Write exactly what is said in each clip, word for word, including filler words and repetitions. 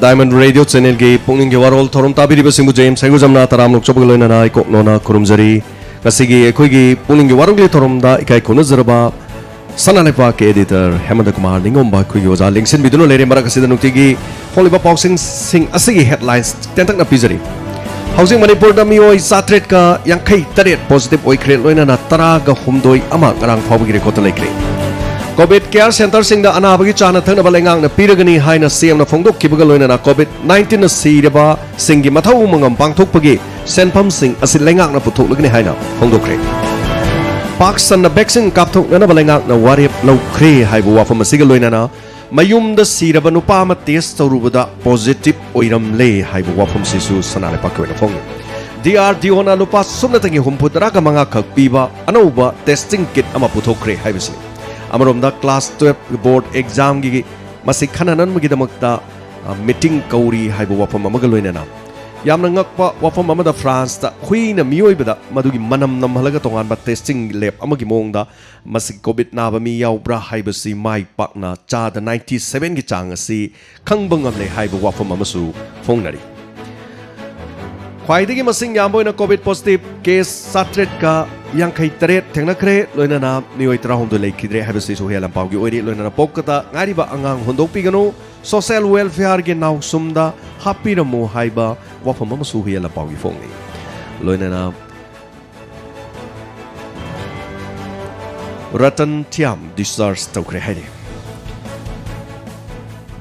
Diamond Radio Channelꯒꯤ ꯄꯨꯛꯅꯤꯡꯒꯤ ꯋꯥꯔꯣꯜ ꯊꯧꯔꯝ ꯇꯥꯕꯤꯔꯤꯕꯁꯤꯡꯕꯨ James ꯍꯩꯒꯨꯖꯝꯅ ꯇꯔꯥꯝꯅ ꯑꯣꯛꯆꯕꯒ ꯂꯣꯏꯅꯅ ꯏꯀꯣꯛ ꯅꯣꯅ ꯈꯨꯔꯨꯝꯖꯔꯤ꯫ ꯉꯁꯤꯒꯤ ꯑꯩꯈꯣꯏꯒꯤ ꯄꯨꯛꯅꯤꯡꯒꯤ ꯋꯥꯔꯣꯜꯒꯤ ꯊꯧꯔꯝꯗ ꯏꯀꯥꯏ ꯈꯨꯝꯅꯖꯔꯕ ꯁꯅꯥ ꯂꯩꯄꯥꯛꯀꯤ editor ꯍꯦꯃꯟꯇ ꯀꯨꯃꯥꯔ ꯅꯤꯡꯉꯣꯝꯕ ꯑꯩꯈꯣꯏꯒꯤ ꯑꯣꯖꯥ ꯂꯦꯡꯁꯤꯟꯕꯤꯗꯨꯅ ꯂꯩꯔꯦ꯫ ꯃꯔꯛ ꯑꯁꯤꯗ ꯅꯨꯡꯇꯤꯒꯤ ꯐꯣꯡꯂꯤꯕ ꯄꯥꯎꯁꯤꯡꯁꯤꯡ ꯑꯁꯤꯒꯤ headlines ꯇꯦꯟꯇꯛꯅ ꯄꯤꯖꯔꯤ꯫ ꯍꯧꯖꯤꯛ ꯃꯅꯤꯄꯨꯔꯗ ꯃꯤꯑꯣꯏ ꯆꯥꯇ꯭ꯔꯦꯠꯀ ꯌꯥꯡꯈꯩ ꯇꯔꯦꯠ positive ꯑꯣꯏꯈ꯭ꯔꯦ, ꯂꯣꯏꯅꯅ ꯇꯔꯥꯒ ꯍꯨꯝꯗꯣꯏ ꯑꯃ ꯉꯔꯥꯡ ꯐꯥꯎꯕꯒꯤ recordꯇ ꯂꯩꯈ꯭ꯔꯦ꯫ COVID care centreꯁꯤꯡꯗ ꯑꯅꯥꯕꯒꯤ ꯆꯥꯅ ꯊꯛꯅꯕ ꯂꯩꯉꯥꯛꯅ ꯄꯤꯔꯒꯅꯤ ꯍꯥꯏꯅ CMꯅ ꯐꯣꯡꯗꯣꯛꯈꯤꯕꯒ ꯂꯣꯏꯅꯅ COVID nineteenꯅ ꯁꯤꯔꯕꯁꯤꯡꯒꯤ ꯃꯊꯧ ꯃꯉꯝ ꯄꯥꯡꯊꯣꯛꯄꯒꯤ ꯁꯦꯟꯐꯝꯁꯤꯡ ꯑꯁꯤ ꯂꯩꯉꯥꯛꯅ ꯄꯨꯊꯣꯛꯂꯒꯅꯤ ꯍꯥꯏꯅ ꯐꯣꯡꯗꯣꯛꯈ꯭ꯔꯦ꯫ ꯄꯥꯛ ꯁꯟꯅ vaccine ꯀꯥꯞꯊꯣꯛꯅꯅꯕ ꯂꯩꯉꯥꯛꯅ ꯋꯥꯔꯦꯞ ꯂꯧꯈ꯭ꯔꯦ ꯍꯥꯏꯕ ꯋꯥꯐꯝ ꯑꯁꯤꯒ ꯂꯣꯏꯅꯅ ꯃꯌꯨꯝꯗ ꯁꯤꯔꯕ ꯅꯨꯄꯥ ꯑꯃ test ꯇꯧꯔꯨꯕꯗ positive ꯑꯣꯏꯔꯝꯂꯦ ꯍꯥꯏꯕ ꯋꯥꯐꯝꯁꯤꯁꯨ ꯁꯅꯥ ꯂꯩꯄꯥꯛꯀꯤ ꯑꯣꯏꯅ ꯐꯣꯡꯉꯤ꯫ DRDOꯅ ꯂꯨꯄꯥ ꯁꯨꯞꯅꯇꯒꯤ ꯍꯨꯝꯐꯨ ꯇꯔꯥꯒ ꯃꯉꯥ ꯈꯛ ꯄꯤꯕ ꯑꯅꯧꯕ testing kit ꯑꯃ ꯄꯨꯊꯣꯛꯈ꯭ꯔꯦ ꯍꯥꯏꯕꯁꯤꯅꯤ꯫ ꯑꯃꯔꯣꯝꯗ class twelve board examꯒꯤ ꯃꯁꯤ ꯈꯟꯅꯅꯕꯒꯤꯗꯃꯛꯇ, ꯑ, meeting ꯀꯧꯔꯤ ꯍꯥꯏꯕ ꯋꯥꯐꯝ ꯑꯃꯒ ꯂꯣꯏꯅꯅ ꯌꯥꯝꯅ ꯉꯛꯄ ꯋꯥꯐꯝ ꯑꯃꯗ ꯐ꯭ꯔꯥꯟꯁꯇ ꯍꯨꯏꯅ ꯃꯤꯑꯣꯏꯕꯗ ꯃꯗꯨꯒꯤ ꯃꯅꯝ ꯅꯝꯍꯜꯂꯒ ꯇꯣꯉꯥꯟꯕ testing lab ꯑꯃꯒꯤ ꯃꯑꯣꯡꯗ ꯃꯁꯤ COVID ꯅꯥꯕ ꯃꯤ ꯌꯥꯎꯕ꯭ꯔꯥ ꯍꯥꯏꯕꯁꯤ ꯃꯥꯏ ꯄꯥꯛꯅ ꯆꯥꯗ ninety sevenꯒꯤ ꯆꯥꯡ ꯑꯁꯤ ꯈꯪꯕ ꯉꯝꯂꯦ ꯍꯥꯏꯕ ꯋꯥꯐꯝ ꯑꯃꯁꯨ ꯐꯣꯡꯅꯔꯤ꯫ ꯈ꯭ꯋꯥꯏꯗꯒꯤ ꯃꯁꯤꯡ ꯌꯥꯝꯕ ꯑꯣꯏꯅ COVID positive case ꯆꯥꯇ꯭ꯔꯦꯠꯀ ꯌꯥꯡꯈꯩ ꯇꯔꯦꯠ ꯊꯦꯡꯅꯈ꯭ꯔꯦ, ꯂꯣꯏꯅꯅ ꯃꯤꯑꯣꯏ ꯇꯔꯥꯍꯨꯝꯗꯣꯏ ꯂꯩꯈꯤꯗ꯭ꯔꯦ ꯍꯥꯏꯕꯁꯤꯁꯨ ꯍꯨꯏꯌꯥ ꯂꯝꯄꯥꯎꯒꯤ ꯑꯣꯏꯔꯤ꯫ ꯂꯣꯏꯅꯅ ꯄꯣꯛꯀꯇ ꯉꯥꯏꯔꯤꯕ ꯑꯉꯥꯡ ꯍꯨꯟꯗꯣꯛꯄꯤꯒꯅꯨ, social welfareꯒꯤ ꯅꯥꯎꯁꯨꯝꯗ ꯍꯥꯞꯄꯤꯔꯝꯃꯨ ꯍꯥꯏꯕ ꯋꯥꯐꯝ ꯑꯃꯁꯨ ꯍꯨꯏꯌꯥ ꯂꯝꯄꯥꯎꯒꯤ ꯐꯣꯡꯂꯤ꯫ ꯂꯣꯏꯅꯅ ꯔꯇꯟ ꯊꯤꯌꯥꯝ discharge ꯇꯧꯈ꯭ꯔꯦ ꯍꯥꯏꯔꯤ꯫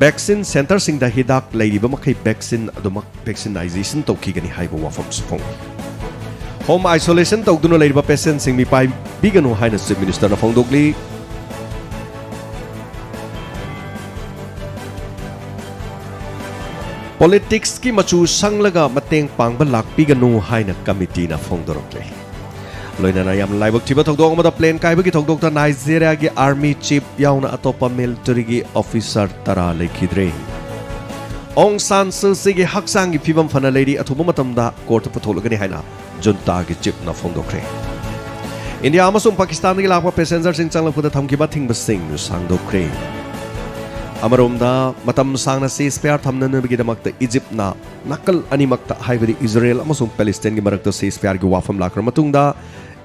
Vaccine centreꯁꯤꯡꯗ ꯍꯤꯗꯥꯛ ꯂꯩꯔꯤꯕ ꯃꯈꯩ vaccine ꯑꯗꯨꯃꯛ vaccinization ꯇꯧꯈꯤꯒꯅꯤ ꯍꯥꯏꯕ ꯋꯥꯐꯝꯁꯨ ꯐꯣꯡꯏ꯫ Home isolation ꯇꯧꯗꯨꯅ ꯂꯩꯔꯤꯕ patientꯁꯤꯡ ꯃꯤꯄꯥꯏꯕꯤꯒꯅꯨ ꯍꯥꯏꯅ Chief Ministerꯅ ꯐꯣꯡꯗꯣꯛꯂꯤ꯫ Politicsꯀꯤ ꯃꯆꯨ ꯁꯪꯂꯒ ꯃꯇꯦꯡ ꯄꯥꯡꯕ ꯂꯥꯛꯄꯤꯒꯅꯨ ꯍꯥꯏꯅ committeeꯅ ꯐꯣꯡꯗꯣꯔꯛꯂꯤ꯫ ꯂꯣꯏꯅꯅ ꯌꯥꯝꯅ ꯂꯥꯏꯕꯛ ꯊꯤꯕ ꯊꯧꯗꯣꯛ ꯑꯃꯗ plane ꯀꯥꯏꯕꯒꯤ ꯊꯧꯗꯣꯛꯇ ꯅꯥꯏꯖꯦꯔꯤꯌꯥꯒꯤ army chief ꯌꯥꯎꯅ ꯑꯇꯣꯞꯄ militaryꯒꯤ officer ꯇꯔꯥ ꯂꯩꯈꯤꯗ꯭ꯔꯦ꯫ ꯑꯣꯡ ꯁꯥꯟ ꯁꯨ ꯆꯤꯒꯤ ꯍꯛꯆꯥꯡꯒꯤ ꯐꯤꯕꯝ ꯐꯅ ꯂꯩꯔꯤ, ꯑꯊꯨꯕ ꯃꯇꯝꯗ courtꯇ ꯄꯨꯊꯣꯛꯂꯒꯅꯤ ꯍꯥꯏꯅ juntaꯒꯤ chiefꯅ ꯐꯣꯡꯗꯣꯛꯈ꯭ꯔꯦ꯫ ꯏꯟꯗꯤꯌꯥ ꯑꯃꯁꯨꯡ ꯄꯥꯀꯤꯁꯇꯥꯟꯗꯒꯤ ꯂꯥꯛꯄ passengerꯁꯤꯡ ꯆꯪꯂꯛꯄꯗ ꯊꯝꯈꯤꯕ ꯑꯊꯤꯡꯕꯁꯤꯡ ꯁꯥꯡꯗꯣꯛꯈ꯭ꯔꯦ꯫ ꯑꯃꯔꯣꯝꯗ, ꯃꯇꯝ ꯁꯥꯡꯅ ceasefire ꯊꯝꯅꯅꯕꯒꯤꯗꯃꯛꯇ ꯏꯖꯤꯞꯅ ꯅꯥꯀꯜ ꯑꯅꯤꯃꯛꯇ, ꯍꯥꯏꯕꯗꯤ ꯏꯖꯔꯦꯜ ꯑꯃꯁꯨꯡ ꯄꯦꯂꯦꯁꯇꯥꯏꯟꯒꯤ ꯃꯔꯛꯇ ceasefireꯒꯤ ꯋꯥꯐꯝ ꯂꯥꯛꯈ꯭ꯔ ꯃꯇꯨꯡꯗ,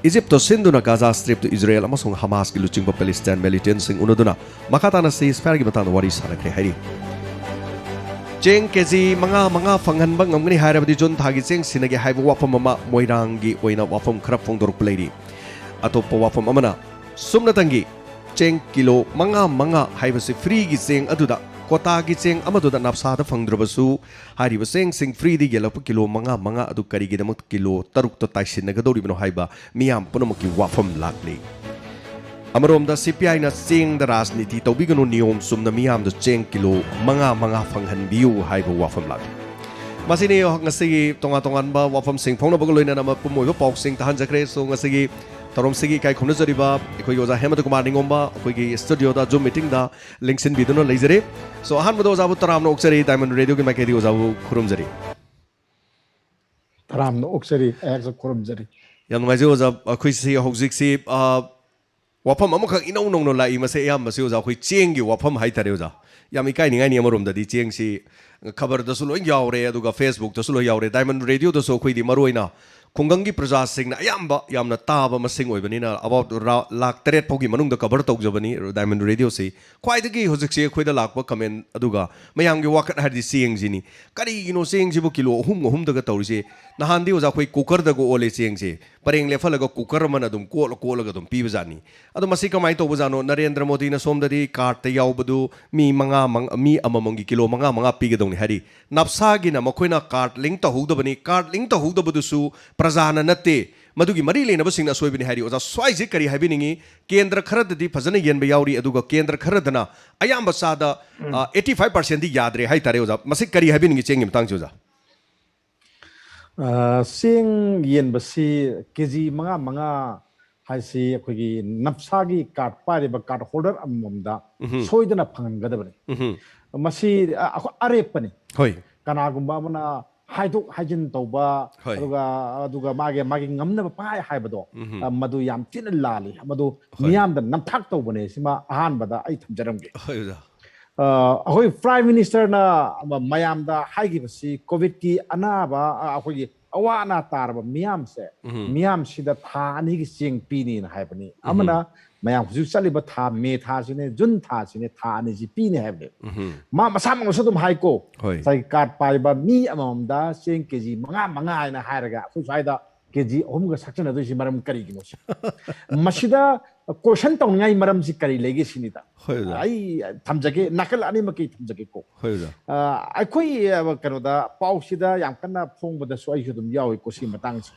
ꯏꯖꯤꯞꯇ ꯁꯤꯟꯗꯨꯅ ꯒꯥꯖꯥ ꯁ꯭ꯇ꯭ꯔꯤꯞꯇ ꯏꯖꯔꯦꯜ ꯑꯃꯁꯨꯡ ꯍꯃꯥꯁꯀꯤ ꯂꯨꯆꯤꯡꯕ ꯄꯦꯂꯦꯁꯇꯥꯏꯟ ꯃꯤꯂꯤꯇꯦꯟꯁꯤꯡ ꯎꯅꯗꯨꯅ ꯃꯈꯥ ꯇꯥꯅ ceasefireꯒꯤ ꯃꯇꯥꯡꯗ ꯋꯥꯔꯤ ꯁꯥꯅꯈ꯭ꯔꯦ ꯍꯥꯏꯔꯤ꯫ ꯆꯦꯡ ꯀꯦꯖꯤ ꯃꯉꯥ ꯃꯉꯥ ꯐꯪꯍꯟꯕ ꯉꯝꯒꯅꯤ ꯍꯥꯏꯔꯕꯗꯤ ꯖꯨꯟ ꯊꯥꯒꯤ ꯆꯦꯡ ꯁꯤꯟꯅꯒꯦ ꯍꯥꯏꯕ ꯋꯥꯐꯝ ꯑꯃ ꯃꯣꯏꯔꯥꯡꯒꯤ ꯑꯣꯏꯅ ꯋꯥꯐꯝ ꯈꯔ ꯐꯣꯡꯗꯣꯔꯛꯄ ꯂꯩꯔꯤ꯫ ꯑꯇꯣꯞꯄ ꯋꯥꯐꯝ ꯑꯃꯅ, ꯁꯨꯞꯅꯇꯪꯒꯤ ꯆꯦꯡ ꯀꯤꯂꯣ ꯃꯉꯥ ꯃꯉꯥ ꯍꯥꯏꯕꯁꯤ freeꯒꯤ ꯆꯦꯡ ꯑꯗꯨꯗ, ꯀꯣꯇꯥꯒꯤ ꯆꯦꯡ ꯑꯃꯗꯨꯗ ꯅꯞꯁꯥꯗ ꯐꯪꯗ꯭ꯔꯕꯁꯨ, ꯍꯥꯏꯔꯤꯕ ꯆꯦꯡꯁꯤꯡ freeꯗ ꯌꯦꯜꯂꯛꯄ ꯀꯤꯂꯣ ꯃꯉꯥ ꯃꯉꯥ ꯑꯗꯨ ꯀꯔꯤꯒꯤꯗꯃꯛ ꯀꯤꯂꯣ ꯇꯔꯨꯛꯇ ꯇꯥꯏꯁꯤꯟꯅꯒꯗꯧꯔꯤꯕꯅꯣ ꯍꯥꯏꯕ ꯃꯤꯌꯥꯝ ꯄꯨꯝꯅꯃꯛꯀꯤ ꯋꯥꯐꯝ ꯂꯥꯛꯂꯤ꯫ ꯑꯃꯔꯣꯝꯗ CPIꯅ ꯆꯦꯡꯗ ꯔꯥꯖꯅꯤꯇꯤ ꯇꯧꯕꯤꯒꯅꯨ, ꯅꯤꯌꯣꯝ ꯆꯨꯝꯅ ꯃꯤꯌꯥꯝꯗ ꯆꯦꯡ ꯀꯤꯂꯣ ꯃꯉꯥ ꯃꯉꯥ ꯐꯪꯍꯟꯕꯤꯌꯨ ꯍꯥꯏꯕ ꯋꯥꯐꯝ ꯂꯥꯛꯂꯤ꯫ ꯃꯁꯤꯅꯤ ꯉꯁꯤꯒꯤ ꯇꯣꯉꯥꯟ ꯇꯣꯉꯥꯟꯕ ꯋꯥꯐꯝꯁꯤꯡ ꯐꯣꯡꯅꯕꯒ ꯂꯣꯏꯅꯅ ꯃꯄꯨꯝ ꯑꯣꯏꯕ ꯄꯥꯎꯁꯤꯡ ꯇꯥꯍꯟꯖꯈ꯭ꯔꯦ꯫ So, ꯉꯁꯤꯒꯤ ꯊꯧꯔꯝꯁꯤꯒꯤ ꯏꯀꯥꯏ ꯈꯨꯝꯅꯖꯔꯤꯕ ꯑꯩꯈꯣꯏꯒꯤ ꯑꯣꯖꯥ ꯍꯦꯃꯟꯇ ꯀꯨꯃꯥꯔ ꯅꯤꯉꯣꯝꯕ ꯑꯩꯈꯣꯏꯒꯤ studioꯗ Zoom meetingꯗ ꯂꯦꯡꯁꯤꯟꯕꯤꯗꯨꯅ ꯂꯩꯖꯔꯦ꯫ So, ꯑꯍꯥꯟꯕꯗ ꯑꯣꯖꯥꯕꯨ ꯇꯔꯥꯝꯅ ꯑꯣꯛꯆꯔꯤ, Diamond Radioꯒꯤ ꯃꯥꯏꯀꯩꯗꯒꯤ ꯑꯣꯖꯥꯕꯨ ꯈꯨꯔꯨꯝꯖꯔꯤ꯫ ꯇꯔꯥꯝꯅ ꯑꯣꯛꯆꯔꯤ, ꯑꯩꯍꯥꯛꯁꯨ ꯈꯨꯔꯨꯝꯖꯔꯤ꯫ ꯌꯥꯝ ꯅꯨꯡꯉꯥꯏꯖꯩ ꯑꯣꯖꯥ, ꯑꯩꯈꯣꯏꯁꯤ ꯍꯧꯖꯤꯛꯁꯤ, ꯑ, ꯋꯥꯐꯝ ꯑꯃꯈꯛ ꯏꯅꯧ ꯅꯧꯅ ꯂꯥꯛꯏ, ꯃꯁꯤ ꯑꯌꯥꯝꯕꯁꯤ ꯑꯣꯖꯥ ꯑꯩꯈꯣꯏ ꯆꯦꯡꯒꯤ ꯋꯥꯐꯝ ꯍꯥꯏꯇꯥꯔꯦ ꯑꯣꯖꯥ꯫ ꯌꯥꯝ ꯏꯀꯥꯏꯅꯤꯡꯉꯥꯏꯅꯤ ꯑꯃꯔꯣꯝꯗꯗꯤ, ꯆꯦꯡꯁꯤ ꯈꯕꯔꯗꯁꯨ ꯂꯣꯏ ꯌꯥꯎꯔꯦ, ꯑꯗꯨꯒ Facebookꯇꯁꯨ ꯂꯣꯏ ꯌꯥꯎꯔꯦ, Diamond Radioꯗꯁꯨ ꯑꯩꯈꯣꯏꯗꯤ ꯃꯔꯨꯑꯣꯏꯅ ꯈꯨꯡꯒꯪꯒꯤ ꯄ꯭ꯔꯖꯥꯁꯤꯡꯅ ꯑꯌꯥꯝꯕ ꯌꯥꯝꯅ ꯇꯥꯕ ꯃꯁꯤꯡ ꯑꯣꯏꯕꯅꯤꯅ, about ꯂꯥꯛ ꯇꯔꯦꯠ ꯐꯥꯎꯒꯤ ꯃꯅꯨꯡꯗ cover ꯇꯧꯖꯕꯅꯤ Diamond Radioꯁꯤ꯫ ꯈ꯭ꯋꯥꯏꯗꯒꯤ ꯍꯧꯖꯤꯛꯁꯤ ꯑꯩꯈꯣꯏꯗ ꯂꯥꯛꯄ comment ꯑꯗꯨꯒ ꯃꯌꯥꯝꯒꯤ ꯋꯥꯀꯠ ꯍꯥꯏꯔꯗꯤ ꯆꯦꯡꯁꯤꯅꯤ꯫ ꯀꯔꯤꯒꯤꯅꯣ ꯆꯦꯡꯁꯤꯕꯨ ꯀꯤꯂꯣ ꯑꯍꯨꯝ ꯑꯍꯨꯝꯗꯒ ꯇꯧꯔꯤꯁꯦ? ꯅꯍꯥꯟꯗꯤ ꯑꯣꯖꯥ ꯑꯩꯈꯣꯏ cookerꯗꯒ ꯑꯣꯜꯂꯦ ꯆꯦꯡꯁꯦ꯫ ꯄꯔꯦꯡ ꯂꯦꯞꯍꯜꯂꯒ cooker ꯑꯃꯅ ꯑꯗꯨꯝ ꯀꯣꯠꯂ ꯀꯣꯠꯂꯒ ꯑꯗꯨꯝ ꯄꯤꯕꯖꯥꯠꯅꯤ꯫ ꯑꯗꯣ ꯃꯁꯤ ꯀꯃꯥꯏꯅ ꯇꯧꯕꯖꯥꯠꯅꯣ? ꯅꯔꯦꯟꯗ꯭ꯔ ꯃꯣꯗꯤꯅ ꯁꯣꯝꯗꯗꯤ cardꯇ ꯌꯥꯎꯕꯗꯨ ꯃꯤ ꯃꯉꯥ, ꯃꯉꯥ, ꯃꯤ ꯑꯃꯃꯝꯒꯤ ꯀꯤꯂꯣ ꯃꯉꯥ ꯃꯉꯥ ꯄꯤꯒꯗꯧꯅꯤ ꯍꯥꯏꯔꯤ꯫ ꯅꯞꯁꯥꯒꯤꯅ ꯃꯈꯣꯏꯅ card link ꯇꯧꯍꯧꯗꯕꯅꯤ꯫ Card link ꯇꯧꯍꯧꯗꯕꯗꯨꯁꯨ ꯄ꯭ꯔꯖꯥꯅ ꯅꯠꯇꯦ, ꯃꯗꯨꯒꯤ ꯃꯔꯤ ꯂꯩꯅꯕꯁꯤꯡꯅ ꯑꯁꯣꯏꯕꯅꯤ ꯍꯥꯏꯔꯤ꯫ ꯑꯣꯖꯥ, ꯁ꯭ꯋꯥꯏꯁꯦ ꯀꯔꯤ ꯍꯥꯏꯕꯤꯅꯤꯡꯉꯤ? ꯀꯦꯟꯗ꯭ꯔ ꯈꯔꯗꯗꯤ ꯐꯖꯅ ꯌꯦꯟꯕ ꯌꯥꯎꯔꯤ, ꯑꯗꯨꯒ ꯀꯦꯟꯗ꯭ꯔ ꯈꯔꯗꯅ ꯑꯌꯥꯝꯕ ꯆꯥꯗ, ꯎꯝ꯫ ꯑ, eighty five percentꯗꯤ ꯌꯥꯗ꯭ꯔꯦ ꯍꯥꯏꯇꯥꯔꯦ ꯑꯣꯖꯥ꯫ ꯃꯁꯤ ꯀꯔꯤ ꯍꯥꯏꯕꯤꯅꯤꯡꯉꯤ ꯆꯦꯡꯒꯤ ꯃꯇꯥꯡꯁꯦ ꯑꯣꯖꯥ? ꯑ, ꯆꯦꯡ ꯌꯦꯟꯕꯁꯤ ꯀꯦꯖꯤ ꯃꯉꯥ ꯃꯉꯥ ꯍꯥꯏꯁꯤ ꯑꯩꯈꯣꯏꯒꯤ ꯅꯞꯁꯥꯒꯤ card ꯄꯥꯏꯔꯤꯕ card holder ꯑꯃꯃꯝꯗ ꯎꯝꯍꯨꯝ꯫ ꯁꯣꯏꯗꯅ ꯐꯪꯍꯟꯒꯗꯕꯅꯤ꯫ ꯎꯝꯍꯨꯝ꯫ ꯃꯁꯤ, ꯑ, ꯑꯩꯈꯣꯏ ꯑꯔꯦꯞꯄꯅꯤ꯫ ꯍꯣꯏ꯫ ꯀꯅꯥꯒꯨꯝꯕ ꯑꯃꯅ ꯍꯥꯏꯗꯣꯛ ꯍꯥꯏꯖꯤꯟ ꯇꯧꯕ, ꯍꯣꯏ꯫ ꯑꯗꯨꯒ, ꯑꯗꯨꯒ ꯃꯥꯒꯤ, ꯃꯥꯒꯤ ꯉꯝꯅꯕ ꯄꯥꯏ ꯍꯥꯏꯕꯗꯣ, ꯎꯝꯍꯨꯝ꯫ ꯑ, ꯃꯗꯨ ꯌꯥꯝ ꯊꯤꯅ ꯂꯥꯜꯂꯤ꯫ ꯃꯗꯨ ꯍꯣꯏ꯫ ꯃꯤꯌꯥꯝꯗ ꯅꯝꯊꯥꯛ ꯇꯧꯕꯅꯦ꯫ ꯁꯤꯃ ꯑꯍꯥꯟꯕꯗ ꯑꯩ ꯊꯝꯖꯔꯝꯒꯦ꯫ ꯍꯣꯏ, ꯑꯣꯖꯥ꯫ ꯑꯩꯈꯣꯏ ꯄ꯭ꯔꯥꯏꯝ ꯃꯤꯅꯤꯁꯇꯔꯅ ꯃꯌꯥꯝꯗ ꯍꯥꯏꯈꯤꯕꯁꯤ ꯀꯣꯚꯤꯗꯀꯤ ꯑꯅꯥꯕ, ꯑꯩꯈꯣꯏꯒꯤ ꯑꯋꯥ ꯑꯅꯥ ꯇꯥꯔꯕ ꯃꯤꯌꯥꯝꯁꯦ, ꯃꯤꯌꯥꯝꯁꯤꯗ ꯊꯥ ꯑꯅꯤꯒꯤ ꯆꯦꯡ ꯄꯤꯅꯤꯅ ꯍꯥꯏꯕꯅꯤ꯫ ꯑꯃꯅ ꯃꯌꯥꯝ ꯍꯧꯖꯤꯛ ꯆꯠꯂꯤꯕ ꯊꯥ, ꯃꯦ ꯊꯥꯁꯤꯅꯦ, ꯖꯨꯟ ꯊꯥꯁꯤꯅꯦ, ꯊꯥ ꯑꯅꯤꯁꯤ ꯄꯤꯅꯤ ꯍꯥꯏꯕꯅꯦ꯫ ꯃꯥ ꯃꯁꯥꯃꯛꯅꯁꯨ ꯑꯗꯨꯝ ꯍꯥꯏꯀꯣ, ꯉꯁꯥꯏꯒꯤ ꯀꯥꯔꯗ ꯄꯥꯏꯕ ꯃꯤ ꯑꯃꯃꯝꯗ ꯆꯦꯡ ꯀꯦ ꯖꯤ ꯃꯉꯥ ꯃꯉꯥ ꯍꯥꯏꯅ ꯍꯥꯏꯔꯒ ꯑꯩꯈꯣꯏ ꯁ꯭ꯋꯥꯏꯗ ꯀꯦ ꯖꯤ ꯑꯍꯨꯝꯒ ꯁꯛꯆꯟꯅꯗꯣꯏꯁꯤ ꯃꯔꯝ ꯀꯔꯤꯒꯤꯅꯣ ꯁꯤ? ꯃꯁꯤꯗ ꯀꯣꯏꯁꯟ ꯇꯧꯅꯤꯡꯉꯥꯏ ꯃꯔꯝꯁꯤ ꯀꯔꯤ ꯂꯩꯒꯦ ꯁꯤꯅꯤꯗ꯫ ꯑꯩ ꯊꯝꯖꯒꯦ, ꯅꯥꯀꯜ ꯑꯅꯤꯃꯛꯀꯤ ꯊꯝꯖꯒꯦꯀꯣ꯫ ꯑꯩꯈꯣꯏ ꯀꯩꯅꯣꯗ ꯄꯥꯎꯁꯤꯗ ꯌꯥꯝ ꯀꯟꯅ ꯐꯣꯡꯕꯗꯁꯨ ꯑꯩꯁꯨ ꯑꯗꯨꯝ ꯌꯥꯎꯏꯀꯣ ꯁꯤ ꯃꯇꯥꯡꯁꯦ꯫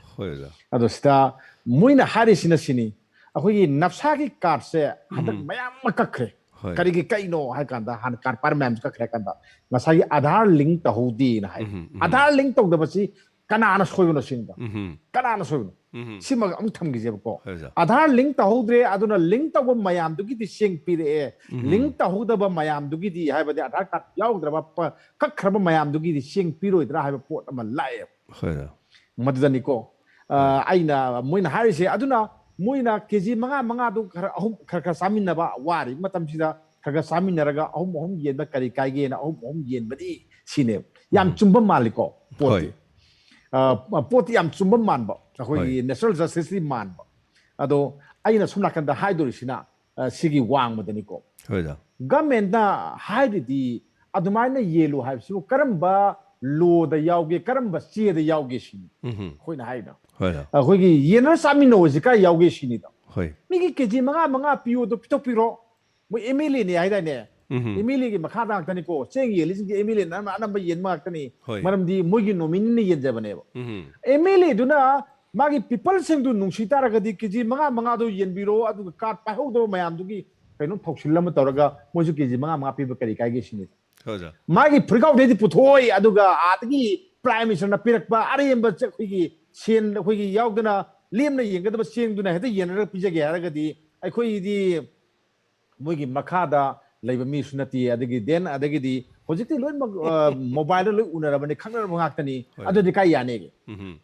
ꯑꯗꯣ ꯁꯤꯗ ꯃꯣꯏꯅ ꯍꯥꯏꯔꯤꯁꯤꯅ ꯁꯤꯅꯤ, ꯑꯩꯈꯣꯏꯒꯤ ꯅꯞꯁꯥꯒꯤ ꯀꯥꯔꯗꯁꯦ ꯍꯟꯗꯛ ꯃꯌꯥꯝ ꯑꯃ ꯀꯛꯈ꯭ꯔꯦ꯫ ꯀꯔꯤꯒꯤ ꯀꯛꯏꯅꯣ ꯍꯥꯏ ꯀꯥꯟꯗ, ꯍꯥꯟꯅ ꯀꯥꯔꯗ ꯄꯥꯏꯔꯝꯕ ꯃꯌꯥꯝꯁꯦ ꯀꯛꯈ꯭ꯔꯦ ꯍꯥꯏ ꯀꯥꯟꯗ, ꯉꯁꯥꯏꯒꯤ ꯑꯙꯥꯔ ꯂꯤꯡ ꯇꯧꯍꯧꯗꯦꯅ ꯍꯥꯏ꯫ ꯑꯙꯥꯔ ꯂꯤꯡ ꯇꯧꯗꯕꯁꯤ ꯀꯅꯥꯅ ꯁꯣꯏꯕꯅꯣ ꯁꯤꯅꯤꯗ꯫ ꯀꯅꯥꯅ ꯁꯣꯏꯕꯅꯣ? ꯁꯤꯃꯒ ꯑꯃꯨꯛ ꯊꯝꯈꯤꯁꯦꯕꯀꯣ꯫ ꯑꯙꯥꯔ ꯂꯤꯡ ꯇꯧꯍꯧꯗ꯭ꯔꯦ, ꯑꯗꯨꯅ ꯂꯤꯡ ꯇꯧꯕ ꯃꯌꯥꯝꯗꯨꯒꯤꯗꯤ ꯆꯦꯡ ꯄꯤꯔꯛꯑꯦ꯫ ꯂꯤꯡ ꯇꯧꯍꯧꯗꯕ ꯃꯌꯥꯝꯗꯨꯒꯤꯗꯤ, ꯍꯥꯏꯕꯗꯤ ꯑꯙꯥꯔ ꯀꯥꯔꯗ ꯌꯥꯎꯗ꯭ꯔꯕ, ꯀꯛꯈ꯭ꯔꯕ ꯃꯌꯥꯝꯗꯨꯒꯤꯗꯤ ꯆꯦꯡ ꯄꯤꯔꯣꯏꯗ꯭ꯔꯥ ꯍꯥꯏꯕ ꯄꯣꯠ ꯑꯃ ꯂꯥꯛꯑꯦꯕ꯫ ꯃꯗꯨꯗꯅꯤꯀꯣ, ꯑꯩꯅ, ꯃꯣꯏꯅ ꯍꯥꯏꯔꯤꯁꯦ꯫ ꯑꯗꯨꯅ ꯃꯣꯏꯅ ꯀꯦ ꯖꯤ ꯃꯉꯥ ꯃꯉꯥꯗꯨ ꯈꯔ, ꯑꯍꯨꯝ ꯈꯔ ꯈꯔ ꯆꯥꯃꯤꯟꯅꯕ ꯋꯥꯔꯤꯕ ꯃꯇꯝꯁꯤꯗ, ꯈꯔ ꯈꯔ ꯆꯥꯃꯤꯟꯅꯔꯒ ꯑꯍꯨꯝ ꯑꯍꯨꯝ ꯌꯦꯟꯕ ꯀꯔꯤ ꯀꯥꯏꯒꯦꯅ ꯑꯍꯨꯝ ꯑꯍꯨꯝ ꯌꯦꯟꯕꯗꯤ ꯁꯤꯅꯦꯕ꯫ ꯌꯥꯝ ꯆꯨꯝꯕ ꯃꯥꯜꯂꯤꯀꯣ ꯄꯣꯠꯇꯤ꯫ ꯄꯣꯠꯇꯤ ꯌꯥꯝ ꯆꯨꯝꯕ ꯃꯥꯟꯕ, ꯑꯩꯈꯣꯏꯒꯤ ꯅꯦꯆꯔꯦꯜ ꯖꯁꯇꯤꯁꯇꯤ ꯃꯥꯟꯕ꯫ ꯑꯗꯣ ꯑꯩꯅ ꯁꯣꯝ ꯅꯥꯀꯟꯗ ꯍꯥꯏꯗꯣꯔꯤꯁꯤꯅ ꯁꯤꯒꯤ ꯋꯥꯡꯃꯗꯅꯤꯀꯣ꯫ ꯒꯃꯦꯟꯅ ꯍꯥꯏꯔꯤꯗꯤ ꯑꯗꯨꯃꯥꯏꯅ ꯌꯦꯜꯂꯨ ꯍꯥꯏꯕꯁꯤꯕꯨ ꯀꯔꯝꯕ ꯂꯣꯗ ꯌꯥꯎꯒꯦ, ꯀꯔꯝꯕ ꯆꯦꯗ ꯌꯥꯎꯒꯦ ꯁꯤꯅꯤ ꯑꯩꯈꯣꯏꯅ ꯍꯥꯏꯅ꯫ ꯑꯩꯈꯣꯏꯒꯤ ꯌꯦꯟꯅꯔ ꯆꯥꯃꯤꯟꯅꯧꯁꯤ ꯀꯥꯏ ꯌꯥꯎꯒꯦ ꯁꯤꯅꯤꯗ꯫ ꯃꯤꯒꯤ ꯀꯦ ꯖꯤ ꯃꯉꯥ ꯃꯉꯥ ꯄꯤꯌꯣꯗꯣ ꯄꯤꯊꯣꯛꯄꯤꯔꯣ꯫ ꯃꯣꯏ ꯑꯦꯝ ꯑꯦꯜ ꯑꯦꯅꯤ ꯍꯥꯏꯗꯥꯏꯅꯦ? ꯑꯦꯝ ꯑꯦꯜ ꯑꯦꯒꯤ ꯃꯈꯥꯗ ꯉꯥꯛꯇꯅꯤꯀꯣ꯫ ꯆꯦꯡ ꯌꯦꯜꯂꯤꯁꯤꯡꯁꯦ ꯑꯦꯝ ꯑꯦꯜ ꯑꯦꯅ ꯑꯅꯝꯕ ꯌꯦꯟꯕ ꯉꯥꯛꯇꯅꯤ꯫ ꯃꯔꯝꯗꯤ ꯃꯣꯏꯒꯤ ꯅꯣꯃꯤꯅꯤꯅ ꯌꯦꯟꯖꯕꯅꯦꯕ꯫ ꯑꯦꯝ ꯑꯦꯜ ꯑꯦꯗꯨꯅ ꯃꯥꯒꯤ ꯄꯤꯄꯜꯁꯤꯡꯗꯨ ꯅꯨꯡꯁꯤ ꯇꯥꯔꯒꯗꯤ ꯀꯦ ꯖꯤ ꯃꯉꯥ ꯃꯉꯥꯗꯣ ꯌꯦꯟꯕꯤꯔꯣ, ꯑꯗꯨꯒ ꯀꯥꯔꯗ ꯄꯥꯏꯍꯧꯗꯕ ꯃꯌꯥꯝꯗꯨꯒꯤ ꯀꯩꯅꯣ ꯊꯧꯁꯤꯜ ꯑꯃ ꯇꯧꯔꯒ ꯃꯣꯏꯁꯨ ꯀꯦ ꯖꯤ ꯃꯉꯥ ꯃꯉꯥ ꯄꯤꯕ ꯀꯔꯤ ꯀꯥꯏꯒꯦ ꯁꯤꯅꯤ꯫ ꯃꯥꯒꯤ ꯐꯨꯔꯤꯈꯥꯎꯗꯩꯗꯤ ꯄꯨꯊꯣꯛꯑꯣꯏ, ꯑꯗꯨꯒ ꯑꯥꯗꯒꯤ ꯄ꯭ꯔꯥꯏꯝ ꯃꯤꯅꯤꯁꯇꯔꯅ ꯄꯤꯔꯛꯄ ꯑꯔꯦꯝꯕ ꯆꯦ-, ꯑꯩꯈꯣꯏꯒꯤ ꯁꯦꯟ, ꯑꯩꯈꯣꯏꯒꯤ ꯌꯥꯎꯗꯅ ꯂꯦꯝꯅ ꯌꯦꯟꯒꯗꯕ ꯆꯦꯡꯗꯨꯅ ꯍꯦꯛꯇ ꯌꯦꯟꯅꯔꯒ ꯄꯤꯖꯒꯦ ꯍꯥꯏꯔꯒꯗꯤ ꯑꯩꯈꯣꯏꯗꯤ ꯃꯣꯏꯒꯤ ꯃꯈꯥꯗ ꯂꯩꯕ ꯃꯤꯁꯨ ꯅꯠꯇꯦ꯫ ꯑꯗꯒꯤ then, ꯑꯗꯒꯤꯗꯤ ꯍꯧꯖꯤꯛꯇꯤ ꯂꯣꯏꯅꯃꯛ, ꯑ, ꯃꯣꯕꯥꯏꯜꯗ ꯂꯣꯏ ꯎꯅꯔꯕꯅꯤ, ꯈꯪꯅꯔꯕ ꯉꯥꯛꯇꯅꯤ꯫ ꯑꯗꯨꯗꯤ ꯀꯥꯏ ꯌꯥꯅꯤꯒꯦ?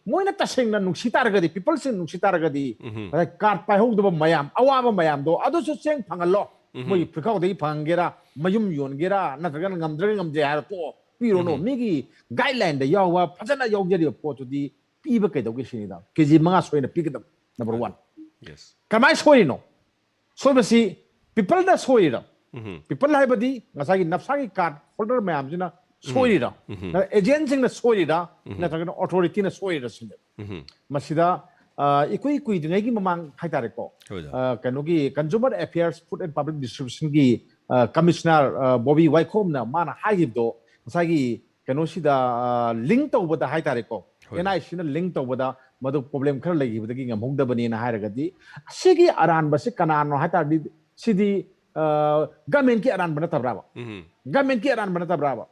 ꯃꯣꯏꯅ ꯇꯁꯦꯡꯅ ꯅꯨꯡꯁꯤ ꯇꯥꯔꯒꯗꯤ, ꯄꯤꯄꯜꯁꯤꯡ ꯅꯨꯡꯁꯤ ꯇꯥꯔꯒꯗꯤ, ꯉꯁꯥꯏ ꯀꯥꯔꯗ ꯄꯥꯏꯍꯧꯗꯕ ꯃꯌꯥꯝ, ꯑꯋꯥꯕ ꯃꯌꯥꯝꯗꯣ ꯑꯗꯨꯁꯨ ꯆꯦꯡ ꯐꯪꯍꯜꯂꯣ꯫ ꯃꯣꯏꯒꯤ ꯐꯤꯈꯥꯎꯗꯒꯤ ꯐꯪꯒꯦꯔꯥ, ꯃꯌꯨꯝ ꯌꯣꯟꯒꯦꯔꯥ, ꯅꯠꯇ꯭ꯔꯒꯅ ꯉꯝꯗ꯭ꯔꯒ ꯉꯝꯗꯦ ꯍꯥꯏꯔ ꯇꯣꯛꯑꯣ, ꯄꯤꯔꯨꯅꯨ꯫ ꯃꯤꯒꯤ ꯒꯥꯏꯗꯂꯥꯏꯟꯗ ꯌꯥꯎꯕ, ꯐꯖꯅ ꯌꯥꯎꯖꯔꯤꯕ ꯄꯣꯠꯇꯨꯗꯤ ꯄꯤꯕ ꯀꯩꯗꯧꯒꯦ ꯁꯤꯅꯤꯗ꯫ ꯀꯦ ꯖꯤ ꯃꯉꯥ ꯁꯣꯏꯅ ꯄꯤꯒꯗꯕ꯫ Number one. Yes. ꯀꯃꯥꯏꯅ ꯁꯣꯏꯔꯤꯅꯣ? ꯁꯣꯏꯕꯁꯤ ꯄꯤꯄꯜꯗ ꯁꯣꯏꯔꯤꯔꯣ? ꯄꯤꯄꯜ ꯍꯥꯏꯕꯗꯤ ꯉꯁꯥꯏꯒꯤ ꯅꯞꯁꯥꯒꯤ ꯀꯥꯔꯗ ꯍꯣꯜꯗꯔ ꯃꯌꯥꯝꯁꯤꯅ ꯁꯣꯏꯔꯤꯔꯥ? ꯑꯦꯖꯦꯟꯁꯤꯡꯅ ꯁꯣꯏꯔꯤꯔꯥ? ꯅꯠꯇ꯭ꯔꯒꯅ ꯑꯣꯊꯣꯔꯤꯇꯤꯅ ꯁꯣꯏꯔꯤꯔꯥ ꯁꯤꯅꯦ꯫ ꯃꯁꯤꯗ ꯑ, ꯏꯀꯨꯏ ꯀꯨꯏꯗ꯭ꯔꯤꯉꯩꯒꯤ ꯃꯃꯥꯡ ꯍꯥꯏꯇꯥꯔꯦꯀꯣ, ꯍꯣꯏꯗ꯫ ꯑ, ꯀꯩꯅꯣꯒꯤ Consumer Affairs, Food and Public Distributionꯒꯤ ꯀꯃꯤꯁꯅꯔ ꯕꯣꯕꯤ ꯋꯥꯏꯈꯣꯝꯅ ꯃꯥꯅ ꯍꯥꯏꯈꯤꯕꯗꯣ, ꯉꯁꯥꯏꯒꯤ ꯀꯩꯅꯣꯁꯤꯗ ꯂꯤꯡ ꯇꯧꯕꯗ ꯍꯥꯏꯇꯥꯔꯦꯀꯣ, ꯍꯣꯏ꯫ ꯑꯦꯟ ꯑꯥꯏ ꯁꯤꯅ ꯂꯤꯡ ꯇꯧꯕꯗ ꯃꯗꯨ ꯄ꯭ꯔꯣꯕ꯭ꯂꯦꯝ ꯈꯔ ꯂꯩꯈꯤꯕꯗꯒꯤ ꯉꯝꯍꯧꯗꯕꯅꯦꯅ ꯍꯥꯏꯔꯒꯗꯤ, ꯑꯁꯤꯒꯤ ꯑꯔꯥꯟꯕꯁꯤ ꯀꯅꯥꯅꯣ ꯍꯥꯏꯇꯥꯔꯗꯤ, ꯁꯤꯗꯤ ꯒꯃꯦꯟꯀꯤ ꯑꯔꯥꯟꯕ ꯅꯠꯇꯕ꯭ꯔꯥꯕ? ꯒꯃꯦꯟꯀꯤ ꯑꯔꯥꯟꯕ ꯅꯠꯇꯕ꯭ꯔꯥꯕ?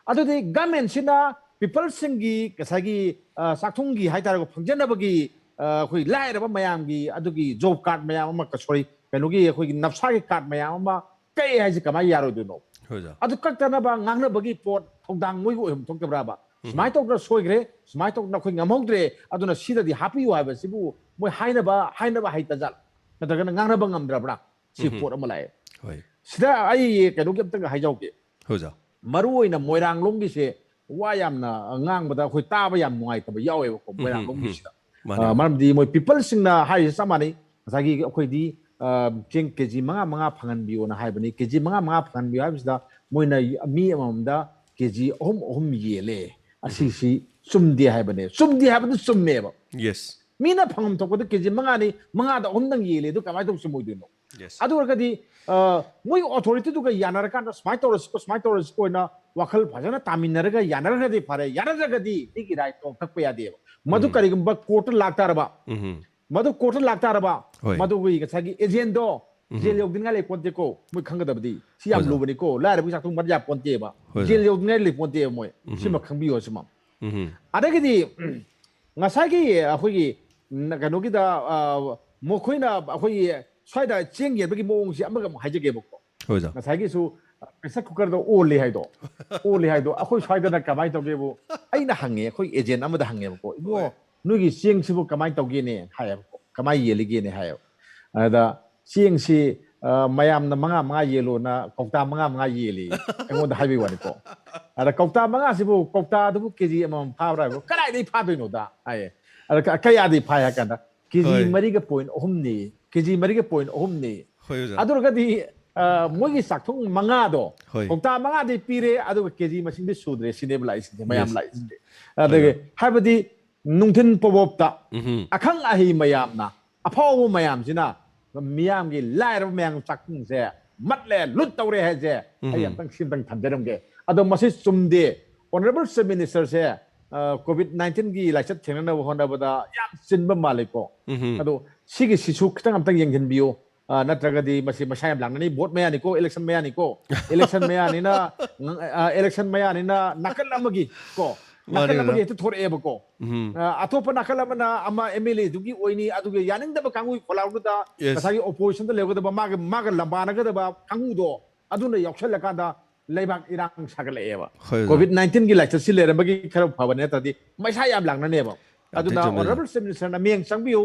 ꯑꯗꯨꯗꯤ ꯒꯃꯦꯟꯁꯤꯅ ꯄꯤꯄꯜꯁꯤꯡꯒꯤ ꯉꯁꯥꯏꯒꯤ ꯑ, ꯆꯥꯛꯊꯨꯡꯒꯤ ꯍꯥꯏꯇꯥꯔꯦꯀꯣ, ꯐꯪꯖꯅꯕꯒꯤ ꯑ, ꯑꯩꯈꯣꯏ ꯂꯥꯏꯔꯕ ꯃꯌꯥꯝꯒꯤ ꯑꯗꯨꯒꯤ ꯖꯣꯕ ꯀꯥꯔꯗ ꯃꯌꯥꯝ ꯑꯃ, ꯁꯣꯔꯤ, ꯀꯩꯅꯣꯒꯤ ꯑꯩꯈꯣꯏꯒꯤ ꯅꯞꯁꯥꯒꯤ ꯀꯥꯔꯗ ꯃꯌꯥꯝ ꯑꯃ ꯀꯛꯑꯦ ꯍꯥꯏꯁꯦ ꯀꯃꯥꯏꯅ ꯌꯥꯔꯣꯏꯗꯣꯏꯅꯣ? ꯍꯣꯏꯗ꯫ ꯑꯗꯨ ꯀꯛꯇꯅꯕ ꯉꯥꯡꯅꯕꯒꯤ ꯄꯣꯠ ꯊꯧꯗꯥꯡ ꯃꯣꯏꯒꯤ ꯑꯣꯏꯐꯝ ꯊꯣꯛꯇꯕ꯭ꯔꯥꯕ? ꯁꯨꯃꯥꯏꯅ ꯇꯧꯗꯅ ꯁꯣꯏꯈ꯭ꯔꯦ, ꯁꯨꯃꯥꯏꯅ ꯇꯧꯗꯅ ꯑꯩꯈꯣꯏ ꯉꯝꯍꯧꯗ꯭ꯔꯦ, ꯑꯗꯨꯅ ꯁꯤꯗꯗꯤ ꯍꯥꯞꯄꯤꯌꯨ ꯍꯥꯏꯕꯁꯤꯕꯨ ꯃꯣꯏ ꯍꯥꯏꯅꯕ ꯍꯥꯏꯅꯕ ꯍꯩꯇꯖꯥꯠ ꯅꯠꯇ꯭ꯔꯒꯅ ꯉꯥꯡꯅꯕ ꯉꯝꯗ꯭ꯔꯕ꯭ꯔꯥ? ꯁꯤ ꯄꯣꯠ ꯑꯃ ꯂꯥꯛꯑꯦ꯫ ꯍꯣꯏ꯫ ꯁꯤꯗ ꯑꯩ ꯀꯩꯅꯣꯒꯤ ꯑꯝꯇꯪꯒ ꯍꯥꯏꯖꯍꯧꯒꯦ꯫ ꯍꯣꯏꯗ꯫ ꯃꯔꯨ ꯑꯣꯏꯅ ꯃꯣꯏꯔꯥꯡꯂꯣꯝꯒꯤꯁꯦ ꯋꯥ ꯌꯥꯝꯅ ꯉꯥꯡꯕꯗ ꯑꯩꯈꯣꯏ ꯇꯥꯕ ꯌꯥꯝ ꯅꯨꯡꯉꯥꯏꯇꯕ ꯌꯥꯎꯋꯦꯕꯀꯣ, ꯃꯣꯏꯔꯥꯡꯂꯣꯝꯒꯤꯁꯤꯗ꯫ ꯃꯥꯅꯦ, ꯑ, ꯃꯥꯅꯦ꯫ ꯃꯔꯝꯗꯤ ꯃꯣꯏ ꯄꯤꯄꯜꯁꯤꯡꯅ ꯍꯥꯏꯔꯤꯁꯦ ꯆꯞ ꯃꯥꯟꯅꯩ꯫ ꯉꯁꯥꯏꯒꯤ ꯑꯩꯈꯣꯏꯗꯤ, ꯑ, ꯆꯦꯡ ꯀꯦ ꯖꯤ ꯃꯉꯥ ꯃꯉꯥ ꯐꯪꯍꯟꯕꯤꯌꯣꯅ ꯍꯥꯏꯕꯅꯤ꯫ ꯀꯦ ꯖꯤ ꯃꯉꯥ ꯃꯉꯥ ꯐꯪꯍꯟꯕꯤꯌꯣ ꯍꯥꯏꯕꯁꯤꯗ ꯃꯣꯏꯅ ꯃꯤ ꯑꯃꯃꯝꯗ ꯀꯦ ꯖꯤ ꯑꯍꯨꯝ ꯑꯍꯨꯝ ꯌꯦꯜꯂꯦ꯫ ꯑꯁꯤꯁꯤ ꯆꯨꯝꯗꯦ ꯍꯥꯏꯕꯅꯦ꯫ ꯆꯨꯝꯗꯦ ꯍꯥꯏꯕꯗꯨ ꯆꯨꯝꯃꯦꯕ꯫ ꯌꯦꯁ꯫ ꯃꯤꯅ ꯐꯪꯐꯝ ꯊꯣꯛꯄꯗ ꯀꯦ ꯖꯤ ꯃꯉꯥꯅꯤ, ꯃꯉꯥꯗ ꯑꯍꯨꯝꯗꯪ ꯌꯦꯜꯂꯦ, ꯑꯗꯨ ꯀꯃꯥꯏꯅ ꯇꯧ ꯆꯨꯝꯃꯣꯏꯗꯣꯏꯅꯣ? ꯌꯦꯁ꯫ ꯑꯗꯨ ꯑꯣꯏꯔꯒꯗꯤ, ꯑ, ꯃꯣꯏ ꯑꯣꯊꯣꯔꯤꯇꯤꯗꯨꯒ ꯌꯥꯅꯔꯀꯥꯟꯗ ꯁꯨꯃꯥꯏꯅ ꯇꯧꯔꯁꯤꯀꯣ, ꯁꯨꯃꯥꯏꯅ ꯇꯧꯔꯁꯤꯀꯣ ꯍꯥꯏꯅ ꯋꯥꯈꯜ ꯐꯖꯅ ꯇꯥꯃꯤꯟꯅꯔꯒ ꯌꯥꯅꯔꯒꯗꯤ ꯐꯔꯦ, ꯌꯥꯅꯗ꯭ꯔꯒꯗꯤ ꯃꯤꯒꯤ ꯔꯥꯏꯠꯇꯣ ꯀꯛꯄ ꯌꯥꯗꯦꯕ꯫ ꯃꯗꯨ ꯀꯔꯤꯒꯨꯝꯕ ꯀꯣꯔꯠꯇ ꯂꯥꯛꯇꯥꯔꯕ, ꯃꯗꯨ ꯀꯣꯔꯠꯇ ꯂꯥꯛꯇꯥꯔꯕ, ꯍꯣꯏ꯫ ꯃꯗꯨꯒꯤ ꯉꯁꯥꯏꯒꯤ ꯑꯦꯖꯦꯟꯗꯣ ꯖꯦꯜ ꯌꯧꯗꯅꯤꯡꯉꯥꯏ ꯂꯩ ꯄꯣꯟꯇꯦꯀꯣ, ꯃꯣꯏ ꯈꯪꯒꯗꯕꯗꯤ꯫ ꯁꯤ ꯌꯥꯝ ꯍꯣꯏ, ꯁꯥꯔ꯫ ꯂꯨꯕꯅꯤꯀꯣ, ꯂꯥꯏꯔꯕꯒꯤ ꯆꯥꯛꯊꯨꯡ ꯃꯔꯤ ꯌꯥ ꯄꯣꯟꯇꯦꯕ꯫ ꯍꯣꯏ, ꯖꯦꯜ ꯁꯥꯔ꯫ ꯌꯧꯗꯅꯤꯡꯉꯥꯏ ꯂꯩ ꯄꯣꯟꯇꯦꯕ ꯃꯣꯏ꯫ ꯁꯤꯃ ꯈꯪꯕꯤꯌꯣ ꯁꯤꯃ꯫ ꯎꯝ꯫ ꯑꯗꯒꯤꯗꯤ ꯎꯝ, ꯉꯁꯥꯏꯒꯤ ꯑꯩꯈꯣꯏꯒꯤ ꯅ-, ꯀꯩꯅꯣꯒꯤꯗ, ꯑ, ꯃꯈꯣꯏꯅ ꯑꯩꯈꯣꯏꯒꯤ ꯁ꯭ꯋꯥꯏꯗ ꯆꯦꯡ ꯌꯦꯟꯕꯒꯤ ꯃꯑꯣꯡꯁꯦ ꯑꯃꯒ ꯑꯃꯨꯛ ꯍꯥꯏꯖꯒꯦꯕꯀꯣ꯫ ꯍꯣꯏ, ꯁꯥꯔ꯫ ꯉꯁꯥꯏꯒꯤꯁꯨ ꯄ꯭ꯔꯦꯁꯔ ꯀꯨꯀꯔꯗ ꯑꯣꯜꯂꯤ ꯍꯥꯏꯗꯣ, ꯑꯣꯜꯂꯤ ꯍꯥꯏꯗꯣ ꯑꯩꯈꯣꯏ ꯁ꯭ꯋꯥꯏꯗꯅ ꯀꯃꯥꯏꯅ ꯇꯧꯒꯦꯕꯨ, ꯑꯩꯅ ꯍꯪꯉꯦ, ꯑꯩꯈꯣꯏ ꯑꯦꯖꯦꯟ ꯑꯃꯗ ꯍꯪꯉꯦꯕꯀꯣ, "ꯏꯕꯨꯡꯉꯣ, ꯍꯣꯏ꯫ ꯅꯣꯏꯒꯤ ꯆꯦꯡꯁꯤꯕꯨ ꯀꯃꯥꯏꯅ ꯇꯧꯒꯦꯅꯦ?" ꯍꯥꯏꯌꯦꯕꯀꯣ, "ꯀꯃꯥꯏꯅ ꯌꯦꯜꯂꯤꯒꯦꯅꯦ?" ꯍꯥꯏꯌꯦꯕ꯫ ꯑꯗ ꯆꯦꯡꯁꯤ ꯑ, ꯃꯌꯥꯝꯅ ꯃꯉꯥ ꯃꯉꯥ ꯌꯦꯜꯂꯣꯅ ꯀꯧꯇꯥ ꯃꯉꯥ ꯃꯉꯥ ꯌꯦꯜꯂꯤ ꯑꯩꯉꯣꯟꯗ ꯍꯥꯏꯕꯒꯤ ꯋꯥꯅꯤꯀꯣ꯫ ꯑꯗ ꯀꯧꯇꯥ ꯃꯉꯥꯁꯤꯕꯨ, ꯀꯧꯇꯥꯗꯨꯕꯨ ꯀꯦꯖꯤ ꯑꯃꯃꯝ ꯐꯥꯕ꯭ꯔꯥ ꯍꯥꯏꯕ, ꯀꯗꯥꯏꯗꯒꯤ ꯐꯥꯗꯣꯏꯅꯣꯗ ꯍꯥꯏꯌꯦ꯫ ꯑꯗ ꯀ- ꯀꯌꯥꯗꯤ ꯐꯥꯏ ꯍꯥꯏ ꯀꯥꯟꯗ ꯀꯦꯖꯤ ꯍꯣꯏ꯫ ꯃꯔꯤꯒ ꯄꯣꯏꯟ ꯑꯍꯨꯝꯅꯤ, ꯀꯦꯖꯤ ꯃꯔꯤꯒ ꯄꯣꯏꯟ ꯑꯍꯨꯝꯅꯤ꯫ ꯍꯣꯏ ꯑꯣꯖꯥ꯫ ꯑꯗꯨ ꯑꯣꯏꯔꯒꯗꯤ ꯑ, ꯃꯣꯏꯒꯤ ꯆꯥꯛꯊꯨꯡ ꯃꯉꯥꯗꯣ ꯍꯣꯏ꯫ ꯀꯧꯇꯥ ꯃꯉꯥꯗꯤ ꯄꯤꯔꯦ, ꯑꯗꯨꯒ ꯀꯦꯖꯤ ꯃꯁꯤꯡꯗꯤ ꯁꯨꯗ꯭ꯔꯦ ꯁꯤꯅꯦꯕ ꯂꯥꯛꯏꯁꯤꯡꯁꯦ, ꯃꯌꯥꯝ Yes. ꯂꯥꯛꯏꯁꯤꯡꯁꯦ꯫ ꯑꯗꯒꯤ ꯍꯥꯏꯕꯗꯤ ꯅꯨꯡꯊꯤꯟ ꯄꯣꯕꯣꯞꯇ ꯎꯝꯍꯨꯝ꯫ ꯑꯈꯪ ꯑꯍꯩ ꯃꯌꯥꯝꯅ, ꯑꯐꯥꯎꯕ ꯃꯌꯥꯝꯁꯤꯅ ꯃꯤꯌꯥꯝꯒꯤ, ꯂꯥꯏꯔꯕ ꯃꯌꯥꯝ ꯆꯥꯛꯊꯨꯡꯁꯦ ꯃꯠꯂꯦ, ꯂꯨꯠ ꯇꯧꯔꯦ ꯍꯥꯏꯁꯦ ꯑꯩ ꯎꯝꯍꯨꯝ꯫ ꯑꯝꯇꯪ ꯁꯤꯝꯇꯪ ꯊꯝꯖꯔꯝꯒꯦ꯫ ꯑꯗꯣ ꯃꯁꯤ ꯆꯨꯝꯗꯦ꯫ Honourable Chief Minister ꯁꯦ, ꯑ, COVID nineteen ꯒꯤ ꯂꯥꯏꯆꯠ ꯊꯦꯡꯅꯅꯕ ꯍꯣꯠꯅꯕꯗ ꯌꯥꯝ ꯆꯤꯟꯕ ꯃꯥꯜꯂꯦꯀꯣ꯫ ꯎꯝꯍꯨꯝ꯫ ꯑꯗꯣ ꯁꯤꯒꯤꯁꯤꯁꯨ ꯈꯤꯇꯪ ꯑꯝꯇꯪ ꯌꯦꯡꯁꯤꯟꯕꯤꯌꯨ꯫ ꯑ, ꯅꯠꯇ꯭ꯔꯒꯗꯤ ꯃꯁꯤ ꯃꯁꯥ ꯌꯥꯝ ꯂꯥꯡꯅꯅꯤ꯫ ꯚꯣꯠ ꯃꯌꯥꯅꯤꯀꯣ, ꯏꯂꯦꯛꯁꯟ ꯃꯌꯥꯅꯤꯀꯣ꯫ ꯏꯂꯦꯛꯁꯟ ꯃꯌꯥꯅꯤꯅ, ꯑ, ꯏꯂꯦꯛꯁꯟ ꯃꯌꯥꯅꯤꯅ ꯅꯥꯀꯜ ꯑꯃꯒꯤ ꯀꯣ, ꯃꯥꯅꯤ, ꯅꯥꯀꯜ ꯑꯃꯒꯤ ꯑꯣꯖꯥ꯫ ꯍꯦꯛꯇ ꯊꯣꯔꯛꯑꯦꯕꯀꯣ꯫ ꯎꯝ꯫ ꯑ, ꯑꯇꯣꯞꯄ ꯅꯥꯀꯜ ꯑꯃꯅ ꯑꯃ ꯑꯦꯝ ꯑꯦꯜ ꯑꯦꯗꯨꯒꯤ ꯑꯣꯏꯅꯤ, ꯑꯗꯨꯒ ꯌꯥꯅꯤꯡꯗꯕ ꯀꯥꯡꯕꯨꯒꯤ ꯈꯣꯜꯂꯥꯎꯗꯨꯗ Yes. ꯉꯁꯥꯏꯒꯤ ꯑꯣꯄꯣꯖꯤꯁꯟꯗ ꯂꯩꯒꯗꯕ ꯃꯥꯒ, ꯃꯥꯒ ꯂꯝꯕꯥꯅꯒꯗꯕ ꯀꯥꯡꯕꯨꯗꯣ ꯑꯗꯨꯅ ꯌꯥꯎꯁꯜꯂꯀꯥꯟꯗ ꯂꯩꯕꯥꯛ ꯏꯔꯥꯡ ꯁꯥꯒꯠꯂꯛꯑꯦꯕ꯫ ꯍꯣꯏ, ꯑꯣꯖꯥ꯫ ꯀꯣꯚꯤꯗ ꯅꯥꯏꯟꯇꯤꯟꯒꯤ ꯂꯥꯏꯆꯠꯁꯤ ꯂꯩꯔꯝꯕꯒꯤ ꯈꯔ ꯐꯕ ꯅꯠꯇ꯭ꯔꯗꯤ ꯃꯩꯁꯥ ꯌꯥꯝ ꯂꯥꯡꯅꯅꯦꯕ꯫ ꯌꯥꯝ ꯊꯤ ꯑꯗꯨꯅ ꯆꯨꯝꯃꯦ, ꯑꯣꯖꯥ꯫ Honourable Chief Minister ꯅ ꯃꯤꯠꯌꯦꯡ ꯆꯪꯕꯤꯌꯨ꯫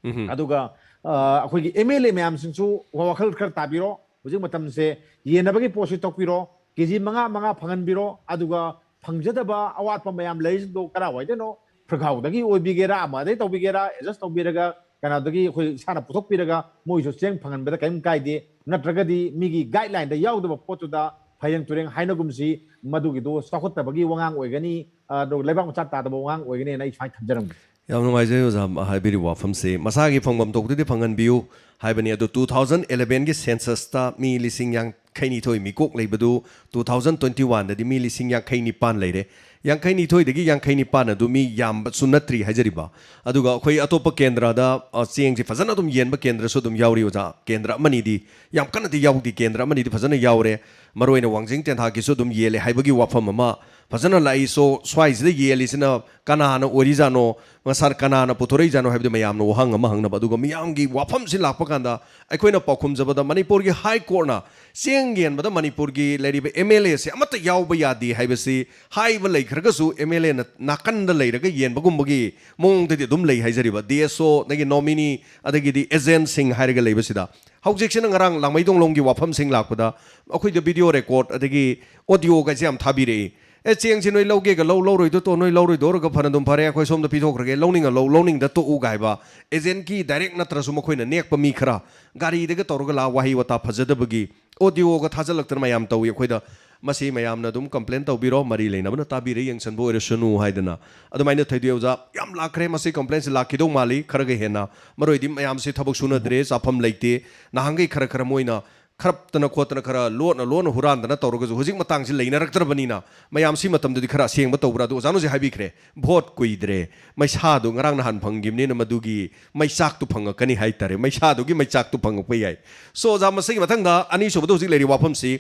ꯎꯝꯍꯨꯝ꯫ ꯑꯗꯨꯒ, ꯑ, ꯑꯩꯈꯣꯏꯒꯤ ꯑꯦꯝ ꯑꯦꯜ ꯑꯦ ꯃꯌꯥꯝꯁꯤꯡꯁꯨ ꯋꯥꯈꯜ ꯈꯔ ꯇꯥꯕꯤꯔꯣ꯫ ꯍꯧꯖꯤꯛ ꯃꯇꯝꯁꯦ ꯌꯦꯟꯅꯕꯒꯤ ꯄꯣꯠꯁꯤ ꯇꯣꯛꯄꯤꯔꯣ꯫ ꯀꯦꯖꯤ ꯃꯉꯥ ꯃꯉꯥ ꯐꯪꯍꯟꯕꯤꯔꯣ꯫ ꯑꯗꯨꯒ ꯐꯪꯖꯗꯕ ꯑꯋꯥꯠꯄ ꯃꯌꯥꯝ ꯂꯩꯔꯤꯁꯤꯡꯗꯣ ꯀꯔꯥꯏꯋꯥꯏꯗꯅꯣ, ꯐ꯭ꯔꯒꯥꯎꯗꯒꯤ ꯑꯣꯏꯕꯤꯒꯦꯔꯥ, ꯑꯃꯗꯒꯤ ꯇꯧꯕꯤꯒꯦꯔꯥ, ꯑꯦꯗꯖꯁ ꯇꯧꯕꯤꯔꯒ ꯀꯩꯅꯣꯗꯒꯤ ꯑꯩꯈꯣꯏ ꯏꯁꯥꯅ ꯄꯨꯊꯣꯛꯄꯤꯔꯒ ꯃꯣꯏꯁꯨ ꯆꯦꯡ ꯐꯪꯍꯟꯕꯗ ꯀꯔꯤꯝ ꯀꯥꯏꯗꯦ꯫ ꯅꯠꯇ꯭ꯔꯒꯗꯤ ꯃꯤꯒꯤ ꯒꯥꯏꯗꯂꯥꯏꯟꯗ ꯌꯥꯎꯗꯕ ꯄꯣꯠꯇꯨꯗ ꯐꯩꯔꯦꯡ ꯇꯨꯔꯦꯡ ꯍꯥꯏꯅꯒꯨꯝꯁꯤ, ꯃꯗꯨꯒꯤꯗꯣ ꯆꯥꯎꯈꯠꯇꯕꯒꯤ ꯋꯥꯉꯥꯡ ꯑꯣꯏꯒꯅꯤ, ꯑꯗꯨꯒ ꯂꯩꯕꯥꯛ ꯃꯆꯥ ꯇꯥꯗꯕ ꯋꯥꯉꯥꯡ ꯑꯣꯏꯒꯅꯤꯅ ꯑꯩ ꯁꯨꯃꯥꯏꯅ ꯊꯝꯖꯔꯝꯒꯦ꯫ ꯌꯥꯝ ꯅꯨꯡꯉꯥꯏꯖꯩ ꯑꯣꯖꯥ ꯍꯥꯏꯕꯤꯔꯤꯕ ꯋꯥꯐꯝꯁꯦ꯫ ꯃꯁꯥꯒꯤ ꯐꯪꯐꯝ ꯊꯣꯛꯄꯗꯨꯗꯤ ꯐꯪꯍꯟꯕꯤꯌꯨ ꯍꯥꯏꯕꯅꯤ꯫ ꯑꯗꯨ two thousand eleven ꯒꯤ census ꯇ ꯃꯤ ꯂꯤꯁꯤꯡ ꯌꯥꯡꯈꯩꯅꯤꯊꯣꯏ ꯃꯤꯀꯣꯛ ꯂꯩꯕꯗꯨ two thousand twenty one ꯗꯗꯤ ꯃꯤ ꯂꯤꯁꯤꯡ ꯌꯥꯡꯈꯩ ꯅꯤꯄꯥꯟ ꯂꯩꯔꯦ꯫ ꯌꯥꯡꯈꯩꯅꯤꯊꯣꯏꯗꯒꯤ ꯌꯥꯡꯈꯩ ꯅꯤꯄꯥꯟ ꯑꯗꯨ ꯃꯤ ꯌꯥꯝꯕꯁꯨ ꯅꯠꯇ꯭ꯔꯤ ꯍꯥꯏꯖꯔꯤꯕ꯫ ꯑꯗꯨꯒ ꯑꯩꯈꯣꯏ ꯑꯇꯣꯞꯄ ꯀꯦꯟꯗ꯭ꯔꯗ, ꯑ, ꯆꯦꯡꯁꯤ ꯐꯖꯅ ꯑꯗꯨꯝ ꯌꯦꯟꯕ ꯀꯦꯟꯗ꯭ꯔꯁꯨ ꯑꯗꯨꯝ ꯌꯥꯎꯔꯤ ꯑꯣꯖꯥ꯫ ꯀꯦꯟꯗ꯭ꯔ ꯑꯃꯅꯤꯗꯤ ꯌꯥꯝ ꯀꯟꯅꯗꯤ ꯌꯥꯎꯗꯦ, ꯀꯦꯟꯗ꯭ꯔ ꯑꯃꯅꯤꯗꯤ ꯐꯖꯅ ꯌꯥꯎꯔꯦ꯫ ꯃꯔꯨꯑꯣꯏꯅ ꯋꯥꯡꯖꯤꯡ ꯇꯦꯟꯊꯥꯒꯤꯁꯨ ꯑꯗꯨꯝ ꯌꯦꯜꯂꯦ ꯍꯥꯏꯕꯒꯤ ꯋꯥꯐꯝ ꯑꯃ ꯐꯖꯅ ꯂꯥꯛꯏ꯫ So, ꯁ꯭ꯋꯥꯏꯁꯤꯗ ꯌꯦꯜꯂꯤꯁꯤꯅ ꯀꯅꯥꯅ ꯑꯣꯏꯔꯤꯖꯥꯠꯅꯣ, ꯃꯁꯥ ꯀꯅꯥꯅ ꯄꯨꯊꯣꯔꯛꯏꯖꯥꯠꯅꯣ ꯍꯥꯏꯕꯗꯨ ꯃꯌꯥꯝꯅ ꯋꯥꯍꯪ ꯑꯃ ꯍꯪꯅꯕ꯫ ꯑꯗꯨꯒ ꯃꯤꯌꯥꯝꯒꯤ ꯋꯥꯐꯝꯁꯤ ꯂꯥꯛꯄ ꯀꯥꯟꯗ ꯑꯩꯈꯣꯏꯅ ꯄꯥꯎꯈꯨꯝꯖꯕꯗ ꯃꯅꯤꯄꯨꯔꯒꯤ ꯍꯥꯏ ꯀꯣꯔꯠꯅ ꯆꯦꯡ ꯌꯦꯟꯕꯗ ꯃꯅꯤꯄꯨꯔꯒꯤ ꯂꯩꯔꯤꯕ ꯑꯦꯝ ꯑꯦꯜ ꯑꯦꯁꯦ ꯑꯃꯠꯇ ꯌꯥꯎꯕ ꯌꯥꯗꯦ ꯍꯥꯏꯕꯁꯤ ꯍꯥꯏꯕ ꯂꯩ꯫ ꯈꯔꯒꯁꯨ ꯑꯦꯝ ꯑꯦꯜ ꯑꯦꯅ ꯅꯥꯀꯟꯗ ꯂꯩꯔꯒ ꯌꯦꯟꯕꯒꯨꯝꯕꯒꯤ ꯃꯑꯣꯡꯗꯗꯤ ꯑꯗꯨꯝ ꯂꯩ ꯍꯥꯏꯖꯔꯤꯕ, ꯗꯤ ꯑꯦꯁ ꯑꯣ, ꯅꯒꯤ ꯅꯣꯃꯤꯅꯤ, ꯑꯗꯒꯤꯗꯤ ꯑꯦꯖꯦꯟꯁꯤꯡ ꯍꯥꯏꯔꯒ ꯂꯩꯕꯁꯤꯗ꯫ ꯍꯧꯖꯤꯛꯁꯤꯅ ꯉꯔꯥꯡ ꯂꯥꯡꯃꯩꯗꯣꯡꯂꯣꯝꯒꯤ ꯋꯥꯐꯝꯁꯤꯡ ꯂꯥꯛꯄꯗ ꯑꯩꯈꯣꯏꯗ ꯚꯤꯗꯤꯑꯣ ꯔꯦꯀꯣꯔꯠ ꯑꯗꯒꯤ ꯑꯣꯗꯤꯑꯣꯒꯁꯦ ꯌꯥꯝ ꯊꯥꯕꯤꯔꯛꯏ꯫ "ꯑꯦ, ꯆꯦꯡꯁꯤ ꯅꯣꯏ ꯂꯧꯒꯦꯒ ꯂꯧ, ꯂꯧꯔꯣꯏꯗꯣ ꯇꯣ, ꯅꯣꯏ ꯂꯧꯔꯣꯏꯗꯣꯔꯒ ꯐꯅ ꯑꯗꯨꯝ ꯐꯔꯦ, ꯑꯩꯈꯣꯏ ꯁꯣꯝꯗ ꯄꯤꯊꯣꯛꯈ꯭ꯔꯒꯦ, ꯂꯧꯅꯤꯡꯉ ꯂꯧ, ꯂꯧꯅꯤꯡꯗ ꯇꯣꯛꯎ" ꯍꯥꯏꯕ ꯑꯦꯖꯦꯟꯀꯤ ꯗꯥꯏꯔꯦꯛ ꯅꯠꯇ꯭ꯔꯁꯨ ꯃꯈꯣꯏꯅ ꯅꯦꯛꯄ ꯃꯤ ꯈꯔ ꯒꯥꯔꯤꯗꯒ ꯇꯧꯔꯒ ꯂꯥꯛ, ꯋꯥꯍꯩ ꯋꯥꯇꯥ ꯐꯖꯗꯕꯒꯤ ꯑꯣꯗꯤꯑꯣꯒ ꯊꯥꯖꯤꯜꯂꯛꯇꯅ ꯃꯌꯥꯝ ꯇꯧꯏ꯫ ꯑꯩꯈꯣꯏꯗ ꯃꯁꯤ ꯃꯌꯥꯝꯅ ꯑꯗꯨꯝ ꯀꯝꯄ꯭ꯂꯦꯟ ꯇꯧꯕꯤꯔꯣ, ꯃꯔꯤ ꯂꯩꯅꯕꯅ ꯇꯥꯕꯤꯔꯦ, ꯌꯦꯡꯁꯟꯕ ꯑꯣꯏꯔꯁꯅꯨ ꯍꯥꯏꯗꯅ ꯑꯗꯨꯃꯥꯏꯅ ꯊꯣꯏꯗꯣꯏ ꯑꯣꯖꯥ꯫ ꯌꯥꯝ ꯂꯥꯛꯈ꯭ꯔꯦ, ꯃꯁꯤ ꯀꯝꯄ꯭ꯂꯦꯟꯁꯤ ꯂꯥꯛꯈꯤꯗꯧ ꯃꯥꯜꯂꯤ ꯈꯔꯒ ꯍꯦꯟꯅ꯫ ꯃꯔꯨ ꯑꯣꯏꯗꯤ ꯃꯌꯥꯝꯁꯤ ꯊꯕꯛ ꯁꯨꯅꯗ꯭ꯔꯦ, ꯆꯥꯐꯝ ꯂꯩꯇꯦ꯫ ꯅꯍꯥꯟꯈꯩ ꯈꯔ ꯈꯔ ꯃꯣꯏꯅ ꯈꯔꯞꯇꯅ ꯈꯣꯠꯇꯅ ꯈꯔ ꯂꯣꯠꯅ ꯂꯣꯟꯅ ꯍꯨꯔꯥꯟꯗꯅ ꯇꯧꯔꯒꯁꯨ ꯍꯧꯖꯤꯛ ꯃꯇꯥꯡꯁꯤ ꯂꯩꯅꯔꯛꯇ꯭ꯔꯕꯅꯤꯅ ꯃꯌꯥꯝꯁꯤ ꯃꯇꯝꯗꯗꯤ ꯈꯔ ꯑꯁꯦꯡꯕ ꯇꯧꯕ꯭ꯔꯥ? ꯑꯗꯨ ꯑꯣꯖꯥꯅ ꯍꯧꯖꯤꯛ ꯍꯥꯏꯕꯤꯈ꯭ꯔꯦ, ꯚꯣꯠ ꯀꯨꯏꯗ꯭ꯔꯦ, ꯃꯩꯁꯥꯗꯣ ꯉꯔꯥꯡ ꯅꯍꯥꯟ ꯐꯪꯈꯤꯕꯅꯤꯅ ꯃꯗꯨꯒꯤ ꯃꯩꯆꯥꯛꯇꯨ ꯐꯪꯉꯛꯀꯅꯤ ꯍꯥꯏꯇꯥꯔꯦ, ꯃꯩꯁꯥꯗꯨꯒꯤ ꯃꯩꯆꯥꯛꯇꯨ ꯐꯪꯉꯛꯄ ꯌꯥꯏ꯫ ꯁꯣ ꯑꯣꯖꯥ, ꯃꯁꯤꯒꯤ ꯃꯊꯪꯗ ꯑꯅꯤꯁꯨꯕꯗ ꯍꯧꯖꯤꯛ ꯂꯩꯔꯤꯕ ꯋꯥꯐꯝꯁꯤ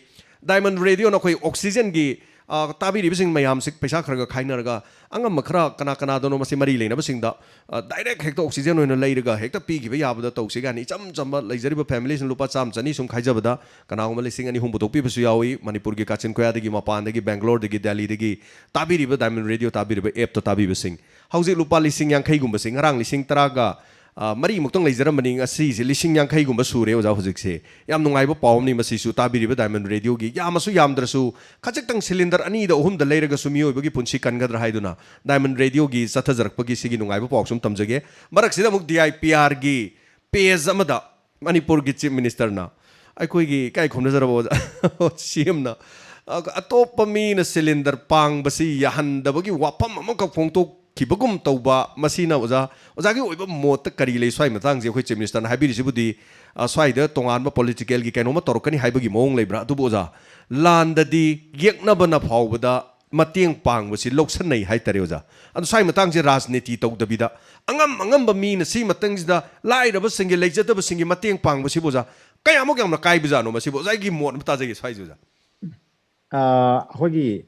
ꯗꯥꯏꯃꯟ ꯔꯦꯗꯤꯑꯣꯅ ꯑꯩꯈꯣꯏ ꯑꯣꯛꯁꯤꯖꯦꯟꯒꯤ, ꯑ, ꯇꯥꯕꯤꯔꯤꯕꯁꯤꯡ ꯃꯌꯥꯝꯁꯤ ꯄꯩꯁꯥ ꯈꯔ ꯈꯔ ꯈꯥꯏꯅꯔꯒ ꯑꯉꯝꯕ ꯈꯔ ꯀꯅꯥ ꯀꯅꯥꯗꯅꯣ ꯃꯁꯤ ꯃꯔꯤ ꯂꯩꯅꯕꯁꯤꯡꯗ, ꯑ, ꯗꯥꯏꯔꯦꯛ ꯍꯦꯛꯇ ꯑꯣꯛꯁꯤꯖꯦꯟ ꯑꯣꯏꯅ ꯂꯩꯔꯒ ꯍꯦꯛꯇ ꯄꯤꯈꯤꯕ ꯌꯥꯕꯗ ꯇꯧꯁꯤ ꯀꯥꯏꯅ ꯏꯆꯝ ꯆꯝꯕ ꯂꯩꯖꯔꯤꯕ ꯐꯦꯃꯤꯂꯤꯁꯤꯡ ꯂꯨꯄꯥ ꯆꯥꯝꯃ ꯆꯅꯤ ꯁꯨꯝ ꯈꯥꯏꯖꯕꯗ ꯀꯅꯥꯒꯨꯝꯕ ꯂꯤꯁꯤꯡ ꯑꯅꯤ ꯑꯍꯨꯝ ꯄꯨꯊꯣꯛꯄꯤꯕꯁꯨ ꯌꯥꯎꯏ꯫ ꯃꯅꯤꯄꯨꯔꯒꯤ ꯀꯥꯆꯤꯟ ꯀꯣꯌꯥꯗꯒꯤ, ꯃꯄꯥꯟꯗꯒꯤ, ꯕꯦꯡꯒ꯭ꯂꯣꯔꯗꯒꯤ, ꯗꯦꯜꯂꯤꯗꯒꯤ ꯇꯥꯕꯤꯔꯤꯕ ꯗꯥꯏꯃꯟ ꯔꯦꯗꯤꯑꯣ ꯇꯥꯕꯤꯔꯤꯕ ꯑꯦꯞꯇ ꯇꯥꯕꯤꯕꯁꯤꯡ ꯍꯧꯖꯤꯛ ꯂꯨꯄꯥ ꯂꯤꯁꯤꯡ ꯌꯥꯡꯈꯩꯒꯨꯝꯕꯁꯤ ꯉꯔꯥꯡ ꯂꯤꯁꯤꯡ ꯇꯔꯥꯒ, ꯑ, ꯃꯔꯤꯃꯨꯛꯇꯪ ꯂꯩꯖꯔꯝꯕꯅꯤ, ꯉꯁꯤꯁꯦ ꯂꯤꯁꯤꯡ ꯌꯥꯡꯈꯩꯒꯨꯝꯕ ꯁꯨꯔꯦ ꯑꯣꯖꯥ꯫ ꯍꯧꯖꯤꯛꯁꯦ ꯌꯥꯝ ꯅꯨꯡꯉꯥꯏꯕ ꯄꯥꯎ ꯑꯃꯅꯤ ꯃꯁꯤꯁꯨ ꯇꯥꯕꯤꯔꯤꯕ ꯗꯥꯏꯃꯟ ꯔꯦꯗꯤꯑꯣꯒꯤ꯫ ꯌꯥꯝꯃꯁꯨ ꯌꯥꯝꯗ꯭ꯔꯁꯨ ꯈꯖꯤꯛꯇꯪ ꯁꯤꯂꯤꯟꯗꯔ ꯑꯅꯤꯗ ꯑꯍꯨꯝꯗ ꯂꯩꯔꯒꯁꯨ ꯃꯤꯑꯣꯏꯕꯒꯤ ꯄꯨꯟꯁꯤ ꯀꯟꯒꯗ꯭ꯔꯥ ꯍꯥꯏꯗꯨꯅ ꯗꯥꯏꯃꯟ ꯔꯦꯗꯤꯑꯣꯒꯤ ꯆꯠꯊꯖꯔꯛꯄꯒꯤ ꯁꯤꯒꯤ ꯅꯨꯡꯉꯥꯏꯕ ꯄꯥꯎꯁꯨ ꯑꯃ ꯇꯝꯖꯒꯦ꯫ ꯃꯔꯛꯁꯤꯗ ꯑꯃꯨꯛ ꯗꯤ ꯑꯥꯏ ꯄꯤ ꯑꯥꯔꯒꯤ ꯄꯦꯖ ꯑꯃꯗ ꯃꯅꯤꯄꯨꯔꯒꯤ ꯆꯤꯐ ꯃꯤꯅꯤꯁꯇꯔꯅ ꯑꯩꯈꯣꯏꯒꯤ ꯏꯀꯥꯏ ꯈꯨꯝꯅꯖꯔꯕ ꯑꯣꯖꯥ ꯁꯤ ꯑꯦꯝꯅ ꯑꯇꯣꯞꯄ ꯃꯤꯅ ꯁꯤꯂꯤꯟꯗꯔ ꯄꯥꯡꯕꯁꯤ ꯌꯥꯍꯟꯗꯕꯒꯤ ꯋꯥꯐꯝ ꯑꯃꯈꯛ ꯐꯣꯡꯗꯣꯛꯈꯤꯕꯒꯨꯝ ꯇꯧꯕ, ꯃꯁꯤꯅ ꯑꯣꯖꯥ, ꯑꯣꯖꯥꯒꯤ ꯑꯣꯏꯕ ꯃꯣꯠꯇ ꯀꯔꯤ ꯂꯩ? ꯁ꯭ꯋꯥꯏ ꯃꯇꯥꯡꯁꯦ ꯑꯩꯈꯣꯏ ꯆꯤꯐ ꯃꯤꯅꯤꯁꯇꯔꯅ ꯍꯥꯏꯕꯤꯔꯤꯁꯤꯕꯨꯗꯤ, ꯑ, ꯁ꯭ꯋꯥꯏꯗ ꯇꯣꯉꯥꯟꯕ ꯄꯣꯂꯤꯇꯤꯀꯦꯜꯒꯤ ꯀꯩꯅꯣꯝꯃ ꯇꯧꯔꯛꯀꯅꯤ ꯍꯥꯏꯕꯒꯤ ꯃꯑꯣꯡ ꯂꯩꯕ꯭ꯔꯥ? ꯑꯗꯨꯕꯨ ꯑꯣꯖꯥ, ꯂꯥꯟꯗꯗꯤ ꯌꯦꯛꯅꯕꯅ ꯐꯥꯎꯕꯗ ꯃꯇꯦꯡ ꯄꯥꯡꯕꯁꯤ ꯂꯧꯁꯟꯅꯩ ꯍꯥꯏꯇꯥꯔꯦ ꯑꯣꯖꯥ꯫ ꯑꯗꯣ ꯁ꯭ꯋꯥꯏ ꯃꯇꯥꯡꯁꯦ ꯔꯥꯖꯅꯤꯇꯤ ꯇꯧꯗꯕꯤꯗ ꯑꯉꯝ ꯑꯉꯝꯕ ꯃꯤꯅ ꯁꯤ ꯃꯇꯥꯡꯁꯤꯗ ꯂꯥꯏꯔꯕꯁꯤꯡꯒꯤ, ꯂꯩꯖꯗꯕꯁꯤꯡꯒꯤ ꯃꯇꯦꯡ ꯄꯥꯡꯕꯁꯤꯕꯨ ꯑꯣꯖꯥ ꯀꯌꯥꯃꯨꯛ ꯌꯥꯝꯅ ꯀꯥꯏꯕꯖꯥꯠꯅꯣ? ꯃꯁꯤꯕꯨ ꯑꯣꯖꯥꯒꯤ ꯃꯣꯠ ꯑꯃ ꯇꯥꯖꯒꯦ ꯁ꯭ꯋꯥꯏꯁꯦ ꯑꯣꯖꯥ꯫ ꯑ, ꯑꯩꯈꯣꯏꯒꯤ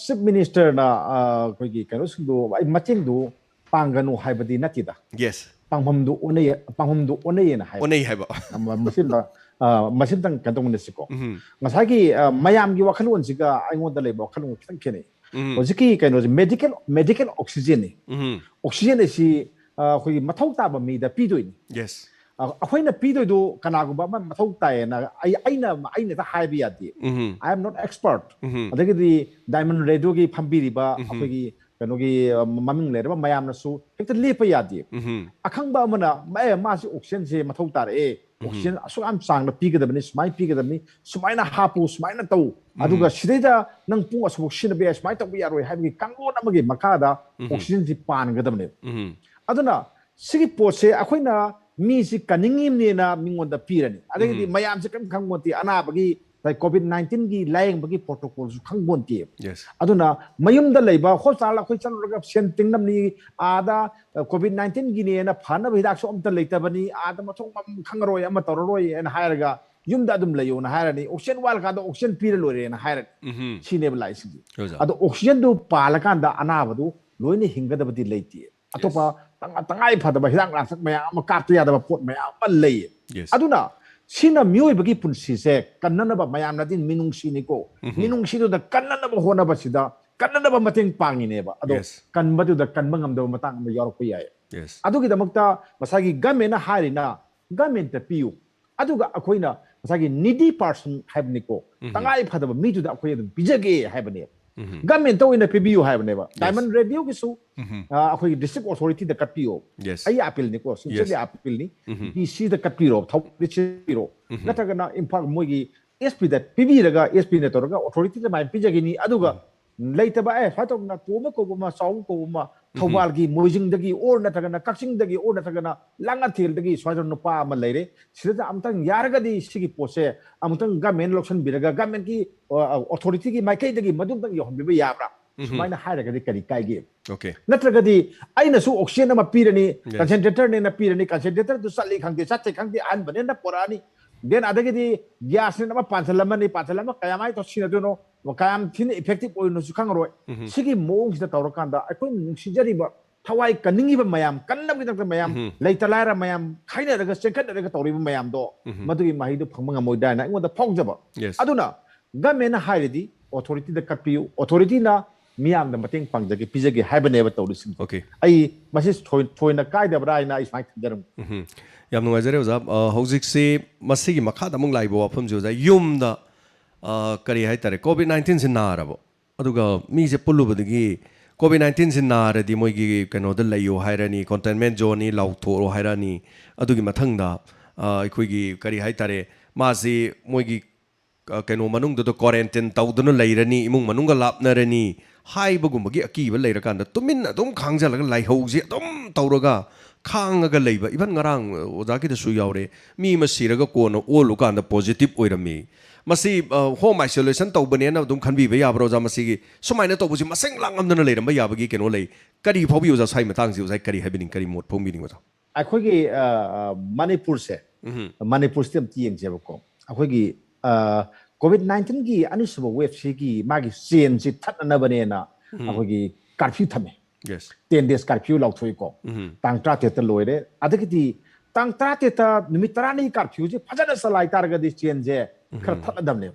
ꯆꯤꯐ ꯃꯤꯅꯤꯁꯇꯔꯅ ꯑꯩꯈꯣꯏꯒꯤ ꯀꯩꯅꯣꯁꯤꯡꯗꯨ, ꯑꯩ ꯃꯇꯦꯡꯗꯨ ꯄꯥꯡꯒꯅꯨ ꯍꯥꯏꯕꯗꯤ ꯅꯠꯇꯦꯗ꯫ ꯌꯦꯁ꯫ ꯄꯥꯡꯐꯝꯗꯨ ꯑꯣꯟꯅꯩ, ꯄꯥꯡꯐꯝꯗꯨ ꯑꯣꯟꯅꯩꯌꯦꯅ ꯍꯥꯏꯕ꯫ ꯑꯣꯟꯅꯩ ꯍꯥꯏꯕ꯫ ꯑꯃ-, ꯃꯁꯤꯗ, ꯑ, ꯃꯁꯤꯝꯇꯪ ꯀꯩꯅꯣ ꯇꯧꯃꯤꯟꯅꯁꯤꯀꯣ꯫ ꯎꯝ꯫ ꯉꯁꯥꯏꯒꯤ, ꯑ, ꯃꯌꯥꯝꯒꯤ ꯋꯥꯈꯜꯂꯣꯟꯁꯤꯒ ꯑꯩꯉꯣꯟꯗ ꯂꯩꯕ ꯋꯥꯈꯜꯂꯣꯟ ꯈꯤꯇꯪ ꯈꯦꯠꯅꯩ꯫ ꯎꯝ. ꯍꯧꯖꯤꯛꯀꯤ ꯀꯩꯅꯣꯁꯦ medical medical oxygenꯅꯤ꯫ ꯎꯝ. Oxygen ꯑꯁꯤ ꯑ, ꯑꯩꯈꯣꯏꯒꯤ ꯃꯊꯧ ꯇꯥꯕ ꯃꯤꯗ ꯄꯤꯗꯣꯏꯅꯤ꯫ Yes. ꯑ, ꯑꯩꯈꯣꯏꯅ ꯄꯤꯗꯣꯏꯗꯨ ꯀꯅꯥꯒꯨꯝꯕ ꯑꯃ ꯃꯊꯧ ꯇꯥꯏꯌꯦꯅ ꯑꯩ ꯑꯩꯅ ꯑꯩꯅꯗ ꯍꯥꯏꯕ ꯌꯥꯗꯦ꯫ ꯎꯝ. I am not expert꯫ ꯎꯝ. ꯑꯗꯒꯤꯗꯤ Diamond Radioꯒꯤ ꯐꯝꯕꯤꯔꯤꯕ ꯎꯝ. ꯑꯩꯈꯣꯏꯒꯤ ꯀꯩꯅꯣꯒꯤ ꯑ, ꯃꯃꯤꯡ ꯂꯩꯔꯕ ꯃꯌꯥꯝꯅꯁꯨ ꯍꯦꯛꯇ ꯂꯦꯞꯄ ꯌꯥꯗꯦ꯫ ꯎꯝ. ꯑꯈꯪꯕ ꯑꯃꯅ "ꯑꯦ, ꯃꯥꯁꯤ oxygenꯁꯦ ꯃꯊꯧ ꯇꯥꯔꯛꯑꯦ, oxygen ꯑꯁꯨꯛ ꯌꯥꯝ ꯆꯥꯡꯗ ꯄꯤꯒꯗꯕꯅꯤ, ꯁꯨꯃꯥꯏꯅ ꯄꯤꯒꯗꯕꯅꯤ, ꯁꯨꯃꯥꯏꯅ ꯍꯥꯞꯄꯨ, ꯁꯨꯃꯥꯏꯅ ꯇꯧ, ꯑꯗꯨꯒ ꯁꯤꯗꯩꯗ ꯅꯪ ꯄꯨꯡ ꯑꯁꯨꯛ ꯁꯤꯖꯤꯟꯅꯕ ꯌꯥꯏ, ꯁꯨꯃꯥꯏꯅ ꯇꯧꯕ ꯌꯥꯔꯣꯏ" ꯍꯥꯏꯕꯒꯤ ꯀꯥꯡꯂꯣꯟ ꯑꯃꯒꯤ ꯃꯈꯥꯗ oxygenꯁꯤ ꯄꯥꯟꯒꯗꯕꯅꯦꯕ꯫ ꯎꯝ. ꯑꯗꯨꯅ ꯁꯤꯒꯤ ꯄꯣꯠꯁꯦ ꯑꯩꯈꯣꯏꯅ ꯃꯤꯁꯤ ꯀꯟꯅꯤꯡꯉꯤꯕꯅꯦꯅ ꯃꯤꯉꯣꯟꯗ ꯄꯤꯔꯅꯤ, ꯑꯗꯒꯤꯗꯤ ꯃꯌꯥꯝꯁꯦ ꯀꯔꯤꯝ ꯈꯪꯕ ꯅꯠꯇꯦ, ꯑꯅꯥꯕꯒꯤ ꯀꯣꯚꯤꯗ ꯅꯥꯏꯟꯇꯤꯟꯒꯤ ꯂꯥꯏꯌꯦꯡꯕꯒꯤ protocolꯁꯨ ꯈꯪꯕ ꯅꯠꯇꯦ꯫ Yes. ꯑꯗꯨꯅ ꯃꯌꯨꯝꯗ ꯂꯩꯕ hospital ꯑꯩꯈꯣꯏ ꯆꯠꯂꯨꯔꯒ ꯁꯦꯟ ꯇꯤꯡꯅꯕꯅꯤ, ꯑꯥꯗ ꯀꯣꯚꯤꯗ ꯅꯥꯏꯟꯇꯤꯟꯒꯤꯅꯦꯅ ꯐꯅꯕ ꯍꯤꯗꯥꯛꯁꯨ ꯑꯝꯇ ꯂꯩꯇꯕꯅꯤ, ꯑꯥꯗ ꯃꯊꯣꯡ ꯃꯔꯝ ꯈꯪꯉꯔꯣꯏ, ꯑꯃ ꯇꯧꯔꯔꯣꯏ ꯍꯥꯏꯅ ꯍꯥꯏꯔꯒ ꯌꯨꯝꯗ ꯑꯗꯨꯝ ꯂꯩꯌꯣꯅ ꯍꯥꯏꯔꯅꯤ, oxygen ꯋꯥꯠꯂꯀꯥꯟꯗ oxygen ꯄꯤꯔ ꯂꯣꯏꯔꯦꯅ ꯍꯥꯏꯔꯅꯤ꯫ ꯎꯝ. ꯁꯤꯅꯦꯕ ꯂꯥꯛꯏꯁꯤꯡꯁꯦ꯫ ꯑꯣꯖꯥ. ꯑꯗꯣ oxygenꯗꯨ ꯄꯥꯜꯂꯀꯥꯟꯗ ꯑꯅꯥꯕꯗꯨ ꯂꯣꯏꯅ ꯍꯤꯡꯒꯗꯕꯗꯤ ꯂꯩꯇꯦ꯫ ꯑꯇꯣꯞꯄ ꯇꯉꯥꯏ ꯐꯗꯕ ꯍꯤꯗꯥꯛ ꯂꯥꯡꯊꯛ ꯃꯌꯥꯝ ꯑꯃ, ꯀꯥꯞꯇ ꯌꯥꯗꯕ ꯄꯣꯠ ꯃꯌꯥꯝ ꯑꯃ ꯂꯩꯌꯦ꯫ Yes. ꯑꯗꯨꯅ ꯁꯤꯅ ꯃꯤꯑꯣꯏꯕꯒꯤ ꯄꯨꯟꯁꯤꯁꯦ ꯀꯟꯅꯅꯕ, ꯃꯌꯥꯝꯅꯗꯤ ꯃꯤꯅꯨꯡꯁꯤꯅꯤꯀꯣ, ꯃꯤꯅꯨꯡꯁꯤꯗꯨꯗ ꯀꯟꯅꯅꯕ ꯍꯣꯠꯅꯕꯁꯤꯗ ꯀꯟꯅꯅꯕ ꯃꯇꯦꯡ ꯄꯥꯡꯉꯤꯅꯦꯕ꯫ ꯑꯗꯣ Yes. ꯀꯟꯕꯗꯨꯗ ꯀꯟꯕ ꯉꯝꯗꯕ ꯃꯇꯥꯡ ꯑꯃ ꯌꯥꯎꯔꯛꯄ ꯌꯥꯏ꯫ Yes. ꯑꯗꯨꯒꯤꯗꯃꯛꯇ ꯉꯁꯥꯏꯒꯤ governmentꯅ ꯍꯥꯏꯔꯤꯅ governmentꯇ ꯄꯤꯌꯨ, ꯑꯗꯨꯒ ꯑꯩꯈꯣꯏꯅ ꯉꯁꯥꯏꯒꯤ needy person ꯍꯥꯏꯕꯅꯤꯀꯣ, ꯇꯉꯥꯏ ꯐꯗꯕ ꯃꯤꯗꯨꯗ ꯑꯩꯈꯣꯏ ꯑꯗꯨꯝ ꯄꯤꯖꯒꯦ ꯍꯥꯏꯕꯅꯦꯕ꯫ Governmentꯇ ꯑꯣꯏꯅ ꯄꯤꯕꯤꯌꯨ ꯍꯥꯏꯕꯅꯦꯕ꯫ Diamond Radioꯒꯤꯁꯨ ꯑ, ꯑꯩꯈꯣꯏꯒꯤ district authorityꯗ ꯀꯠꯄꯤꯌꯣ꯫ Yes. ꯑꯩ appealꯅꯤꯀꯣ, sincerely Yes. appealꯅꯤ꯫ DCꯗ ꯀꯠꯄꯤꯔꯣ, ꯊꯧꯕꯥꯜꯗ ꯆꯦꯟꯕꯤꯔꯣ, ꯅꯠꯇ꯭ꯔꯒꯅ ꯏꯝꯐꯥꯜ ꯃꯣꯏꯒꯤ SPꯗ ꯄꯤꯕꯤꯔꯒ, SPꯅ ꯇꯧꯔꯒ authorityꯗ ꯃꯥꯏ ꯄꯤꯖꯈꯤꯅꯤ꯫ ꯑꯗꯨꯒ ꯂꯩꯇꯕ, ꯑꯦ, ꯁꯨꯃꯥꯏꯅ ꯇꯧꯗꯅ ꯇꯣꯝꯕ ꯀꯧꯕ ꯑꯃ, ꯆꯥꯎꯕ ꯀꯧꯕ ꯑꯃ, ꯊꯧꯕꯥꯜꯒꯤ, ꯃꯣꯏꯖꯤꯡꯗꯒꯤ or ꯅꯠꯇ꯭ꯔꯒꯅ ꯀꯛꯆꯤꯡꯗꯒꯤ or ꯅꯠꯇ꯭ꯔꯒꯅ ꯂꯥꯡꯉꯊꯦꯜꯗꯒꯤ ꯁꯨꯃꯥꯏꯅ ꯇꯧꯗꯅ ꯅꯨꯄꯥ ꯑꯃ ꯂꯩꯔꯦ, ꯁꯤꯗ ꯑꯃꯨꯛꯇꯪ ꯌꯥꯔꯒꯗꯤ ꯁꯤꯒꯤ ꯄꯣꯠꯁꯦ ꯑꯃꯨꯛꯇꯪ government ꯂꯧꯁꯤꯟꯕꯤꯔꯒ, governmentꯀꯤ, ꯑ, authorityꯒꯤ ꯃꯥꯏꯀꯩꯗꯒꯤ ꯃꯗꯨꯝꯇꯪ ꯌꯧꯍꯟꯕꯤꯕ ꯌꯥꯕ꯭ꯔꯥ? ꯁꯨꯃꯥꯏꯅ ꯍꯥꯏꯔꯒꯗꯤ ꯀꯔꯤ ꯀꯥꯏꯒꯦ? Okay. ꯅꯠꯇ꯭ꯔꯒꯗꯤ ꯑꯩꯅꯁꯨ oxygen ꯑꯃ ꯄꯤꯔꯅꯤ, Yes. concentratorꯅꯦꯅ ꯄꯤꯔꯅꯤ, concentratorꯗꯨ ꯆꯠꯂꯤ ꯈꯪꯗꯦ, ꯆꯠꯇꯦ ꯈꯪꯗꯦ, ꯑꯍꯟꯕꯅꯦꯅ ꯄꯣꯔꯛꯑꯅꯤ, then ꯑꯗꯒꯤꯗꯤ gasꯅꯦꯅ ꯑꯃ ꯄꯥꯟꯁꯤꯜꯂꯝꯃꯅꯤ, ꯄꯥꯟꯁꯤꯜꯂꯝꯃ ꯀꯌꯥꯃꯥꯏ ꯇꯧ ꯁꯤꯖꯤꯟꯅꯗꯣꯏꯅꯣ, ꯀꯌꯥꯝ ꯊꯤꯅ effective ꯑꯣꯏꯔꯤꯅꯣꯁꯨ ꯈꯪꯉꯔꯣꯏ꯫ ꯁꯤꯒꯤ ꯃꯑꯣꯡꯁꯤꯗ ꯇꯧꯔꯀꯥꯟꯗ ꯑꯩꯈꯣꯏꯅ ꯅꯨꯡꯁꯤꯖꯔꯤꯕ, ꯊꯋꯥꯏ ꯀꯟꯅꯤꯡꯉꯤꯕ ꯃꯌꯥꯝ, ꯀꯟꯅꯕꯒꯤꯗꯃꯛꯇ ꯃꯌꯥꯝ, ꯂꯩꯇ ꯂꯥꯏꯔ ꯃꯌꯥꯝ ꯈꯥꯏꯅꯔꯒ ꯆꯦꯟꯈꯠꯅꯔꯒ ꯇꯧꯔꯤꯕ ꯃꯌꯥꯝꯗꯣ, ꯃꯗꯨꯒꯤ ꯃꯍꯩꯗꯣ ꯐꯪꯕ ꯉꯝꯃꯣꯏꯗ꯭ꯔꯥ ꯍꯥꯏꯅ ꯑꯩꯉꯣꯟꯗ ꯐꯥꯎꯖꯕ꯫ Yes. ꯑꯗꯨꯅ governmentꯅ ꯍꯥꯏꯔꯗꯤ authorityꯗ ꯀꯠꯄꯤꯌꯨ, authorityꯅ ꯃꯤꯌꯥꯝꯗ ꯃꯇꯦꯡ ꯄꯥꯡꯖꯒꯦ, ꯄꯤꯖꯒꯦ ꯍꯥꯏꯕꯅꯦꯕ ꯇꯧꯔꯤꯁꯤꯡꯁꯦ꯫ Okay. ꯑꯩ ꯃꯁꯤ ꯊꯣꯏ- ꯊꯣꯏꯅ ꯀꯥꯏꯗꯕ꯭ꯔꯥ ꯍꯥꯏꯅ ꯑꯩ ꯁꯨꯃꯥꯏꯅ ꯊꯝꯖꯔꯝꯒꯦ꯫ ꯎꯝ꯫ ꯌꯥꯝ ꯅꯨꯡꯉꯥꯏꯖꯔꯦ ꯑꯣꯖꯥ꯫ ꯑ, ꯍꯧꯖꯤꯛꯁꯤ ꯃꯁꯤꯒꯤ ꯃꯈꯥꯗ ꯑꯃꯨꯛ ꯂꯥꯛꯏꯕ ꯋꯥꯐꯝꯁꯦ ꯑꯣꯖꯥ, ꯌꯨꯝꯗ, ꯑ, ꯀꯔꯤ ꯍꯥꯏꯇꯥꯔꯦ, ꯀꯣꯚꯤꯗ ꯅꯥꯏꯟꯇꯤꯟꯁꯤ ꯅꯥꯔꯕ, ꯑꯗꯨꯒ ꯃꯤꯁꯦ ꯄꯨꯜꯂꯨꯕꯗꯒꯤ ꯀꯣꯚꯤꯗ ꯅꯥꯏꯟꯇꯤꯟꯁꯤ ꯅꯥꯔꯗꯤ ꯃꯣꯏꯒꯤ ꯀꯩꯅꯣꯗ ꯂꯩꯌꯨ ꯍꯥꯏꯔꯅꯤ, ꯀꯣꯟꯇꯦꯟꯃꯦꯟ ꯖꯣꯟꯅꯤ, ꯂꯥꯎꯊꯣꯛꯑꯣ ꯍꯥꯏꯔꯛꯑꯅꯤ꯫ ꯑꯗꯨꯒꯤ ꯃꯊꯪꯗ, ꯑ, ꯑꯩꯈꯣꯏꯒꯤ ꯀꯔꯤ ꯍꯥꯏꯇꯥꯔꯦ, ꯃꯥꯁꯤ ꯃꯣꯏꯒꯤ ꯑ, ꯀꯩꯅꯣ ꯃꯅꯨꯡꯗꯨꯗ ꯀ꯭ꯋꯥꯔꯦꯟꯇꯤꯟ ꯇꯧꯗꯨꯅ ꯂꯩꯔꯅꯤ, ꯏꯃꯨꯡ ꯃꯅꯨꯡꯒ ꯂꯥꯞꯅꯔꯅꯤ ꯍꯥꯏꯕꯒꯨꯝꯕꯒꯤ ꯑꯀꯤꯕ ꯂꯩꯔꯀꯥꯟꯗ ꯇꯨꯃꯤꯟꯅ ꯑꯗꯨꯝ ꯈꯥꯡꯖꯜꯂꯒ ꯂꯥꯏꯍꯧꯁꯦ ꯑꯗꯨꯝ ꯇꯧꯔꯒ ꯈꯥꯡꯉꯒ ꯂꯩꯕ꯫ Even ꯉꯔꯥꯡ, ꯑ, ꯑꯣꯖꯥꯒꯤꯗꯁꯨ ꯌꯥꯎꯔꯦ, ꯃꯤ ꯑꯃ ꯁꯤꯔꯒ ꯀꯣꯟꯅ ꯑꯣꯜꯂꯨꯀꯥꯟꯗ ꯄꯣꯖꯤꯇꯤꯚ ꯑꯣꯏꯔꯝꯃꯤ꯫ ꯃꯁꯤ, ꯑ, ꯍꯣꯝ ꯑꯥꯏꯁꯣꯂꯦꯁꯟ ꯇꯧꯕꯅꯦꯅ ꯑꯗꯨꯝ ꯈꯟꯕꯤꯕ ꯌꯥꯕ꯭ꯔꯥ ꯑꯣꯖꯥ? ꯃꯁꯤꯒꯤ ꯁꯨꯃꯥꯏꯅ ꯇꯧꯕꯁꯤ ꯃꯁꯤꯡ ꯂꯥꯡꯉꯝꯗꯅ ꯂꯩꯔꯝꯕ ꯌꯥꯕꯒꯤ ꯀꯩꯅꯣ ꯂꯩ꯫ ꯀꯔꯤ ꯐꯥꯎꯕꯤ ꯑꯣꯖꯥ? ꯁ꯭ꯋꯥꯏ ꯃꯇꯥꯡꯁꯤ ꯑꯣꯖꯥ ꯀꯔꯤ ꯍꯥꯏꯕꯤꯅꯤꯡ-, ꯀꯔꯤ ꯃꯣꯠ ꯐꯣꯡꯕꯤꯅꯤꯡꯕ ꯑꯣꯖꯥ? ꯑꯩꯈꯣꯏꯒꯤ, ꯑ, ꯑ, ꯃꯅꯤꯄꯨꯔꯁꯦ, ꯎꯝ꯫ ꯃꯅꯤꯄꯨꯔꯁꯤꯗ ꯑꯝꯇ ꯌꯦꯡꯁꯦꯕꯀꯣ꯫ ꯑꯩꯈꯣꯏꯒꯤ, ꯑ, ꯀꯣꯚꯤꯗ ꯅꯥꯏꯟꯇꯤꯟꯒꯤ ꯑꯅꯤꯁꯨꯕ ꯋꯦꯕꯁꯤꯒꯤ ꯃꯥꯒꯤ ꯆꯦꯟꯁꯤ ꯊꯠꯅꯅꯕꯅꯦꯅ ꯑꯩꯈꯣꯏꯒꯤ ꯀꯥꯔꯐ꯭ꯌꯨ ꯊꯝꯃꯦ꯫ Yes. ꯇꯦꯟ ꯗꯦꯖ ꯀꯥꯔꯐ꯭ꯌꯨ ꯂꯥꯎꯊꯣꯛꯏꯀꯣ꯫ ꯎꯝ꯫ ꯇꯥꯡ ꯇꯔꯥꯇꯔꯦꯠꯇ ꯂꯣꯏꯔꯦ꯫ ꯑꯗꯒꯤꯗꯤ ꯇꯥꯡ ꯇꯔꯥꯇꯔꯦꯠꯇ ꯅꯨꯃꯤꯠ ꯇꯔꯥꯅꯤ ꯀꯥꯔꯐ꯭ꯌꯨꯁꯤ ꯐꯖꯅ ꯆꯂꯥꯏ ꯇꯥꯔꯒꯗꯤ ꯆꯦꯟꯁꯦ ꯈꯔ ꯊꯠꯂꯗꯕꯅꯦꯕ꯫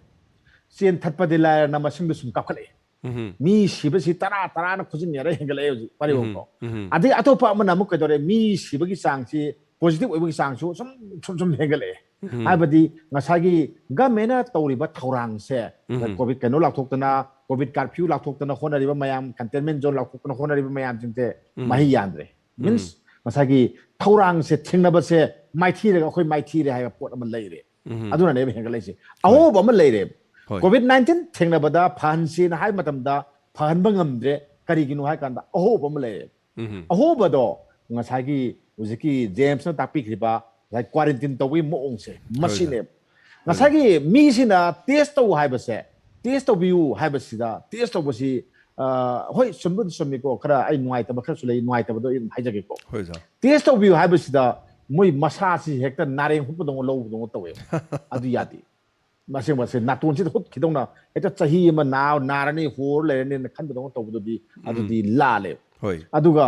ꯆꯦꯟ ꯊꯠꯄꯗꯤ ꯂꯥꯏꯔꯅ ꯃꯁꯤꯡꯗꯣ ꯁꯨꯝ ꯀꯥꯞꯈꯠꯂꯛꯑꯦ꯫ ꯎꯝ꯫ ꯃꯤ ꯁꯤꯕꯁꯤ ꯇꯔꯥ, ꯇꯔꯥꯅ ꯈꯨꯖꯤꯟꯅꯔ ꯍꯦꯟꯒꯠꯂꯛꯑꯦ ꯍꯧꯖꯤꯛ ꯄꯥꯔꯤꯕꯀꯣ꯫ ꯎꯝ꯫ ꯑꯗꯩ ꯑꯇꯣꯞꯄ ꯑꯃꯅ ꯑꯃꯨꯛ ꯀꯩꯗꯧꯔꯦ? ꯃꯤ ꯁꯤꯕꯒꯤ ꯆꯥꯡꯁꯤ, ꯄꯣꯖꯤꯇꯤꯚ ꯑꯣꯏꯕꯒꯤ ꯆꯥꯡꯁꯨ ꯁꯨꯝ, ꯁꯨꯝ, ꯁꯨꯝ ꯍꯦꯟꯒꯠꯂꯛꯑꯦ꯫ ꯍꯥꯏꯕꯗꯤ ꯉꯁꯥꯏꯒꯤ ꯒꯃꯦꯟꯅ ꯇꯧꯔꯤꯕ ꯊꯧꯔꯥꯡꯁꯦ, ꯀꯣꯚꯤꯗ ꯀꯩꯅꯣ ꯂꯥꯎꯊꯣꯛꯇꯅ, ꯀꯣꯚꯤꯗ ꯀꯥꯔꯐ꯭ꯌꯨ ꯂꯥꯎꯊꯣꯛꯇꯅ ꯍꯣꯠꯅꯔꯤꯕ ꯃꯌꯥꯝ, ꯀꯟꯇꯦꯟꯃꯦꯟ ꯖꯣꯟ ꯂꯥꯎꯊꯣꯛꯇꯅ ꯍꯣꯠꯅꯔꯤꯕ ꯃꯌꯥꯝꯁꯤꯡꯁꯦ ꯃꯍꯩ ꯌꯥꯟꯗ꯭ꯔꯦ꯫ ꯃꯤꯟꯁ ꯉꯁꯥꯏꯒꯤ ꯊꯧꯔꯥꯡꯁꯦ ꯊꯦꯡꯅꯕꯁꯦ ꯃꯥꯏꯊꯤꯔꯒ ꯑꯩꯈꯣꯏ ꯃꯥꯏꯊꯤꯔꯦ ꯍꯥꯏꯕ ꯄꯣꯠ ꯑꯃ ꯂꯩꯔꯦ꯫ ꯑꯗꯨꯅꯅꯦꯕ ꯍꯦꯟꯒꯠꯂꯛꯏꯁꯦ꯫ ꯑꯍꯣꯕ ꯑꯃ ꯂꯩꯔꯦ꯫ ꯍꯣꯏ꯫ ꯀꯣꯚꯤꯗ ꯅꯥꯏꯟꯇꯤꯟ ꯊꯦꯡꯅꯕꯗ ꯐꯍꯟꯁꯦꯅ ꯍꯥꯏꯕ ꯃꯇꯝꯗ ꯐꯍꯟꯕ ꯉꯝꯗ꯭ꯔꯦ꯫ ꯀꯔꯤꯒꯤꯅꯣ ꯍꯥꯏ ꯀꯥꯟꯗ ꯑꯍꯣꯕ ꯑꯃ ꯂꯩꯔꯦ꯫ ꯑꯍꯣꯕꯗꯣ ꯉꯁꯥꯏꯒꯤ ꯍꯧꯖꯤꯛꯀꯤ ꯖꯦꯝꯁꯅ ꯇꯥꯛꯄꯤꯈ꯭ꯔꯤꯕ ꯉꯁꯥꯏ ꯀ꯭ꯋꯥꯔꯦꯟꯇꯤꯟ ꯇꯧꯕꯒꯤ ꯃꯑꯣꯡꯁꯦ ꯃꯁꯤꯅꯦꯕ꯫ ꯉꯁꯥꯏꯒꯤ ꯃꯤꯁꯤꯅ ꯇꯦꯁ ꯇꯧ ꯍꯥꯏꯕꯁꯦ, ꯇꯦꯁ ꯇꯧꯕꯤꯌꯨ ꯍꯥꯏꯕꯁꯤꯗ, ꯇꯦꯁ ꯇꯧꯕꯁꯤ, ꯑ, ꯍꯣꯏ, ꯆꯨꯝꯕꯨꯗꯤ ꯆꯨꯝꯃꯤꯀꯣ, ꯈꯔ ꯑꯩ ꯅꯨꯡꯉꯥꯏꯇꯕ ꯈꯔꯁꯨ ꯂꯩ, ꯅꯨꯡꯉꯥꯏꯇꯕꯗꯣ ꯑꯩ ꯑꯗꯨꯝ ꯍꯥꯏꯖꯒꯦꯀꯣ꯫ ꯍꯣꯏ ꯑꯣꯖꯥ꯫ ꯇꯦꯁ ꯇꯧꯕꯤꯌꯨ ꯍꯥꯏꯕꯁꯤꯗ ꯃꯣꯏ ꯃꯁꯥꯁꯤ ꯍꯦꯛꯇ ꯅꯥꯔꯦꯡ ꯍꯨꯠꯄꯗꯧꯅ ꯂꯧꯕꯗꯧꯅ ꯇꯧꯋꯦꯕ꯫ ꯑꯗꯨ ꯌꯥꯗꯦ꯫ ꯑꯁꯦꯡꯕ ꯑꯁꯦ ꯅꯥꯇꯣꯟꯁꯤꯗ ꯍꯨꯠꯈꯤꯗꯧꯅ ꯍꯦꯛꯇ ꯆꯍꯤ ꯑꯃ ꯅꯥ-, ꯅꯥꯔꯅꯤ, ꯍꯣꯔ ꯂꯩꯔꯅꯤꯅ ꯈꯟꯕꯗꯧꯅ ꯇꯧꯕꯗꯨꯗꯤ ꯑꯗꯨꯗꯤ ꯂꯥꯜꯂꯦꯕ꯫ ꯍꯣꯏ꯫ ꯑꯗꯨꯒ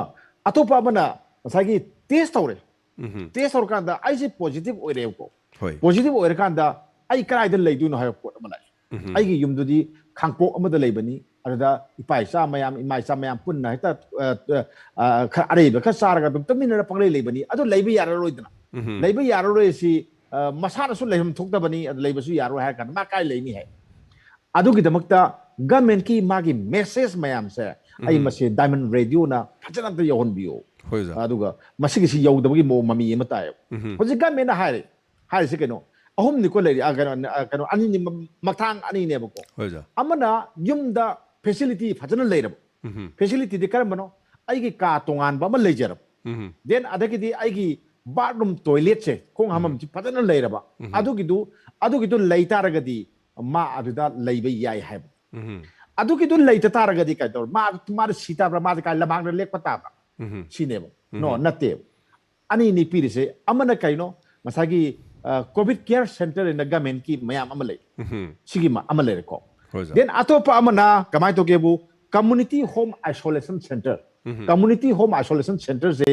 ꯑꯇꯣꯞꯄ ꯑꯃꯅ ꯉꯁꯥꯏꯒꯤ ꯇꯦꯁ ꯇꯧꯔꯦ꯫ ꯎꯝ꯫ ꯇꯦꯁ ꯇꯧꯔꯀꯥꯟꯗ ꯑꯩꯁꯦ ꯄꯣꯖꯤꯇꯤꯚ ꯑꯣꯏꯔꯦꯕꯀꯣ꯫ ꯍꯣꯏ꯫ ꯄꯣꯖꯤꯇꯤꯚ ꯑꯣꯏꯔꯀꯥꯟꯗ ꯑꯩ ꯀꯗꯥꯏꯗ ꯂꯩꯗꯣꯏꯅꯣ ꯍꯥꯏꯕ ꯄꯣꯠ ꯑꯃ ꯂꯥꯛꯑꯦ꯫ ꯑꯩꯒꯤ ꯌꯨꯝꯗꯨꯗꯤ ꯈꯥꯡꯄꯣꯛ ꯑꯃꯗ ꯂꯩꯕꯅꯤ, ꯑꯗꯨꯗ ꯏꯄꯥ ꯏꯆꯥ ꯃꯌꯥꯝ, ꯏꯃꯥ ꯏꯆꯥ ꯃꯌꯥꯝ ꯄꯨꯟꯅ ꯍꯦꯛꯇ, ꯑ, ꯑ, ꯑ, ꯈꯔ ꯑꯔꯩꯕ ꯈꯔ ꯆꯥꯔꯒ ꯑꯗꯨꯝ ꯇꯨꯃꯤꯟꯅꯔ ꯄꯪꯂꯩ ꯂꯩꯕꯅꯤ꯫ ꯑꯗꯨ ꯂꯩꯕ ꯌꯥꯔꯔꯣꯏꯗꯅ꯫ ꯎꯝ꯫ ꯂꯩꯕ ꯌꯥꯔꯔꯣꯏ ꯁꯤ, ꯑ, ꯃꯁꯥꯅꯁꯨ ꯂꯩꯐꯝ ꯊꯣꯛꯇꯕꯅꯤ, ꯑꯗꯨ ꯂꯩꯕꯁꯨ ꯌꯥꯔꯣꯏ ꯍꯥꯏꯔ ꯀꯥꯟꯗ ꯃꯥ ꯀꯥꯏ ꯂꯩꯅꯤ ꯍꯥꯏ? ꯑꯗꯨꯒꯤꯗꯃꯛꯇ government ꯀꯤ ꯃꯥꯒꯤ message ꯃꯌꯥꯝꯁꯦ ꯑꯩ ꯎꯝ꯫ ꯃꯁꯤ Diamond Radio ꯅ ꯐꯖꯅ ꯑꯝꯇ ꯌꯧꯍꯟꯕꯤꯌꯨ꯫ ꯍꯣꯏ, ꯑꯣꯖꯥ꯫ ꯑꯗꯨꯒ ꯃꯁꯤꯒꯤꯁꯤ ꯌꯧꯗꯕꯒꯤ ꯃꯑꯣꯡ ꯃꯃꯤ ꯑꯃ ꯇꯥꯏꯌꯦꯕ꯫ ꯎꯝ꯫ ꯍꯧꯖꯤꯛ government ꯅ ꯍꯥꯏꯔꯦ, ꯍꯥꯏꯔꯤꯁꯦ ꯀꯩꯅꯣ? ꯑꯍꯨꯝꯅꯤꯀꯣ ꯂꯩꯔꯤ, ꯑ, ꯀꯩꯅꯣ, ꯑ, ꯀꯩꯅꯣ, ꯑꯅꯤꯅꯤ, ꯃ-, ꯃꯊꯥꯡ ꯑꯅꯤꯅꯦꯕꯀꯣ꯫ ꯍꯣꯏ, ꯑꯣꯖꯥ꯫ ꯑꯃꯅ ꯌꯨꯝꯗ facility ꯐꯖꯅ ꯂꯩꯔꯕ꯫ ꯎꯝ꯫ Facility ꯗꯤ ꯀꯔꯝꯕꯅꯣ? ꯑꯩꯒꯤ ꯀꯥ ꯇꯣꯉꯥꯟꯕ ꯑꯃ ꯂꯩꯖꯔꯕ꯫ ꯎꯝ꯫ Then ꯑꯗꯒꯤꯗꯤ ꯑꯩꯒꯤ bathroom toilet ꯁꯦ, ꯈꯣꯡ ꯎꯝ꯫ ꯍꯥꯝꯐꯝꯁꯤ ꯐꯖꯅ ꯂꯩꯔꯕ꯫ ꯎꯝ꯫ ꯑꯗꯨꯒꯤꯗꯨ, ꯑꯗꯨꯒꯤꯗꯨ ꯂꯩ ꯇꯥꯔꯒꯗꯤ ꯃꯥ ꯑꯗꯨꯗ ꯂꯩꯕ ꯌꯥꯏ ꯍꯥꯏꯕ꯫ ꯎꯝ꯫ ꯑꯗꯨꯒꯤꯗꯨ ꯂꯩꯇ ꯇꯥꯔꯒꯗꯤ ꯀꯩ ꯇꯧꯔ? ꯃꯥ, ꯃꯥꯗ ꯁꯤ ꯇꯥꯕ꯭ꯔꯥ? ꯃꯥꯗ ꯀꯥꯏ ꯂꯝꯍꯥꯡꯗ ꯂꯦꯛꯄ ꯇꯥꯕ꯭ꯔꯥ? ꯎꯝ꯫ ꯁꯤꯅꯦꯕ꯫ No, ꯎꯝ꯫ ꯅꯠꯇꯦꯕ꯫ ꯑꯅꯤꯅꯤ ꯄꯤꯔꯤꯁꯦ꯫ ꯑꯃꯅ ꯀꯩꯅꯣ? ꯉꯁꯥꯏꯒꯤ, ꯑ, COVID care center ꯍꯥꯏꯅ government ꯀꯤ ꯃꯌꯥꯝ ꯑꯃ ꯂꯩ꯫ ꯎꯝ꯫ ꯁꯤꯒꯤ ꯃ-, ꯑꯃ ꯂꯩꯔꯦꯀꯣ꯫ ꯍꯣꯏ, ꯑꯣꯖꯥ꯫ Then ꯑꯇꯣꯞꯄ ꯑꯃꯅ ꯀꯃꯥꯏꯅ ꯇꯧꯒꯦꯕꯨ, community home isolation center꯫ Um. Community home isolation center say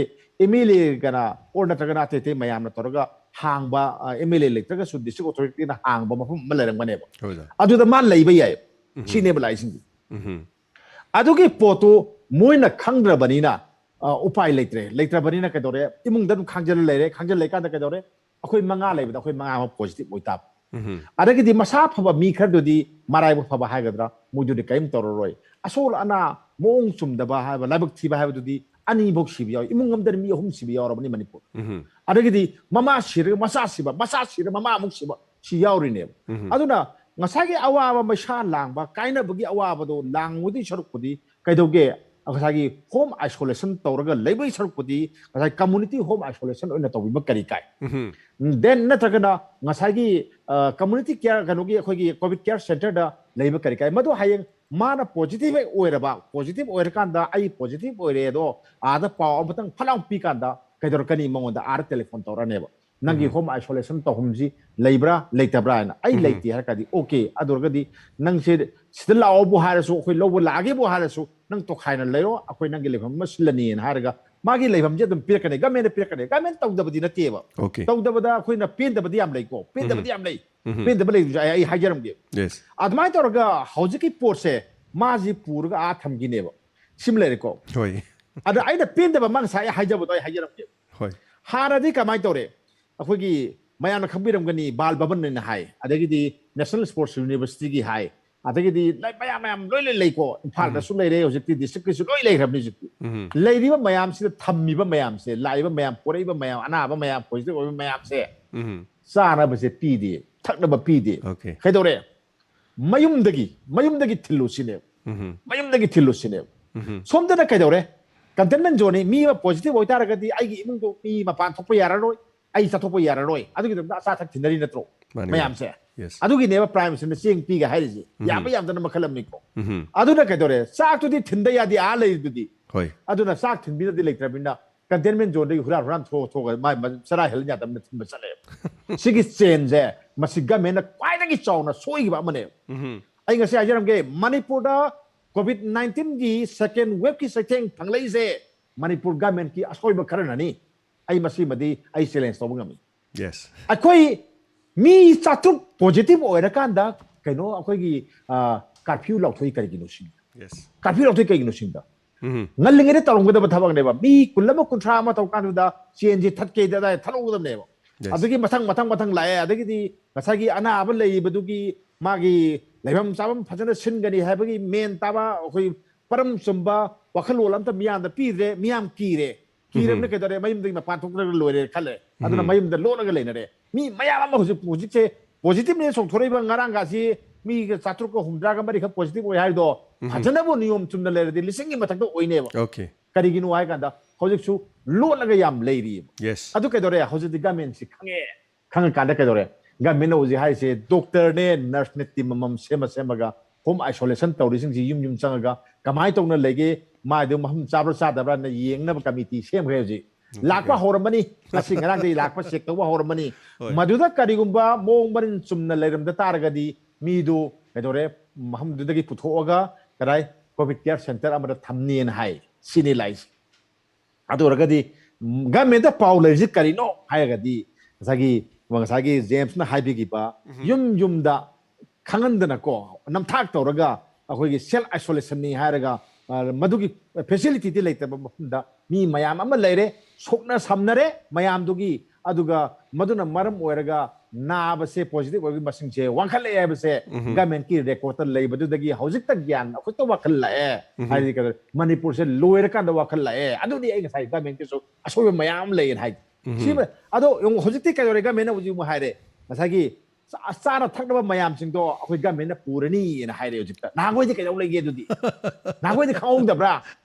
MLA Gana or ꯅꯠꯇ꯭ꯔꯒꯅ ꯑꯇꯩ ꯑꯇꯩ ꯃꯌꯥꯝꯅ ꯇꯧꯔꯒ ꯍꯥꯡꯕ, ꯑ, MLA ꯂꯩꯇ꯭ꯔꯒꯁꯨ district authority ꯅ ꯍꯥꯡꯕ ꯃꯐꯝ ꯑꯃ ꯂꯩꯔꯝꯒꯅꯦꯕ꯫ ꯍꯣꯏ, ꯑꯣꯖꯥ꯫ ꯑꯗꯨꯗ ꯃꯥ ꯂꯩꯕ ꯌꯥꯏ꯫ ꯎꯝ꯫ ꯁꯤꯅꯦꯕ ꯂꯥꯛꯏꯁꯤꯡꯁꯦ꯫ ꯎꯝ꯫ ꯑꯗꯨꯒꯤ ꯄꯣꯠꯇꯨ ꯃꯣꯏꯅ ꯈꯪꯗ꯭ꯔꯕꯅꯤꯅ, ꯑ, ꯎꯄꯥꯏ ꯂꯩꯇ꯭ꯔꯦ꯫ ꯂꯩꯇ꯭ꯔꯕꯅꯤꯅ ꯀꯩꯗꯧꯔꯦ? ꯏꯃꯨꯡꯗ ꯑꯗꯨꯝ ꯈꯥꯡꯖꯜꯂ ꯂꯩꯔꯦ꯫ ꯈꯥꯡꯖꯜ ꯂꯩꯀꯥꯟꯗ ꯀꯩꯗꯧꯔꯦ? ꯑꯩꯈꯣꯏ ꯃꯉꯥ ꯂꯩꯕꯗ ꯑꯩꯈꯣꯏ ꯃꯉꯥꯃꯛ positive ꯑꯣꯏ ꯇꯥꯕ꯫ ꯎꯝ꯫ ꯑꯗꯒꯤꯗꯤ ꯃꯁꯥ ꯐꯕ ꯃꯤ ꯈꯔꯗꯨꯗꯤ, ꯃꯔꯥꯏꯕꯛ ꯐꯕ ꯍꯥꯏꯒꯗ꯭ꯔꯥ, ꯃꯣꯏꯗꯨꯗꯤ ꯀꯔꯤꯝ ꯇꯧꯔꯔꯣꯏ꯫ ꯑꯁꯣꯜ ꯑꯅꯥ, ꯃꯑꯣꯡ ꯆꯨꯝꯗꯕ ꯍꯥꯏꯕ, ꯂꯥꯏꯕꯛ ꯊꯤꯕ ꯍꯥꯏꯕꯗꯨꯗꯤ ꯑꯅꯤꯐꯧ ꯁꯤꯕ ꯌꯥꯎꯏ꯫ ꯏꯃꯨꯡ ꯑꯃꯗ ꯃꯤ ꯑꯍꯨꯝ ꯁꯤꯕ ꯌꯥꯎꯔꯕꯅꯤ ꯃꯅꯤꯄꯨꯔ꯫ ꯎꯝ꯫ ꯑꯗꯒꯤꯗꯤ ꯃꯃꯥ ꯁꯤꯔꯒ ꯃꯆꯥ ꯁꯤꯕ, ꯃꯆꯥ ꯁꯤꯔꯒ ꯃꯃꯥ ꯑꯃꯨꯛ ꯁꯤꯕ, ꯁꯤ ꯌꯥꯎꯔꯤꯅꯦꯕ꯫ ꯎꯝ꯫ ꯑꯗꯨꯅ ꯉꯁꯥꯏꯒꯤ ꯑꯋꯥꯕ, ꯃꯩꯁꯥ ꯂꯥꯡꯕ, ꯀꯥꯏꯅꯕꯒꯤ ꯑꯋꯥꯕꯗꯣ ꯂꯥꯡꯉꯨꯗꯣꯏ ꯁꯔꯨꯛꯄꯨꯗꯤ ꯀꯩꯗꯧꯒꯦ? ꯉꯁꯥꯏꯒꯤ home isolation ꯇꯧꯔꯒ ꯂꯩꯕꯒꯤ ꯁꯔꯨꯛꯄꯨꯗꯤ ꯉꯁꯥꯏ community home isolation ꯑꯣꯏꯅ ꯇꯧꯕꯤꯕ ꯀꯔꯤ ꯀꯥꯏ? ꯎꯝ꯫ Then ꯅꯠꯇ꯭ꯔꯒꯅ ꯉꯁꯥꯏꯒꯤ, ꯑ, community care, ꯀꯩꯅꯣꯒꯤ, ꯑꯩꯈꯣꯏꯒꯤ COVID care center ꯗ ꯂꯩꯕ ꯀꯔꯤ ꯀꯥꯏ? ꯃꯗꯨ ꯍꯌꯦꯡ ꯃꯥꯅ positive ꯍꯦꯛ ꯑꯣꯏꯔꯕ, positive ꯑꯣꯏꯔꯀꯥꯟꯗ ꯑꯩ positive ꯑꯣꯏꯔꯦ ꯑꯗꯣ ꯑꯥꯗ ꯄꯥꯎ ꯑꯃꯇꯪ ꯐꯠ ꯂꯥꯎ ꯄꯤꯀꯥꯟꯗ ꯀꯩꯗꯧꯔꯛꯀꯅꯤ? ꯃꯉꯣꯟꯗ ꯑꯥꯗ telephone ꯇꯧꯔꯛꯑꯅꯦꯕ꯫ ꯅꯪꯒꯤ ꯎꯝ꯫ Home isolation ꯇꯧꯐꯝꯁꯤ ꯂꯩꯕ꯭ꯔꯥ, ꯂꯩꯇꯕ꯭ꯔꯥ ꯍꯥꯏꯅ꯫ ꯑꯩ ꯎꯝ꯫ ꯂꯩꯇꯦ ꯍꯥꯏꯔ ꯀꯥꯟꯗꯤ, okay, ꯑꯗꯨ ꯑꯣꯏꯔꯒꯗꯤ ꯅꯪꯁꯦ ꯁꯤꯗ ꯂꯥꯛꯑꯣꯕꯨ ꯍꯥꯏꯔꯁꯨ, ꯑꯩꯈꯣꯏ ꯂꯧꯕ ꯂꯥꯛꯑꯒꯦꯕꯨ ꯍꯥꯏꯔꯁꯨ, ꯅꯪ ꯇꯣꯈꯥꯏꯅ ꯂꯩꯔꯣ, ꯑꯩꯈꯣꯏ ꯅꯪꯒꯤ ꯂꯩꯐꯝ ꯑꯃ ꯁꯤꯜꯂꯅꯤꯅ ꯍꯥꯏꯔꯒ ꯃꯥꯒꯤ ꯂꯩꯐꯝꯁꯦ ꯑꯗꯨꯝ ꯄꯤꯔꯛꯀꯅꯤ, government ꯅ ꯄꯤꯔꯛꯀꯅꯤ꯫ Government ꯇꯧꯗꯕꯗꯤ ꯅꯠꯇꯦꯕ꯫ Okay. ꯇꯧꯗꯕꯗ ꯑꯩꯈꯣꯏꯅ ꯄꯦꯟꯗꯕꯗꯤ ꯌꯥꯝ ꯂꯩꯀꯣ, ꯄꯦꯟꯗꯕꯗꯤ ꯎꯝ꯫ ꯌꯥꯝ ꯂꯩ꯫ ꯎꯝ꯫ ꯄꯦꯟꯗꯕ ꯂꯩꯕꯁꯨ ꯑꯩ, ꯑꯩ ꯍꯥꯏꯖꯔꯝꯒꯦ꯫ Yes. ꯑꯗꯨꯃꯥꯏꯅ ꯇꯧꯔꯒ ꯍꯧꯖꯤꯛꯀꯤ ꯄꯣꯠꯁꯦ ꯃꯥꯁꯤ ꯄꯨꯔꯒ ꯑꯥ ꯊꯝꯈꯤꯅꯦꯕ꯫ ꯁꯤꯃ ꯂꯩꯔꯦꯀꯣ꯫ ꯍꯣꯏ꯫ ꯑꯗ ꯑꯩꯅ ꯄꯦꯟꯗꯕ ꯑꯃ ꯉꯁꯥꯏ ꯍꯥꯏꯖꯕꯗꯣ ꯑꯩ ꯍꯥꯏꯖꯔꯝꯒꯦ꯫ ꯍꯣꯏ꯫ ꯍꯥꯟꯅꯗꯤ ꯀꯃꯥꯏꯅ ꯇꯧꯔꯦ? ꯑꯩꯈꯣꯏꯒꯤ ꯃꯌꯥꯝꯅ ꯈꯪꯕꯤꯔꯝꯒꯅꯤ, ꯕꯥꯜ ꯚꯕꯟ ꯍꯥꯏꯅ ꯍꯥꯏ, ꯑꯗꯒꯤꯗꯤ National Sports Universityꯒꯤ ꯍꯥꯏ, ꯑꯗꯒꯤꯗꯤ ꯂꯩ-, ꯃꯌꯥꯝ ꯃꯌꯥꯝ ꯂꯣꯏ ꯂꯣꯏ ꯂꯩꯀꯣ꯫ ꯏꯝꯐꯥꯜꯗꯁꯨ ꯂꯩꯔꯦ, ꯍꯧꯖꯤꯛꯇꯤ districtꯀꯤꯁꯨ ꯂꯣꯏ ꯂꯩꯈ꯭ꯔꯕꯅꯤ ꯍꯧꯖꯤꯛꯇꯤ꯫ ꯎꯝ꯫ ꯂꯩꯔꯤꯕ ꯃꯌꯥꯝꯁꯤꯗ ꯊꯝꯃꯤꯕ ꯃꯌꯥꯝꯁꯦ, ꯂꯥꯛꯏꯕ ꯃꯌꯥꯝ, ꯄꯣꯔꯛꯏꯕ ꯃꯌꯥꯝ, ꯑꯅꯥꯕ ꯃꯌꯥꯝ, positive ꯑꯣꯏꯕ ꯃꯌꯥꯝꯁꯦ ꯎꯝ꯫ ꯆꯥꯅꯕꯁꯦ ꯄꯤꯗꯦ, ꯊꯛꯅꯕ ꯄꯤꯗꯦ꯫ Okay꯫ ꯀꯩꯗꯧꯔꯦ? ꯃꯌꯨꯝꯗꯒꯤ, ꯃꯌꯨꯝꯗꯒꯤ ꯊꯤꯜꯂꯨ ꯁꯤꯅꯦꯕ꯫ ꯎꯝ꯫ ꯃꯌꯨꯝꯗꯒꯤ ꯊꯤꯜꯂꯨ ꯁꯤꯅꯦꯕ꯫ ꯎꯝ꯫ ꯁꯣꯝꯗꯅ ꯀꯩꯗꯧꯔꯦ? Containment zoneꯅꯤ, ꯃꯤ ꯑꯃ positive ꯑꯣꯏꯇꯥꯔꯒꯗꯤ ꯑꯩꯒꯤ ꯏꯃꯨꯡꯗꯣ ꯃꯤ ꯃꯄꯥꯟ ꯊꯣꯛꯄ ꯌꯥꯔꯔꯣꯏ, ꯑꯩ ꯆꯠꯊꯣꯛꯄ ꯌꯥꯔꯔꯣꯏ꯫ ꯑꯗꯨꯒꯤꯗꯃꯛꯇ ꯑꯆꯥ ꯑꯊꯛ ꯊꯤꯟꯅꯔꯤ ꯅꯠꯇ꯭ꯔꯣ ꯃꯥꯅꯤ, ꯃꯌꯥꯝꯁꯦ? Yes꯫ ꯑꯗꯨꯒꯤꯅꯦꯕ Prime Ministerꯅ ꯆꯦꯡ ꯄꯤꯒꯦ ꯍꯥꯏꯔꯤꯁꯦ꯫ ꯌꯥꯝꯕ ꯌꯥꯝꯗꯅ ꯃꯈꯜ ꯑꯃꯅꯤꯀꯣ꯫ ꯎꯝ꯫ ꯑꯗꯨꯅ ꯀꯩꯗꯧꯔꯦ? ꯆꯥꯛꯇꯨꯗꯤ ꯊꯤꯟꯗ ꯌꯥꯗꯦ, ꯑꯥ ꯂꯩꯔꯤꯗꯨꯗꯤ꯫ ꯍꯣꯏ꯫ ꯑꯗꯨꯅ ꯆꯥꯛ ꯊꯤꯟꯕꯤꯅꯗꯤ ꯂꯩꯇ꯭ꯔꯕꯅꯤꯅ containment zoneꯗꯒꯤ ꯍꯨꯔꯥꯟ ꯍꯨꯔꯥꯟ ꯊꯣꯛ ꯊꯣꯛꯑꯒ ꯃꯥꯏ ꯃ-, ꯆꯔꯥ ꯍꯦꯜꯍꯟ ꯌꯥꯗꯕꯅ ꯊꯤꯟꯕ ꯆꯠꯂꯦꯕ꯫ ꯁꯤꯒꯤ chainꯁꯦ, ꯃꯁꯤ governmentꯅ ꯈ꯭ꯋꯥꯏꯗꯒꯤ ꯆꯥꯎꯅ ꯁꯣꯏꯈꯤꯕ ꯑꯃꯅꯦꯕ꯫ ꯎꯝ꯫ ꯑꯩ ꯉꯁꯤ ꯍꯥꯏꯖꯔꯝꯒꯦ, ꯃꯅꯤꯄꯨꯔꯗ COVID nineteenꯒꯤ second waveꯀꯤ ꯆꯩꯊꯦꯡ ꯐꯪꯂꯛꯏꯁꯦ ꯃꯅꯤꯄꯨꯔ governmentꯀꯤ ꯑꯁꯣꯏꯕ ꯈꯔꯅꯅꯤ꯫ ꯑꯩ ꯃꯁꯤꯃꯗꯤ ꯑꯩ challenge ꯇꯧꯕ ꯉꯝꯃꯤ꯫ Yes꯫ ꯑꯩꯈꯣꯏ ꯃꯤ ꯆꯥꯇ꯭ꯔꯨꯛ positive ꯑꯣꯏꯔꯀꯥꯟꯗ ꯀꯩꯅꯣ ꯑꯩꯈꯣꯏꯒꯤ, ꯑ, curfew ꯂꯥꯎꯊꯣꯛꯏ ꯀꯔꯤꯒꯤꯅꯣ ꯁꯤꯅꯤ꯫ Yes꯫ Curfew ꯂꯥꯎꯊꯣꯛꯏ ꯀꯩꯒꯤꯅꯣ ꯁꯤꯅꯤꯗ꯫ ꯎꯝ꯫ ꯉꯜꯂꯤꯉꯩꯗ ꯇꯧꯔꯝꯒꯗꯕ ꯊꯕꯛꯅꯦꯕ꯫ ꯃꯤ ꯀꯨꯟ ꯑꯃ, ꯀꯨꯟꯊ꯭ꯔꯥ ꯑꯃ ꯇꯧ ꯀꯥꯟꯗꯨꯗ chainꯁꯦ ꯊꯠꯀꯦꯗꯤ ꯑꯗꯥꯏ ꯊꯠꯍꯧꯒꯗꯕꯅꯦꯕ꯫ Yes꯫ ꯑꯗꯒꯤ ꯃꯊꯪ, ꯃꯊꯪ, ꯃꯊꯪ ꯂꯥꯛꯑꯦ꯫ ꯑꯗꯒꯤꯗꯤ ꯉꯁꯥꯏꯒꯤ ꯑꯅꯥꯕ ꯂꯩꯔꯤꯕꯗꯨꯒꯤ ꯃꯥꯒꯤ ꯂꯩꯐꯝ ꯆꯥꯐꯝ ꯐꯖꯅ ꯁꯤꯟꯒꯅꯤ ꯍꯥꯏꯕꯒꯤ ꯃꯦꯟ ꯇꯥꯕ ꯑꯩꯈꯣꯏ ꯄꯔꯝ ꯆꯨꯝꯕ ꯋꯥꯈꯜꯂꯣꯟ ꯑꯝꯇ ꯃꯤꯌꯥꯝꯗ ꯄꯤꯗ꯭ꯔꯦ꯫ ꯃꯤꯌꯥꯝ ꯀꯤꯔꯦ꯫ ꯀꯤꯔꯕꯅ ꯀꯩꯗꯧꯔꯦ? ꯃꯌꯨꯝꯗꯒꯤ ꯃꯄꯥꯟ ꯊꯣꯛꯇ꯭ꯔꯒ ꯂꯣꯏꯔꯦ ꯈꯜꯂꯦ꯫ ꯑꯗꯨꯅ ꯃꯌꯨꯝꯗ ꯂꯣꯠꯂꯒ ꯂꯩꯅꯔꯦ꯫ ꯃꯤ ꯃꯌꯥꯝ ꯑꯃ ꯍꯧꯖꯤꯛ, ꯍꯧꯖꯤꯛꯁꯦ positiveꯅꯦ ꯆꯣꯡꯊꯣꯔꯛꯏꯕ꯫ ꯉꯔꯥꯡꯒꯁꯤ ꯃꯤꯒ ꯆꯥꯇ꯭ꯔꯨꯛꯀ ꯍꯨꯝꯗ꯭ꯔꯥꯒ ꯃꯔꯤꯈꯛ positive ꯑꯣꯏ ꯍꯥꯏꯗꯣ ꯐꯖꯅꯕꯨ ꯅꯤꯌꯣꯝ ꯆꯨꯝꯅ ꯂꯩꯔꯗꯤ ꯂꯤꯁꯤꯡꯒꯤ ꯃꯊꯛꯇ ꯑꯣꯏꯅꯦꯕ꯫ Okay꯫ ꯀꯔꯤꯒꯤꯅꯣ ꯍꯥꯏ ꯀꯥꯟꯗ ꯍꯧꯖꯤꯛꯁꯨ ꯂꯣꯠꯂꯒ ꯌꯥꯝ ꯂꯩꯔꯤꯑꯕ꯫ Yes꯫ ꯑꯗꯨ ꯀꯩꯗꯧꯔꯦ? ꯍꯧꯖꯤꯛꯇꯤ governmentꯁꯤ ꯈꯪꯉꯦ꯫ ꯈꯪꯉꯀꯥꯟꯗ ꯀꯩꯗꯧꯔꯦ? Governmentꯅ ꯍꯧꯖꯤꯛ ꯍꯥꯏꯔꯤꯁꯦ doctorꯅꯦ, nurseꯅꯦ, team ꯑꯃꯃꯝ ꯁꯦꯝꯃ ꯁꯦꯝꯃꯒ home isolation ꯇꯧꯔꯤꯁꯤꯡꯁꯤ ꯌꯨꯝ ꯌꯨꯝ ꯆꯪꯉꯒ ꯀꯃꯥꯏꯅ ꯇꯧꯅ ꯂꯩꯒꯦ, ꯃꯥꯏꯗꯨ ꯃꯐꯝ ꯆꯥꯕ꯭ꯔꯥ ꯆꯥꯗꯕ꯭ꯔꯥꯅ ꯌꯦꯡꯅꯕ committee ꯁꯦꯝꯈ꯭ꯔꯦ ꯍꯧꯖꯤꯛ꯫ ꯂꯥꯛꯄ ꯍꯧꯔꯝꯃꯅꯤ, ꯉꯁꯤ ꯉꯔꯥꯡꯗꯒꯤ ꯂꯥꯛꯄ check ꯇꯧꯕ ꯍꯧꯔꯝꯃꯅꯤ꯫ ꯍꯣꯏ꯫ ꯃꯗꯨꯗ ꯀꯔꯤꯒꯨꯝꯕ ꯃꯑꯣꯡ ꯃꯔꯤꯟ ꯆꯨꯝꯅ ꯂꯩꯔꯝꯗ ꯇꯥꯔꯒꯗꯤ ꯃꯤꯗꯨ ꯀꯩꯗꯧꯔꯦ? ꯃꯐꯝꯗꯨꯗꯒꯤ ꯄꯨꯊꯣꯛꯑꯒ ꯀꯗꯥꯏ COVID care center ꯑꯃꯗ ꯊꯝꯅꯦꯅ ꯍꯥꯏ꯫ ꯁꯤꯅꯤ ꯂꯥꯛꯏꯁꯦ꯫ ꯑꯗꯨ ꯑꯣꯏꯔꯒꯗꯤ governmentꯇ ꯄꯥꯎ ꯂꯩꯔꯤꯁꯤ ꯀꯔꯤꯅꯣ ꯍꯥꯏꯔꯒꯗꯤ ꯉꯁꯥꯏꯒꯤ, ꯉꯁꯥꯏꯒꯤ Jamesꯅ ꯍꯥꯏꯕꯤꯈꯤꯕ ꯌꯨꯝ ꯌꯨꯝꯗ ꯈꯪꯍꯟꯗꯅꯀꯣ, ꯅꯝꯊꯥꯛ ꯇꯧꯔꯒ ꯑꯩꯈꯣꯏꯒꯤ self isolation ꯅꯤ ꯍꯥꯏꯔꯒ, ꯑ, ꯃꯗꯨꯒꯤ facility ꯗꯤ ꯂꯩꯇꯕ ꯃꯐꯝꯗ ꯃꯤ ꯃꯌꯥꯝ ꯑꯃ ꯂꯩꯔꯦ, ꯁꯣꯛꯅ ꯁꯝꯅꯔꯦ ꯃꯌꯥꯝꯗꯨꯒꯤ, ꯑꯗꯨꯒ ꯃꯗꯨꯅ ꯃꯔꯝ ꯑꯣꯏꯔꯒ ꯅꯥꯕꯁꯦ, positive ꯑꯣꯏꯕꯒꯤ ꯃꯁꯤꯡꯁꯦ ꯋꯥꯡꯈꯠꯂꯛꯑꯦ ꯍꯥꯏꯕꯁꯦ government ꯀꯤ record ꯇ ꯂꯩꯕꯗꯨꯗꯒꯤ ꯍꯧꯖꯤꯛꯇ ꯒ꯭ꯌꯥꯟ ꯑꯩꯈꯣꯏꯇ ꯋꯥꯈꯜ ꯂꯥꯛꯑꯦ꯫ ꯍꯥꯏꯗꯤ ꯀꯩꯅꯣ, ꯃꯅꯤꯄꯨꯔꯁꯦ ꯂꯣꯏꯔꯀꯥꯟꯗ ꯋꯥꯈꯜ ꯂꯥꯛꯑꯦ꯫ ꯑꯗꯨꯗꯤ ꯑꯩ ꯉꯁꯥꯏ government ꯀꯤꯁꯨ ꯑꯁꯣꯏꯕ ꯃꯌꯥꯝ ꯑꯃ ꯂꯩꯌꯦꯅ ꯍꯥꯏ꯫ ꯁꯤꯃ, ꯑꯗꯣ ꯌꯦꯡꯉꯨ, ꯍꯧꯖꯤꯛꯇꯤ ꯀꯩꯗꯧꯔꯦ? Government ꯅ ꯍꯧꯖꯤꯛ ꯑꯃꯨꯛ ꯍꯥꯏꯔꯦ, ꯉꯁꯥꯏꯒꯤ ꯆꯥ-, ꯆꯥꯅ ꯊꯛꯅꯕ ꯃꯌꯥꯝꯁꯤꯡꯗꯣ ꯑꯩꯈꯣꯏ government ꯅ ꯄꯨꯔꯅꯤꯅ ꯍꯥꯏꯔꯦ ꯍꯧꯖꯤꯛꯇ꯫ ꯅꯍꯥꯟꯈꯣꯏꯗꯤ ꯀꯩꯗꯧ ꯂꯩꯒꯦ ꯑꯗꯨꯗꯤ? ꯅꯍꯥꯟꯈꯣꯏꯗꯤ ꯈꯪꯍꯧꯗꯕ꯭ꯔꯥ?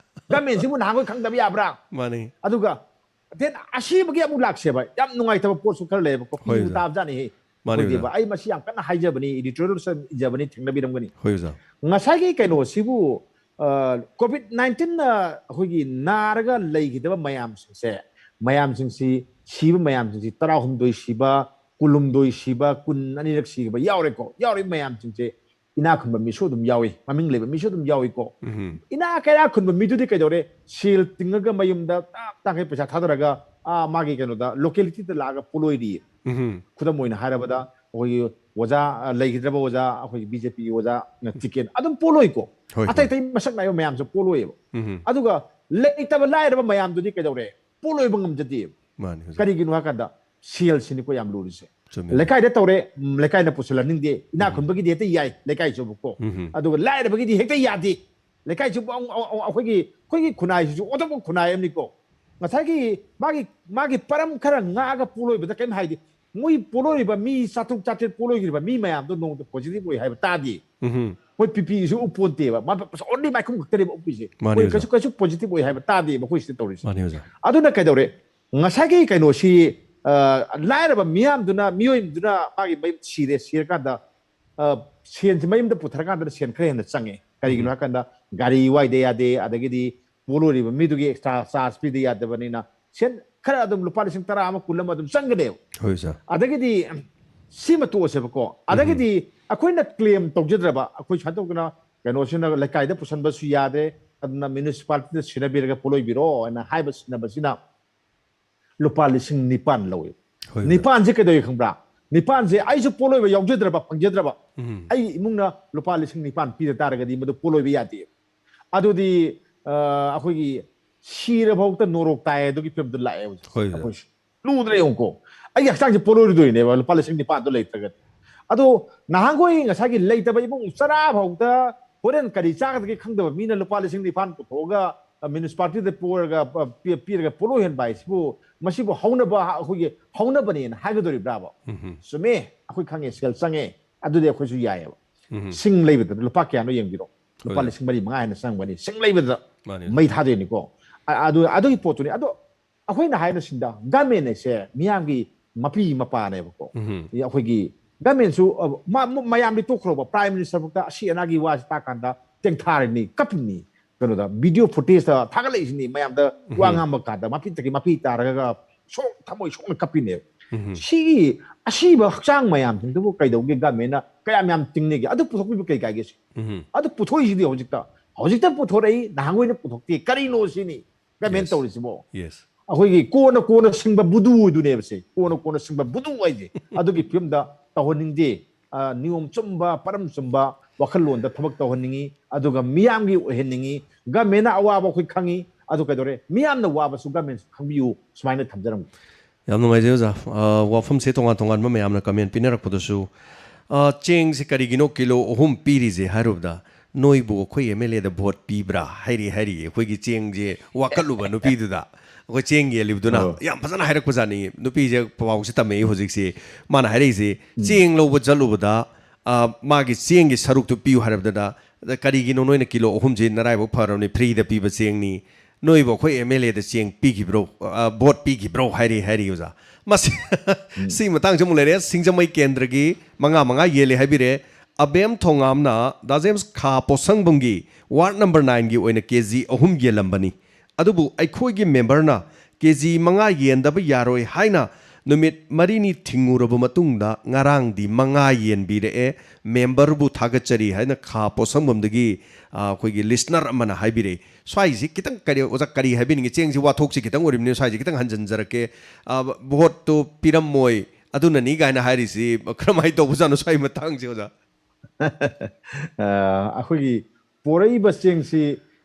Government ꯁꯤꯕꯨ ꯅꯍꯥꯟꯈꯣꯏ ꯈꯪꯗꯕ ꯌꯥꯕ꯭ꯔꯥ? ꯃꯥꯅꯤ꯫ ꯑꯗꯨꯒ then ꯑꯁꯤꯕꯒꯤ ꯑꯃꯨꯛ ꯂꯥꯛꯁꯦꯕ, ꯌꯥꯝ ꯅꯨꯡꯉꯥꯏꯇꯕ ꯄꯣꯠꯁꯨ ꯈꯔ ꯂꯩꯌꯦꯕꯀꯣ, ꯍꯣꯏ, ꯄꯤꯕꯨ ꯑꯣꯖꯥ꯫ ꯇꯥꯕꯖꯥꯠꯅꯤꯍꯦ꯫ ꯃꯥꯅꯤ, ꯑꯩꯈꯣꯏꯗꯤꯕ, ꯑꯣꯖꯥ꯫ ꯑꯩ ꯃꯁꯤ ꯌꯥꯝ ꯀꯟꯅ ꯍꯥꯏꯖꯕꯅꯤ, editorial ꯁꯨ ꯏꯖꯕꯅꯤ, ꯊꯦꯡꯅꯕꯤꯔꯝꯒꯅꯤ꯫ ꯍꯣꯏ, ꯑꯣꯖꯥ꯫ ꯉꯁꯥꯏꯒꯤ ꯀꯩꯅꯣꯁꯤꯕꯨ, ꯑ, COVID nineteen ꯅ ꯑꯩꯈꯣꯏꯒꯤ ꯅꯥꯔꯒ ꯂꯩꯈꯤꯗꯕ ꯃꯌꯥꯝꯁꯤꯡꯁꯦ, ꯃꯌꯥꯝꯁꯤꯡꯁꯤ, ꯁꯤꯕ ꯃꯌꯥꯝꯁꯤꯡꯁꯤ, ꯇꯔꯥꯍꯨꯝꯗꯣꯏ ꯁꯤꯕ, ꯀꯨꯟꯍꯨꯝꯗꯣꯏ ꯁꯤꯕ, ꯀꯨꯟ ꯑꯅꯤꯔꯛ ꯁꯤꯕ ꯌꯥꯎꯔꯦꯀꯣ꯫ ꯌꯥꯎꯔꯤꯕ ꯃꯌꯥꯝꯁꯤꯡꯁꯦ ꯏꯅꯥꯛ ꯈꯨꯟꯕ ꯃꯤꯁꯨ ꯑꯗꯨꯝ ꯌꯥꯎꯏ, ꯃꯃꯤꯡ ꯂꯩꯕ ꯃꯤꯁꯨ ꯑꯗꯨꯝ ꯌꯥꯎꯏꯀꯣ꯫ ꯏꯅꯥꯛ ꯀꯩꯔꯥꯛ ꯈꯨꯟꯕ ꯃꯤꯗꯨꯗꯤ ꯀꯩꯗꯧꯔꯦ? ꯁꯦꯜ ꯇꯤꯡꯉꯒ ꯃꯌꯨꯝꯗ ꯇꯥꯛ ꯇꯥꯛꯈꯩ ꯄꯩꯁꯥ ꯊꯥꯗꯔꯒ, ꯑꯥ, ꯃꯥꯒꯤ ꯀꯩꯅꯣꯗ, locality ꯗ ꯂꯥꯛꯑꯒ ꯄꯣꯠꯂꯣꯏꯔꯤ꯫ ꯈꯨꯗꯝ ꯑꯣꯏꯅ ꯍꯥꯏꯔꯕꯗ, ꯑꯩꯈꯣꯏꯒꯤ ꯑꯣꯖꯥ, ꯑ, ꯂꯩꯈꯤꯗ꯭ꯔꯕ ꯑꯣꯖꯥ, ꯑꯩꯈꯣꯏꯒꯤ BJP ꯒꯤ ꯑꯣꯖꯥ ꯇꯤꯀꯦꯟ ꯑꯗꯨꯝ ꯄꯣꯠꯂꯣꯏꯀꯣ꯫ ꯍꯣꯏ, ꯍꯣꯏ꯫ ꯑꯇꯩ ꯑꯇꯩ ꯃꯁꯛ ꯅꯥꯏꯕ ꯃꯌꯥꯝꯁꯨ ꯄꯣꯠꯂꯣꯏꯌꯦꯕ꯫ ꯎꯝ꯫ ꯑꯗꯨꯒ ꯂꯩꯇꯕ ꯂꯥꯏꯔꯕ ꯃꯌꯥꯝꯗꯨꯗꯤ ꯀꯩꯗꯧꯔꯦ? ꯄꯣꯠꯂꯣꯏꯕ ꯉꯝꯖꯗꯦꯕ꯫ ꯃꯥꯅꯤ, ꯑꯣꯖꯥ꯫ ꯀꯔꯤꯒꯤꯅꯣ ꯍꯥꯏꯀꯥꯟꯗ ꯁꯦꯜꯁꯤꯅꯤꯀꯣ ꯌꯥꯝ ꯂꯨꯔꯤꯁꯦ꯫ ꯆꯨꯝꯃꯤ꯫ ꯂꯩꯀꯥꯏꯗ ꯇꯧꯔꯦ, ꯎꯝ, ꯂꯩꯀꯥꯏꯅ ꯄꯨꯁꯤꯜꯍꯟꯅꯤꯡꯗꯦ꯫ ꯏꯅꯥꯛ ꯈꯨꯟꯕꯒꯤꯗꯤ ꯍꯦꯛꯇ ꯌꯥꯏ, ꯂꯩꯀꯥꯏꯁꯨꯕꯨꯀꯣ꯫ ꯎꯝ꯫ ꯑꯗꯨꯒ ꯂꯥꯏꯔꯕꯒꯤꯗꯤ ꯍꯦꯛꯇ ꯌꯥꯗꯦ꯫ ꯂꯩꯀꯥꯏꯁꯤꯕꯨ ꯑꯃꯨꯛ, ꯑꯃꯨꯛ, ꯑꯃꯨꯛ, ꯑꯩꯈꯣꯏꯒꯤ, ꯑꯩꯈꯣꯏꯒꯤ ꯈꯨꯟꯅꯥꯏꯁꯤꯁꯨ ꯑꯣꯟꯊꯣꯛꯄ ꯈꯨꯟꯅꯥꯏ ꯑꯃꯅꯤꯀꯣ꯫ ꯉꯁꯥꯏꯒꯤ ꯃꯥꯒꯤ, ꯃꯥꯒꯤ ꯄꯔꯝ ꯈꯔ ꯉꯥꯛꯑꯒ ꯄꯣꯠꯂꯣꯏꯕꯗ ꯀꯔꯤꯝ ꯍꯥꯏꯗꯦ꯫ ꯃꯣꯏ ꯄꯣꯠꯂꯣꯏꯔꯤꯕ ꯃꯤ ꯆꯥꯇ꯭ꯔꯨꯛ ꯆꯥꯇ꯭ꯔꯦꯠ ꯄꯣꯠꯂꯣꯏꯈ꯭ꯔꯤꯕ ꯃꯤ ꯃꯌꯥꯝꯗꯣ ꯅꯣꯡꯃꯇ positive ꯑꯣꯏ ꯍꯥꯏꯕ ꯇꯥꯗꯦ꯫ ꯎꯝ꯫ ꯃꯣꯏ PPE ꯁꯨ ꯎꯞꯄꯣꯟꯇꯦꯕ꯫ ꯃꯥ only ꯃꯥꯏꯈꯨꯝ ꯈꯛꯇꯅꯦꯕ ꯎꯞꯄꯤꯁꯦ꯫ ꯃꯥꯅꯤ, ꯃꯣꯏ ꯑꯣꯖꯥ꯫ ꯀꯩꯁꯨ, ꯀꯩꯁꯨ positive ꯑꯣꯏ ꯍꯥꯏꯕ ꯇꯥꯗꯦ ꯃꯈꯣꯏꯁꯤꯗ ꯇꯧꯔꯤꯁꯦ꯫ ꯃꯥꯅꯤ, ꯑꯣꯖꯥ꯫ ꯑꯗꯨꯅ ꯀꯩꯗꯧꯔꯦ? ꯉꯁꯥꯏꯒꯤ ꯀꯩꯅꯣꯁꯤ, ꯑ, ꯂꯥꯏꯔꯕ ꯃꯤꯌꯥꯝꯗꯨꯅ, ꯃꯤꯑꯣꯏꯗꯨꯅ ꯃꯥꯒꯤ ꯃꯌꯨꯝ ꯁꯤꯔꯦ, ꯁꯤꯔꯀꯥꯟꯗ, ꯑ, ꯁꯦꯟꯁꯤ ꯃꯌꯨꯝꯗ ꯄꯨꯊꯔꯀꯥꯟꯗ ꯁꯦꯟ ꯈꯔ ꯍꯦꯟꯅ ꯆꯪꯉꯦ꯫ ꯀꯔꯤꯒꯤꯅꯣ ꯍꯥꯏꯀꯥꯟꯗ ꯒꯥꯔꯤ ꯋꯥꯏꯗ ꯌꯥꯗꯦ, ꯑꯗꯒꯤꯗꯤ ꯄꯣꯠꯂꯣꯏꯔꯤꯕ ꯃꯤꯗꯨꯒꯤ extra charge ꯄꯤꯗ ꯌꯥꯗꯕꯅꯤꯅ ꯁꯦꯟ ꯈꯔ ꯑꯗꯨꯝ ꯂꯨꯄꯥ ꯂꯤꯁꯤꯡ ꯇꯔꯥ ꯑꯃ, ꯀꯨꯟ ꯑꯃ ꯑꯗꯨꯝ ꯆꯪꯒꯅꯦꯕ꯫ ꯍꯣꯏ, ꯑꯣꯖꯥ꯫ ꯑꯗꯒꯤꯗꯤ ꯁꯤꯃ ꯇꯣꯛꯑꯁꯦꯕꯀꯣ꯫ ꯑꯗꯒꯤꯗꯤ ꯑꯩꯈꯣꯏꯅ claim ꯇꯧꯖꯗ꯭ꯔꯕ, ꯑꯩꯈꯣꯏ ꯁꯨꯃꯥꯏꯅ ꯇꯧꯗꯅ ꯀꯩꯅꯣꯁꯤꯅ ꯂꯩꯀꯥꯏꯗ ꯄꯨꯁꯟꯕꯁꯨ ꯌꯥꯗꯦ, ꯑꯗꯨꯅ municipality ꯗ ꯁꯤꯟꯅꯕꯤꯔꯒ ꯄꯣꯠꯂꯣꯏꯕꯤꯔꯣ ꯍꯥꯏꯅ ꯍꯥꯏꯕ ꯁꯤꯟꯅꯕꯁꯤꯅ ꯂꯨꯄꯥ ꯂꯤꯁꯤꯡ ꯅꯤꯄꯥꯟ ꯂꯧꯋꯦ꯫ ꯍꯣꯏ, ꯍꯣꯏ꯫ ꯅꯤꯄꯥꯟꯁꯦ ꯀꯩꯗꯧꯏ ꯈꯪꯕ꯭ꯔꯥ? ꯅꯤꯄꯥꯟꯁꯦ ꯑꯩꯁꯨ ꯄꯣꯠꯂꯣꯏꯕ ꯌꯥꯎꯖꯗ꯭ꯔꯕ, ꯐꯪꯖꯗ꯭ꯔꯕ, ꯎꯝ꯫ ꯑꯩꯒꯤ ꯏꯃꯨꯡꯅ ꯂꯨꯄꯥ ꯂꯤꯁꯤꯡ ꯅꯤꯄꯥꯟ ꯄꯤꯗ ꯇꯥꯔꯒꯗꯤ ꯃꯗꯨ ꯄꯣꯠꯂꯣꯏꯕ ꯌꯥꯗꯦ꯫ ꯑꯗꯨꯗꯤ, ꯑ, ꯑꯩꯈꯣꯏꯒꯤ ꯁꯤꯔꯐꯥꯎꯗ ꯅꯣꯔꯣꯛ ꯇꯥꯏ ꯑꯗꯨꯒꯤ ꯐꯤꯕꯝꯗ ꯂꯥꯛꯑꯦ ꯍꯧꯖꯤꯛ꯫ ꯍꯣꯏ, ꯁꯥꯔ꯫ ꯑꯩꯈꯣꯏꯁꯦ ꯂꯨꯗ꯭ꯔꯦ ꯌꯦꯡꯉꯨꯀꯣ꯫ ꯑꯩꯒꯤ ꯍꯛꯆꯥꯡꯁꯦ ꯄꯣꯠꯂꯣꯏꯔꯗꯣꯏꯅꯦꯕ ꯂꯨꯄꯥ ꯂꯤꯁꯤꯡ ꯅꯤꯄꯥꯟꯗꯣ ꯂꯩꯇ꯭ꯔꯒꯗꯤ꯫ ꯑꯗꯣ ꯅꯍꯥꯟꯈꯣꯏ ꯉꯁꯥꯏꯒꯤ ꯂꯩꯇꯕ ꯏꯃꯨꯡ ꯆꯔꯥ ꯐꯥꯎꯗ ꯍꯣꯔꯦꯟ ꯀꯔꯤ ꯆꯥꯒꯗꯒꯦ ꯈꯪꯗꯕ ꯃꯤꯅ ꯂꯨꯄꯥ ꯂꯤꯁꯤꯡ ꯅꯤꯄꯥꯟ ꯄꯨꯊꯣꯛꯑꯒ, ꯑ, ꯃ꯭ꯌꯨꯅꯤꯁꯤꯄꯥꯂꯤꯇꯤꯗ ꯄꯨꯔꯒ, ꯑ, ꯄꯤ-, ꯄꯤꯔꯒ ꯄꯣꯠꯂꯣꯏꯍꯟꯕ ꯍꯥꯏꯁꯤꯕꯨ, ꯃꯁꯤꯕꯨ ꯍꯧꯅꯕ ꯑꯩꯈꯣꯏꯒꯤ ꯍꯧꯅꯕꯅꯦꯅ ꯍꯥꯏꯒꯗꯣꯔꯤꯕ꯭ꯔꯥꯕ? ꯎꯝ꯫ ꯆꯨꯝꯃꯦ, ꯑꯩꯈꯣꯏ ꯈꯪꯉꯦ, ꯁꯦꯜ ꯆꯪꯉꯦ, ꯑꯗꯨꯗꯤ ꯑꯩꯈꯣꯏꯁꯨ ꯌꯥꯏꯑꯕ꯫ ꯎꯝ꯫ ꯁꯤꯡ ꯂꯩꯕꯗ ꯂꯨꯄꯥ ꯀꯌꯥꯅꯣ ꯌꯦꯡꯕꯤꯔꯣ, ꯂꯨꯄꯥ ꯍꯣꯏ꯫ ꯂꯤꯁꯤꯡ ꯃꯔꯤ ꯃꯉꯥ ꯍꯦꯟꯅ ꯆꯪꯕꯅꯤ ꯁꯤꯡ ꯂꯩꯕꯗ꯫ ꯃꯥꯅꯤ꯫ ꯃꯩ ꯊꯥꯗꯣꯏꯅꯤꯀꯣ꯫ ꯑ-, ꯑꯗꯨ, ꯑꯗꯨꯒꯤ ꯄꯣꯠꯇꯨꯅꯤ꯫ ꯑꯗꯣ ꯑꯩꯈꯣꯏꯅ ꯍꯥꯏꯅ ꯁꯤꯟꯗ ꯒꯃꯦꯟ ꯍꯥꯏꯁꯦ ꯃꯤꯌꯥꯝꯒꯤ ꯃꯄꯤ ꯃꯄꯥꯅꯦꯕꯀꯣ꯫ ꯎꯝ꯫ ꯑꯩꯈꯣꯏꯒꯤ ꯒꯃꯦꯟꯁꯨ, ꯑ, ꯃ-, ꯃ-, ꯃꯌꯥꯝꯗꯤ ꯇꯣꯛꯈ꯭ꯔꯣꯕ, ꯄ꯭ꯔꯥꯏꯝ ꯃꯤꯅꯤꯁꯇꯔ ꯐꯥꯎꯗ ꯑꯁꯤ ꯑꯅꯥꯒꯤ ꯋꯥꯁꯦ ꯇꯥꯛꯀꯥꯟꯗ ꯇꯦꯡꯊꯥꯔꯤꯅꯤ, ꯀꯞꯄꯤꯅꯤ꯫ ꯀꯩꯅꯣꯗ ꯚꯤꯗꯤꯑꯣ ꯐꯨꯇꯦꯖꯇ ꯊꯥꯒꯠꯂꯛꯏꯁꯤꯅꯤ, ꯃꯌꯥꯝꯗ ꯋꯥ ꯎꯝ꯫ ꯉꯥꯡꯕ ꯀꯥꯟꯗ ꯃꯄꯤ ꯇꯥꯔꯒ ꯁꯣꯛ ꯊꯃꯣꯏ ꯁꯣꯛꯅ ꯀꯞꯄꯤꯅꯦꯕ꯫ ꯎꯝ꯫ ꯁꯤꯒꯤ ꯑꯁꯤꯕ ꯍꯛꯆꯥꯡ ꯃꯌꯥꯝꯁꯤꯡꯗꯨꯕꯨ ꯀꯩꯗꯧꯒꯦ ꯒꯃꯦꯟꯅ ꯀꯌꯥꯝ ꯌꯥꯝ ꯇꯤꯡꯅꯒꯦ? ꯑꯗꯨ ꯄꯨꯊꯣꯛꯄꯤꯕ ꯀꯩ ꯀꯥꯏꯒꯦ ꯁꯤ? ꯎꯝ꯫ ꯑꯗꯨ ꯄꯨꯊꯣꯛꯏꯁꯤꯗꯤ ꯍꯧꯖꯤꯛꯇ, ꯍꯧꯖꯤꯛꯇ ꯄꯨꯊꯣꯔꯛꯏ, ꯅꯍꯥꯟꯈꯣꯏꯅ ꯄꯨꯊꯣꯛꯇꯦ, ꯀꯔꯤꯅꯣ ꯁꯤꯅꯤ ꯒꯃꯦꯟ Yes. ꯇꯧꯔꯤꯁꯤꯕꯣ? Yes. ꯑꯩꯈꯣꯏꯒꯤ ꯀꯣꯟꯅ ꯀꯣꯟꯅ ꯁꯤꯡꯕ ꯕꯨꯗꯨ ꯑꯣꯏꯗꯣꯏꯅꯦꯕꯁꯦ꯫ ꯀꯣꯟꯅ ꯀꯣꯟꯅ ꯁꯤꯡꯕ ꯕꯨꯗꯨ ꯍꯥꯏꯁꯦ ꯑꯗꯨꯒꯤ ꯐꯤꯕꯝꯗ ꯇꯧꯍꯟꯅꯤꯡꯗꯦ꯫ ꯑ, ꯅꯤꯌꯣꯝ ꯆꯨꯝꯕ, ꯄꯔꯝ ꯆꯨꯝꯕ ꯋꯥꯈꯜꯂꯣꯟꯗ ꯊꯕꯛ ꯇꯧꯍꯟꯅꯤꯡꯉꯤ, ꯑꯗꯨꯒ ꯃꯤꯌꯥꯝꯒꯤ ꯑꯣꯏꯍꯟꯅꯤꯡꯉꯤ꯫ ꯒꯃꯦꯟꯅ ꯑꯋꯥꯕ ꯑꯩꯈꯣꯏ ꯈꯪꯉꯤ, ꯑꯗꯨ ꯀꯩꯗꯧꯔꯦ? ꯃꯤꯌꯥꯝꯅ ꯋꯥꯕꯁꯨ ꯒꯃꯦꯟꯁꯨ ꯈꯪꯕꯤꯌꯨ, ꯁꯨꯃꯥꯏꯅ ꯊꯝꯖꯔꯝꯒꯦ꯫ ꯌꯥꯝ ꯅꯨꯡꯉꯥꯏꯖꯩ ꯑꯣꯖꯥ꯫ ꯑ, ꯋꯥꯐꯝꯁꯦ ꯇꯣꯉꯥꯟ ꯇꯣꯉꯥꯟꯕ ꯃꯌꯥꯝꯅ ꯀꯃꯦꯟ ꯄꯤꯅꯔꯛꯄꯗꯁꯨ, ꯑ, ꯆꯦꯡꯁꯦ ꯀꯔꯤꯒꯤꯅꯣ ꯀꯤꯂꯣ ꯑꯍꯨꯝ ꯄꯤꯔꯤꯁꯦ ꯍꯥꯏꯔꯨꯕꯗ, "ꯅꯣꯏꯕꯨ ꯑꯩꯈꯣꯏ ꯑꯦꯝ ꯑꯦꯜ ꯑꯦꯗ ꯚꯣꯠ ꯄꯤꯕ꯭ꯔꯥ?" ꯍꯥꯏꯔꯤ, ꯍꯥꯏꯔꯤ ꯑꯩꯈꯣꯏꯒꯤ ꯆꯦꯡꯁꯦ ꯋꯥꯀꯠꯂꯨꯕ ꯅꯨꯄꯤꯗꯨꯗ꯫ ꯑꯩꯈꯣꯏ ꯆꯦꯡ ꯌꯦꯜꯂꯤꯕꯗꯨꯅ ꯑꯣ꯫ ꯌꯥꯝ ꯐꯖꯅ ꯍꯥꯏꯔꯛꯄꯖꯥꯠꯅꯤ꯫ ꯅꯨꯄꯤꯁꯦ ꯄꯥꯎꯁꯦ ꯇꯝꯃꯛꯏ ꯍꯧꯖꯤꯛꯁꯤ꯫ ꯃꯥꯅ ꯍꯥꯏꯔꯛꯏꯁꯦ, ꯎꯝ꯫ ꯆꯦꯡ ꯂꯧꯕ ꯆꯠꯂꯨꯕꯗ, ꯑ, ꯃꯥꯒꯤ ꯆꯦꯡꯒꯤ ꯁꯔꯨꯛꯇꯨ ꯄꯤꯌꯨ ꯍꯥꯏꯔꯕꯗꯨꯗ, "ꯀꯔꯤꯒꯤꯅꯣ ꯅꯣꯏꯅ ꯀꯤꯂꯣ ꯑꯍꯨꯝꯁꯤ ꯅꯔꯥꯏꯕꯛ ꯐꯔꯕꯅꯤ, ꯐ꯭ꯔꯤꯗ ꯄꯤꯕ ꯆꯦꯡꯅꯤ, ꯅꯣꯏꯕꯨ ꯑꯩꯈꯣꯏ ꯑꯦꯝ ꯑꯦꯜ ꯑꯦꯗ ꯆꯦꯡ ꯄꯤꯈꯤꯕ꯭ꯔꯣ, ꯑ, ꯚꯣꯠ ꯄꯤꯈꯤꯕ꯭ꯔꯣ?" ꯍꯥꯏꯔꯤ, ꯍꯥꯏꯔꯤ ꯑꯣꯖꯥ꯫ ꯃꯁꯤ, ꯎꯝ꯫ ꯁꯤꯒꯤ ꯃꯇꯥꯡꯁꯤ ꯑꯃꯨꯛ ꯂꯩꯔꯦ꯫ ꯁꯤꯡꯖꯃꯩ ꯀꯦꯟꯗ꯭ꯔꯒꯤ ꯃꯉꯥ ꯃꯉꯥ ꯌꯦꯜꯂꯦ ꯍꯥꯏꯕꯤꯔꯦ꯫ ꯑꯕꯦꯝ ꯊꯣꯉꯥꯝꯅ ꯗꯥ ꯖꯦꯝꯁ ꯈꯥ ꯄꯣꯠꯁꯪꯕꯝꯒꯤ ꯋꯥꯔꯗ ꯅꯝꯕꯔ ꯅꯥꯏꯟꯒꯤ ꯑꯣꯏꯅ ꯀꯦ ꯖꯤ ꯑꯍꯨꯝ ꯌꯦꯜꯂꯝꯕꯅꯤ꯫ ꯑꯗꯨꯕꯨ ꯑꯩꯈꯣꯏꯒꯤ ꯃꯦꯝꯕꯔꯅ ꯀꯦ ꯖꯤ ꯃꯉꯥ ꯌꯦꯟꯗꯕ ꯌꯥꯔꯣꯏ ꯍꯥꯏꯅ ꯅꯨꯃꯤꯠ ꯃꯔꯤꯅꯤ ꯊꯤꯡꯉꯨꯔꯕ ꯃꯇꯨꯡꯗ ꯉꯔꯥꯡꯗꯤ ꯃꯉꯥ ꯌꯦꯟꯕꯤꯔꯛꯑꯦ꯫ ꯃꯦꯝꯕꯔꯕꯨ ꯊꯥꯒꯠꯆꯔꯤ ꯍꯥꯏꯅ ꯈꯥ ꯄꯣꯠꯁꯪꯕꯝꯗꯒꯤ, ꯑ, ꯑꯩꯈꯣꯏꯒꯤ ꯂꯤꯁꯅꯔ ꯑꯃꯅ ꯍꯥꯏꯕꯤꯔꯛꯏ꯫ ꯁ꯭ꯋꯥꯏꯁꯤ ꯈꯤꯇꯪ ꯀꯔꯤ, ꯑꯣꯖꯥ, ꯀꯔꯤ ꯍꯥꯏꯕꯤꯅꯤꯡꯉꯤ? ꯆꯦꯡꯁꯤ ꯋꯥꯊꯣꯛꯁꯤ ꯈꯤꯇꯪ ꯑꯣꯏꯔꯤꯕꯅꯤꯅ ꯁ꯭ꯋꯥꯏꯁꯤ ꯈꯤꯇꯪ ꯍꯟꯖꯤꯟꯖꯔꯛꯀꯦ꯫ ꯑ, ꯚꯣꯠꯇꯨ ꯄꯤꯔꯝꯃꯣꯏ, ꯑꯗꯨꯅꯅꯤ ꯀꯥꯏꯅ ꯍꯥꯏꯔꯤꯁꯤ ꯀꯔꯝꯍꯥꯏꯅ ꯇꯧꯕꯖꯥꯠꯅꯣ ꯁ꯭ꯋꯥꯏ ꯃꯇꯥꯡꯁꯦ, ꯑꯣꯖꯥ? ꯑ, ꯑꯩꯈꯣꯏꯒꯤ ꯄꯣꯔꯛꯏꯕ ꯆꯦꯡꯁꯤ,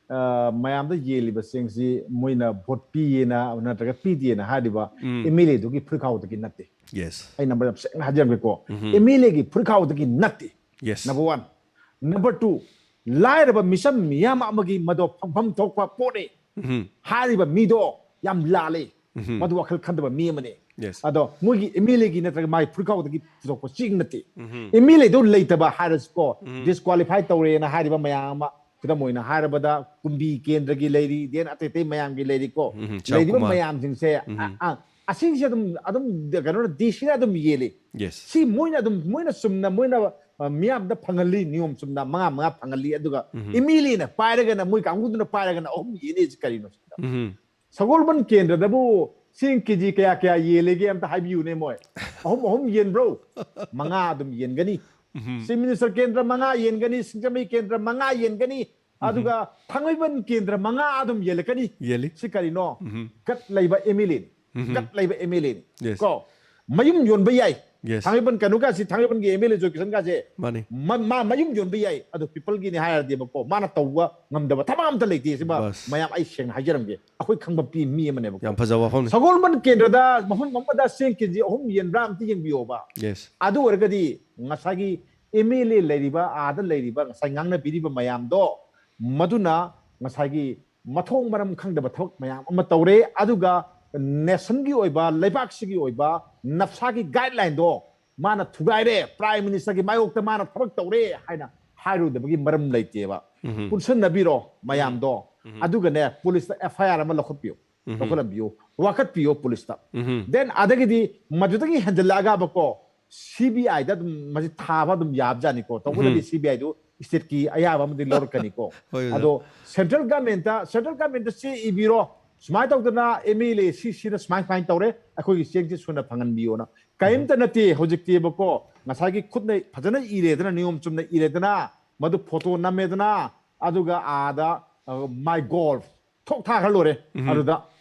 ꯑ, ꯃꯌꯥꯝꯗ ꯌꯦꯜꯂꯤꯕ ꯆꯦꯡꯁꯤ ꯃꯣꯏꯅ ꯚꯣꯠ ꯄꯤꯌꯦꯅ ꯅꯠꯇ꯭ꯔꯒ ꯄꯤꯗꯦꯅ ꯍꯥꯏꯔꯤꯕ ꯎꯝ꯫ ꯑꯦꯝ ꯑꯦꯜ ꯑꯦꯗꯨꯒꯤ ꯐꯨꯔꯤꯠꯈꯥꯎꯗꯒꯤ ꯅꯠꯇꯦ꯫ Yes. ꯑꯩ ꯅꯝꯕꯔ ꯌꯥꯝ ꯁꯦꯡꯅ ꯍꯥꯏꯖꯔꯝꯒꯦꯀꯣ, ꯎꯝꯍꯨꯝ꯫ ꯑꯦꯝ ꯑꯦꯜ ꯑꯦꯒꯤ ꯐꯨꯔꯤꯠꯈꯥꯎꯗꯒꯤ ꯅꯠꯇꯦ꯫ Yes. Number one. Number two, ꯂꯥꯏꯔꯕ ꯃꯤꯆꯝ ꯃꯤꯌꯥꯝ ꯑꯃꯒꯤ ꯃꯗꯣ ꯐꯪꯐꯝ ꯊꯣꯛꯄ ꯄꯣꯠꯅꯤ꯫ ꯎꯝꯍꯨꯝ꯫ ꯍꯥꯏꯔꯤꯕ ꯃꯤꯗꯣ ꯌꯥꯝ ꯂꯥꯜꯂꯤ꯫ ꯎꯝꯍꯨꯝ꯫ ꯃꯗꯨ ꯋꯥꯈꯜ ꯈꯟꯗꯕ ꯃꯤ ꯑꯃꯅꯤ꯫ Yes. ꯑꯗꯣ ꯃꯣꯏꯒꯤ ꯑꯦꯝ ꯑꯦꯜ ꯑꯦꯒꯤ ꯅꯠꯇ꯭ꯔꯒ ꯃꯥꯒꯤ ꯐꯨꯔꯤꯠꯈꯥꯎꯗꯒꯤ ꯄꯨꯊꯣꯛꯄ ꯆꯦꯡ ꯅꯠꯇꯦ꯫ ꯎꯝꯍꯨꯝ꯫ ꯑꯦꯝ ꯑꯦꯜ ꯑꯦꯗꯣ ꯂꯩꯇꯕ ꯍꯥꯏꯔꯁꯨꯀꯣ, ꯎꯝ꯫ ꯗꯤꯁꯀ꯭ꯋꯥꯂꯤꯐꯥꯏ ꯇꯧꯔꯦꯅ ꯍꯥꯏꯔꯤꯕ ꯃꯌꯥꯝ ꯑꯃ, ꯈꯨꯗꯝ ꯑꯣꯏꯅ ꯍꯥꯏꯔꯕꯗ ꯀꯨꯝꯕꯤ ꯀꯦꯟꯗ꯭ꯔꯒꯤ ꯂꯩꯔꯤ, then ꯑꯇꯩ ꯑꯇꯩ ꯃꯌꯥꯝꯒꯤ ꯂꯩꯔꯤꯀꯣ꯫ ꯎꯝꯍꯨꯝ, ꯂꯩꯔꯤꯕ ꯆꯥꯎꯀꯨꯃꯥꯔ꯫ ꯃꯌꯥꯝꯁꯤꯡꯁꯦ, ꯎꯝꯍꯨꯝ꯫ ꯑ, ꯑ, ꯑꯁꯤꯒꯤꯁꯦ ꯑꯗꯨꯝ, ꯑꯗꯨꯝ ꯀꯩꯅꯣꯅ, ꯗꯤ ꯁꯤꯅ ꯑꯗꯨꯝ ꯌꯦꯜꯂꯤ꯫ Yes. ꯁꯤ ꯃꯣꯏꯅ ꯑꯗꯨꯝ, ꯃꯣꯏꯅ ꯆꯨꯝꯅ, ꯃꯣꯏꯅ, ꯑ, ꯃꯤꯌꯥꯝꯗ ꯐꯪꯍꯜꯂꯤ, ꯅꯤꯌꯣꯝ ꯆꯨꯝꯅ ꯃꯉꯥ ꯃꯉꯥ ꯐꯪꯍꯜꯂꯤ, ꯑꯗꯨꯒ ꯎꯝꯍꯨꯝ꯫ ꯑꯦꯝ ꯑꯦꯜ ꯑꯦꯅ ꯄꯥꯏꯔꯒꯅ, ꯃꯣꯏ ꯀꯥꯡꯕꯨꯗꯨꯅ ꯄꯥꯏꯔꯒꯅ ꯑꯍꯨꯝ ꯌꯦꯜꯂꯤ꯫ ꯁꯤ ꯀꯔꯤꯅꯣ ꯁꯤꯗ? ꯎꯝꯍꯨꯝ꯫ ꯁꯒꯣꯜꯕꯟ ꯀꯦꯟꯗ꯭ꯔꯗꯕꯨ ꯆꯦꯡ ꯀꯦꯖꯤ ꯀꯌꯥ ꯀꯌꯥ ꯌꯦꯜꯂꯤꯒꯦ ꯑꯝꯇ ꯍꯥꯏꯕꯤꯌꯨꯅꯦ ꯃꯣꯏ꯫ ꯑꯍꯨꯝ ꯑꯍꯨꯝ ꯌꯦꯟꯕ꯭ꯔꯣ? ꯃꯉꯥ ꯑꯗꯨꯝ ꯌꯦꯟꯒꯅꯤ꯫ ꯎꯝꯍꯨꯝ꯫ ꯆꯤꯐ ꯃꯤꯅꯤꯁꯇꯔ ꯀꯦꯟꯗ꯭ꯔ ꯃꯉꯥ ꯌꯦꯟꯒꯅꯤ, ꯁꯤꯡꯖꯃꯩ ꯀꯦꯟꯗ꯭ꯔ ꯃꯉꯥ ꯌꯦꯟꯒꯅꯤ, ꯑꯗꯨꯒ ꯊꯥꯡꯃꯩꯕꯟ ꯀꯦꯟꯗ꯭ꯔ ꯃꯉꯥ ꯑꯗꯨꯝ ꯌꯦꯜꯂꯛꯀꯅꯤ꯫ ꯌꯦꯜꯂꯤ꯫ ꯁꯤ ꯀꯔꯤꯅꯣ? ꯎꯝꯍꯨꯝ꯫ ꯒꯠ ꯂꯩꯕ ꯑꯦꯝ ꯑꯦꯜ ꯑꯦꯅꯤ꯫ ꯎꯝꯍꯨꯝ꯫ ꯒꯠ ꯂꯩꯕ ꯑꯦꯝ ꯑꯦꯜ ꯑꯦꯅꯤ꯫ Yes. ꯀꯣ, ꯃꯌꯨꯝ ꯌꯣꯟꯕ ꯌꯥꯏ꯫ Yes. ꯊꯥꯡꯃꯩꯕꯟ ꯀꯩꯅꯣꯒꯥꯁꯤ, ꯊꯥꯡꯃꯩꯕꯟꯒꯤ ꯑꯦꯝ ꯑꯦꯜ ꯑꯦ ꯖꯣꯏꯀꯤꯁꯟꯒꯥꯁꯦ ꯃꯥꯅꯤ꯫ ꯃ-, ꯃꯥ ꯃꯌꯨꯝ ꯌꯣꯟꯕ ꯌꯥꯏ, ꯑꯗꯣ ꯄꯤꯄꯜꯒꯤꯅꯤ ꯍꯥꯏꯔꯗꯤꯕꯀꯣ, ꯃꯥꯅ ꯇꯧꯕ ꯉꯝꯗꯕ ꯊꯕꯛ ꯑꯝꯇ ꯂꯩꯇꯦ꯫ ꯁꯤꯃ ꯕꯁ꯫ ꯃꯌꯥꯝ ꯑꯩ ꯁꯦꯡꯅ ꯍꯥꯏꯖꯔꯝꯒꯦ, ꯑꯩꯈꯣꯏ ꯈꯪꯕ ꯄꯤ ꯃꯤ ꯑꯃꯅꯦꯕꯀꯣ꯫ ꯌꯥꯝ ꯐꯖꯕ ꯋꯥꯐꯝꯅꯤ꯫ ꯁꯒꯣꯜꯕꯟ ꯀꯦꯟꯗ꯭ꯔꯗ ꯃꯐꯝ ꯑꯃꯗ ꯆꯦꯡ ꯀꯦꯖꯤ ꯑꯍꯨꯝ ꯌꯦꯟꯕ꯭ꯔꯥ ꯑꯝꯇ ꯌꯦꯡꯕꯤꯌꯣꯕ꯫ Yes. ꯑꯗꯨ ꯑꯣꯏꯔꯒꯗꯤ ꯉꯁꯥꯏꯒꯤ ꯑꯦꯝ ꯑꯦꯜ ꯑꯦ ꯂꯩꯔꯤꯕ, ꯑꯥꯗ ꯂꯩꯔꯤꯕ, ꯉꯁꯥꯏ ꯉꯥꯡꯅꯕꯤꯔꯤꯕ ꯃꯌꯥꯝꯗꯣ, ꯃꯗꯨꯅ ꯉꯁꯥꯏꯒꯤ ꯃꯊꯣꯡ ꯃꯔꯝ ꯈꯪꯗꯕ ꯊꯕꯛ ꯃꯌꯥꯝ ꯑꯃ ꯇꯧꯔꯦ꯫ ꯑꯗꯨꯒ ꯅꯦꯁꯟꯒꯤ ꯑꯣꯏꯕ, ꯂꯩꯕꯥꯛꯁꯤꯒꯤ ꯑꯣꯏꯕ ꯅꯞꯁꯥꯒꯤ ꯒꯥꯏꯗꯂꯥꯏꯟꯗꯣ ꯃꯥꯅ ꯊꯨꯒꯥꯏꯔꯦ, ꯄ꯭ꯔꯥꯏꯝ ꯃꯤꯅꯤꯁꯇꯔꯒꯤ ꯃꯥꯌꯣꯛꯇ ꯃꯥꯅ ꯊꯕꯛ ꯇꯧꯔꯦ ꯍꯥꯏꯅ ꯍꯥꯏꯔꯨꯗꯕꯒꯤ ꯃꯔꯝ ꯂꯩꯇꯦꯕ꯫ ꯎꯝꯍꯨꯝ꯫ ꯄꯨꯟꯁꯟꯅꯕꯤꯔꯣ ꯃꯌꯥꯝꯗꯣ, ꯑꯗꯨꯒꯅꯦ ꯄꯨꯂꯤꯁꯇ ꯑꯦꯐ ꯑꯥꯏ ꯑꯥꯔ ꯑꯃ ꯂꯧꯈꯠꯄꯤꯌꯨ, ꯂꯧꯈꯠꯂꯝꯕꯤꯌꯨ, ꯋꯥꯀꯠꯄꯤꯌꯣ ꯄꯨꯂꯤꯁꯇ꯫ ꯎꯝꯍꯨꯝ꯫ Then ꯑꯗꯒꯤꯗꯤ ꯃꯗꯨꯗꯒꯤ ꯍꯦꯟꯖꯜꯂꯛꯑꯒꯕꯀꯣ, ꯁꯤ ꯕꯤ ꯑꯥꯏꯗ ꯑꯗꯨꯝ ꯃꯁꯤ ꯊꯥꯕ ꯑꯗꯨꯝ ꯌꯥꯕꯖꯥꯠꯅꯤꯀꯣ꯫ ꯇꯧꯕꯗꯗꯤ ꯁꯤ ꯕꯤ ꯑꯥꯏꯗꯨ ꯁ꯭ꯇꯦꯠꯀꯤ ꯑꯌꯥꯕ ꯑꯃꯗꯤ ꯂꯧꯔꯛꯀꯅꯤꯀꯣ꯫ ꯍꯣꯏ, ꯑꯣꯖꯥ꯫ ꯑꯗꯣ ꯁꯦꯟꯇ꯭ꯔꯦꯜ ꯒꯃꯦꯟꯇ, ꯁꯦꯟꯇ꯭ꯔꯦꯜ ꯒꯃꯦꯟꯇ ꯆꯦ ꯏꯕꯤꯔꯣ, ꯁꯨꯃꯥꯏꯅ ꯇꯧꯗꯅ ꯑꯦꯝ ꯑꯦꯜ ꯑꯦ ꯁꯤ ꯁꯤꯅ ꯁꯨꯃꯥꯏ ꯁꯨꯃꯥꯏꯅ ꯇꯧꯔꯦ, ꯑꯩꯈꯣꯏꯒꯤ ꯆꯦꯡꯁꯤ ꯁꯨꯅ ꯐꯪꯍꯟꯕꯤꯌꯣꯅ꯫ ꯀꯔꯤꯝꯇ ꯅꯠꯇꯦ ꯍꯧꯖꯤꯛꯇꯤꯕꯀꯣ, ꯉꯁꯥꯏꯒꯤ ꯈꯨꯠꯅ ꯐꯖꯅ ꯏꯔꯦꯗꯅ, ꯅꯤꯌꯣꯝ ꯆꯨꯝꯅ ꯏꯔꯦꯗꯅ, ꯃꯗꯨ ꯐꯣꯇꯣ ꯅꯝꯃꯦꯗꯅ, ꯑꯗꯨꯒ ꯑꯥꯗ, ꯑ, ꯃꯥꯏ ꯒꯣꯜꯐ ꯊꯣꯛ ꯊꯥꯈ꯭ꯔ ꯂꯣꯏꯔꯦ꯫ ꯑꯗꯨꯗ,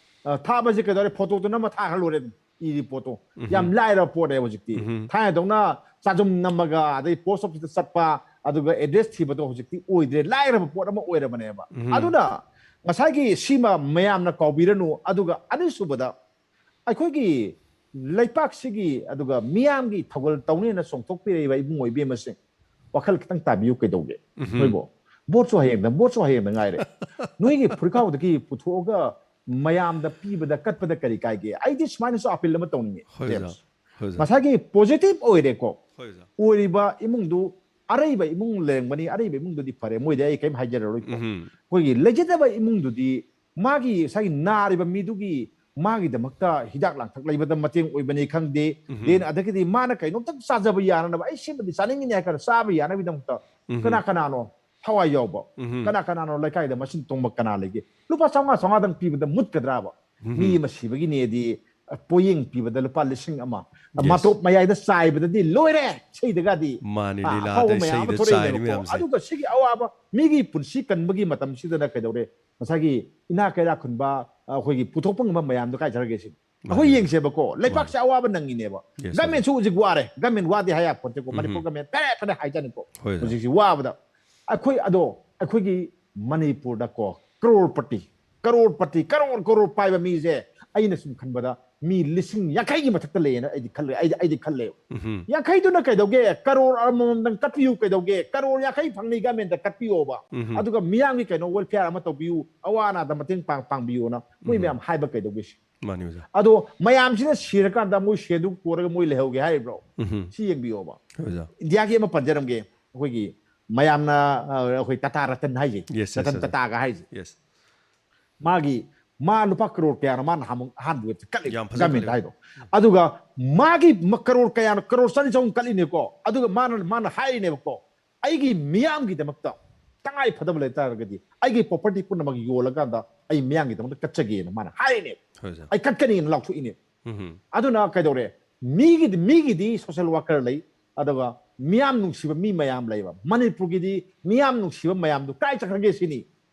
ꯑ, ꯊꯥꯕꯁꯦ ꯀꯩꯗꯧꯔꯦ? ꯐꯣꯇꯣꯗꯨ ꯅꯝꯃ ꯊꯥꯈ꯭ꯔ ꯂꯣꯏꯔꯦ ꯑꯗꯨꯝ꯫ ꯏꯔꯤ ꯄꯣꯠꯇꯣ ꯌꯥꯝ ꯂꯥꯏꯔꯕ ꯄꯣꯠꯅꯦꯕ ꯍꯧꯖꯤꯛꯇꯤ꯫ ꯊꯥꯏꯅꯗꯧꯅ ꯆꯥꯖꯨꯝ ꯅꯝꯃꯒ ꯑꯗꯩ ꯄꯣꯁ ꯑꯣꯐꯤꯁꯇ ꯆꯠꯄ, ꯑꯗꯨꯒ ꯑꯦꯗ꯭ꯔꯦꯁ ꯊꯤꯕꯗꯣ ꯍꯧꯖꯤꯛꯇꯤ ꯑꯣꯏꯗ꯭ꯔꯦ, ꯂꯥꯏꯔꯕ ꯄꯣꯠ ꯑꯃ ꯑꯣꯏꯔꯕꯅꯦꯕ꯫ ꯑꯗꯨꯅ ꯉꯁꯥꯏꯒꯤ ꯁꯤꯃ ꯃꯌꯥꯝꯅ ꯀꯥꯎꯕꯤꯔꯅꯨ꯫ ꯑꯗꯨꯒ ꯑꯅꯤꯁꯨꯕꯗ, ꯑꯩꯈꯣꯏꯒꯤ ꯂꯩꯄꯥꯛꯁꯤꯒꯤ ꯑꯗꯨꯒ ꯃꯤꯌꯥꯝꯒꯤ ꯊꯧꯒꯜ ꯇꯧꯅꯦꯅ ꯆꯣꯡꯊꯣꯛꯄꯤꯔꯛꯏꯕ ꯏꯕꯨꯡꯉꯣ ꯏꯕꯦꯝꯃꯁꯤꯡ, ꯋꯥꯈꯜ ꯈꯤꯇꯪ ꯇꯥꯕꯤꯌꯨ ꯀꯩꯗꯧꯒꯦ? ꯅꯣꯏꯕꯣ, ꯚꯣꯠꯁꯨ ꯍꯌꯦꯡꯗ, ꯚꯣꯠꯁꯨ ꯍꯌꯦꯡꯗ ꯉꯥꯏꯔꯦ꯫ ꯅꯣꯏꯒꯤ ꯐꯨꯔꯤꯈꯥꯎꯗꯒꯤ ꯄꯨꯊꯣꯛꯑꯒ ꯃꯌꯥꯝꯗ ꯄꯤꯕꯗ, ꯀꯠꯄꯗ ꯀꯔꯤ ꯀꯥꯏꯒꯦ? ꯑꯩꯗꯤ ꯁꯨꯃꯥꯏꯅꯁꯨ ꯑꯄꯤꯜ ꯑꯃ ꯇꯧꯅꯤꯡꯉꯤ, ꯍꯣꯏ ꯑꯣꯖꯥ꯫ ꯖꯦꯝꯁ꯫ ꯍꯣꯏ ꯑꯣꯖꯥ꯫ ꯉꯁꯥꯏꯒꯤ ꯄꯣꯖꯤꯇꯤꯚ ꯑꯣꯏꯔꯦꯀꯣ, ꯍꯣꯏ ꯑꯣꯖꯥ꯫ ꯑꯣꯏꯔꯤꯕ ꯏꯃꯨꯡꯗꯨ, ꯑꯔꯩꯕ ꯏꯃꯨꯡ ꯂꯩꯔꯝꯒꯅꯤ, ꯑꯔꯩꯕ ꯏꯃꯨꯡꯗꯨꯗꯤ ꯐꯔꯦ, ꯃꯣꯏꯗꯤ ꯑꯩ ꯀꯔꯤꯝ ꯍꯥꯏꯖꯔꯔꯣꯏꯀꯣ꯫ ꯎꯝ꯫ ꯑꯩꯈꯣꯏꯒꯤ ꯂꯩꯖꯗꯕ ꯏꯃꯨꯡꯗꯨꯗꯤ ꯃꯥꯒꯤ ꯉꯁꯥꯏꯒꯤ ꯅꯥꯔꯤꯕ ꯃꯤꯗꯨꯒꯤ ꯃꯥꯒꯤꯗꯃꯛꯇ ꯍꯤꯗꯥꯛ ꯂꯥꯡꯊꯛ ꯂꯩꯕꯗ ꯃꯇꯦꯡ ꯑꯣꯏꯕꯅꯤ ꯈꯪꯗꯦ, ꯎꯝ꯫ then ꯑꯗꯒꯤꯗꯤ ꯃꯥꯅ ꯀꯩꯅꯣꯝꯇꯪ ꯆꯥꯖꯕ ꯌꯥꯅꯅꯕ, ꯑꯩ ꯁꯤꯃꯗꯤ ꯆꯥꯅꯤꯡꯉꯤꯅꯦ ꯍꯥꯏꯔ ꯆꯥꯕ ꯌꯥꯅꯕꯒꯤꯗꯃꯛꯇ ꯎꯝ꯫ ꯀꯅꯥ ꯀꯅꯥꯅꯣ ꯊꯋꯥꯏ ꯌꯥꯎꯕ? ꯎꯝ꯫ ꯀꯅꯥ ꯀꯅꯥꯅꯣ ꯂꯩꯀꯥꯏꯗ ꯃꯆꯤꯟ ꯇꯣꯡꯕ ꯀꯅꯥ ꯂꯩꯒꯦ? ꯂꯨꯄꯥ ꯆꯥꯝꯃꯉꯥ ꯆꯥꯝꯃꯉꯥꯗꯪ ꯄꯤꯕꯗ ꯃꯨꯠꯀꯗ꯭ꯔꯥꯕ? ꯎꯝ꯫ ꯃꯤ ꯑꯃ ꯁꯤꯕꯒꯤꯅꯦꯗꯤ, ꯑ, ꯄꯣꯌꯦꯡ ꯄꯤꯕꯗ ꯂꯨꯄꯥ ꯂꯤꯁꯤꯡ ꯑꯃ, Yes. ꯃꯥꯇꯣꯞ ꯃꯌꯥꯏꯗ ꯆꯥꯏꯕꯗꯗꯤ ꯂꯣꯏꯔꯦ, ꯏꯁꯩꯗꯒꯗꯤ꯫ ꯃꯥꯅꯤ, ꯑ, ꯂꯤꯂꯥꯗ, ꯑꯐꯥꯎꯕ ꯃꯌꯥꯝ ꯑꯃ ꯏꯁꯩꯗ ꯊꯣꯛꯂꯛꯏꯅꯦꯕꯀꯣ꯫ ꯆꯥꯏꯔꯤ ꯃꯌꯥꯝꯁꯦ꯫ ꯑꯗꯨꯒ ꯁꯤꯒꯤ ꯑꯋꯥꯕ, ꯃꯤꯒꯤ ꯄꯨꯟꯁꯤ ꯀꯟꯕꯒꯤ ꯃꯇꯝꯁꯤꯗꯅ ꯀꯩꯗꯧꯔꯦ? ꯉꯁꯥꯏꯒꯤ ꯏꯅꯥꯛ ꯀꯩꯔꯥꯛ ꯈꯨꯟꯕ, ꯑ, ꯑꯩꯈꯣꯏꯒꯤ ꯄꯨꯊꯣꯛꯄ ꯉꯝꯕ ꯃꯌꯥꯝꯗꯣ ꯀꯥꯏ ꯆꯠꯈ꯭ꯔꯒꯦ ꯁꯤꯅꯤ꯫ ꯑꯩꯈꯣꯏ ꯃꯥꯅꯤ꯫ ꯌꯦꯡꯁꯦꯕꯀꯣ, ꯂꯩꯄꯥꯛꯁꯦ ꯑꯋꯥꯕ ꯅꯪꯉꯤꯅꯦꯕ꯫ Yes, ꯒꯃꯦꯟꯁꯨ ꯍꯧꯖꯤꯛ ꯋꯥꯔꯦ, ꯒꯃꯦꯟ ꯋꯥꯗꯦ ꯍꯥꯏ ꯌꯥꯄꯣꯟꯇꯦꯀꯣ, ꯎꯝ꯫ ꯃꯅꯤꯄꯨꯔ ꯒꯃꯦꯟ ꯐꯔꯦ ꯐꯔꯦ ꯍꯥꯏꯖꯥꯅꯤꯀꯣ꯫ ꯍꯣꯏ, ꯍꯣꯏ꯫ ꯍꯧꯖꯤꯛꯁꯤ ꯋꯥꯕꯗ ꯑꯩꯈꯣꯏ, ꯑꯗꯣ ꯑꯩꯈꯣꯏꯒꯤ ꯃꯅꯤꯄꯨꯔꯗꯀꯣ, ꯀꯔꯣꯔꯄꯇꯤ, ꯀꯔꯣꯔꯄꯇꯤ, ꯀꯔꯣꯔ ꯀꯔꯣꯔ ꯄꯥꯏꯕ ꯃꯤꯁꯦ ꯑꯩꯅ ꯁꯨꯝ ꯈꯟꯕꯗ ꯃꯤ ꯂꯤꯁꯤꯡ ꯌꯥꯡꯈꯩꯒꯤ ꯃꯊꯛꯇ ꯂꯩꯌꯦꯅ ꯑꯩꯗꯤ ꯈꯜꯂꯦ, ꯑꯩꯗꯤ, ꯑꯩꯗꯤ ꯈꯜꯂꯦꯕ꯫ ꯎꯝ꯫ ꯌꯥꯡꯈꯩꯗꯨꯅ ꯀꯩꯗꯧꯒꯦ? ꯀꯔꯣꯔ ꯑꯃꯃꯝꯗꯪ ꯀꯠꯄꯤꯌꯨ ꯀꯩꯗꯧꯒꯦ? ꯀꯔꯣꯔ ꯌꯥꯡꯈꯩ ꯐꯪꯅꯤ ꯒꯃꯦꯟꯗ ꯀꯠꯄꯤꯌꯣꯕ꯫ ꯎꯝ꯫ ꯑꯗꯨꯒ ꯃꯤꯌꯥꯝꯒꯤ ꯀꯩꯅꯣ welfare ꯑꯃ ꯇꯧꯕꯤꯌꯨ, ꯑꯋꯥ ꯑꯅꯥꯗ ꯃꯇꯦꯡ ꯄꯥꯡ-, ꯄꯥꯡꯕꯤꯌꯣꯅ ꯃꯣꯏ ꯎꯝ꯫ ꯃꯌꯥꯝ ꯍꯥꯏꯕ ꯀꯩꯗꯧꯒꯦ ꯁꯤ? ꯃꯥꯅꯤ ꯑꯣꯖꯥ꯫ ꯑꯗꯣ ꯃꯌꯥꯝꯁꯤꯅ ꯁꯤꯔꯀꯥꯟꯗ ꯃꯣꯏ ꯁꯦꯟꯗꯨ ꯀꯣꯔꯒ ꯃꯣꯏ ꯂꯩꯍꯧꯒꯦ ꯍꯥꯏꯔꯤꯕ꯭ꯔꯣ? ꯎꯝ꯫ ꯁꯤ ꯌꯦꯡꯕꯤꯌꯣꯕ꯫ ꯍꯣꯏ ꯑꯣꯖꯥ꯫ ꯏꯟꯗꯤꯌꯥꯒꯤ ꯑꯃ ꯄꯟꯖꯔꯝꯒꯦ, ꯑꯩꯈꯣꯏꯒꯤ ꯃꯌꯥꯝꯅ, ꯑ, ꯑꯩꯈꯣꯏ ꯇꯥꯇꯥ ꯔꯇꯟ ꯍꯥꯏꯁꯦ, Yes, yes, ꯔꯇꯟ yes. ꯇꯥꯇꯥꯒ ꯍꯥꯏꯁꯦ, Yes. ꯃꯥꯒꯤ, ꯃꯥ ꯂꯨꯄꯥ ꯀꯔꯣꯔ ꯀꯌꯥꯅꯣ ꯃꯥꯅ ꯑꯍꯥꯟꯕ, ꯑꯍꯥꯟꯕ ꯋꯦꯕꯁꯦ ꯀꯠꯂꯤꯗꯣ, ꯌꯥꯝ ꯐꯖꯅ ꯒꯃꯦꯟꯗ ꯀꯠꯂꯤꯗꯣ꯫ ꯍꯥꯏꯗꯣ꯫ ꯑꯗꯨꯒ ꯃꯥꯒꯤ ꯃ-, ꯀꯔꯣꯔ ꯀꯌꯥꯅꯣ, ꯀꯔꯣꯔ ꯆꯅꯤ ꯆꯍꯨꯝ ꯀꯠꯂꯤꯅꯦꯀꯣ꯫ ꯑꯗꯨꯒ ꯃꯥꯅ, ꯃꯥꯅ ꯍꯥꯏꯔꯤꯅꯦꯕꯀꯣ, "ꯑꯩꯒꯤ ꯃꯤꯌꯥꯝꯒꯤꯗꯃꯛꯇ ꯇꯉꯥꯏ ꯐꯗꯕ ꯂꯩ ꯇꯥꯔꯒꯗꯤ ꯑꯩꯒꯤ property ꯄꯨꯝꯅꯃꯛ ꯌꯣꯜꯂꯀꯥꯟꯗ ꯑꯩ ꯃꯤꯌꯥꯝꯒꯤꯗꯃꯛꯇ ꯀꯠꯆꯒꯦꯅ" ꯃꯥꯅ ꯍꯥꯏꯔꯤꯅꯦꯕ꯫ ꯍꯣꯏ ꯑꯣꯖꯥ꯫ "ꯑꯩ ꯀꯠꯀꯅꯤꯅ" ꯂꯥꯎꯊꯣꯛꯏꯅꯦꯕ꯫ ꯎꯝ꯫ ꯑꯗꯨꯅ ꯀꯩꯗꯧꯔꯦ? ꯃꯤꯒꯤꯗꯤ, ꯃꯤꯒꯤꯗꯤ social worker ꯂꯩ, ꯑꯗꯨꯒ ꯃꯤꯌꯥꯝ ꯅꯨꯡꯁꯤꯕ ꯃꯤ ꯃꯌꯥꯝ ꯂꯩꯕ꯫ ꯃꯅꯤꯄꯨꯔꯒꯤꯗꯤ ꯃꯤꯌꯥꯝ ꯅꯨꯡꯁꯤꯕ ꯃꯌꯥꯝꯗꯨ ꯀꯥꯏ ꯆꯠꯈ꯭ꯔꯒꯦ ꯁꯤꯅꯤ꯫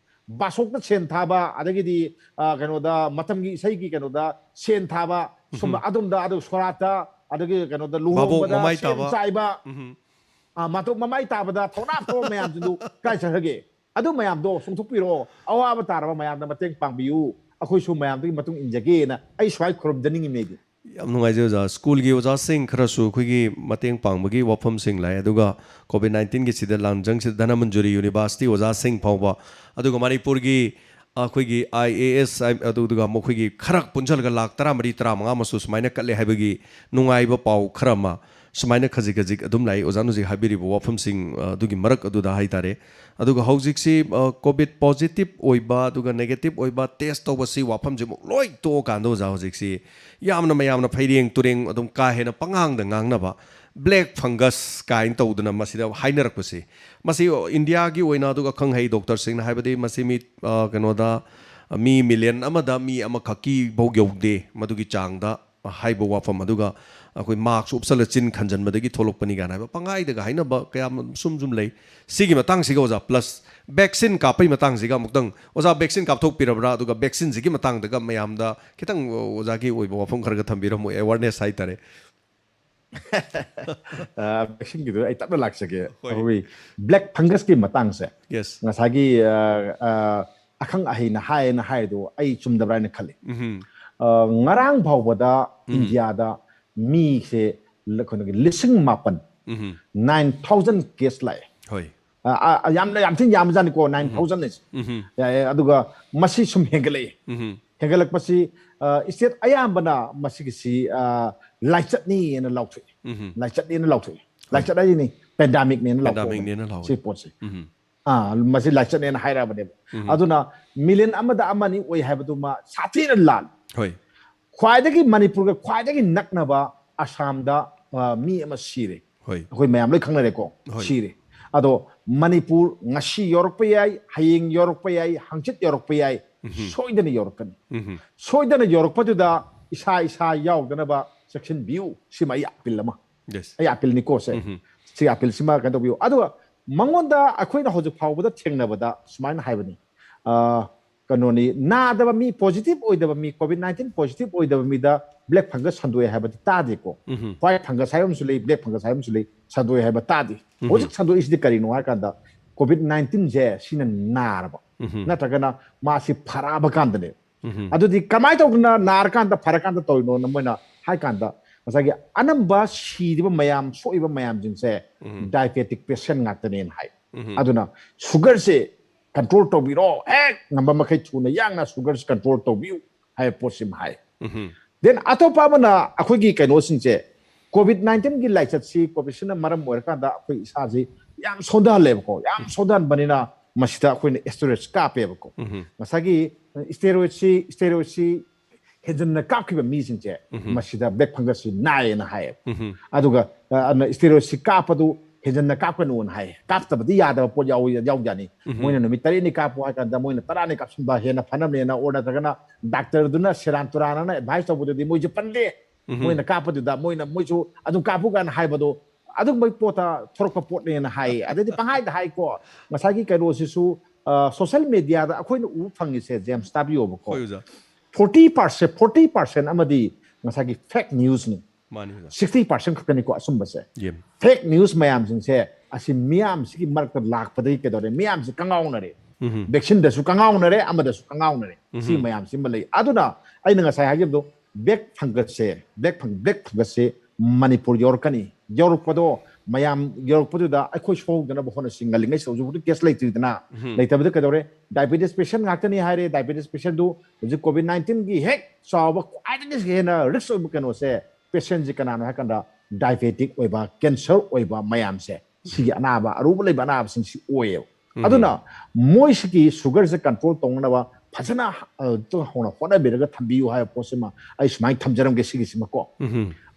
ꯕꯥꯁꯣꯛꯇ ꯁꯦꯟ ꯊꯥꯕ, ꯑꯗꯒꯤꯗꯤ, ꯑ, ꯀꯩꯅꯣꯗ, ꯃꯇꯝꯒꯤ ꯏꯁꯩꯒꯤ ꯀꯩꯅꯣꯗ ꯁꯦꯟ ꯊꯥꯕ, ꯁꯨꯝꯕ ꯑꯗꯣꯝꯗ, ꯑꯗꯨ ꯁꯣꯔꯥꯠꯇ, ꯑꯗꯒꯤ ꯀꯩꯅꯣꯗ, ꯃꯥꯕꯣꯛ ꯂꯨꯍꯣꯡꯕꯗ, ꯃꯃꯥꯏ ꯁꯦꯝ ꯇꯥꯕ꯫ ꯆꯥꯏꯕ, ꯎꯝ꯫ ꯑ, ꯃꯇꯣꯞ ꯃꯃꯥꯏ ꯇꯥꯕꯗ ꯊꯧꯅꯥ ꯐꯕ ꯃꯌꯥꯝꯁꯤꯡꯗꯨ ꯀꯥꯏ ꯆꯠꯈ꯭ꯔꯒꯦ? ꯑꯗꯨ ꯃꯌꯥꯝꯗꯣ ꯆꯣꯡꯊꯣꯛꯄꯤꯔꯛꯑꯣ, ꯑꯋꯥꯕ ꯇꯥꯔꯕ ꯃꯌꯥꯝꯗ ꯃꯇꯦꯡ ꯄꯥꯡꯕꯤꯌꯨ, ꯑꯩꯈꯣꯏꯁꯨ ꯃꯌꯥꯝꯗꯨꯒꯤ ꯃꯇꯨꯡ ꯏꯟꯖꯒꯦꯅ ꯑꯩ ꯁ꯭ꯋꯥꯏ ꯈꯨꯔꯨꯝꯖꯅꯤꯡꯉꯤꯅꯦ ꯑꯩꯗꯤ꯫ ꯌꯥꯝ ꯅꯨꯡꯉꯥꯏꯖꯩ ꯑꯣꯖꯥ꯫ ꯁ꯭ꯀꯨꯜꯒꯤ ꯑꯣꯖꯥꯁꯤꯡ ꯈꯔꯁꯨ ꯑꯩꯈꯣꯏꯒꯤ ꯃꯇꯦꯡ ꯄꯥꯡꯕꯒꯤ ꯋꯥꯐꯝꯁꯤꯡ ꯂꯥꯛꯑꯦ, ꯑꯗꯨꯒ ꯀꯣꯚꯤꯗ ꯅꯥꯏꯟꯇꯤꯟꯒꯤ ꯁꯤꯗ ꯂꯥꯟꯖꯪꯁꯤꯗ ꯙꯅꯃꯟꯖꯨꯔꯤ ꯌꯨꯅꯤꯚꯔꯁꯤꯇꯤ ꯑꯣꯖꯥꯁꯤꯡ ꯐꯥꯎꯕ, ꯑꯗꯨꯒ ꯃꯅꯤꯄꯨꯔꯒꯤ ꯑꯩꯈꯣꯏꯒꯤ ꯑꯥꯏ ꯑꯦ ꯑꯦꯁ, ꯑꯗꯨꯗꯨꯒ ꯃꯈꯣꯏꯒꯤ ꯈꯔ ꯄꯨꯟꯁꯤꯜꯂꯒ ꯂꯥꯛ ꯇꯔꯥꯃꯔꯤ, ꯇꯔꯥꯃꯉꯥ ꯑꯃꯁꯨ ꯁꯨꯃꯥꯏꯅ ꯀꯠꯂꯦ ꯍꯥꯏꯕꯒꯤ ꯅꯨꯡꯉꯥꯏꯕ ꯄꯥꯎ ꯈꯔ ꯑꯃ ꯁꯨꯃꯥꯏꯅ ꯈꯖꯤꯛ ꯈꯖꯤꯛ ꯑꯗꯨꯝ ꯂꯥꯛꯏ꯫ ꯑꯣꯖꯥꯅ ꯍꯧꯖꯤꯛ ꯍꯥꯏꯕꯤꯔꯤꯕ ꯋꯥꯐꯝꯁꯤꯡ, ꯑ, ꯑꯗꯨꯒꯤ ꯃꯔꯛ ꯑꯗꯨꯗ ꯍꯥꯏꯇꯥꯔꯦ꯫ ꯑꯗꯨꯒ ꯍꯧꯖꯤꯛꯁꯤ, ꯑ, ꯀꯣꯚꯤꯗ ꯄꯣꯖꯤꯇꯤꯚ ꯑꯣꯏꯕ ꯑꯗꯨꯒ ꯅꯦꯒꯦꯇꯤꯚ ꯑꯣꯏꯕ ꯇꯦꯁ ꯇꯧꯕꯁꯤ, ꯋꯥꯐꯝꯁꯤꯃꯨꯛ ꯂꯣꯏ ꯇꯣꯛꯑꯀꯥꯟꯗ ꯑꯣꯖꯥ, ꯍꯧꯖꯤꯛꯁꯤ ꯌꯥꯝꯅ ꯃꯌꯥꯝꯅ ꯐꯩꯔꯦꯡ ꯇꯨꯔꯦꯡ ꯑꯗꯨꯝ ꯀꯥ ꯍꯦꯟꯅ ꯄꯉꯥꯡꯗ ꯉꯥꯡꯅꯕ, ꯕ꯭ꯂꯦꯛ ꯐꯪꯒꯁ ꯀꯥꯏꯅ ꯇꯧꯗꯅ ꯃꯁꯤꯗ ꯍꯥꯏꯅꯔꯛꯄꯁꯤ, ꯃꯁꯤ ꯏꯟꯗꯤꯌꯥꯒꯤ ꯑꯣꯏꯅ, ꯑꯗꯨꯒ ꯑꯈꯪ ꯑꯍꯩ ꯗꯣꯛꯇꯔꯁꯤꯡꯅ ꯍꯥꯏꯕꯗꯤ ꯃꯁꯤ ꯃꯤ, ꯑ, ꯀꯩꯅꯣꯗ, ꯃꯤ ꯃꯤꯂꯤꯌꯟ ꯑꯃꯗ ꯃꯤ ꯑꯃꯈꯛꯀꯤ ꯐꯧ ꯌꯧꯗꯦ, ꯃꯗꯨꯒꯤ ꯆꯥꯡꯗ ꯍꯥꯏꯕ ꯋꯥꯐꯝ, ꯑꯗꯨꯒ ꯑꯩꯈꯣꯏ ꯃꯥꯛꯁ ꯎꯞꯁꯜꯂ ꯆꯤꯟ ꯈꯟꯖꯟꯕꯗꯒꯤ ꯊꯣꯛꯂꯛꯄꯅꯤ ꯀꯥꯏꯅ ꯍꯥꯏꯕ ꯄꯪꯍꯥꯏꯗꯒ ꯍꯥꯏꯅꯕ ꯀꯌꯥ ꯁꯨꯝ ꯁꯨꯝ ꯂꯩ꯫ ꯁꯤꯒꯤ ꯃꯇꯥꯡꯁꯤꯒ ꯑꯣꯖꯥ, ꯄ꯭ꯂꯁ ꯚꯦꯛꯁꯤꯟ ꯀꯥꯞꯄꯩ ꯃꯇꯥꯡꯁꯤꯒ ꯑꯃꯨꯛꯇꯪ, ꯑꯣꯖꯥ, ꯚꯦꯛꯁꯤꯟ ꯀꯥꯞꯊꯣꯛꯄꯤꯔꯕ꯭ꯔꯥ? ꯑꯗꯨꯒ ꯚꯦꯛꯁꯤꯟꯁꯤꯒꯤ ꯃꯇꯥꯡꯗꯒ ꯃꯌꯥꯝꯗ ꯈꯤꯇꯪ ꯑꯣꯖꯥꯒꯤ ꯑꯣꯏꯕ ꯋꯥꯐꯝ ꯈꯔꯒ ꯊꯝꯕꯤꯔꯝꯃꯨ, ꯑꯦꯋꯥꯔꯅꯦꯁ ꯍꯥꯏꯇꯥꯔꯦ꯫ ꯑ, ꯚꯦꯛꯁꯤꯟꯒꯤꯗꯨ ꯑꯩ ꯇꯞꯅ ꯂꯥꯛꯆꯒꯦ꯫ ꯍꯣꯏ꯫ ꯑꯩꯈꯣꯏ ꯕ꯭ꯂꯦꯛ ꯐꯪꯒꯁꯀꯤ ꯃꯇꯥꯡꯁꯦ, ꯌꯦꯁ꯫ ꯉꯁꯥꯏꯒꯤ, ꯑ, ꯑ, ꯑꯈꯪ ꯑꯍꯩꯅ ꯍꯥꯏꯌꯦꯅ ꯍꯥꯏꯗꯣ ꯑꯩ ꯆꯨꯝꯗꯕ꯭ꯔꯥ ꯍꯥꯏꯅ ꯈꯜꯂꯤ꯫ ꯎꯝꯍꯨꯝ꯫ ꯑ, ꯉꯔꯥꯡ ꯐꯥꯎꯕꯗ ꯎꯝ꯫ ꯏꯟꯗꯤꯌꯥꯗ ꯃꯤꯁꯦ ꯂ-, ꯀꯩꯅꯣꯒꯤ ꯂꯤꯁꯤꯡ ꯃꯥꯄꯟ, ꯎꯝꯍꯨꯝ꯫ ꯅꯥꯏꯟ ꯊꯥꯎꯖꯟ ꯀꯦꯁ ꯂꯥꯛꯑꯦ꯫ ꯍꯣꯏ꯫ ꯑ, ꯑ, ꯌꯥꯝꯅ, ꯌꯥꯝ ꯊꯤꯅ ꯌꯥꯝꯕꯖꯥꯠꯅꯤꯀꯣ, ꯅꯥꯏꯟ ꯊꯥꯎꯖꯟ ꯍꯥꯏꯁꯦ꯫ ꯎꯝꯍꯨꯝ꯫ ꯌꯥꯏ, ꯑꯗꯨꯒ ꯃꯁꯤ ꯁꯨꯝ ꯍꯦꯟꯒꯠꯂꯛꯏ꯫ ꯎꯝꯍꯨꯝ꯫ ꯍꯦꯟꯒꯠꯂꯛꯄꯁꯤ, ꯑ, ꯁ꯭ꯇꯦꯠ ꯑꯌꯥꯝꯕꯅ ꯃꯁꯤꯒꯤꯁꯤ, ꯑ, ꯂꯥꯏꯆꯠꯅꯤꯅ ꯂꯥꯎꯊꯣꯛꯏ꯫ ꯎꯝꯍꯨꯝ꯫ ꯂꯥꯏꯆꯠꯅꯦꯅ ꯂꯥꯎꯊꯣꯛꯏ꯫ ꯍꯣꯏ꯫ ꯂꯥꯏꯆꯠ ꯍꯥꯏꯁꯤꯅꯤ, ꯄꯦꯟꯗꯥꯃꯤꯛꯅꯦꯅ ꯂꯥꯎꯊꯣꯛꯄꯅꯤ꯫ ꯄꯦꯟꯗꯥꯃꯤꯛꯅꯦꯅ ꯂꯥꯎꯋꯦ꯫ ꯁꯤ ꯄꯣꯠꯁꯦ꯫ ꯎꯝꯍꯨꯝ꯫ ꯑꯥ, ꯃꯁꯤ ꯂꯥꯏꯆꯠꯅꯦꯅ ꯍꯥꯏꯔꯛꯑꯕꯅꯦꯕ꯫ ꯎꯝꯍꯨꯝ꯫ ꯑꯗꯨꯅ ꯃꯤꯂꯤꯌꯟ ꯑꯃꯗ ꯑꯃꯅꯤ ꯑꯣꯏ ꯍꯥꯏꯕꯗꯨꯃ ꯁꯥꯊꯤꯅ ꯂꯥꯜꯂꯤ꯫ ꯍꯣꯏ꯫ ꯈ꯭ꯋꯥꯏꯗꯒꯤ, ꯃꯅꯤꯄꯨꯔꯒ ꯈ꯭ꯋꯥꯏꯗꯒꯤ ꯅꯛꯅꯕ ꯑꯁꯥꯝꯗ, ꯑ, ꯃꯤ ꯑꯃ ꯁꯤꯔꯦ꯫ ꯍꯣꯏ꯫ ꯑꯩꯈꯣꯏ ꯃꯌꯥꯝ ꯂꯣꯏ ꯈꯪꯅꯔꯦꯀꯣ, ꯍꯣꯏ꯫ ꯁꯤꯔꯦ꯫ ꯑꯗꯣ ꯃꯅꯤꯄꯨꯔ ꯉꯁꯤ ꯌꯧꯔꯛꯄ ꯌꯥꯏ, ꯍꯌꯦꯡ ꯌꯧꯔꯛꯄ ꯌꯥꯏ, ꯍꯪꯆꯤꯠ ꯌꯧꯔꯛꯄ ꯌꯥꯏ, ꯎꯝꯍꯨꯝ꯫ ꯁꯣꯏꯗꯅ ꯌꯧꯔꯛꯀꯅꯤ꯫ ꯎꯝꯍꯨꯝ꯫ ꯁꯣꯏꯗꯅ ꯌꯧꯔꯛꯄꯗꯨꯗ ꯏꯁꯥ ꯏꯁꯥ ꯌꯥꯎꯗꯅꯕ ꯆꯦꯛꯁꯤꯟꯕꯤꯌꯨ꯫ ꯁꯤꯃ ꯑꯩ ꯑꯄꯤꯜ ꯑꯃ꯫ ꯌꯦꯁ꯫ ꯑꯩ ꯑꯄꯤꯜꯅꯤꯀꯣ ꯁꯦ꯫ ꯎꯝꯍꯨꯝ꯫ ꯁꯤ ꯑꯄꯤꯜꯁꯤꯃ ꯀꯩꯅꯣ ꯇꯧꯕꯤꯌꯨ꯫ ꯑꯗꯨꯒ ꯃꯉꯣꯟꯗ ꯑꯩꯈꯣꯏꯅ ꯍꯧꯖꯤꯛ ꯐꯥꯎꯕꯗ ꯊꯦꯡꯅꯕꯗ ꯁꯨꯃꯥꯏꯅ ꯍꯥꯏꯕꯅꯤ, ꯑ, ꯀꯩꯅꯣꯅꯤ, ꯅꯥꯗꯕ ꯃꯤ, positive ꯑꯣꯏꯗꯕ ꯃꯤ, COVID nineteen positive ꯑꯣꯏꯗꯕ ꯃꯤꯗ black fungus ꯁꯟꯗꯣꯛꯑꯦ ꯍꯥꯏꯕꯗꯤ ꯇꯥꯗꯦꯀꯣ꯫ White fungus ꯍꯥꯏꯕ ꯑꯃꯁꯨ ꯂꯩ, black fungus ꯍꯥꯏꯕ ꯑꯃꯁꯨ ꯂꯩ, ꯁꯟꯗꯣꯛꯑꯦ ꯍꯥꯏꯕ ꯇꯥꯗꯦ꯫ ꯍꯧꯖꯤꯛ ꯁꯟꯗꯣꯛꯏꯁꯤꯗꯤ ꯀꯔꯤꯅꯣ ꯍꯥꯏ ꯀꯥꯟꯗ, COVID nineteenꯁꯦ ꯁꯤꯅ ꯅꯥꯔꯕ ꯅꯠꯇ꯭ꯔꯒꯅ ꯃꯥꯁꯤ ꯐꯔꯛꯑꯕ ꯀꯥꯟꯗꯅꯦ꯫ ꯑꯗꯨꯗꯤ ꯀꯃꯥꯏꯅ ꯇꯧꯗꯅ ꯅꯥꯔꯀꯥꯟꯗ ꯐꯔꯀꯥꯟꯗ ꯇꯧꯔꯤꯅꯣꯅ ꯃꯣꯏꯅ ꯍꯥꯏ ꯀꯥꯟꯗ, ꯉꯁꯥꯏꯒꯤ ꯑꯅꯝꯕ ꯁꯤꯔꯤꯕ ꯃꯌꯥꯝ, ꯁꯣꯛꯏꯕ ꯃꯌꯥꯝꯁꯤꯡꯁꯦ diabetic patient ꯉꯥꯛꯇꯅꯦꯅ ꯍꯥꯏ꯫ ꯑꯗꯨꯅ sugarꯁꯦ control ꯇꯧꯕꯤꯔꯣ, ꯍꯦꯛ ꯉꯝꯕ ꯃꯈꯩ ꯊꯨꯅ ꯌꯥꯡꯅ sugarꯁꯦ control ꯇꯧꯕꯤꯌꯨ ꯍꯥꯏꯕ ꯄꯣꯠꯁꯤꯃ ꯍꯥꯏ꯫ Then ꯑꯇꯣꯞꯄ ꯑꯃꯅ ꯑꯩꯈꯣꯏꯒꯤ ꯀꯩꯅꯣꯁꯤꯡꯁꯦ, COVID nineteenꯒꯤ ꯂꯥꯏꯆꯠꯁꯤ, COVIDꯁꯤꯅ ꯃꯔꯝ ꯑꯣꯏꯔꯀꯥꯟꯗ ꯑꯩꯈꯣꯏ ꯏꯁꯥꯁꯤ ꯌꯥꯝ ꯁꯣꯟꯊꯍꯜꯂꯦꯕꯀꯣ꯫ ꯌꯥꯝ ꯁꯣꯟꯊꯍꯟꯕꯅꯤꯅ ꯃꯁꯤꯗ ꯑꯩꯈꯣꯏꯅ steroids ꯀꯥꯞꯄꯦꯕꯀꯣ꯫ ꯉꯁꯥꯏꯒꯤ steroidsꯁꯤ, steroidsꯁꯤ ꯍꯦꯟꯖꯟꯅ ꯀꯥꯞꯈꯤꯕ ꯃꯤꯁꯤꯡꯁꯦ ꯃꯁꯤꯗ black fungus ꯁꯤ ꯅꯥꯏꯌꯦꯅ ꯍꯥꯏꯌꯦꯕ꯫ ꯑꯗꯨꯒ, ꯑ, ꯑꯗꯨꯅ steroids ꯁꯤ ꯀꯥꯞꯄꯗꯨ ꯍꯦꯟꯖꯟꯅ ꯀꯥꯞꯀꯅꯨꯅ ꯍꯥꯏ꯫ ꯀꯥꯞꯇꯕꯗꯤ ꯌꯥꯗꯕ ꯄꯣꯠ ꯌꯥꯎꯏ-, ꯌꯥꯎꯖꯥꯠꯅꯤ꯫ ꯃꯣꯏꯅ ꯅꯨꯃꯤꯠ ꯇꯔꯦꯠꯅꯤ ꯀꯥꯞꯄꯨ ꯍꯥꯏ ꯀꯥꯟꯗ ꯃꯣꯏꯅ ꯇꯔꯥꯅꯤ ꯀꯥꯞꯁꯤꯟꯕ ꯍꯦꯟꯅ ꯐꯅꯕꯅꯦꯅ, or ꯅꯠꯇ꯭ꯔꯒꯅ doctorꯗꯨꯅ ꯁꯦꯔꯥꯟ ꯇꯨꯔꯥꯟꯅ advice ꯇꯧꯕꯗꯨꯗꯤ ꯃꯣꯏꯁꯨ ꯄꯜꯂꯦ꯫ ꯃꯣꯏꯅ ꯀꯥꯞꯄꯗꯨꯗ ꯃꯣꯏꯅ, ꯃꯣꯏꯁꯨ ꯑꯗꯨꯝ ꯀꯥꯞꯄꯨ ꯀꯥꯏꯅ ꯍꯥꯏꯕꯗꯣ ꯑꯗꯨꯝꯕꯒꯤ ꯄꯣꯠꯇ ꯊꯣꯔꯛꯄ ꯄꯣꯠꯅꯦꯅ ꯍꯥꯏ꯫ ꯑꯗꯩꯗꯤ ꯄꯪꯍꯥꯏꯗ ꯍꯥꯏꯀꯣ꯫ ꯉꯁꯥꯏꯒꯤ ꯀꯩꯅꯣꯁꯤꯁꯨ, ꯑ, social mediaꯗ ꯑꯩꯈꯣꯏꯅ ꯎꯕ ꯐꯪꯉꯤꯁꯦ, ꯖꯦꯝꯁ, ꯇꯥꯕꯤꯌꯣꯕꯀꯣ꯫ ꯍꯣꯏ, ꯑꯣꯖꯥ꯫ Forty percent, forty percent ꯑꯃꯗꯤ ꯉꯁꯥꯏꯒꯤ fake newsꯅꯤ꯫ ꯃꯥꯅꯤ, ꯑꯣꯖꯥ꯫ Sixty percent ꯈꯛꯇꯅꯤꯀꯣ ꯑꯆꯨꯝꯕꯁꯦ꯫ ꯌꯦ꯫ Fake news ꯃꯌꯥꯝꯁꯤꯡꯁꯦ ꯑꯁꯤ ꯃꯤꯌꯥꯝꯁꯤꯒꯤ ꯃꯔꯛꯇ ꯂꯥꯛꯄꯗꯒꯤ ꯀꯩꯗꯧꯔꯦ? ꯃꯤꯌꯥꯝꯁꯤ ꯀꯉꯥꯎꯅꯔꯦ꯫ Vaccineꯗꯁꯨ ꯀꯉꯥꯎꯅꯔꯦ, ꯑꯃꯗꯁꯨ ꯀꯉꯥꯎꯅꯔꯦ꯫ ꯁꯤ ꯃꯌꯥꯝꯁꯤꯃ ꯂꯩ꯫ ꯑꯗꯨꯅ ꯑꯩꯅ ꯉꯁꯥꯏ ꯍꯥꯏꯈꯤꯕꯗꯣ, black fungusꯁꯦ, black fung-, black fungusꯁꯦ Manipur ꯌꯧꯔꯛꯀꯅꯤ꯫ ꯌꯧꯔꯛꯄꯗꯣ, ꯃꯌꯥꯝ ꯌꯧꯔꯛꯄꯗꯨꯗ ꯑꯩꯈꯣꯏ ꯁꯣꯛꯍꯧꯗꯅꯕ ꯍꯣꯠꯅꯁꯤ꯫ ꯉꯜꯂꯤꯉꯩꯁꯤꯗ ꯍꯧꯖꯤꯛ ꯍꯧꯖꯤꯛ case ꯂꯩꯇ꯭ꯔꯤꯗꯅ꯫ ꯂꯩꯇꯕꯗ ꯀꯩꯗꯧꯔꯦ? Diabetes patient ꯉꯥꯛꯇꯅꯤ ꯍꯥꯏꯔꯦ꯫ Diabetes patientꯗꯨ ꯍꯧꯖꯤꯛ COVID nineteenꯒꯤ ꯍꯦꯛ ꯆꯥꯎꯕ, ꯈ꯭ꯋꯥꯏꯗꯒꯤ ꯍꯦꯟꯅ risk ꯑꯣꯏꯕ ꯀꯩꯅꯣꯁꯦ, patientꯁꯦ ꯀꯅꯥꯅꯣ ꯍꯥꯏ ꯀꯥꯟꯗ, diabetic ꯑꯣꯏꯕ, cancer ꯑꯣꯏꯕ ꯃꯌꯥꯝꯁꯦ, ꯁꯤꯒꯤ ꯑꯅꯥꯕ, ꯑꯔꯨꯕ ꯂꯩꯕ ꯑꯅꯥꯕꯁꯤꯡꯁꯤ ꯑꯣꯏꯌꯦꯕ꯫ ꯑꯗꯨꯅ ꯃꯣꯏꯁꯤꯒꯤ sugarꯁꯦ control ꯇꯧꯅꯅꯕ ꯐꯖꯅ, ꯑ, ꯍꯧꯅ ꯍꯣꯠꯅꯕꯤꯔꯒ ꯊꯝꯕꯤꯌꯨ ꯍꯥꯏꯕ ꯄꯣꯠꯁꯤꯃ ꯑꯩ ꯁꯨꯃꯥꯏꯅ ꯊꯝꯖꯔꯝꯒꯦ, ꯁꯤꯒꯤꯁꯤꯃꯀꯣ꯫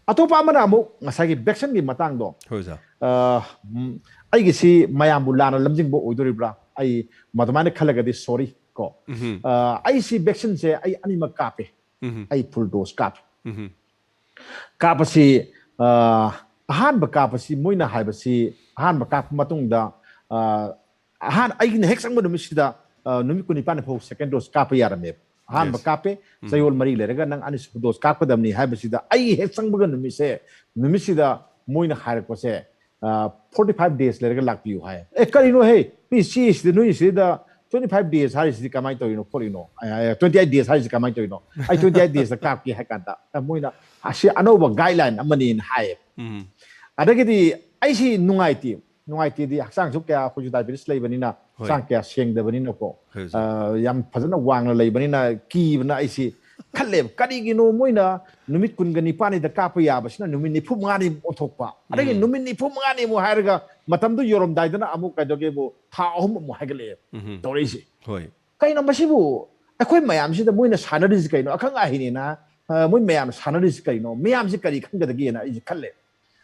ꯑꯇꯣꯞꯄ ꯑꯃꯅ ꯑꯃꯨꯛ ꯉꯁꯥꯏꯒꯤ vaccineꯒꯤ ꯃꯇꯥꯡꯗꯣ, ꯍꯣꯏ, ꯑꯣꯖꯥ꯫ ꯑ, ꯎꯝ, ꯑꯩꯒꯤꯁꯤ ꯃꯌꯥꯝꯕꯨ ꯂꯥꯟꯅ ꯂꯝꯖꯤꯡꯕ ꯑꯣꯏꯗꯣꯔꯤꯕ꯭ꯔꯥ? ꯑꯩ ꯃꯗꯨꯃꯥꯏꯅ ꯈꯜꯂꯒꯗꯤ sorry ꯀꯣ꯫ ꯑ, ꯑꯩꯁꯤ vaccineꯁꯦ ꯑꯩ ꯑꯅꯤꯃꯛ ꯀꯥꯞꯄꯦ꯫ ꯑꯩ full dose ꯀꯥꯞꯄꯦ꯫ ꯀꯥꯞꯄꯁꯤ, ꯑ, ꯑꯍꯥꯟꯕ ꯀꯥꯞꯄꯁꯤ, ꯃꯣꯏꯅ ꯍꯥꯏꯕꯁꯤ, ꯑꯍꯥꯟꯕ ꯀꯥꯞꯄ ꯃꯇꯨꯡꯗ, ꯑ, ꯑꯍꯥꯟ-, ꯑꯩꯅ ꯍꯦꯛ ꯆꯪꯕ ꯅꯨꯃꯤꯠꯁꯤꯗ ꯑ, ꯅꯨꯃꯤꯠ ꯀꯨꯟꯅꯤꯄꯥꯟ ꯐꯥꯎ second dose ꯀꯥꯞꯄ ꯌꯥꯔꯝꯃꯦꯕ꯫ ꯑꯍꯥꯟꯕ Yes. ꯀꯥꯞꯄꯦ, ꯆꯌꯣꯜ ꯃꯔꯤ ꯂꯩꯔꯒ ꯅꯪ ꯑꯅꯤꯁꯨꯕ dose ꯀꯥꯞꯀꯗꯕꯅꯤ ꯍꯥꯏꯕꯁꯤꯗ, ꯑꯩ ꯍꯦꯛ ꯆꯪꯕꯒ ꯅꯨꯃꯤꯠꯁꯦ, ꯅꯨꯃꯤꯠꯁꯤꯗ ꯃꯣꯏꯅ ꯍꯥꯏꯔꯛꯄꯁꯦ, ꯑ, forty five days ꯂꯩꯔꯒ ꯂꯥꯛꯄꯤꯌꯨ ꯍꯥꯏ꯫ ꯑꯦ, ꯀꯔꯤꯅꯣ ꯍꯦ? ꯃꯤ ꯁꯤꯁꯤꯗ, ꯅꯣꯏ ꯁꯤꯗ twenty five days ꯍꯥꯏꯔꯤꯁꯤꯗꯤ ꯀꯃꯥꯏꯅ ꯇꯧꯔꯤꯅꯣ ꯈꯣꯠꯂꯤꯅꯣ? ꯑ, twenty eight days ꯍꯥꯏꯔꯤꯁꯤ ꯀꯃꯥꯏꯅ ꯇꯧꯔꯤꯅꯣ? ꯑꯩ twenty eight days ꯀꯥꯞꯀꯦ ꯍꯥꯏ ꯀꯥꯟꯗ, ꯑ, ꯃꯣꯏꯅ ꯑꯁꯤ ꯑꯅꯧꯕ guideline ꯑꯃꯅꯦꯅ ꯍꯥꯏꯌꯦꯕ꯫ ꯎꯝ. ꯑꯗꯒꯤꯗꯤ ꯑꯩꯁꯤ ꯅꯨꯡꯉꯥꯏꯇꯦ꯫ ꯅꯨꯡꯉꯥꯏꯇꯦꯗꯤ, ꯍꯛꯆꯥꯡꯁꯨ ꯀꯌꯥ, ꯑꯩꯈꯣꯏꯁꯨ diabetes ꯂꯩꯕꯅꯤꯅ, ꯍꯣꯏ. ꯍꯛꯆꯥꯡ ꯀꯌꯥ ꯁꯦꯡꯗꯕꯅꯤꯅꯀꯣ, ꯍꯣꯏ, ꯑꯣꯖꯥ. ꯑ, ꯌꯥꯝ ꯐꯖꯅ ꯋꯥꯡꯅ ꯂꯩꯕꯅꯤꯅ ꯀꯤꯕꯅ ꯑꯩꯁꯤ ꯈꯜꯂꯦꯕ, ꯀꯔꯤꯒꯤꯅꯣ ꯃꯣꯏꯅ ꯅꯨꯃꯤꯠ ꯀꯨꯟꯒ ꯅꯤꯄꯥꯟꯅꯤꯗ ꯀꯥꯞꯄ ꯌꯥꯕꯁꯤꯅ ꯅꯨꯃꯤꯠ ꯅꯤꯐꯨ ꯃꯉꯥꯅꯤ ꯑꯣꯟꯊꯣꯛꯄ? ꯑꯗꯒꯤ ꯎꯝ. ꯅꯨꯃꯤꯠ ꯅꯤꯐꯨ ꯃꯉꯥꯅꯤꯃꯨꯛ ꯍꯥꯏꯔꯒ ꯃꯇꯝꯗꯨ ꯌꯧꯔꯝꯗꯥꯏꯗꯅ ꯑꯃꯨꯛ ꯀꯩꯗꯧꯒꯦꯕꯨ, ꯊꯥ ꯑꯍꯨꯝ ꯑꯃꯨꯛ ꯍꯥꯏꯒꯠꯂꯛꯑꯦ ꯎꯝ. ꯇꯧꯔꯛꯏꯁꯦ꯫ ꯍꯣꯏ. ꯀꯩꯅꯣ ꯃꯁꯤꯕꯨ? ꯑꯩꯈꯣꯏ ꯃꯌꯥꯝꯁꯤꯗ ꯃꯣꯏꯅ ꯁꯥꯟꯅꯔꯤꯁꯤ ꯀꯩꯅꯣ? ꯑꯈꯪ ꯑꯍꯩꯅꯤꯅ, ꯑ, ꯃꯣꯏ ꯃꯌꯥꯝꯅ ꯁꯥꯟꯅꯔꯤꯁꯤ ꯀꯩꯅꯣ? ꯃꯌꯥꯝꯁꯤ ꯀꯔꯤ ꯈꯪꯒꯗꯒꯦꯅ ꯑꯩꯁꯦ ꯈꯜꯂꯦ꯫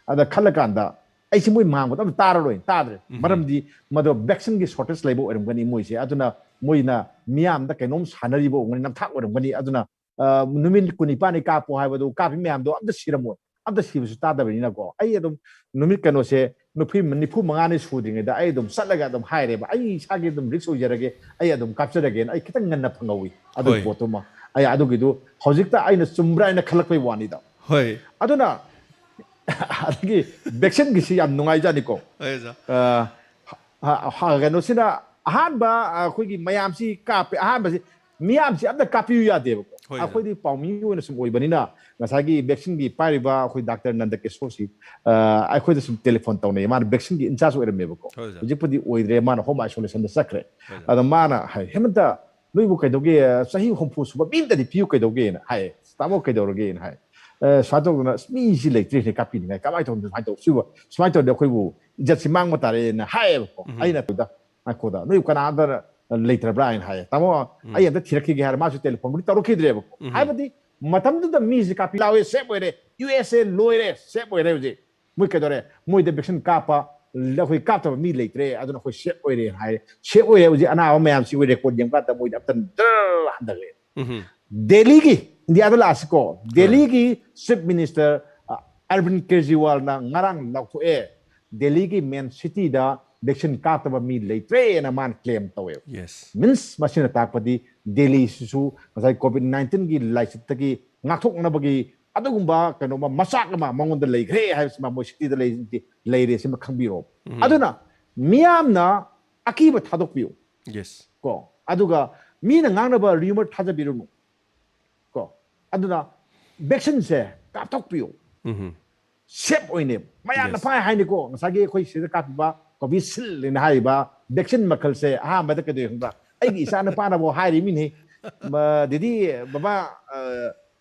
ꯑꯗ ꯈꯜꯂꯀꯥꯟꯗ ꯑꯩꯁꯦ ꯃꯣꯏ ꯉꯥꯡꯕꯗꯣ ꯑꯝꯇ ꯇꯥꯔꯔꯣꯏ, ꯇꯥꯗ꯭ꯔꯦ꯫ ꯎꯝ. ꯃꯔꯝꯗꯤ ꯃꯗꯣ vaccine ꯒꯤ shortage ꯂꯩꯕ ꯑꯣꯏꯔꯝꯒꯅꯤ ꯃꯣꯏꯁꯦ꯫ ꯑꯗꯨꯅ ꯃꯣꯏꯅ ꯃꯤꯌꯥꯝꯗ ꯀꯩꯅꯣꯝ ꯁꯥꯟꯅꯔꯤꯕ ꯑꯣꯏꯔꯝꯒꯅꯤ, ꯅꯝꯊꯥꯛ ꯑꯣꯏꯔꯝꯒꯅꯤ꯫ ꯑꯗꯨꯅ, ꯑ, ꯅꯨꯃꯤꯠ ꯀꯨꯟꯅꯤꯄꯥꯟꯅꯤ ꯀꯥꯞꯄꯣ ꯍꯥꯏꯕꯗꯨ ꯀꯥꯞꯄꯤ ꯃꯌꯥꯝꯗꯣ ꯑꯝꯇ ꯁꯤꯔꯝꯃꯣꯏ, ꯑꯝꯇ ꯁꯤꯕꯁꯨ ꯇꯥꯗꯕꯅꯤꯅꯀꯣ꯫ ꯑꯩ ꯑꯗꯨꯝ ꯅꯨꯃꯤꯠ ꯀꯩꯅꯣꯁꯦ ꯅꯨꯄꯤ ꯅꯤꯐꯨ ꯃꯉꯥꯅꯤ ꯁꯨꯗ꯭ꯔꯤꯉꯩꯗ ꯑꯩ ꯑꯗꯨꯝ ꯆꯠꯂꯒ ꯑꯗꯨꯝ ꯍꯥꯏꯔꯦꯕ, "ꯑꯩ ꯏꯁꯥꯒꯤ ꯑꯗꯨꯝ risk ꯑꯣꯏꯖꯔꯒꯦ, ꯑꯩ ꯑꯗꯨꯝ ꯀꯥꯞꯆꯔꯒꯦꯅ" ꯑꯩ ꯈꯤꯇꯪ ꯉꯟꯅ ꯐꯪꯍꯧꯋꯤ ꯑꯗꯨꯒꯤ ꯍꯣꯏ. ꯄꯣꯠꯇꯨꯃ꯫ ꯑꯩ ꯑꯗꯨꯒꯤꯗꯨ ꯍꯧꯖꯤꯛꯇ ꯑꯩꯅ ꯆꯨꯝꯕ꯭ꯔꯥ ꯍꯥꯏꯅ ꯈꯜꯂꯛꯄꯩ ꯋꯥꯅꯤꯗ꯫ ꯍꯣꯏ. ꯑꯗꯨꯅ ꯑꯗꯒꯤ vaccine ꯒꯤꯁꯤ ꯌꯥꯝ ꯅꯨꯡꯉꯥꯏꯖꯥꯠꯅꯤꯀꯣ꯫ ꯍꯣꯏ, ꯑꯣꯖꯥ. ꯑ, ꯍ-, ꯍ-, ꯀꯩꯅꯣꯁꯤꯅ ꯑꯍꯥꯟꯕ, ꯑ, ꯑꯩꯈꯣꯏꯒꯤ ꯃꯌꯥꯝꯁꯤ ꯀꯥꯞꯄꯦ, ꯑꯍꯥꯟꯕꯁꯤ ꯃꯤꯌꯥꯝꯁꯤ ꯑꯝꯇ ꯀꯥꯞꯄꯤꯌꯨ ꯌꯥꯗꯦꯕꯀꯣ꯫ ꯍꯣꯏ. ꯑꯩꯈꯣꯏꯗꯤ ꯄꯥꯎꯃꯤ ꯑꯣꯏꯅ ꯁꯨꯝ ꯑꯣꯏꯕꯅꯤꯅ ꯉꯁꯥꯏꯒꯤ vaccine ꯒꯤ ꯄꯥꯏꯔꯤꯕ ꯑꯩꯈꯣꯏ ꯗꯥꯛꯇꯔ ꯅꯟꯗ ꯀꯤꯁꯣꯔꯁꯤ, ꯑ, ꯑꯩꯈꯣꯏꯗ ꯁꯨꯝ telephone ꯇꯧꯅꯩ꯫ ꯃꯥꯅ vaccine ꯒꯤ in charge ꯑꯣꯏꯔꯝꯃꯦꯕꯀꯣ꯫ ꯍꯣꯏ, ꯑꯣꯖꯥ. ꯍꯧꯖꯤꯛꯄꯨꯗꯤ ꯑꯣꯏꯗ꯭ꯔꯦ, ꯃꯥꯅ home isolation ꯗ ꯆꯠꯈ꯭ꯔꯦ꯫ ꯍꯣꯏ, ꯑꯣꯖꯥ. ꯑꯗ ꯃꯥꯅ ꯍꯥꯏ, "ꯍꯦꯃꯟꯇ, ꯅꯣꯏꯕꯨ ꯀꯩꯗꯧꯒꯦ? ꯆꯍꯤ ꯍꯨꯝꯐꯨ ꯁꯨꯕ ꯃꯤ ꯑꯝꯇꯗꯤ ꯄꯤꯌꯨ ꯀꯩꯗꯧꯒꯦꯅ?" ꯍꯥꯏ꯫ "ꯇꯥꯃꯣ ꯀꯩꯗꯧꯔꯒꯦꯅ?" ꯍꯥꯏ꯫ "ꯑꯦ, ꯁꯨꯃꯥꯏꯅ ꯇꯧꯗꯅ ꯑꯁ ꯃꯤꯁꯤ ꯂꯩꯇ꯭ꯔꯦꯅꯦ ꯀꯥꯞꯄꯤꯅꯤꯡꯉꯥꯏ, ꯀꯃꯥꯏꯅ ꯇꯧꯗꯅ ꯁꯨꯃꯥꯏꯅ ꯇꯧ-, ꯁꯤꯕꯨ, ꯁꯨꯃꯥꯏꯅ ꯇꯧꯔꯗꯤ ꯑꯩꯈꯣꯏꯕꯨ ꯏꯖꯠꯁꯤ ꯃꯥꯡꯕ ꯇꯥꯔꯦꯅ" ꯍꯥꯏꯌꯦꯕꯀꯣ꯫ ꯎꯝ. ꯑꯩꯅ ꯑꯗꯨꯗ, "ꯉꯥꯏꯈꯣꯗ, ꯅꯣꯏ ꯀꯅꯥꯗ ꯂꯩꯇ꯭ꯔꯕ꯭ꯔꯥ?" ꯍꯥꯏꯅ ꯍꯥꯏꯌꯦ꯫ "ꯇꯥꯃꯣ, ꯎꯝ. ꯑꯩ ꯑꯝꯇ ꯊꯤꯔꯛꯈꯤꯒꯦ" ꯍꯥꯏꯔ ꯃꯥꯁꯨ telephone ꯕꯨꯗꯤ ꯇꯧꯔꯛꯈꯤꯗ꯭ꯔꯦꯕꯀꯣ꯫ ꯎꯝ. ꯍꯥꯏꯕꯗꯤ ꯃꯇꯝꯗꯨꯗ ꯃꯤꯁꯤ ꯀꯥꯞꯄꯤ ꯂꯥꯎꯋꯦ, safe ꯑꯣꯏꯔꯦ, ꯌꯨ ꯑꯦꯁ ꯑꯦ ꯂꯣꯏꯔꯦ, safe ꯑꯣꯏꯔꯦ ꯍꯧꯖꯤꯛ꯫ ꯃꯣꯏ ꯀꯩꯗꯧꯔꯦ? ꯃꯣꯏꯗ vaccine ꯀꯥꯞꯄ, ꯑꯩꯈꯣꯏ ꯀꯥꯞꯇꯕ ꯃꯤ ꯂꯩꯇ꯭ꯔꯦ, ꯑꯗꯨꯅ ꯑꯩꯈꯣꯏ safe ꯑꯣꯏꯔꯦ ꯍꯥꯏꯔꯦ꯫ Safe ꯑꯣꯏꯔꯦ ꯍꯧꯖꯤꯛ, ꯑꯅꯥꯕ ꯃꯌꯥꯝꯁꯤ ꯑꯩꯈꯣꯏ record ꯌꯦꯡꯕ ꯀꯥꯟꯗ ꯃꯣꯏꯗ ꯑꯝꯇ ꯗꯔ ꯍꯟꯊꯈ꯭ꯔꯦ꯫ ꯎꯝ. ꯗꯦꯜꯂꯤꯒꯤ, ꯏꯟꯗꯤꯌꯥꯗ ꯂꯥꯛꯑꯁꯤꯀꯣ, ꯗꯦꯜꯂꯤꯒꯤ chief minister, ꯑ, ꯑꯔꯕꯤꯟ ꯀꯦꯖꯔꯤꯋꯥꯜꯅ ꯉꯔꯥꯡ ꯂꯥꯎꯊꯣꯛꯑꯦ, ꯗꯦꯜꯂꯤꯒꯤ main city ꯗ vaccine ꯀꯥꯞꯇꯕ ꯃꯤ ꯂꯩꯇ꯭ꯔꯦꯅ ꯃꯥꯅ claim ꯇꯧꯋꯦꯕ꯫ Yes. Means, ꯃꯁꯤꯅ ꯇꯥꯛꯄꯗꯤ ꯗꯦꯜꯂꯤꯁꯤꯁꯨ ꯉꯁꯥꯏ COVID nineteenꯒꯤ ꯂꯥꯏꯆꯠꯇꯒꯤ ꯉꯥꯛꯊꯣꯛꯅꯕꯒꯤ ꯑꯗꯨꯒꯨꯝꯕ ꯀꯩꯅꯣꯝꯃ ꯃꯆꯥꯛ ꯑꯃ ꯃꯉꯣꯟꯗ ꯂꯩꯈ꯭ꯔꯦ ꯍꯥꯏꯕꯁꯤꯃ ꯃꯣꯏ cityꯗ ꯂꯩ-, ꯂꯩꯔꯦ, ꯁꯤꯃ ꯈꯪꯕꯤꯔꯣ꯫ ꯑꯗꯨꯅ ꯃꯤꯌꯥꯝꯅ ꯑꯀꯤꯕ ꯊꯥꯗꯣꯛꯄꯤꯌꯨ꯫ Yes. ꯀꯣ, ꯑꯗꯨꯒ ꯃꯤꯅ ꯉꯥꯡꯅꯕ rumor ꯊꯥꯖꯕꯤꯔꯨꯅꯨ꯫ ꯀꯣ, ꯑꯗꯨꯅ vaccineꯁꯦ ꯀꯥꯞꯊꯣꯛꯄꯤꯌꯨ꯫ ꯎꯝ. Safe ꯑꯣꯏꯅꯦ꯫ ꯃꯌꯥꯝꯅ Yes. ꯄꯥꯏ ꯍꯥꯏꯅꯤꯀꯣ, ꯉꯁꯥꯏꯒꯤ ꯑꯩꯈꯣꯏ ꯁꯤꯗ ꯀꯥꯞꯄꯤꯕ Covishield ꯍꯥꯏꯅ ꯍꯥꯏꯔꯤꯕ vaccine ꯃꯈꯜꯁꯦ ꯑꯍꯥꯟꯕꯗ ꯀꯩꯗꯧꯏ ꯈꯪꯕ꯭ꯔꯥ? ꯑꯩꯒꯤ ꯏꯆꯥ ꯅꯨꯄꯥꯅꯐꯥꯎ ꯍꯥꯏꯔꯤꯃꯤꯅꯦ, "ꯃ-, ꯗꯤꯗꯤ, ꯕꯕꯥ, ꯑ,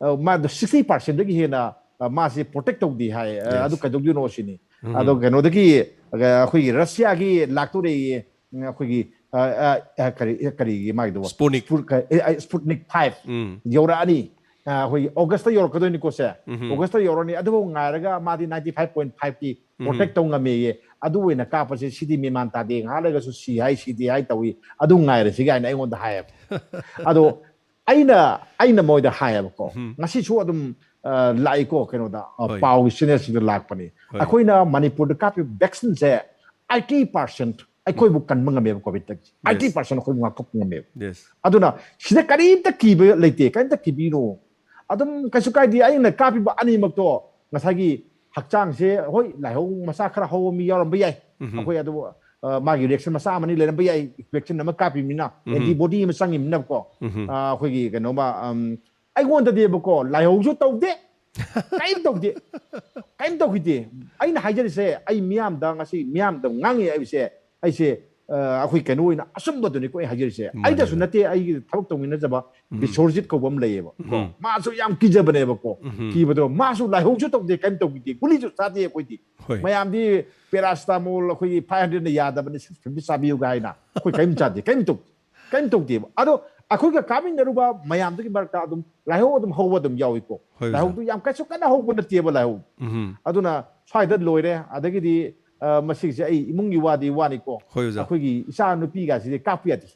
ꯑ, ꯃꯥꯗꯣ sixty percentꯗꯒꯤ ꯍꯦꯟꯅ, ꯑ, ꯃꯥꯁꯦ protect ꯇꯧꯗꯦ" ꯍꯥꯏ꯫ ꯑ, Yes. ꯑꯗꯨ ꯀꯩꯗꯧꯗꯣꯏꯅꯣ ꯁꯤꯅꯤ꯫ ꯑꯗꯣ ꯀꯩꯅꯣꯗꯒꯤ, ꯑ, ꯑꯩꯈꯣꯏꯒꯤ ꯔꯁꯤꯌꯥꯒꯤ ꯂꯥꯛꯇꯣꯔꯦꯌꯦ, ꯎꯝ, ꯑꯩꯈꯣꯏꯒꯤ, ꯑ, ꯑ, ꯑ, ꯀꯔꯤ, ꯀꯔꯤꯒꯤ ꯃꯥꯒꯤꯗꯨꯕꯣ? Sputnik. Sput-, ꯀ-, ꯑ, ꯑ, Sputnik five ꯎꯝ. ꯌꯧꯔꯛꯑꯅꯤ꯫ ꯑ, ꯑꯩꯈꯣꯏꯒꯤ Augustꯇ ꯌꯧꯔꯛꯀꯗꯣꯏꯅꯤꯀꯣ ꯁꯦ꯫ ꯎꯝ. Augustꯇ ꯌꯧꯔꯛꯑꯅꯤ꯫ ꯑꯗꯨꯐꯥꯎ ꯉꯥꯏꯔꯒ ꯃꯥꯗꯤ ninety five point fiveꯇꯤ protect ꯇꯧ ꯉꯝꯃꯦꯌꯦ꯫ ꯑꯗꯨ ꯑꯣꯏꯅ ꯀꯥꯞꯄꯁꯦ ꯁꯤꯗꯤ ꯃꯦꯃꯥꯟ ꯇꯥꯗꯦ, ꯉꯥꯏꯍꯥꯛ ꯂꯩꯔꯒꯁꯨ ꯁꯤ ꯍꯥꯏ, ꯁꯤꯗꯤ ꯍꯥꯏ ꯇꯧꯏ, ꯑꯗꯨ ꯉꯥꯏꯔꯁꯤ ꯀꯥꯏꯅ ꯑꯩꯉꯣꯟꯗ ꯍꯥꯏꯌꯦꯕ꯫ ꯑꯗꯣ ꯑꯩꯅ, ꯑꯩꯅ ꯃꯣꯏꯗ ꯍꯥꯏꯌꯦꯕꯀꯣ, ꯉꯁꯤꯁꯨ ꯑꯗꯨꯝ, ꯑ, ꯂꯥꯛꯏꯀꯣ ꯀꯩꯅꯣꯗ, ꯑ, ꯍꯣꯏ. ꯄꯥꯎꯒꯤ channelꯁꯤꯡꯗ ꯂꯥꯛꯄꯅꯤ꯫ ꯍꯣꯏ. ꯑꯩꯈꯣꯏꯅ ꯃꯅꯤꯄꯨꯔꯗ ꯀꯥꯞꯄꯤꯕ vaccineꯁꯦ eighty percent ꯑꯩꯈꯣꯏꯕꯨ ꯀꯟꯕ ꯉꯝꯃꯦꯕ COVIDꯇꯒꯤ꯫ Eighty percent ꯑꯩꯈꯣꯏꯕꯨ ꯉꯥꯛꯊꯣꯛꯄ ꯉꯝꯃꯦꯕ꯫ Yes. ꯑꯗꯨꯅ ꯁꯤꯗ ꯀꯔꯤꯝꯇ ꯀꯤꯕ ꯂꯩꯇꯦ, ꯀꯔꯤꯝꯇ ꯀꯤꯕꯤꯅꯨ꯫ ꯑꯗꯨꯝ ꯀꯩꯁꯨ ꯀꯥꯏꯗꯦ꯫ ꯑꯩꯅ ꯀꯥꯞꯄꯤꯕ ꯑꯅꯤꯃꯛꯇꯣ ꯉꯁꯥꯏꯒꯤ ꯍꯛꯆꯥꯡꯁꯦ, ꯍꯣꯏ, ꯂꯥꯏꯍꯧ ꯃꯆꯥ ꯈꯔ ꯍꯧꯕ ꯃꯤ ꯌꯥꯎꯔꯝꯕ ꯌꯥꯏ꯫ ꯑꯩꯈꯣꯏ ꯑꯗꯨ, ꯑ, ꯃꯥꯒꯤ reaction ꯃꯆꯥ ꯑꯃꯅꯤ ꯂꯩꯔꯝꯕ ꯌꯥꯏ, vaccine ꯑꯃ ꯀꯥꯞꯄꯤꯕꯅꯤꯅ, antibody ꯑꯃ ꯆꯪꯉꯤꯕꯅꯤꯅꯀꯣ꯫ ꯑ, ꯑꯩꯈꯣꯏꯒꯤ ꯀꯩꯅꯣꯃ, ꯑꯝ, ꯑꯩꯉꯣꯟꯗꯗꯤꯕꯀꯣ, ꯂꯥꯏꯍꯧꯁꯨ ꯇꯧꯗꯦ, ꯀꯔꯤꯝ ꯇꯧꯗꯦ, ꯀꯔꯤꯝ ꯇꯧꯈꯤꯗꯦ꯫ ꯑꯩꯅ ꯍꯥꯏꯖꯔꯤꯁꯦ, ꯑꯩ ꯃꯤꯌꯥꯝꯗ, ꯉꯁꯤ ꯃꯤꯌꯥꯝꯗ ꯉꯥꯡꯉꯤ ꯍꯥꯏꯕꯁꯦ, ꯑꯩꯁꯦ, ꯑ, ꯑꯩꯈꯣꯏ ꯀꯩꯅꯣ ꯑꯣꯏꯅ ꯑꯆꯨꯝꯕꯗꯨꯅꯤꯀꯣ ꯑꯩ ꯍꯥꯏꯖꯔꯤꯁꯦ꯫ ꯃꯥꯅꯦ, ꯑꯩꯗꯁꯨ ꯃꯥꯅꯦ꯫ ꯅꯠꯇꯦ, ꯑꯩꯒꯤ ꯊꯕꯛ ꯇꯧꯃꯤꯟꯅꯖꯕ ꯕꯤꯁꯣꯔꯖꯤꯠ ꯀꯧꯕ ꯑꯃ ꯂꯩꯌꯦꯕꯀꯣ꯫ ꯃꯥꯁꯨ ꯌꯥꯝ ꯀꯤꯖꯕꯅꯦꯕꯀꯣ꯫ ꯀꯤꯕꯗꯣ ꯃꯥꯁꯨ ꯂꯥꯏꯍꯧꯁꯨ ꯇꯧꯗꯦ, ꯀꯔꯤꯝ ꯇꯧꯈꯤꯗꯦ, ꯒꯨꯂꯤꯁꯨ ꯆꯥꯗꯦ ꯑꯩꯈꯣꯏꯗꯤ꯫ ꯍꯣꯏ꯫ ꯃꯌꯥꯝꯗꯤ paracetamol ꯑꯩꯈꯣꯏꯒꯤ five hundredꯅ ꯌꯥꯗꯕꯅꯤ, six fifty ꯆꯥꯕꯤꯌꯨꯒ ꯍꯥꯏꯅ꯫ ꯑꯩꯈꯣꯏ ꯀꯔꯤꯝ ꯆꯥꯗꯦ, ꯀꯔꯤꯝ ꯇꯧꯗꯦ꯫ ꯀꯔꯤꯝ ꯇꯧꯗꯦꯕ꯫ ꯑꯗꯣ ꯑꯩꯈꯣꯏꯒ ꯀꯥꯃꯤꯟꯅꯔꯨꯕ ꯃꯌꯥꯝꯗꯨꯒꯤ ꯃꯔꯛꯇ ꯑꯗꯨꯝ ꯂꯥꯏꯍꯧ ꯑꯗꯨꯝ ꯍꯧꯕ ꯑꯗꯨꯝ ꯌꯥꯎꯏꯀꯣ꯫ ꯍꯣꯏ, ꯑꯣꯖꯥ꯫ ꯂꯥꯏꯍꯧꯗꯨ ꯌꯥꯝ ꯀꯩꯁꯨ ꯀꯟꯅ ꯍꯧꯕ ꯅꯠꯇꯦꯕ ꯂꯥꯏꯍꯧ꯫ ꯑꯗꯨꯅ ꯁ꯭ꯋꯥꯏꯗ ꯂꯣꯏꯔꯦ꯫ ꯑꯗꯒꯤꯗꯤ, ꯑ, ꯃꯁꯤꯒꯤꯁꯦ ꯑꯩ ꯏꯃꯨꯡꯒꯤ ꯋꯥꯗꯤ ꯋꯥꯅꯤꯀꯣ꯫ ꯍꯣꯏ, ꯑꯣꯖꯥ꯫ ꯑꯩꯈꯣꯏꯒꯤ ꯏꯆꯥ ꯅꯨꯄꯤꯒꯁꯤꯗꯤ ꯀꯥꯞꯄ ꯌꯥꯗꯦ꯫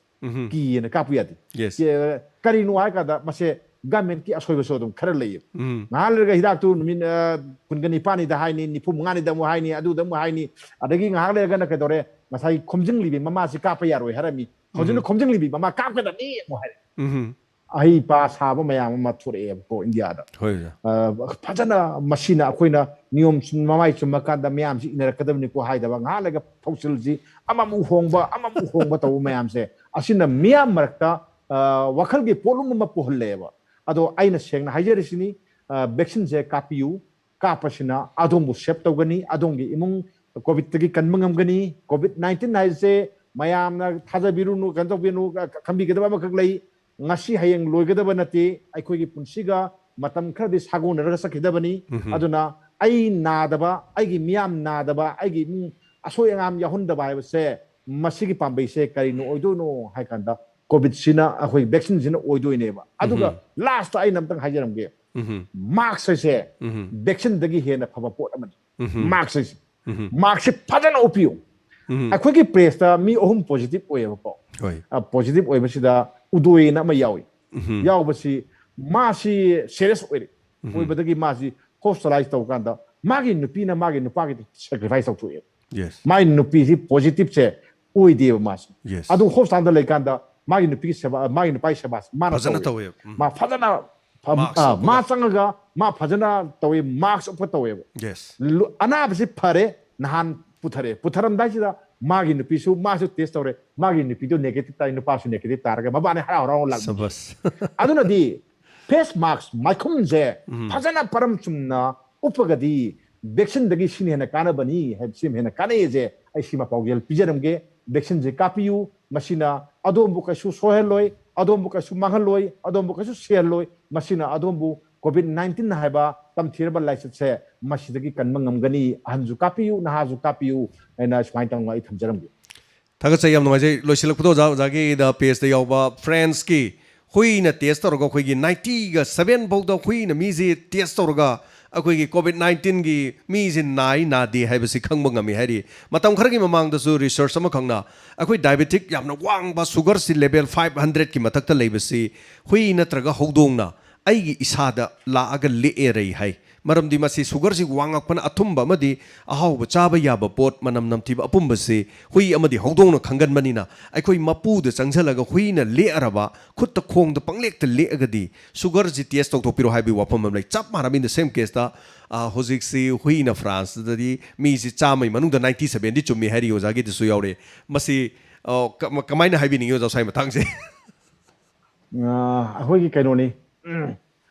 ꯀꯤꯌꯦꯅ ꯀꯥꯞꯄ ꯌꯥꯗꯦ꯫ Yes. ꯀꯦ-, ꯀꯔꯤꯅꯣ ꯍꯥꯏ ꯀꯥꯟꯗ ꯃꯁꯦ governmentꯀꯤ ꯑꯁꯣꯏꯕꯁꯨ ꯑꯗꯨꯝ ꯈꯔ ꯂꯩꯌꯦꯕ꯫ ꯉꯥꯏꯍꯥꯛ ꯂꯩꯔꯒ ꯍꯤꯗꯥꯛꯇꯨ ꯅꯨꯃꯤꯠ, ꯑ, ꯀꯨꯟꯒ ꯅꯤꯄꯥꯟꯅꯤꯗ ꯍꯥꯏꯅꯤ, ꯅꯤꯐꯨ ꯃꯉꯥꯅꯤꯗ ꯑꯃꯨꯛ ꯍꯥꯏꯅꯤ, ꯑꯗꯨꯗ ꯑꯃꯨꯛ ꯍꯥꯏꯅꯤ꯫ ꯑꯗꯒꯤ ꯉꯥꯏꯍꯥꯛ ꯂꯩꯔꯒꯅ ꯀꯩꯗꯧꯔꯦ? ꯉꯁꯥꯏ ꯈꯣꯝꯖꯤꯟꯂꯤꯕꯤ ꯃꯃꯥꯁꯤ ꯀꯥꯞꯄ ꯌꯥꯔꯣꯏ ꯍꯥꯏꯔꯝꯃꯤ꯫ ꯍꯧꯖꯤꯛꯅ ꯎꯝ꯫ ꯈꯣꯝꯖꯤꯟꯂꯤꯕꯤ ꯃꯃꯥ ꯀꯥꯞꯀꯗꯕꯅꯤ ꯑꯃꯨꯛ ꯍꯥꯏꯔꯦ꯫ ꯎꯝ꯫ ꯑꯍꯩ ꯄꯥ ꯁꯥꯕ ꯃꯌꯥꯝ ꯑꯃ ꯊꯣꯔꯛꯑꯦꯕꯀꯣ ꯏꯟꯗꯤꯌꯥꯗ꯫ ꯍꯣꯏ ꯑꯣꯖꯥ꯫ ꯑ, ꯐꯖꯅ ꯃꯁꯤꯅ ꯑꯩꯈꯣꯏꯅ ꯅꯤꯌꯣꯝ ꯆꯨꯝ-, ꯃꯃꯥꯏ ꯆꯨꯝꯃꯀꯥꯟꯗ ꯃꯌꯥꯝꯁꯤ ꯏꯟꯅꯔꯛꯀꯗꯕꯅꯤꯀꯣ ꯍꯥꯏꯗꯕ, ꯉꯥꯏꯍꯥꯛ ꯂꯩꯒ ꯊꯧꯁꯤꯜꯁꯤ ꯑꯃꯃꯨꯛ ꯍꯣꯡꯕ ꯑꯃꯃꯨꯛ ꯍꯣꯡꯕ ꯇꯧꯕ ꯃꯌꯥꯝꯁꯦ, ꯑꯁꯤꯅ ꯃꯤꯌꯥꯝ ꯃꯔꯛꯇ, ꯑ, ꯋꯥꯈꯜꯒꯤ ꯄꯣꯠꯂꯨꯝ ꯑꯃ ꯄꯨꯍꯜꯂꯦꯕ꯫ ꯑꯗꯣ ꯑꯩꯅ ꯁꯦꯡꯅ ꯍꯥꯏꯖꯔꯤꯁꯤꯅꯤ, ꯑ, vaccine ꯁꯦ ꯀꯥꯞꯄꯤꯌꯨ, ꯀꯥꯞꯄꯁꯤꯅ ꯑꯗꯣꯝꯕꯨ save ꯇꯧꯒꯅꯤ, ꯑꯗꯣꯝꯒꯤ ꯏꯃꯨꯡ COVID ꯇꯒꯤ ꯀꯟꯕ ꯉꯝꯒꯅꯤ꯫ COVID nineteen ꯍꯥꯏꯁꯦ ꯃꯌꯥꯝꯅ ꯊꯥꯖꯕꯤꯔꯨꯅꯨ, ꯀꯩꯅꯣ ꯇꯧꯕꯤꯔꯨꯅꯨ, ꯈꯟꯕꯤꯒꯗꯕ ꯑꯃꯈꯛ ꯂꯩ꯫ ꯉꯁꯤ ꯍꯌꯦꯡ ꯂꯣꯏꯒꯗꯕ ꯅꯠꯇꯦ꯫ ꯑꯩꯈꯣꯏꯒꯤ ꯄꯨꯟꯁꯤꯒ ꯃꯇꯝ ꯈꯔꯗꯤ ꯁꯥꯒꯣꯟꯅꯔꯒ ꯆꯠꯈꯤꯗꯕꯅꯤ꯫ ꯎꯝꯍꯨꯝ꯫ ꯑꯗꯨꯅ ꯑꯩ ꯅꯥꯗꯕ, ꯑꯩꯒꯤ ꯃꯤꯌꯥꯝ ꯅꯥꯗꯕ, ꯑꯩꯒꯤ ꯏꯃꯨꯡ ꯑꯁꯣꯏ ꯑꯉꯥꯝ ꯌꯥꯎꯍꯟꯗꯕ ꯍꯥꯏꯕꯁꯦ, ꯃꯁꯤꯒꯤ ꯄꯥꯝꯕꯩꯁꯦ ꯀꯔꯤꯅꯣ ꯑꯣꯏꯗꯣꯏꯅꯣ ꯍꯥꯏ ꯀꯥꯟꯗ, COVID ꯁꯤꯅ, ꯑꯩꯈꯣꯏ vaccine ꯁꯤꯅ ꯑꯣꯏꯗꯣꯏꯅꯦꯕ꯫ ꯑꯗꯨꯒ ꯎꯝꯍꯨꯝ꯫ Last ꯑꯩꯅ ꯑꯝꯇꯪ ꯍꯥꯏꯖꯔꯝꯒꯦ, ꯎꯝꯍꯨꯝ꯫ Mask ꯍꯥꯏꯁꯦ ꯎꯝꯍꯨꯝ꯫ Vaccine ꯗꯒꯤ ꯍꯦꯟꯅ ꯐꯕ ꯄꯣꯠ ꯑꯃꯅꯤ꯫ ꯎꯝꯍꯨꯝ꯫ Mask ꯍꯥꯏꯁꯦ꯫ ꯎꯝꯍꯨꯝ꯫ Mask ꯁꯤ ꯐꯖꯅ ꯎꯞꯄꯤꯌꯨ꯫ ꯎꯝꯍꯨꯝ꯫ ꯑꯩꯈꯣꯏꯒꯤ press ꯇ ꯃꯤ ꯑꯍꯨꯝ positive ꯑꯣꯏꯌꯦꯕꯀꯣ꯫ ꯍꯣꯏ꯫ ꯑ, positive ꯑꯣꯏꯕꯁꯤꯗ ꯎꯗꯣꯏꯅ ꯑꯃ ꯌꯥꯎꯏ꯫ ꯎꯝꯍꯨꯝ꯫ ꯌꯥꯎꯕꯁꯤ ꯃꯥꯁꯤ serious ꯑꯣꯏꯔꯦ꯫ ꯎꯝꯍꯨꯝ꯫ ꯑꯣꯏꯕꯗꯒꯤ ꯃꯥꯁꯤ hospitalize ꯇꯧꯀꯥꯟꯗ ꯃꯥꯒꯤ ꯅꯨꯄꯤꯅ ꯃꯥꯒꯤ ꯅꯨꯄꯥꯒꯤ sacrifice ꯇꯧꯊꯣꯛꯑꯦ꯫ Yes꯫ ꯃꯥꯒꯤ ꯅꯨꯄꯤꯁꯤ positive ꯁꯦ ꯑꯣꯏꯗꯦꯕ ꯃꯥꯁꯤ꯫ Yes꯫ ꯑꯗꯨ hospital ꯗ ꯂꯩꯀꯥꯟꯗ ꯃꯥꯒꯤ ꯅꯨꯄꯤꯒꯤ ꯁꯦꯕꯥ, ꯃꯥꯒꯤ ꯅꯨꯄꯥꯒꯤ ꯁꯦꯕꯥꯁꯤ ꯃꯥꯅ ꯐꯖꯅ ꯇꯧꯋꯦ꯫ ꯇꯧꯋꯦꯕ꯫ ꯎꯝ꯫ ꯃꯥ ꯐꯖꯅ ꯐꯝ-, Mask ꯑ, ꯎꯞꯄꯒ꯫ ꯃꯥ ꯆꯪꯉꯒ ꯃꯥ ꯐꯖꯅ ꯇꯧꯋꯦ, mask ꯎꯞꯄ ꯇꯧꯋꯦꯕ꯫ Yes꯫ ꯂꯨ-, ꯑꯅꯥꯕꯁꯤ ꯐꯔꯦ, ꯅꯍꯥꯟ ꯄꯨꯊꯔꯛꯑꯦ꯫ ꯄꯨꯊꯔꯝꯗꯥꯏꯁꯤꯗ ꯃꯥꯒꯤ ꯅꯨꯄꯤꯁꯨ, ꯃꯥꯁꯨ test ꯇꯧꯔꯦ, ꯃꯥꯒꯤ ꯅꯨꯄꯤꯗꯣ negative ꯇꯥꯏ, ꯅꯨꯄꯥꯁꯨ negative ꯇꯥꯔꯒ ꯃꯕꯥꯅꯤ ꯍꯔꯥꯎ ꯍꯔꯥꯎ ꯂꯥꯛꯅꯩ꯫ ꯁꯕꯥꯁ꯫ ꯑꯗꯨꯅꯗꯤ face mask, ꯃꯥꯏꯈꯨꯝꯁꯦ ꯎꯝ꯫ ꯐꯖꯅ ꯄꯔꯝ ꯆꯨꯝꯅ ꯎꯞꯄꯒꯗꯤ vaccine ꯗꯒꯤ ꯁꯤꯅ ꯍꯦꯟꯅ ꯀꯥꯟꯅꯕꯅꯤ ꯍꯥꯏꯕꯁꯤ ꯍꯦꯟꯅ ꯀꯥꯟꯅꯩꯁꯦ ꯑꯩ ꯁꯤꯃ ꯄꯥꯎꯖꯦꯜ ꯄꯤꯖꯔꯝꯒꯦ꯫ Vaccine ꯁꯦ ꯀꯥꯞꯄꯤꯌꯨ, ꯃꯁꯤꯅ ꯑꯗꯣꯝꯕꯨ ꯀꯩꯁꯨ ꯁꯣꯛꯍꯜꯂꯣꯏ, ꯑꯗꯣꯝꯕꯨ ꯀꯩꯁꯨ ꯃꯥꯡꯍꯜꯂꯣꯏ, ꯑꯗꯣꯝꯕꯨ ꯀꯩꯁꯨ ꯁꯤꯍꯜꯂꯣꯏ, ꯃꯁꯤꯅ ꯑꯗꯣꯝꯕꯨ COVID nineteen ꯍꯥꯏꯕ ꯇꯝꯊꯤꯔꯕ ꯂꯥꯏꯆꯠꯁꯦ ꯃꯁꯤꯗꯒꯤ ꯀꯟꯕ ꯉꯝꯒꯅꯤ꯫ ꯑꯍꯟꯁꯨ ꯀꯥꯞꯄꯤꯌꯨ, ꯅꯍꯥꯁꯨ ꯀꯥꯞꯄꯤꯌꯨ ꯍꯥꯏꯅ ꯁꯨꯃꯥꯏꯅ ꯇꯧꯅ ꯑꯩ ꯊꯝꯖꯔꯝꯒꯦ꯫ ꯊꯥꯒꯠꯆꯩ, ꯌꯥꯝ ꯅꯨꯡꯉꯥꯏꯖꯩ꯫ ꯂꯣꯏꯁꯤꯜꯂꯛꯄꯗ ꯑꯣꯖꯥ, ꯑꯣꯖꯥꯒꯤꯗ page ꯇ ꯌꯥꯎꯕ France ꯀꯤ ꯍꯨꯏꯅ test ꯇꯧꯔꯒ ꯑꯩꯈꯣꯏꯒꯤ ninety ꯒ seven ꯐꯥꯎꯗ ꯍꯨꯏꯅ ꯃꯤꯁꯤ test ꯇꯧꯔꯒ ꯑꯩꯈꯣꯏꯒꯤ COVID nineteen ꯒꯤ ꯃꯤꯁꯤ ꯅꯥꯏ ꯅꯥꯗꯦ ꯍꯥꯏꯕꯁꯤ ꯈꯪꯕ ꯉꯝꯃꯤ ꯍꯥꯏꯔꯤ꯫ ꯃꯇꯝ ꯈꯔꯒꯤ ꯃꯃꯥꯡꯗꯁꯨ research ꯑꯃꯈꯛꯅ ꯑꯩꯈꯣꯏ diabetic ꯌꯥꯝꯅ ꯋꯥꯡꯕ sugar ꯁꯤ level five hundred ꯀꯤ ꯃꯊꯛꯇ ꯂꯩꯕꯁꯤ ꯍꯨꯏ ꯅꯠꯇ꯭ꯔꯒ ꯍꯧꯗꯣꯡꯅ ꯑꯩꯒꯤ ꯏꯁꯥꯗ ꯂꯥꯛꯑꯒ ꯂꯦꯛꯑꯦꯔꯩ ꯍꯥꯏ꯫ ꯃꯔꯝꯗꯤ ꯃꯁꯤ ꯁꯨꯒꯔꯁꯤ ꯋꯥꯡꯉꯛꯄꯅ ꯑꯊꯨꯝꯕ ꯑꯃꯗꯤ ꯑꯍꯥꯎꯕ ꯆꯥꯕ ꯌꯥꯕ ꯄꯣꯠ, ꯃꯅꯝ ꯅꯝꯊꯤꯕ ꯑꯄꯨꯝꯕꯁꯤ ꯍꯨꯏ ꯑꯃꯗꯤ ꯍꯧꯗꯣꯡꯅ ꯈꯪꯒꯟꯕꯅꯤꯅ, ꯑꯩꯈꯣꯏ ꯃꯄꯨꯗ ꯆꯪꯁꯤꯜꯂꯒ ꯍꯨꯏꯅ ꯂꯦꯛꯑꯔꯕ, ꯈꯨꯠꯇ ꯈꯣꯡꯗ ꯄꯪꯂꯦꯛꯇ ꯂꯦꯛꯑꯒꯗꯤ ꯁꯨꯒꯔꯁꯤ ꯇꯦꯁ ꯇꯧꯊꯣꯛꯄꯤꯔꯣ ꯍꯥꯏꯕꯒꯤ ꯋꯥꯐꯝ ꯑꯃ ꯂꯩ꯫ ꯆꯞ ꯃꯥꯟꯅꯕ, in the same case ꯇ, ꯑ, ꯍꯧꯖꯤꯛꯁꯤ ꯍꯨꯏꯅ ꯐ꯭ꯔꯥꯟꯁꯇꯗꯤ ꯃꯤꯁꯤ ꯆꯥꯝꯃꯒꯤ ꯃꯅꯨꯡꯗ ninety seven ꯗꯤ ꯆꯨꯝꯃꯤ ꯍꯥꯏꯔꯤ, ꯑꯣꯖꯥꯒꯤꯗꯨꯁꯨ ꯌꯥꯎꯔꯦ꯫ ꯃꯁꯤ, ꯑ, ꯀ-, ꯀꯃꯥꯏꯅ ꯍꯥꯏꯕꯤꯅꯤꯡꯉꯤ, ꯑꯣꯖꯥ, ꯁ꯭ꯋꯥꯏ ꯃꯇꯥꯡꯁꯦ? ꯑ, ꯑꯩꯈꯣꯏꯒꯤ ꯀꯩꯅꯣꯅꯤ, ꯎꯝ,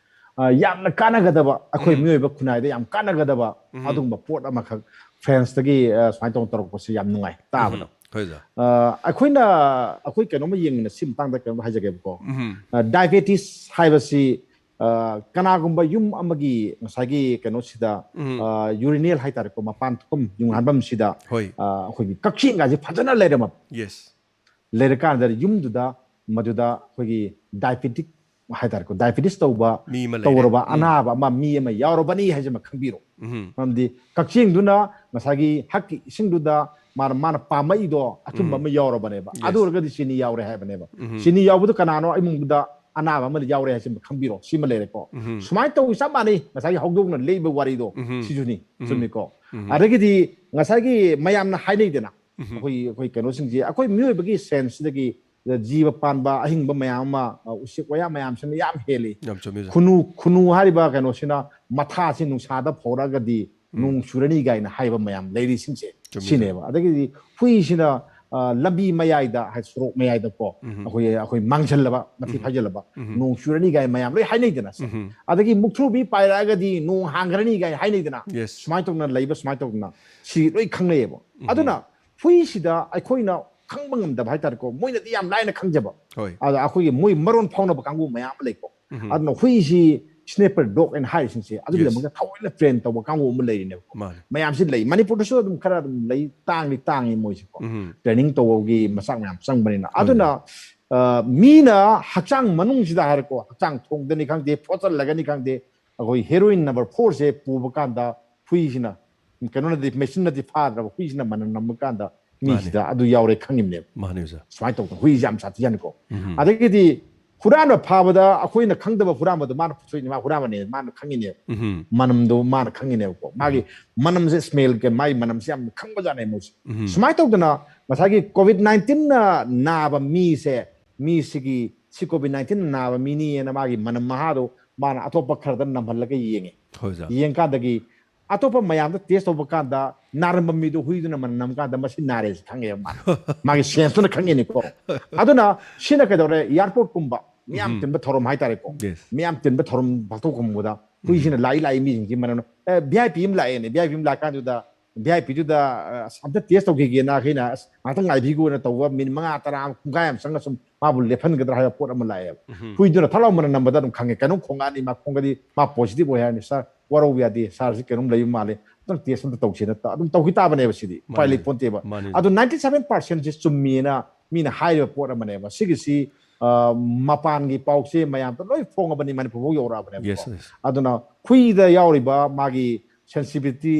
ꯑ, ꯌꯥꯝꯅ ꯀꯥꯟꯅꯒꯗꯕ, ꯑꯩꯈꯣꯏ ꯎꯝ, ꯃꯤꯑꯣꯏꯕ ꯈꯨꯟꯅꯥꯏꯗ ꯌꯥꯝ ꯀꯥꯟꯅꯒꯗꯕ, ꯎꯝ, ꯑꯗꯨꯒꯨꯝꯕ ꯄꯣꯠ ꯑꯃꯈꯛ ꯐ꯭ꯔꯦꯟꯁꯇꯒꯤ, ꯑ, ꯁꯨꯃꯥꯏꯅ ꯇꯧꯅ ꯇꯧꯔꯛꯄꯁꯦ ꯌꯥꯝ ꯅꯨꯡꯉꯥꯏ ꯇꯥꯕꯗ꯫ ꯎꯝ, ꯍꯣꯏ, ꯑꯣꯖꯥ꯫ ꯑ, ꯑꯩꯈꯣꯏꯅ, ꯑꯩꯈꯣꯏ ꯀꯩꯅꯣꯝꯃ ꯌꯦꯡꯉꯤꯅ ꯁꯤ ꯃꯇꯥꯡꯗ ꯀꯩꯅꯣꯝ ꯍꯥꯏꯖꯒꯦꯕꯀꯣ꯫ ꯎꯝ, ꯑ, ꯗꯥꯏꯕꯦꯇꯤꯁ ꯍꯥꯏꯕꯁꯤ, ꯑ, ꯀꯅꯥꯒꯨꯝꯕ ꯌꯨꯝ ꯑꯃꯒꯤ ꯉꯁꯥꯏꯒꯤ ꯀꯩꯅꯣꯁꯤꯗ, ꯎꯝ, ꯑ, ꯌꯨꯔꯤꯅꯦꯜ ꯍꯥꯏꯇꯥꯔꯦꯀꯣ, ꯃꯄꯥꯟ ꯊꯣꯛꯐꯝ, ꯌꯨꯡꯍꯟꯐꯝꯁꯤꯗ, ꯍꯣꯏ, ꯑ, ꯑꯩꯈꯣꯏꯒꯤ ꯀꯛꯆꯦꯡꯒꯁꯦ ꯐꯖꯅ ꯂꯩꯔꯝꯃꯕ꯫ Yes꯫ ꯂꯩꯔꯀꯥꯟꯗ ꯌꯨꯝꯗꯨꯗ ꯃꯗꯨꯗ ꯑꯩꯈꯣꯏꯒꯤ ꯗꯥꯏꯕꯦꯇꯤꯛ ꯍꯥꯏꯇꯥꯔꯦꯀꯣ, ꯗꯥꯏꯕꯦꯇꯤꯁ ꯇꯧꯕ, ꯃꯤ ꯑꯃ ꯂꯩꯔꯦ꯫ ꯇꯧꯔꯕ, ꯎꯝ, ꯑꯅꯥꯕ ꯑꯃ, ꯃꯤ ꯑꯃ ꯌꯥꯎꯔꯕꯅꯤ ꯍꯥꯏꯁꯤꯃ ꯈꯪꯕꯤꯔꯣ꯫ ꯎꯝ꯫ ꯃꯔꯝꯗꯤ ꯀꯛꯆꯦꯡꯗꯨꯅ ꯉꯁꯥꯏꯒꯤ ꯍꯛꯀꯤ ꯏꯁꯤꯡꯗꯨꯗ ꯃꯥꯅ, ꯃꯥꯅ ꯄꯥꯝꯃꯛꯏꯗꯣ ꯑꯊꯨꯝꯕ, ꯎꯝ, ꯑꯃ ꯌꯥꯎꯔꯕꯅꯦꯕ꯫ Yes꯫ ꯑꯗꯨ ꯑꯣꯏꯔꯒꯗꯤ ꯆꯤꯅꯤ ꯌꯥꯎꯔꯦ ꯍꯥꯏꯕꯅꯦꯕ꯫ ꯎꯝ꯫ ꯆꯤꯅꯤ ꯌꯥꯎꯕꯗꯨ ꯀꯅꯥꯅꯣ? ꯏꯃꯨꯡꯗ ꯑꯅꯥꯕ ꯑꯃ ꯌꯥꯎꯔꯦ ꯍꯥꯏꯁꯤꯃ ꯈꯪꯕꯤꯔꯣ꯫ ꯁꯤꯃ ꯂꯩꯔꯦꯀꯣ꯫ ꯎꯝ꯫ ꯁꯨꯃꯥꯏꯅ ꯇꯧꯏ, ꯆꯞ ꯃꯥꯟꯅꯩ ꯉꯁꯥꯏꯒꯤ ꯍꯧꯗꯣꯡꯅ ꯂꯩꯕ ꯋꯥꯔꯤꯗꯣ, ꯎꯝ, ꯁꯤꯁꯨꯅꯤ꯫ ꯎꯝ꯫ ꯆꯨꯝꯃꯤꯀꯣ? ꯎꯝ꯫ ꯑꯗꯒꯤꯗꯤ ꯉꯁꯥꯏꯒꯤ ꯃꯌꯥꯝꯅ ꯍꯥꯏꯅꯩꯗꯅ, ꯎꯝ, ꯑꯩꯈꯣꯏꯒꯤ, ꯑꯩꯈꯣꯏ ꯀꯩꯅꯣꯁꯤꯡꯁꯦ, ꯑꯩꯈꯣꯏ ꯃꯤꯑꯣꯏꯕꯒꯤ ꯁꯦꯟꯁꯁꯤꯗꯒꯤ ꯖꯤꯕ ꯄꯥꯟꯕ ꯑꯍꯤꯡꯕ ꯃꯌꯥꯝ ꯑꯃ, ꯑ, ꯎꯆꯦꯛ ꯋꯥꯌꯥ ꯃꯌꯥꯝꯁꯤꯅ ꯌꯥꯝ ꯍꯦꯜꯂꯤ꯫ ꯌꯥꯝ ꯆꯨꯝꯃꯤ, ꯑꯣꯖꯥ꯫ ꯈꯨꯅꯨ, ꯈꯨꯅꯨ ꯍꯥꯏꯔꯤꯕ ꯀꯩꯅꯣꯁꯤꯅ ꯃꯊꯥꯁꯤ ꯅꯨꯡꯁꯥꯗ ꯐꯧꯔꯛꯑꯒꯗꯤ, ꯎꯝ, ꯅꯣꯡ ꯆꯨꯔꯅꯤ ꯀꯥꯏꯅ ꯍꯥꯏꯕ ꯃꯌꯥꯝ ꯂꯩꯔꯤꯁꯤꯡꯁꯦ, ꯆꯨꯝꯃꯤ, ꯁꯤꯅꯦꯕ꯫ ꯑꯗꯒꯤꯗꯤ ꯍꯨꯏꯁꯤꯅ, ꯑ, ꯂꯝꯕꯤ ꯃꯌꯥꯏꯗ, ꯍꯥꯏꯗꯤ ꯁꯣꯔꯣꯛ ꯃꯌꯥꯏꯗꯀꯣ, ꯎꯝ, ꯑꯩꯈꯣꯏ, ꯑꯩꯈꯣꯏ ꯃꯥꯡꯁꯤꯜꯂꯕ, ꯃꯊꯤ, ꯎꯝ, ꯐꯥꯏꯖꯤꯜꯂꯕ, ꯎꯝ, ꯅꯣꯡ ꯆꯨꯔꯅꯤ ꯀꯥꯏꯅ ꯃꯌꯥꯝ ꯂꯣꯏ ꯍꯥꯏꯅꯩꯗꯅ ꯁꯦ꯫ ꯎꯝ꯫ ꯑꯗꯒꯤ ꯃꯨꯛꯊ꯭ꯔꯨꯕꯤ ꯄꯥꯏꯔꯛꯑꯒꯗꯤ ꯅꯣꯡ ꯍꯥꯡꯈ꯭ꯔꯅꯤ ꯀꯥꯏꯅ ꯍꯥꯏꯅꯩꯗꯅ꯫ Yes꯫ ꯁꯨꯃꯥꯏꯅ ꯇꯧꯅ ꯂꯩꯕ, ꯁꯨꯃꯥꯏꯅ ꯇꯧꯗꯅ ꯁꯤ ꯂꯣꯏ ꯈꯪꯅꯩꯌꯦꯕ꯫ ꯎꯝ꯫ ꯑꯗꯨꯅ ꯍꯨꯏꯁꯤꯗ ꯑꯩꯈꯣꯏꯅ ꯈꯪꯕ ꯉꯝꯗꯕ ꯍꯥꯏꯇꯥꯔꯦꯀꯣ, ꯃꯣꯏꯅꯗꯤ ꯌꯥꯝ ꯂꯥꯏꯅ ꯈꯪꯖꯕ꯫ ꯍꯣꯏ꯫ ꯑꯗ ꯑꯩꯈꯣꯏꯒꯤ ꯃꯣꯏ ꯃꯔꯣꯟ ꯐꯥꯎꯅꯕ ꯀꯥꯡꯕꯨ ꯃꯌꯥꯝ ꯑꯃ ꯂꯩꯀꯣ꯫ ꯎꯝ꯫ ꯑꯗꯨꯅ ꯍꯨꯏꯁꯤ ꯁ꯭ꯅꯦꯄꯔ ꯗꯣꯒ ꯍꯥꯏꯅ ꯍꯥꯏꯔꯤꯁꯤꯡꯁꯦ, ꯑꯗꯨꯒꯤꯗꯃꯛꯇ, yes, ꯊꯑꯣꯏꯅ ꯇ꯭ꯔꯦꯟ ꯇꯧꯕ ꯀꯥꯡꯕꯨ ꯑꯃ ꯂꯩꯔꯤꯅꯦꯕꯀꯣ꯫ ꯃꯥꯅꯦ꯫ ꯃꯌꯥꯝꯁꯤ ꯂꯩ, ꯃꯅꯤꯄꯨꯔꯗꯁꯨ ꯑꯗꯨꯝ ꯈꯔ ꯑꯗꯨꯝ ꯂꯩ, ꯇꯥꯡꯗꯤ ꯇꯥꯡꯉꯤ ꯃꯣꯏꯁꯦꯀꯣ꯫ ꯎꯝ꯫ ꯇ꯭ꯔꯦꯅꯤꯡ ꯇꯧꯕꯒꯤ ꯃꯆꯥꯛ ꯃꯌꯥꯝ ꯆꯪꯕꯅꯤꯅ꯫ ꯍꯣꯏ꯫ ꯑꯗꯨꯅ, ꯑ, ꯃꯤꯅ ꯍꯛꯆꯥꯡ ꯃꯅꯨꯡꯁꯤꯗ ꯍꯥꯏꯔꯦꯀꯣ, ꯍꯛꯆꯥꯡ ꯊꯣꯡꯗꯅꯤ ꯈꯪꯗꯦ, ꯐꯣꯠꯆꯜꯂꯒꯅꯤ ꯈꯪꯗꯦ, ꯑꯩꯈꯣꯏ ꯍꯦꯔꯣꯏꯟ ꯅꯝꯕꯔ ꯐꯣꯔꯁꯦ ꯄꯨꯕ ꯀꯥꯟꯗ ꯍꯨꯏꯁꯤꯅ, ꯀꯩꯅꯣꯅꯗꯤ, ꯃꯦꯆꯤꯟꯅꯗꯤ ꯐꯥꯗ꯭ꯔꯕ, ꯍꯨꯏꯁꯤꯅ ꯃꯅꯝ ꯅꯝꯕ ꯀꯥꯟꯗ ꯃꯥꯅꯦ꯫ ꯃꯤꯁꯤꯗ ꯑꯗꯨ ꯌꯥꯎꯔꯦ ꯈꯪꯉꯤꯕꯅꯦꯕ꯫ ꯃꯥꯅꯦ, ꯑꯣꯖꯥ꯫ ꯁꯨꯃꯥꯏꯅ ꯇꯧꯗꯅ ꯍꯨꯏꯁꯦ ꯌꯥꯝ ꯁꯥꯊꯤꯖꯥꯠꯅꯤꯀꯣ꯫ ꯎꯝ꯫ ꯑꯗꯒꯤꯗꯤ ꯍꯨꯔꯥꯟꯕ ꯐꯥꯕꯗ ꯑꯩꯈꯣꯏꯅ ꯈꯪꯗꯕ ꯍꯨꯔꯥꯟꯕꯗꯣ ꯃꯥꯅ ꯄꯨꯊꯣꯛꯏꯅꯦ, ꯃꯥ ꯍꯨꯔꯥꯟꯕꯅꯦ ꯃꯥꯅ ꯈꯪꯉꯤꯅꯦꯕ꯫ ꯎꯝ꯫ ꯃꯅꯝꯗꯣ ꯃꯥꯅ ꯈꯪꯉꯤꯅꯦꯕꯀꯣ, ꯃꯥꯒꯤ ꯃꯅꯝꯁꯦ, ꯁ꯭ꯃꯦꯜꯒ ꯃꯥꯒꯤ ꯃꯅꯝꯁꯦ ꯌꯥꯝ ꯈꯪꯕꯖꯥꯠꯅꯦ ꯃꯣꯏꯁꯦ꯫ ꯎꯝ꯫ ꯁꯨꯃꯥꯏꯅ ꯇꯧꯗꯅ ꯉꯁꯥꯏꯒꯤ ꯀꯣꯚꯤꯗ ꯅꯥꯏꯟꯇꯤꯟꯅ ꯅꯥꯕ ꯃꯤꯁꯦ, ꯃꯤꯁꯤꯒꯤ ꯁꯤ ꯀꯣꯚꯤꯗ ꯅꯥꯏꯟꯇꯤꯟ ꯅꯥꯕ ꯃꯤꯅꯤꯅ ꯃꯥꯒꯤ ꯃꯅꯝ ꯃꯍꯥꯗꯣ ꯃꯥꯅ ꯑꯇꯣꯞꯄ ꯈꯔꯗ ꯅꯝꯍꯜꯂꯒ ꯌꯦꯡꯉꯦ꯫ ꯍꯣꯏ, ꯁꯥꯔ꯫ ꯌꯦꯡꯀꯥꯟꯗꯒꯤ ꯑꯇꯣꯞꯄ ꯃꯌꯥꯝꯗ ꯇꯦꯁ ꯇꯧꯕ ꯀꯥꯟꯗ ꯅꯥꯔꯝꯕ ꯃꯤꯗꯣ ꯍꯨꯏꯗꯨꯅ ꯃꯅꯝ ꯅꯝ ꯀꯥꯟꯗ ꯃꯁꯤ ꯅꯥꯔꯦꯁꯤ ꯈꯪꯉꯦꯕ ꯃꯥꯅ꯫ ꯃꯥꯒꯤ ꯁꯦꯟꯁꯇꯨꯅ ꯈꯪꯉꯤꯅꯤꯀꯣ꯫ ꯑꯗꯨꯅ ꯁꯤꯅ ꯀꯩꯗꯧꯔꯦ, ꯑꯦꯌꯥꯔꯄꯣꯔꯠꯀꯨꯝꯕ ꯃꯤꯌꯥꯝ ꯎꯝ꯫ ꯇꯤꯟꯕ ꯊꯧꯔꯝ ꯍꯥꯏꯇꯥꯔꯦꯀꯣ꯫ ꯌꯦꯁ꯫ ꯃꯤꯌꯥꯝ ꯇꯤꯟꯕ ꯊꯧꯔꯝ ꯄꯥꯡꯊꯣꯛꯄꯗ ꯍꯨꯏꯁꯤꯅ ꯂꯥꯛꯏ ꯂꯥꯛꯏ ꯃꯤꯁꯤꯡꯁꯤ ꯃꯅꯝ, ꯑꯦ, ꯚꯤ ꯑꯥꯏ ꯄꯤ ꯑꯃ ꯂꯥꯛꯑꯦꯅꯦ, ꯚꯤ ꯑꯥꯏ ꯄꯤ ꯑꯃ ꯂꯥꯛꯀꯥꯟꯗꯨꯗ ꯚꯤ ꯑꯥꯏ ꯄꯤꯗꯨꯗ, ꯑ, ꯑꯝꯇ ꯇꯦꯁ ꯇꯧꯈꯤꯒꯦꯅ ꯑꯩꯈꯣꯏꯅ, ꯑꯁ, ꯉꯥꯛꯇꯪ ꯉꯥꯏꯕꯤꯈꯣꯅ ꯇꯧꯕ ꯃꯤꯅꯤꯠ ꯃꯉꯥ, ꯇꯔꯥ, ꯄꯨꯡꯈꯥꯏ ꯑꯃ ꯆꯪꯉ ꯁꯨꯝ ꯃꯥꯕꯨ ꯂꯦꯞꯍꯟꯒꯗ꯭ꯔꯥ ꯍꯥꯏꯕ ꯄꯣꯠ ꯑꯃ ꯂꯥꯛꯑꯦꯕ꯫ ꯎꯝ꯫ ꯍꯨꯏꯗꯨꯅ ꯊꯛ ꯂꯥꯎ ꯃꯅꯝ ꯅꯝꯕꯗ ꯑꯗꯨꯝ ꯈꯪꯉꯦ꯫ ꯀꯩꯅꯣꯝ ꯈꯣꯡꯉꯛꯑꯅꯤ, ꯃꯥ ꯈꯣꯡꯒꯗꯤ ꯃꯥ ꯄꯣꯖꯤꯇꯤꯚ ꯑꯣꯏ ꯍꯥꯏꯔꯅꯤ꯫ "ꯁꯥꯔ, ꯋꯥꯔꯧꯕ ꯌꯥꯗꯦ, ꯁꯥꯔꯁꯤ ꯀꯩꯅꯣꯝ ꯂꯩꯕ ꯃꯥꯜꯂꯦ, ꯑꯝꯇꯪ ꯇꯦꯁ ꯑꯝꯇ ꯇꯧꯁꯦꯅ" ꯇ-, ꯑꯗꯨꯝ ꯇꯧꯈꯤ ꯇꯥꯕꯅꯦꯕ ꯁꯤꯗꯤ꯫ ꯎꯄꯥꯏ ꯃꯥꯅꯤ꯫ ꯂꯩ ꯄꯣꯟꯇꯦꯕ꯫ ꯃꯥꯅꯤ꯫ ꯑꯗꯨ ꯅꯥꯏꯟꯇꯤ ꯁꯚꯦꯟ ꯄꯥꯔꯁꯦꯟꯁꯦ ꯆꯨꯝꯃꯤꯅ ꯃꯤꯅ ꯍꯥꯏꯔꯤꯕ ꯄꯣꯠ ꯑꯃꯅꯦꯕ꯫ ꯁꯤꯒꯤꯁꯤ, ꯑ, ꯃꯄꯥꯟꯒꯤ ꯄꯥꯎꯁꯦ ꯃꯌꯥꯝꯗ ꯂꯣꯏ ꯐꯣꯡꯉꯕꯅꯤ, ꯃꯅꯤꯄꯨꯔ ꯐꯥꯎ ꯌꯧꯔꯛꯑꯕꯅꯦꯕꯀꯣ꯫ Yes, yes. ꯑꯗꯨꯅ ꯍꯨꯏꯗ ꯌꯥꯎꯔꯤꯕ ꯃꯥꯒꯤ ꯁꯦꯟꯁꯤꯕꯤꯂꯤꯇꯤ,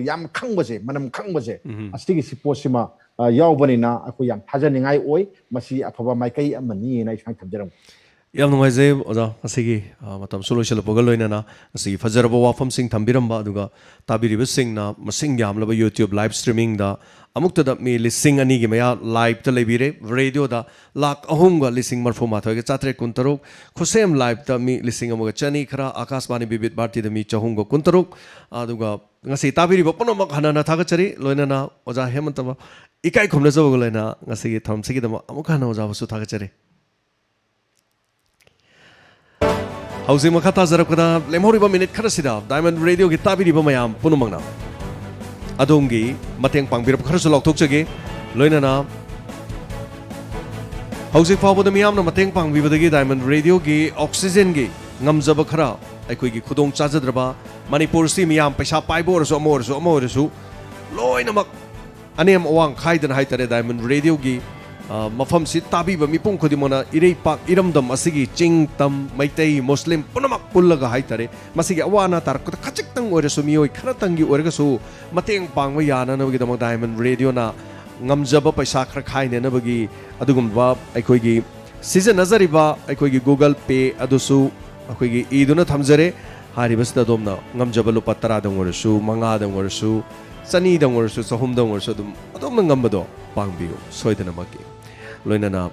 ꯌꯥꯝ ꯈꯪꯕꯁꯦ, ꯃꯅꯝ ꯈꯪꯕꯁꯦ, ꯎꯝ꯫ ꯑꯁꯤꯒꯤ ꯁꯤ ꯄꯣꯠꯁꯤꯃ, ꯑ, ꯌꯥꯎꯕꯅꯤꯅ ꯑꯩꯈꯣꯏ ꯌꯥꯝ ꯊꯥꯖꯅꯤꯡꯉꯥꯏ ꯑꯣꯏ꯫ ꯃꯁꯤ ꯑꯐꯕ ꯃꯥꯏꯀꯩ ꯑꯃꯅꯤꯅ ꯑꯩ ꯁꯨꯃꯥꯏꯅ ꯊꯝꯖꯔꯝꯒꯦ꯫ ꯌꯥꯝ ꯅꯨꯡꯉꯥꯏꯖꯩ ꯑꯣꯖꯥ, ꯉꯁꯤꯒꯤ, ꯑ, ꯃꯇꯝꯁꯨ ꯂꯣꯏꯁꯤꯜꯂꯛꯄꯒ ꯂꯣꯏꯅꯅ ꯉꯁꯤꯒꯤ ꯐꯖꯔꯕ ꯋꯥꯐꯝꯁꯤꯡ ꯊꯝꯕꯤꯔꯝꯕ, ꯑꯗꯨꯒ ꯇꯥꯕꯤꯔꯤꯕꯁꯤꯡꯅ ꯃꯁꯤꯡ ꯌꯥꯝꯂꯕ YouTube live streamingꯗ ꯑꯃꯨꯛꯇꯗ ꯃꯤ ꯂꯤꯁꯤꯡ ꯑꯅꯤꯒꯤ ꯃꯌꯥ liveꯇ ꯂꯩꯕꯤꯔꯦ, ꯔꯦꯗꯤꯑꯣꯗ ꯂꯥꯈ ꯑꯍꯨꯝꯒ ꯂꯤꯁꯤꯡ ꯃꯔꯤꯐꯨ ꯃꯥꯊꯣꯏꯒ ꯆꯥꯇ꯭ꯔꯦꯠ ꯀꯨꯟꯇꯔꯨꯛ, ꯈꯨꯠꯁꯦꯝ liveꯇ ꯃꯤ ꯂꯤꯁꯤꯡ ꯑꯃꯒ ꯆꯅꯤ ꯈꯔ, ꯑꯥꯀꯥꯁꯕꯥꯅꯤ ꯕꯤꯕꯤꯠ ꯚꯥꯔꯇꯤꯗ ꯃꯤ ꯆꯍꯨꯝꯒ ꯀꯨꯟꯇꯔꯨꯛ, ꯑꯗꯨꯒ ꯉꯁꯤ ꯇꯥꯕꯤꯔꯤꯕ ꯄꯨꯝꯅꯃꯛ ꯍꯟꯅ ꯍꯟꯅ ꯊꯥꯒꯠꯆꯔꯤ꯫ ꯂꯣꯏꯅꯅ ꯑꯣꯖꯥ ꯍꯦꯃꯟꯇꯕ ꯏꯀꯥꯏ ꯈꯨꯝꯅꯖꯕꯒ ꯂꯣꯏꯅ ꯉꯁꯤꯒꯤ ꯊꯧꯔꯝꯁꯤꯒꯤꯗꯃꯛ ꯑꯃꯨꯛ ꯍꯟꯅ ꯑꯣꯖꯥꯕꯨꯁꯨ ꯊꯥꯒꯠꯆꯔꯤ꯫ ꯍꯧꯖꯤꯛ ꯃꯈꯥ ꯇꯥꯖꯔꯛꯄꯗ ꯂꯦꯝꯍꯧꯔꯤꯕ ꯃꯤꯅꯤꯠ ꯈꯔꯁꯤꯗ ꯗꯥꯏꯃꯟ ꯔꯦꯗꯤꯑꯣꯒꯤ ꯇꯥꯕꯤꯔꯤꯕ ꯃꯌꯥꯝ ꯄꯨꯝꯅꯃꯛꯅ ꯑꯗꯣꯝꯒꯤ ꯃꯇꯦꯡ ꯄꯥꯡꯕꯤꯔꯛꯄ ꯈꯔꯁꯨ ꯂꯥꯎꯊꯣꯛꯆꯒꯦ꯫ ꯂꯣꯏꯅꯅ ꯍꯧꯖꯤꯛ ꯐꯥꯎꯕꯗ ꯃꯤꯌꯥꯝꯅ ꯃꯇꯦꯡ ꯄꯥꯡꯕꯤꯕꯗꯒꯤ ꯗꯥꯏꯃꯟ ꯔꯦꯗꯤꯑꯣꯒꯤ ꯑꯣꯛꯁꯤꯖꯦꯟꯒꯤ ꯉꯝꯖꯕ ꯈꯔ, ꯑꯩꯈꯣꯏꯒꯤ ꯈꯨꯗꯣꯡ ꯆꯥꯖꯗ꯭ꯔꯕ ꯃꯅꯤꯄꯨꯔꯁꯤ ꯃꯤꯌꯥꯝ ꯄꯩꯁꯥ ꯄꯥꯏꯕ ꯑꯣꯏꯔꯁꯨ ꯑꯃ ꯑꯣꯏꯔꯁꯨ ꯑꯃ ꯑꯣꯏꯔꯁꯨ ꯂꯣꯏꯅꯃꯛ ꯑꯅꯦꯝ ꯑꯋꯥꯡ ꯈꯥꯏꯗꯅ ꯍꯥꯏꯇꯥꯔꯦ, ꯗꯥꯏꯃꯟ ꯔꯦꯗꯤꯑꯣꯒꯤ, ꯑ, ꯃꯐꯝꯁꯤ ꯇꯥꯕꯤꯕ ꯃꯤꯄꯨꯝ ꯈꯨꯗꯤꯡꯃꯛꯅ ꯏꯔꯩꯄꯥꯛ ꯏꯔꯝꯗꯝ ꯑꯁꯤꯒꯤ ꯆꯤꯡ, ꯇꯝ, ꯃꯩꯇꯩ, ꯃꯨꯁꯂꯤꯝ ꯄꯨꯝꯅꯃꯛ ꯄꯨꯜꯂꯒ ꯍꯥꯏꯇꯥꯔꯦ, ꯃꯁꯤꯒꯤ ꯑꯋꯥ ꯑꯅꯥ ꯇꯥꯔꯛꯄꯗ ꯈꯖꯤꯛꯇꯪ ꯑꯣꯏꯔꯁꯨ, ꯃꯤꯑꯣꯏ ꯈꯔꯇꯪꯒꯤ ꯑꯣꯏꯔꯒꯁꯨ ꯃꯇꯦꯡ ꯄꯥꯡꯕ ꯌꯥꯅꯅꯕꯒꯤꯗꯃꯛ ꯗꯥꯏꯃꯟ ꯔꯦꯗꯤꯑꯣꯅ ꯉꯝꯖꯕ ꯄꯩꯁꯥ ꯈꯔ ꯈꯥꯏꯅꯅꯕꯒꯤ ꯑꯗꯨꯒꯨꯝꯕ ꯑꯩꯈꯣꯏꯒꯤ ꯁꯤꯖꯤꯟꯅꯖꯔꯤꯕ ꯑꯩꯈꯣꯏꯒꯤ Google Pay ꯑꯗꯨꯁꯨ ꯑꯩꯈꯣꯏꯒꯤ ꯏꯗꯨꯅ ꯊꯝꯖꯔꯦ꯫ ꯍꯥꯏꯔꯤꯕꯁꯤꯗ ꯑꯗꯣꯝꯅ ꯉꯝꯖꯕ ꯂꯨꯄꯥ ꯇꯔꯥꯗꯪ ꯑꯣꯏꯔꯁꯨ, ꯃꯉꯥꯗꯪ ꯑꯣꯏꯔꯁꯨ, ꯆꯅꯤꯗꯪ ꯑꯣꯏꯔꯁꯨ, ꯆꯍꯨꯝꯗꯪ ꯑꯣꯏꯔꯁꯨ, ꯑꯗꯨꯝ ꯑꯗꯣꯝꯅ ꯉꯝꯕꯗꯣ ꯄꯥꯡꯕꯤꯌꯨ ꯁꯣꯏꯗꯅꯃꯛꯀꯤ꯫ ꯂꯣꯏꯅꯅ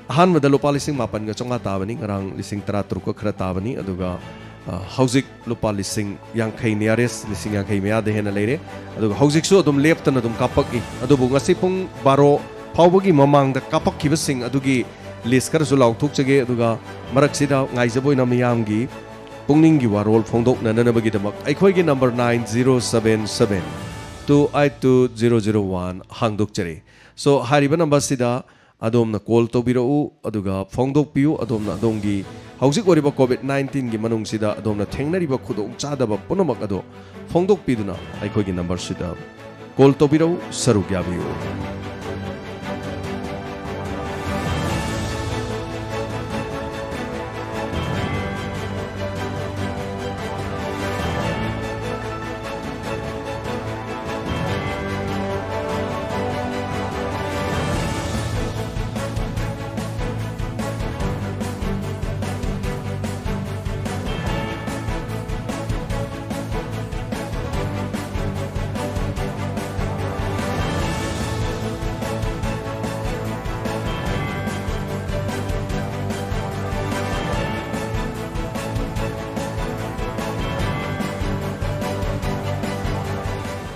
ꯑꯍꯥꯟꯕꯗ ꯂꯨꯄꯥ ꯂꯤꯁꯤꯡ ꯃꯥꯄꯟꯒ ꯆꯥꯝꯃꯉꯥ ꯇꯥꯕꯅꯤ, ꯉꯔꯥꯡ ꯂꯤꯁꯤꯡ ꯇꯔꯥ ꯇꯔꯨꯛꯀ ꯈꯔ ꯇꯥꯕꯅꯤ, ꯑꯗꯨꯒ, ꯑ, ꯍꯧꯖꯤꯛ ꯂꯨꯄꯥ ꯂꯤꯁꯤꯡ ꯌꯥꯡꯈꯩ, nearest ꯂꯤꯁꯤꯡ ꯌꯥꯡꯈꯩ ꯃꯌꯥꯗ ꯍꯦꯟꯅ ꯂꯩꯔꯦ꯫ ꯑꯗꯨꯒ ꯍꯧꯖꯤꯛꯁꯨ ꯑꯗꯨꯝ ꯂꯦꯞꯇꯅ ꯑꯗꯨꯝ ꯀꯥꯞꯄꯛꯏ꯫ ꯑꯗꯨꯕꯨ ꯉꯁꯤ ꯄꯨꯡ ꯕꯥꯔꯣ ꯐꯥꯎꯕꯒꯤ ꯃꯃꯥꯡꯗ ꯀꯥꯞꯄꯛꯈꯤꯕꯁꯤꯡ ꯑꯗꯨꯒꯤ list ꯈꯔꯁꯨ ꯂꯥꯎꯊꯣꯛꯆꯒꯦ꯫ ꯑꯗꯨꯒ ꯃꯔꯛꯁꯤꯗ ꯉꯥꯏꯖꯕ ꯑꯣꯏꯅ ꯃꯤꯌꯥꯝꯒꯤ ꯄꯨꯛꯅꯤꯡꯒꯤ ꯋꯥꯔꯣꯜ ꯐꯣꯡꯗꯣꯛꯅꯅꯕꯒꯤꯗꯃꯛ ꯑꯩꯈꯣꯏꯒꯤ number nine zero seven seven two eight two zero zero one ꯍꯥꯡꯗꯣꯛꯆꯔꯤ꯫ So, ꯍꯥꯏꯔꯤꯕ number ꯁꯤꯗ ꯑꯗꯣꯝꯅ call ꯇꯧꯕꯤꯔꯛꯎ, ꯑꯗꯨꯒ ꯐꯣꯡꯗꯣꯛꯄꯤꯌꯨ꯫ ꯑꯗꯣꯝꯅ ꯑꯗꯣꯝꯒꯤ ꯍꯧꯖꯤꯛ ꯑꯣꯏꯔꯤꯕ COVID nineteen ꯒꯤ ꯃꯅꯨꯡꯁꯤꯗ ꯑꯗꯣꯝꯅ ꯊꯦꯡꯅꯔꯤꯕ ꯈꯨꯗꯣꯡꯆꯥꯗꯕ ꯄꯨꯝꯅꯃꯛ ꯑꯗꯣ ꯐꯣꯡꯗꯣꯛꯄꯤꯗꯨꯅ ꯑꯩꯈꯣꯏꯒꯤ number ꯁꯤꯗ call ꯇꯧꯕꯤꯔꯛꯎ, ꯁꯔꯨꯛ ꯌꯥꯕꯤꯌꯨ꯫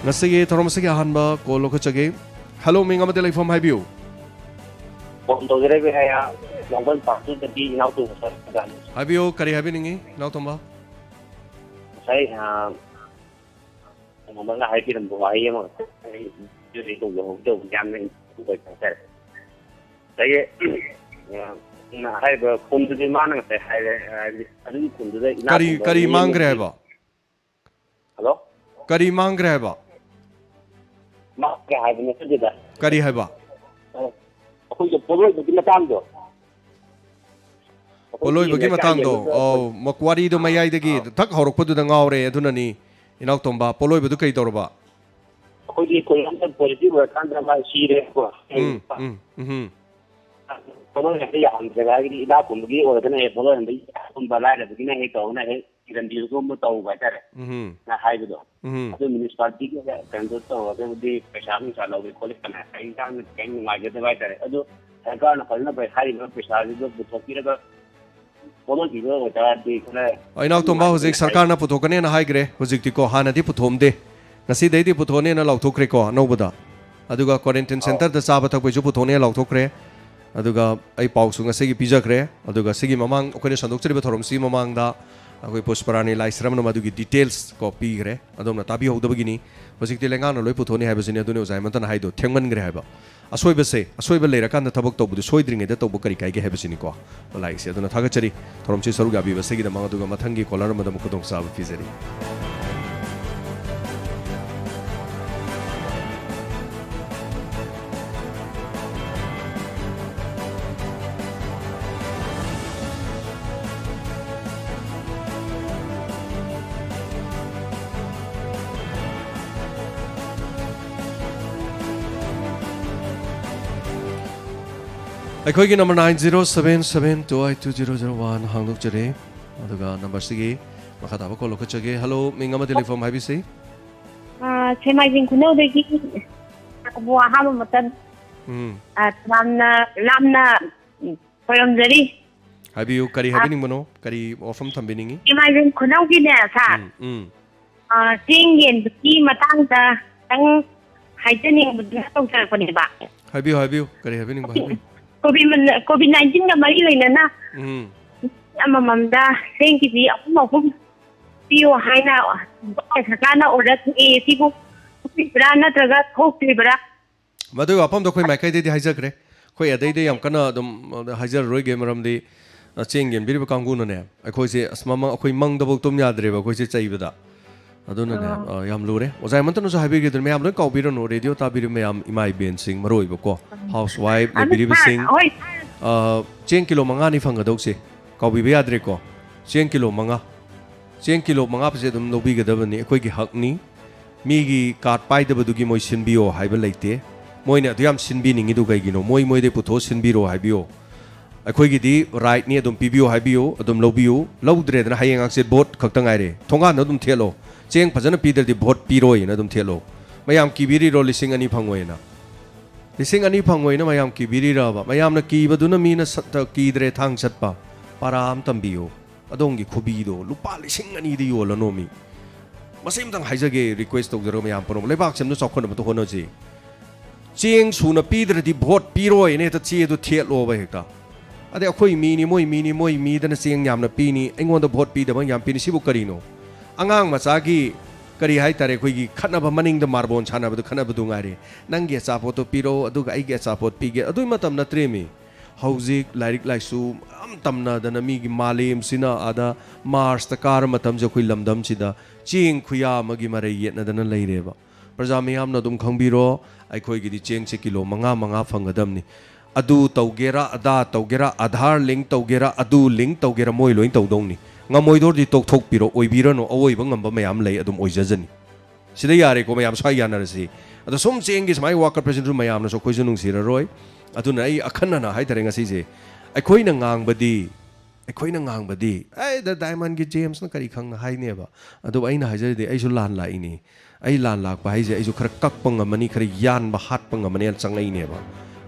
ꯉꯁꯤꯒꯤ ꯊꯧꯔꯝ ꯑꯁꯤꯒꯤ ꯑꯍꯥꯟꯕ call ꯂꯧꯈꯠꯆꯒꯦ꯫ Hello, ꯃꯤꯡ ꯑꯃꯗꯤ ꯂꯩꯐꯝ ꯍꯥꯏꯕꯤꯌꯨ꯫ ꯐꯣꯟ ꯇꯧꯖꯔꯛꯏꯕ ꯑꯩꯍꯥꯛ ꯂꯥꯡꯕꯟ ꯄꯥꯛꯇꯨꯗꯒꯤ ꯏꯅꯥꯎꯇꯣꯝꯕ ꯁꯔꯀꯥꯔꯅꯤ꯫ ꯍꯥꯏꯕꯤꯌꯨ, ꯀꯔꯤ ꯍꯥꯏꯕꯤꯅꯤꯡꯉꯤ, ꯏꯅꯥꯎꯇꯣꯝꯕ? ꯉꯁꯥꯏ, ꯑ, ꯀꯩꯅꯣꯝꯃꯒ ꯍꯥꯏꯕꯤꯔꯝꯕ ꯋꯥꯍꯩ ꯑꯃ ꯑꯩ ꯇꯧꯖꯍꯧꯒꯦ ꯇꯧꯕꯅꯤ, ꯌꯥꯝꯅ ꯏꯝꯄꯣꯔꯇꯦꯟ ꯑꯣꯏꯕ ꯍꯥꯏꯇꯥꯔꯦ꯫ ꯉꯁꯥꯏꯒꯤ, ꯑ, ꯍꯥꯏꯔꯤꯕ ꯈꯨꯟꯗꯨꯗꯤ ꯃꯥꯅ ꯉꯁꯥꯏ ꯍꯥꯏꯔꯦ, ꯍꯥꯏꯗꯤ ꯑꯗꯨꯒꯤ ꯈꯨꯟꯗꯨꯗ ꯏꯅꯥꯛ ꯀꯔꯤ, ꯈꯨꯟꯕ ꯀꯔꯤ ꯃꯤ ꯃꯥꯡꯈ꯭ꯔꯦ ꯑꯃꯒꯤ ꯍꯥꯏꯕ? ꯍꯜꯂꯣ? ꯀꯔꯤ ꯃꯥꯡꯈ꯭ꯔꯦ ꯍꯥꯏꯕ? ꯃꯥꯡꯈ꯭ꯔꯦ ꯍꯥꯏꯕ ꯅꯠꯇꯗꯦꯗ꯫ ꯀꯔꯤ ꯍꯥꯏꯕ? ꯑ, ꯑꯩꯈꯣꯏꯒꯤ ꯄꯣꯠꯂꯣꯏꯕꯒꯤ ꯃꯇꯥꯡꯗꯣ꯫ ꯑꯩꯈꯣꯏꯒꯤ ꯄꯣꯠꯂꯣꯏꯕꯒꯤ ꯂꯩꯀꯥꯏꯒꯤ ꯃꯇꯥꯡꯗꯣ, ꯑꯃꯗ ꯑꯧ, ꯃꯛ-, ꯋꯥꯔꯤꯗꯣ ꯃꯌꯥꯏꯗꯒꯤ ꯑꯥ꯫ ꯊꯛ ꯍꯧꯔꯛꯄꯗꯨꯗ ꯉꯥꯎꯔꯦ, ꯑꯗꯨꯅꯅꯤ꯫ ꯏꯅꯥꯎꯇꯣꯝꯕ, ꯄꯣꯠꯂꯣꯏꯕꯗꯨ ꯀꯩ ꯇꯧꯔꯕ? ꯑꯩꯈꯣꯏꯒꯤ ꯀꯣꯏꯂꯥꯁ ꯄꯣꯖꯤꯇꯤꯚ ꯑꯣꯏꯔꯀꯥꯟꯗ ꯃꯥ ꯁꯤꯔꯦꯀꯣ꯫ ꯎꯝ, ꯎꯝ, ꯎꯝ꯫ ꯄꯣꯠꯂꯣꯏ ꯍꯦꯛꯇ ꯌꯥꯍꯟꯗ꯭ꯔꯒ, ꯍꯥꯏꯗꯤ ꯏꯅꯥꯛ ꯈꯨꯟꯕꯒꯤ ꯑꯣꯏꯔꯒꯅ ꯍꯦꯛ ꯄꯣꯠꯂꯣꯏ ꯍꯟꯕ, ꯏꯅꯥꯛ ꯈꯨꯟꯕ ꯂꯥꯏꯔꯕꯒꯤꯅ ꯍꯦꯛ ꯇꯧꯔꯒꯅ ꯍꯦꯛ ꯊꯤꯔꯝꯕꯤꯕꯒꯨꯝꯕ ꯇꯧꯕ ꯍꯥꯏꯇꯥꯔꯦ꯫ ꯎꯝ꯫ ꯅ ꯍꯥꯏꯕꯗꯣ꯫ ꯎꯝ꯫ ꯑꯗꯨ ꯃ꯭ꯌꯨꯅꯤꯁꯤꯄꯥꯂꯤꯇꯤꯒꯤ ꯀꯩꯅꯣꯗꯣ ꯇꯧꯔꯒꯕꯨꯗꯤ ꯄꯩꯁꯥ ꯅꯨꯡꯁꯥ ꯂꯧꯒꯦ ꯈꯣꯠꯂꯦ ꯀꯅꯥ ꯍꯥꯏ, ꯏꯟꯁꯥꯡꯅ ꯈꯤꯇꯪ ꯅꯨꯡꯉꯥꯏꯖꯗꯕ ꯍꯥꯏꯇꯥꯔꯦ꯫ ꯑꯗꯨ ꯁꯔꯀꯥꯔꯅ ꯐꯖꯅ ꯄꯩ-, ꯍꯥꯏꯔꯤꯕ ꯄꯩꯁꯥꯁꯤꯗ ꯄꯨꯊꯣꯛꯄꯤꯔꯒ ꯄꯣꯠꯂꯣꯏ ꯄꯤꯕ ꯑꯣꯏꯇꯥꯔꯗꯤ ꯈꯔ ꯑ, ꯏꯅꯥꯎ ꯇꯣꯝꯕ, ꯅꯨꯡꯉꯥꯏꯒꯗꯕ ꯍꯧꯖꯤꯛ ꯍꯥꯏ꯫ ꯁꯔꯀꯥꯔꯅ ꯄꯨꯊꯣꯛꯀꯅꯦꯅ ꯍꯥꯏꯈ꯭ꯔꯦ꯫ ꯍꯧꯖꯤꯛꯇꯤꯀꯣ, ꯍꯥꯟꯅꯗꯤ ꯄꯨꯊꯣꯛꯑꯝꯗꯦ, ꯉꯁꯤꯗꯩꯗꯤ ꯄꯨꯊꯣꯛꯑꯅꯦꯅ ꯂꯥꯎꯊꯣꯛꯈ꯭ꯔꯦꯀꯣ ꯑꯅꯧꯕꯗ꯫ ꯑꯗꯨꯒ ꯀ꯭ꯋꯥꯔꯦꯟꯇꯤꯟ ꯑꯧ꯫ ꯁꯦꯟꯇꯔꯗ ꯆꯥꯕ ꯊꯛꯄꯩꯁꯨ ꯄꯨꯊꯣꯛꯅꯦꯅ ꯂꯥꯎꯊꯣꯛꯈ꯭ꯔꯦ꯫ ꯑꯗꯨꯒ ꯑꯩ ꯄꯥꯎꯁꯨ ꯉꯁꯤꯒꯤ ꯄꯤꯖꯈ꯭ꯔꯦ꯫ ꯑꯗꯨꯒ ꯁꯤꯒꯤ ꯃꯃꯥꯡ ꯑꯩꯈꯣꯏꯅ ꯁꯟꯗꯣꯛꯆꯔꯤꯕ ꯊꯧꯔꯝꯁꯤꯒꯤ ꯃꯃꯥꯡꯗ ꯑꯩꯈꯣꯏ ꯄꯨꯁꯄꯔꯥꯅꯤ ꯂꯥꯏꯁ꯭ꯔꯝꯅ ꯃꯗꯨꯒꯤ ꯗꯤꯇꯦꯜꯁ ꯀꯣ ꯄꯤꯈ꯭ꯔꯦ꯫ ꯑꯗꯣꯝꯅ ꯇꯥꯕꯤꯍꯧꯗꯕꯒꯤꯅꯤ꯫ ꯍꯧꯖꯤꯛꯇꯤ ꯂꯩꯉꯥꯛꯅ ꯂꯣꯏ ꯄꯨꯊꯣꯛꯅꯤ ꯍꯥꯏꯕꯁꯤꯅꯤ꯫ ꯑꯗꯨꯅꯤ ꯑꯣꯖꯥ ꯍꯦꯃꯟꯇꯅ ꯍꯥꯏꯗꯣ, ꯊꯦꯡꯃꯟꯈ꯭ꯔꯦ ꯍꯥꯏꯕ꯫ ꯑꯁꯣꯏꯕꯁꯦ, ꯑꯁꯣꯏꯕ ꯂꯩꯔꯀꯥꯟꯗ ꯊꯕꯛ ꯇꯧꯕꯗꯨ ꯁꯣꯏꯗ꯭ꯔꯤꯉꯩꯗ ꯇꯧꯕ ꯀꯔꯤ ꯀꯥꯏꯒꯦ ꯍꯥꯏꯕꯁꯤꯅꯤꯀꯣ꯫ ꯂꯥꯏꯔꯤꯛꯁꯦ ꯑꯗꯨꯅ ꯊꯥꯒꯠꯆꯔꯤ꯫ ꯊꯧꯔꯝꯁꯤ ꯁꯔꯨꯛ ꯌꯥꯕꯤꯕꯁꯤꯒꯤꯗꯃꯛ, ꯑꯗꯨꯒ ꯃꯊꯪꯒꯤ ꯀꯣꯂꯔ ꯑꯃꯗ ꯑꯃꯨꯛ ꯈꯨꯗꯣꯡꯆꯥꯕ ꯄꯤꯖꯔꯤ꯫ ꯑꯩꯈꯣꯏꯒꯤ number nine zero seven seven two eight two zero zero one ꯍꯥꯡꯗꯣꯛꯆꯔꯤ꯫ ꯑꯗꯨꯒ numberꯁꯤꯒꯤ ꯃꯈꯥ ꯇꯥꯕ call ꯂꯧꯈꯠꯆꯒꯦ꯫ Hello, ꯃꯤꯡ ꯑꯃꯗꯤ ꯂꯩꯐꯝ ꯍꯥꯏꯕꯤꯁꯤ꯫ ꯑꯥ, ꯁꯦꯃꯥꯏꯖꯤꯡ ꯈꯨꯅꯧꯗꯒꯤ ꯀꯕꯣꯛ ꯑꯍꯥꯟꯕ ꯃꯇꯝ, ꯎꯝ꯫ ꯑꯥ, ꯌꯥꯝꯅ ꯂꯥꯞꯅ, ꯎꯝ, ꯈꯣꯏꯔꯝꯖꯔꯤ꯫ ꯍꯥꯏꯕꯤꯌꯨ, ꯀꯔꯤ ꯑꯥ, ꯍꯥꯏꯕꯤꯅꯤꯡꯕꯅꯣ? ꯀꯔꯤ ꯋꯥꯐꯝ ꯊꯝꯕꯤꯅꯤꯡꯉꯤ? ꯁꯦꯃꯥꯏꯖꯤꯡ ꯈꯨꯅꯧꯒꯤꯅꯦ, ꯁꯥꯔ꯫ ꯎꯝ, ꯎꯝ꯫ ꯑꯥ, ꯆꯦꯡ ꯌꯦꯟꯕꯒꯤ ꯃꯇꯥꯡꯗ ꯈꯤꯇꯪ ꯍꯥꯏꯖꯅꯤꯡꯕꯗꯨꯅ ꯇꯧꯖꯔꯛꯄꯅꯦꯕ꯫ ꯍꯥꯏꯕꯤꯌꯨ, ꯍꯥꯏꯕꯤꯌꯨ꯫ ꯀꯔꯤ ꯍꯥꯏꯕꯤꯅꯤꯡꯕ? ꯍꯥꯏꯕꯤꯌꯨ꯫ ꯀꯣꯚꯤꯗ ꯃ-, ꯀꯣꯚꯤꯗ ꯅꯥꯏꯟꯇꯤꯟꯒ ꯃꯔꯤ ꯂꯩꯅꯅ ꯎꯝ꯫ ꯑꯃꯃꯝꯗ ꯆꯦꯡ ꯀꯦꯖꯤ ꯑꯍꯨꯝ ꯑꯍꯨꯝ ꯄꯤꯌꯣ ꯍꯥꯏꯅ ꯁꯔꯀꯥꯔꯅ ꯑꯣꯔꯗꯔ ꯊꯣꯛꯑꯦ꯫ ꯁꯤꯕꯨ ꯊꯣꯛꯄꯤꯕ꯭ꯔꯥ ꯅꯠꯇ꯭ꯔꯒ ꯊꯣꯛꯇ꯭ꯔꯤꯕ꯭ꯔꯥ? ꯃꯗꯨꯒꯤ ꯋꯥꯐꯝꯗꯣ ꯑꯩꯈꯣꯏ ꯃꯥꯏꯀꯩꯗꯩꯗꯤ ꯍꯥꯏꯖꯈ꯭ꯔꯦ꯫ ꯑꯩꯈꯣꯏ ꯑꯗꯩꯗꯤ ꯌꯥꯝ ꯀꯟꯅ ꯑꯗꯨꯝ ꯍꯥꯏꯖꯔꯔꯣꯏꯒꯦ, ꯃꯔꯝꯗꯤ, ꯑ, ꯆꯦꯡ ꯌꯦꯟꯕꯤꯔꯤꯕ ꯀꯥꯡꯕꯨꯅꯅꯦ, ꯑꯩꯈꯣꯏꯁꯦ, ꯑꯁ, ꯃꯃꯥ, ꯑꯩꯈꯣꯏ ꯃꯪꯗꯐꯥꯎ ꯇꯨꯝ ꯌꯥꯗ꯭ꯔꯦꯕ ꯑꯩꯈꯣꯏꯁꯦ ꯆꯩꯕꯗ꯫ ꯑꯗꯨꯅꯅꯦ, ꯑꯣ꯫ ꯑ, ꯌꯥꯝ ꯂꯨꯔꯦ꯫ ꯑꯣꯖꯥ ꯍꯦꯃꯟꯇꯅꯁꯨ ꯍꯥꯏꯕꯤꯒꯦ, ꯑꯗꯨꯅ ꯃꯌꯥꯝ ꯂꯣꯏ ꯀꯥꯎꯕꯤꯔꯅꯨ, ꯔꯦꯗꯤꯑꯣ ꯇꯥꯕꯤꯔꯤꯕ ꯃꯌꯥꯝ, ꯏꯃꯥ ꯏꯕꯦꯟꯁꯤꯡ, ꯃꯔꯨ ꯑꯣꯏꯕꯀꯣ, ꯎꯝ꯫ ꯍꯥꯎꯁ ꯋꯥꯏꯐ ꯑꯗꯨ ꯂꯩꯕꯤꯔꯤꯕꯁꯤꯡ, ꯁꯥꯔ, ꯍꯣꯏ, ꯁꯥꯔ꯫ ꯑ, ꯆꯦꯡ ꯀꯤꯂꯣ ꯃꯉꯥꯅꯤ ꯐꯪꯒꯗꯧꯁꯦ, ꯀꯥꯎꯕꯤꯕ ꯌꯥꯗ꯭ꯔꯦꯀꯣ꯫ ꯆꯦꯡ ꯀꯤꯂꯣ ꯃꯉꯥ꯫ ꯆꯦꯡ ꯀꯤꯂꯣ ꯃꯉꯥꯁꯦ ꯑꯗꯨꯝ ꯂꯧꯕꯤꯒꯗꯕꯅꯤ, ꯑꯩꯈꯣꯏꯒꯤ ꯍꯛꯅꯤ꯫ ꯃꯤꯒꯤ ꯀꯥꯔꯗ ꯄꯥꯏꯗꯕꯗꯨꯒꯤ ꯃꯣꯏ ꯁꯤꯟꯕꯤꯌꯣ ꯍꯥꯏꯕ ꯂꯩꯇꯦ꯫ ꯃꯣꯏꯅ ꯑꯗꯨ ꯌꯥꯝ ꯁꯤꯟꯕꯤꯅꯤꯡꯉꯤꯗꯨ ꯀꯩꯒꯤꯅꯣ? ꯃꯣꯏ ꯃꯣꯏꯗꯩ ꯄꯨꯊꯣꯛꯑ ꯁꯤꯟꯕꯤꯔꯣ ꯍꯥꯏꯕꯤꯌꯣ꯫ ꯑꯩꯈꯣꯏꯒꯤꯗꯤ ꯔꯥꯏꯠꯅꯤ, ꯑꯗꯨꯝ ꯄꯤꯕꯤꯌꯨ ꯍꯥꯏꯕꯤꯌꯨ, ꯑꯗꯨꯝ ꯂꯧꯕꯤꯌꯨ꯫ ꯂꯧꯗ꯭ꯔꯦꯗꯅ ꯍꯌꯦꯡ ꯍꯪꯆꯤꯠ ꯚꯣꯠ ꯈꯛꯇ ꯉꯥꯏꯔꯦ, ꯊꯣꯡꯒꯥꯟꯗ ꯑꯗꯨꯝ ꯊꯦꯠꯂꯣ꯫ ꯆꯦꯡ ꯐꯖꯅ ꯄꯤꯗ꯭ꯔꯗꯤ ꯚꯣꯠ ꯄꯤꯔꯣꯏꯅ ꯑꯗꯨꯝ ꯊꯦꯠꯂꯣ꯫ ꯃꯌꯥꯝ ꯀꯤꯕꯤꯔꯤꯔꯣ ꯂꯤꯁꯤꯡ ꯑꯅꯤ ꯐꯪꯉꯣꯏꯅ? ꯂꯤꯁꯤꯡ ꯑꯅꯤ ꯐꯪꯉꯣꯏꯅ ꯃꯌꯥꯝ ꯀꯤꯕꯤꯔꯤꯔꯕ? ꯃꯌꯥꯝꯅ ꯀꯤꯕꯗꯨꯅ ꯃꯤꯅ ꯁꯠꯇ ꯀꯤꯗ꯭ꯔꯦ ꯊꯥꯡ ꯆꯠꯄ꯫ ꯄꯥꯔꯥ ꯑꯃ ꯇꯝꯕꯤꯌꯨ꯫ ꯑꯗꯣꯝꯒꯤ ꯈꯨꯕꯤꯗꯣ ꯂꯨꯄꯥ ꯂꯤꯁꯤꯡ ꯑꯅꯤꯗ ꯌꯣꯜꯂꯅꯣ ꯃꯤ꯫ ꯃꯁꯤ ꯑꯃꯇꯪ ꯍꯥꯏꯖꯒꯦ, ꯔꯤꯀ꯭ꯋꯦꯁ ꯇꯧꯖꯔꯒ ꯃꯌꯥꯝ ꯄꯨꯝꯅꯃꯛ ꯂꯩꯕꯥꯛꯁꯦ ꯑꯃꯇ ꯆꯥꯎꯈꯠꯅꯕꯇ ꯍꯣꯠꯅꯁꯤ꯫ ꯆꯦꯡ ꯁꯨꯅ ꯄꯤꯗ꯭ꯔꯗꯤ ꯚꯣꯠ ꯄꯤꯔꯣꯏꯅ ꯍꯦꯛꯇ ꯆꯦꯗꯨ ꯊꯦꯠꯂꯣꯕ ꯍꯦꯛꯇ꯫ ꯑꯗꯩ ꯑꯩꯈꯣꯏ ꯃꯤꯅꯤ, ꯃꯣꯏ ꯃꯤꯅꯤ, ꯃꯣꯏ ꯃꯤꯗꯅ ꯆꯦꯡ ꯌꯥꯝꯅ ꯄꯤꯅꯤ, ꯑꯩꯉꯣꯟꯗ ꯚꯣꯠ ꯄꯤꯗꯕ ꯌꯥꯝ ꯄꯤꯅꯤ, ꯁꯤꯕꯨ ꯀꯔꯤꯅꯣ? ꯑꯉꯥꯡ ꯃꯆꯥꯒꯤ ꯀꯔꯤ ꯍꯥꯏꯇꯥꯔꯦ, ꯑꯩꯈꯣꯏꯒꯤ ꯈꯠꯅꯕ, ꯃꯅꯤꯡꯗ ꯃꯥꯔꯕꯣꯟ ꯁꯥꯟꯅꯕꯗꯨ ꯈꯠꯅꯕꯗꯨ ꯉꯥꯏꯔꯦ꯫ ꯅꯪꯒꯤ ꯑꯆꯥꯄꯣꯠꯇꯣ ꯄꯤꯔꯛꯑꯣ, ꯑꯗꯨꯒ ꯑꯩꯒꯤ ꯑꯆꯥꯄꯣꯠ ꯄꯤꯒꯦ, ꯑꯗꯨꯒꯤ ꯃꯇꯝ ꯅꯠꯇ꯭ꯔꯦꯃꯤ꯫ ꯍꯧꯖꯤꯛ ꯂꯥꯏꯔꯤꯛ ꯂꯥꯏꯁꯨ ꯃꯌꯥꯝ ꯇꯝꯅꯗꯅ ꯃꯤꯒꯤ ꯃꯥꯂꯦꯝꯁꯤꯅ ꯑꯥꯗ ꯃꯥꯔꯁꯇ ꯀꯥꯔ ꯃꯇꯝꯁꯦ ꯑꯩꯈꯣꯏ ꯂꯝꯗꯝꯁꯤꯗ ꯆꯦꯡ ꯈꯨꯌꯥ ꯑꯃꯒꯤ ꯃꯔꯩ ꯌꯦꯠꯅꯗꯅ ꯂꯩꯔꯦꯕ꯫ ꯄ꯭ꯔꯖꯥ ꯃꯤꯌꯥꯝꯅ ꯑꯗꯨꯝ ꯈꯪꯕꯤꯔꯣ, ꯑꯩꯈꯣꯏꯒꯤꯗꯤ ꯆꯦꯡꯁꯦ ꯀꯤꯂꯣ ꯃꯉꯥ ꯃꯉꯥ ꯐꯪꯒꯗꯕꯅꯤ꯫ ꯑꯗꯨ ꯇꯧꯒꯦꯔꯥ, ꯑꯗꯥ ꯇꯧꯒꯦꯔꯥ, ꯑꯙꯥꯔ ꯂꯤꯡ ꯇꯧꯒꯦꯔꯥ, ꯑꯗꯨ ꯂꯤꯡ ꯇꯧꯒꯦꯔꯥ, ꯃꯣꯏ ꯂꯣꯏ ꯇꯧꯗꯧꯅꯤ꯫ ꯉꯝꯃꯣꯏꯗꯧꯔꯗꯤ ꯇꯣꯛꯊꯣꯛꯄꯤꯔꯣ, ꯑꯣꯏꯕꯤꯔꯅꯨ, ꯑꯋꯣꯏꯕ ꯉꯝꯕ ꯃꯌꯥꯝ ꯂꯩ, ꯑꯗꯨꯝ ꯑꯣꯏꯖꯖꯅꯤ꯫ ꯁꯤꯗ ꯌꯥꯔꯦꯀꯣ, ꯃꯌꯥꯝ ꯁ꯭ꯋꯥꯏ ꯌꯥꯅꯔꯁꯤ꯫ ꯑꯗꯣ ꯁꯨꯝ ꯆꯦꯡꯒꯤ ꯁꯨꯃꯥꯏꯅ ꯋꯥꯀꯠꯄꯁꯤꯅꯁꯨ ꯃꯌꯥꯝꯅꯁꯨ ꯑꯩꯈꯣꯏꯁꯨ ꯅꯨꯡꯁꯤꯔꯔꯣꯏ꯫ ꯑꯗꯨꯅ ꯑꯩ ꯑꯈꯟꯅꯅ ꯍꯥꯏꯇꯥꯔꯦ ꯉꯁꯤꯁꯦ, ꯑꯩꯈꯣꯏꯅ ꯉꯥꯡꯕꯗꯤ, ꯑꯩꯈꯣꯏꯅ ꯉꯥꯡꯕꯗꯤ, "ꯑꯦ, ꯗ ꯗꯥꯏꯃꯟꯒꯤ ꯖꯦꯝꯁꯅ ꯀꯔꯤ ꯈꯪꯅ ꯍꯥꯏꯅꯦꯕ?" ꯑꯗꯨꯕꯨ ꯑꯩꯅ ꯍꯥꯏꯖꯔꯤꯗꯤ ꯑꯩꯁꯨ ꯂꯥꯟ ꯂꯥꯛꯏꯅꯤ꯫ ꯑꯩ ꯂꯥꯟ ꯂꯥꯛꯄ ꯍꯥꯏꯁꯦ ꯑꯩꯁꯨ ꯈꯔ ꯀꯛꯄ ꯉꯝꯃꯅꯤ, ꯈꯔ ꯌꯥꯟꯕ ꯍꯥꯠꯄ ꯉꯝꯃꯅꯦꯅ ꯆꯪꯉꯛꯏꯅꯦꯕ꯫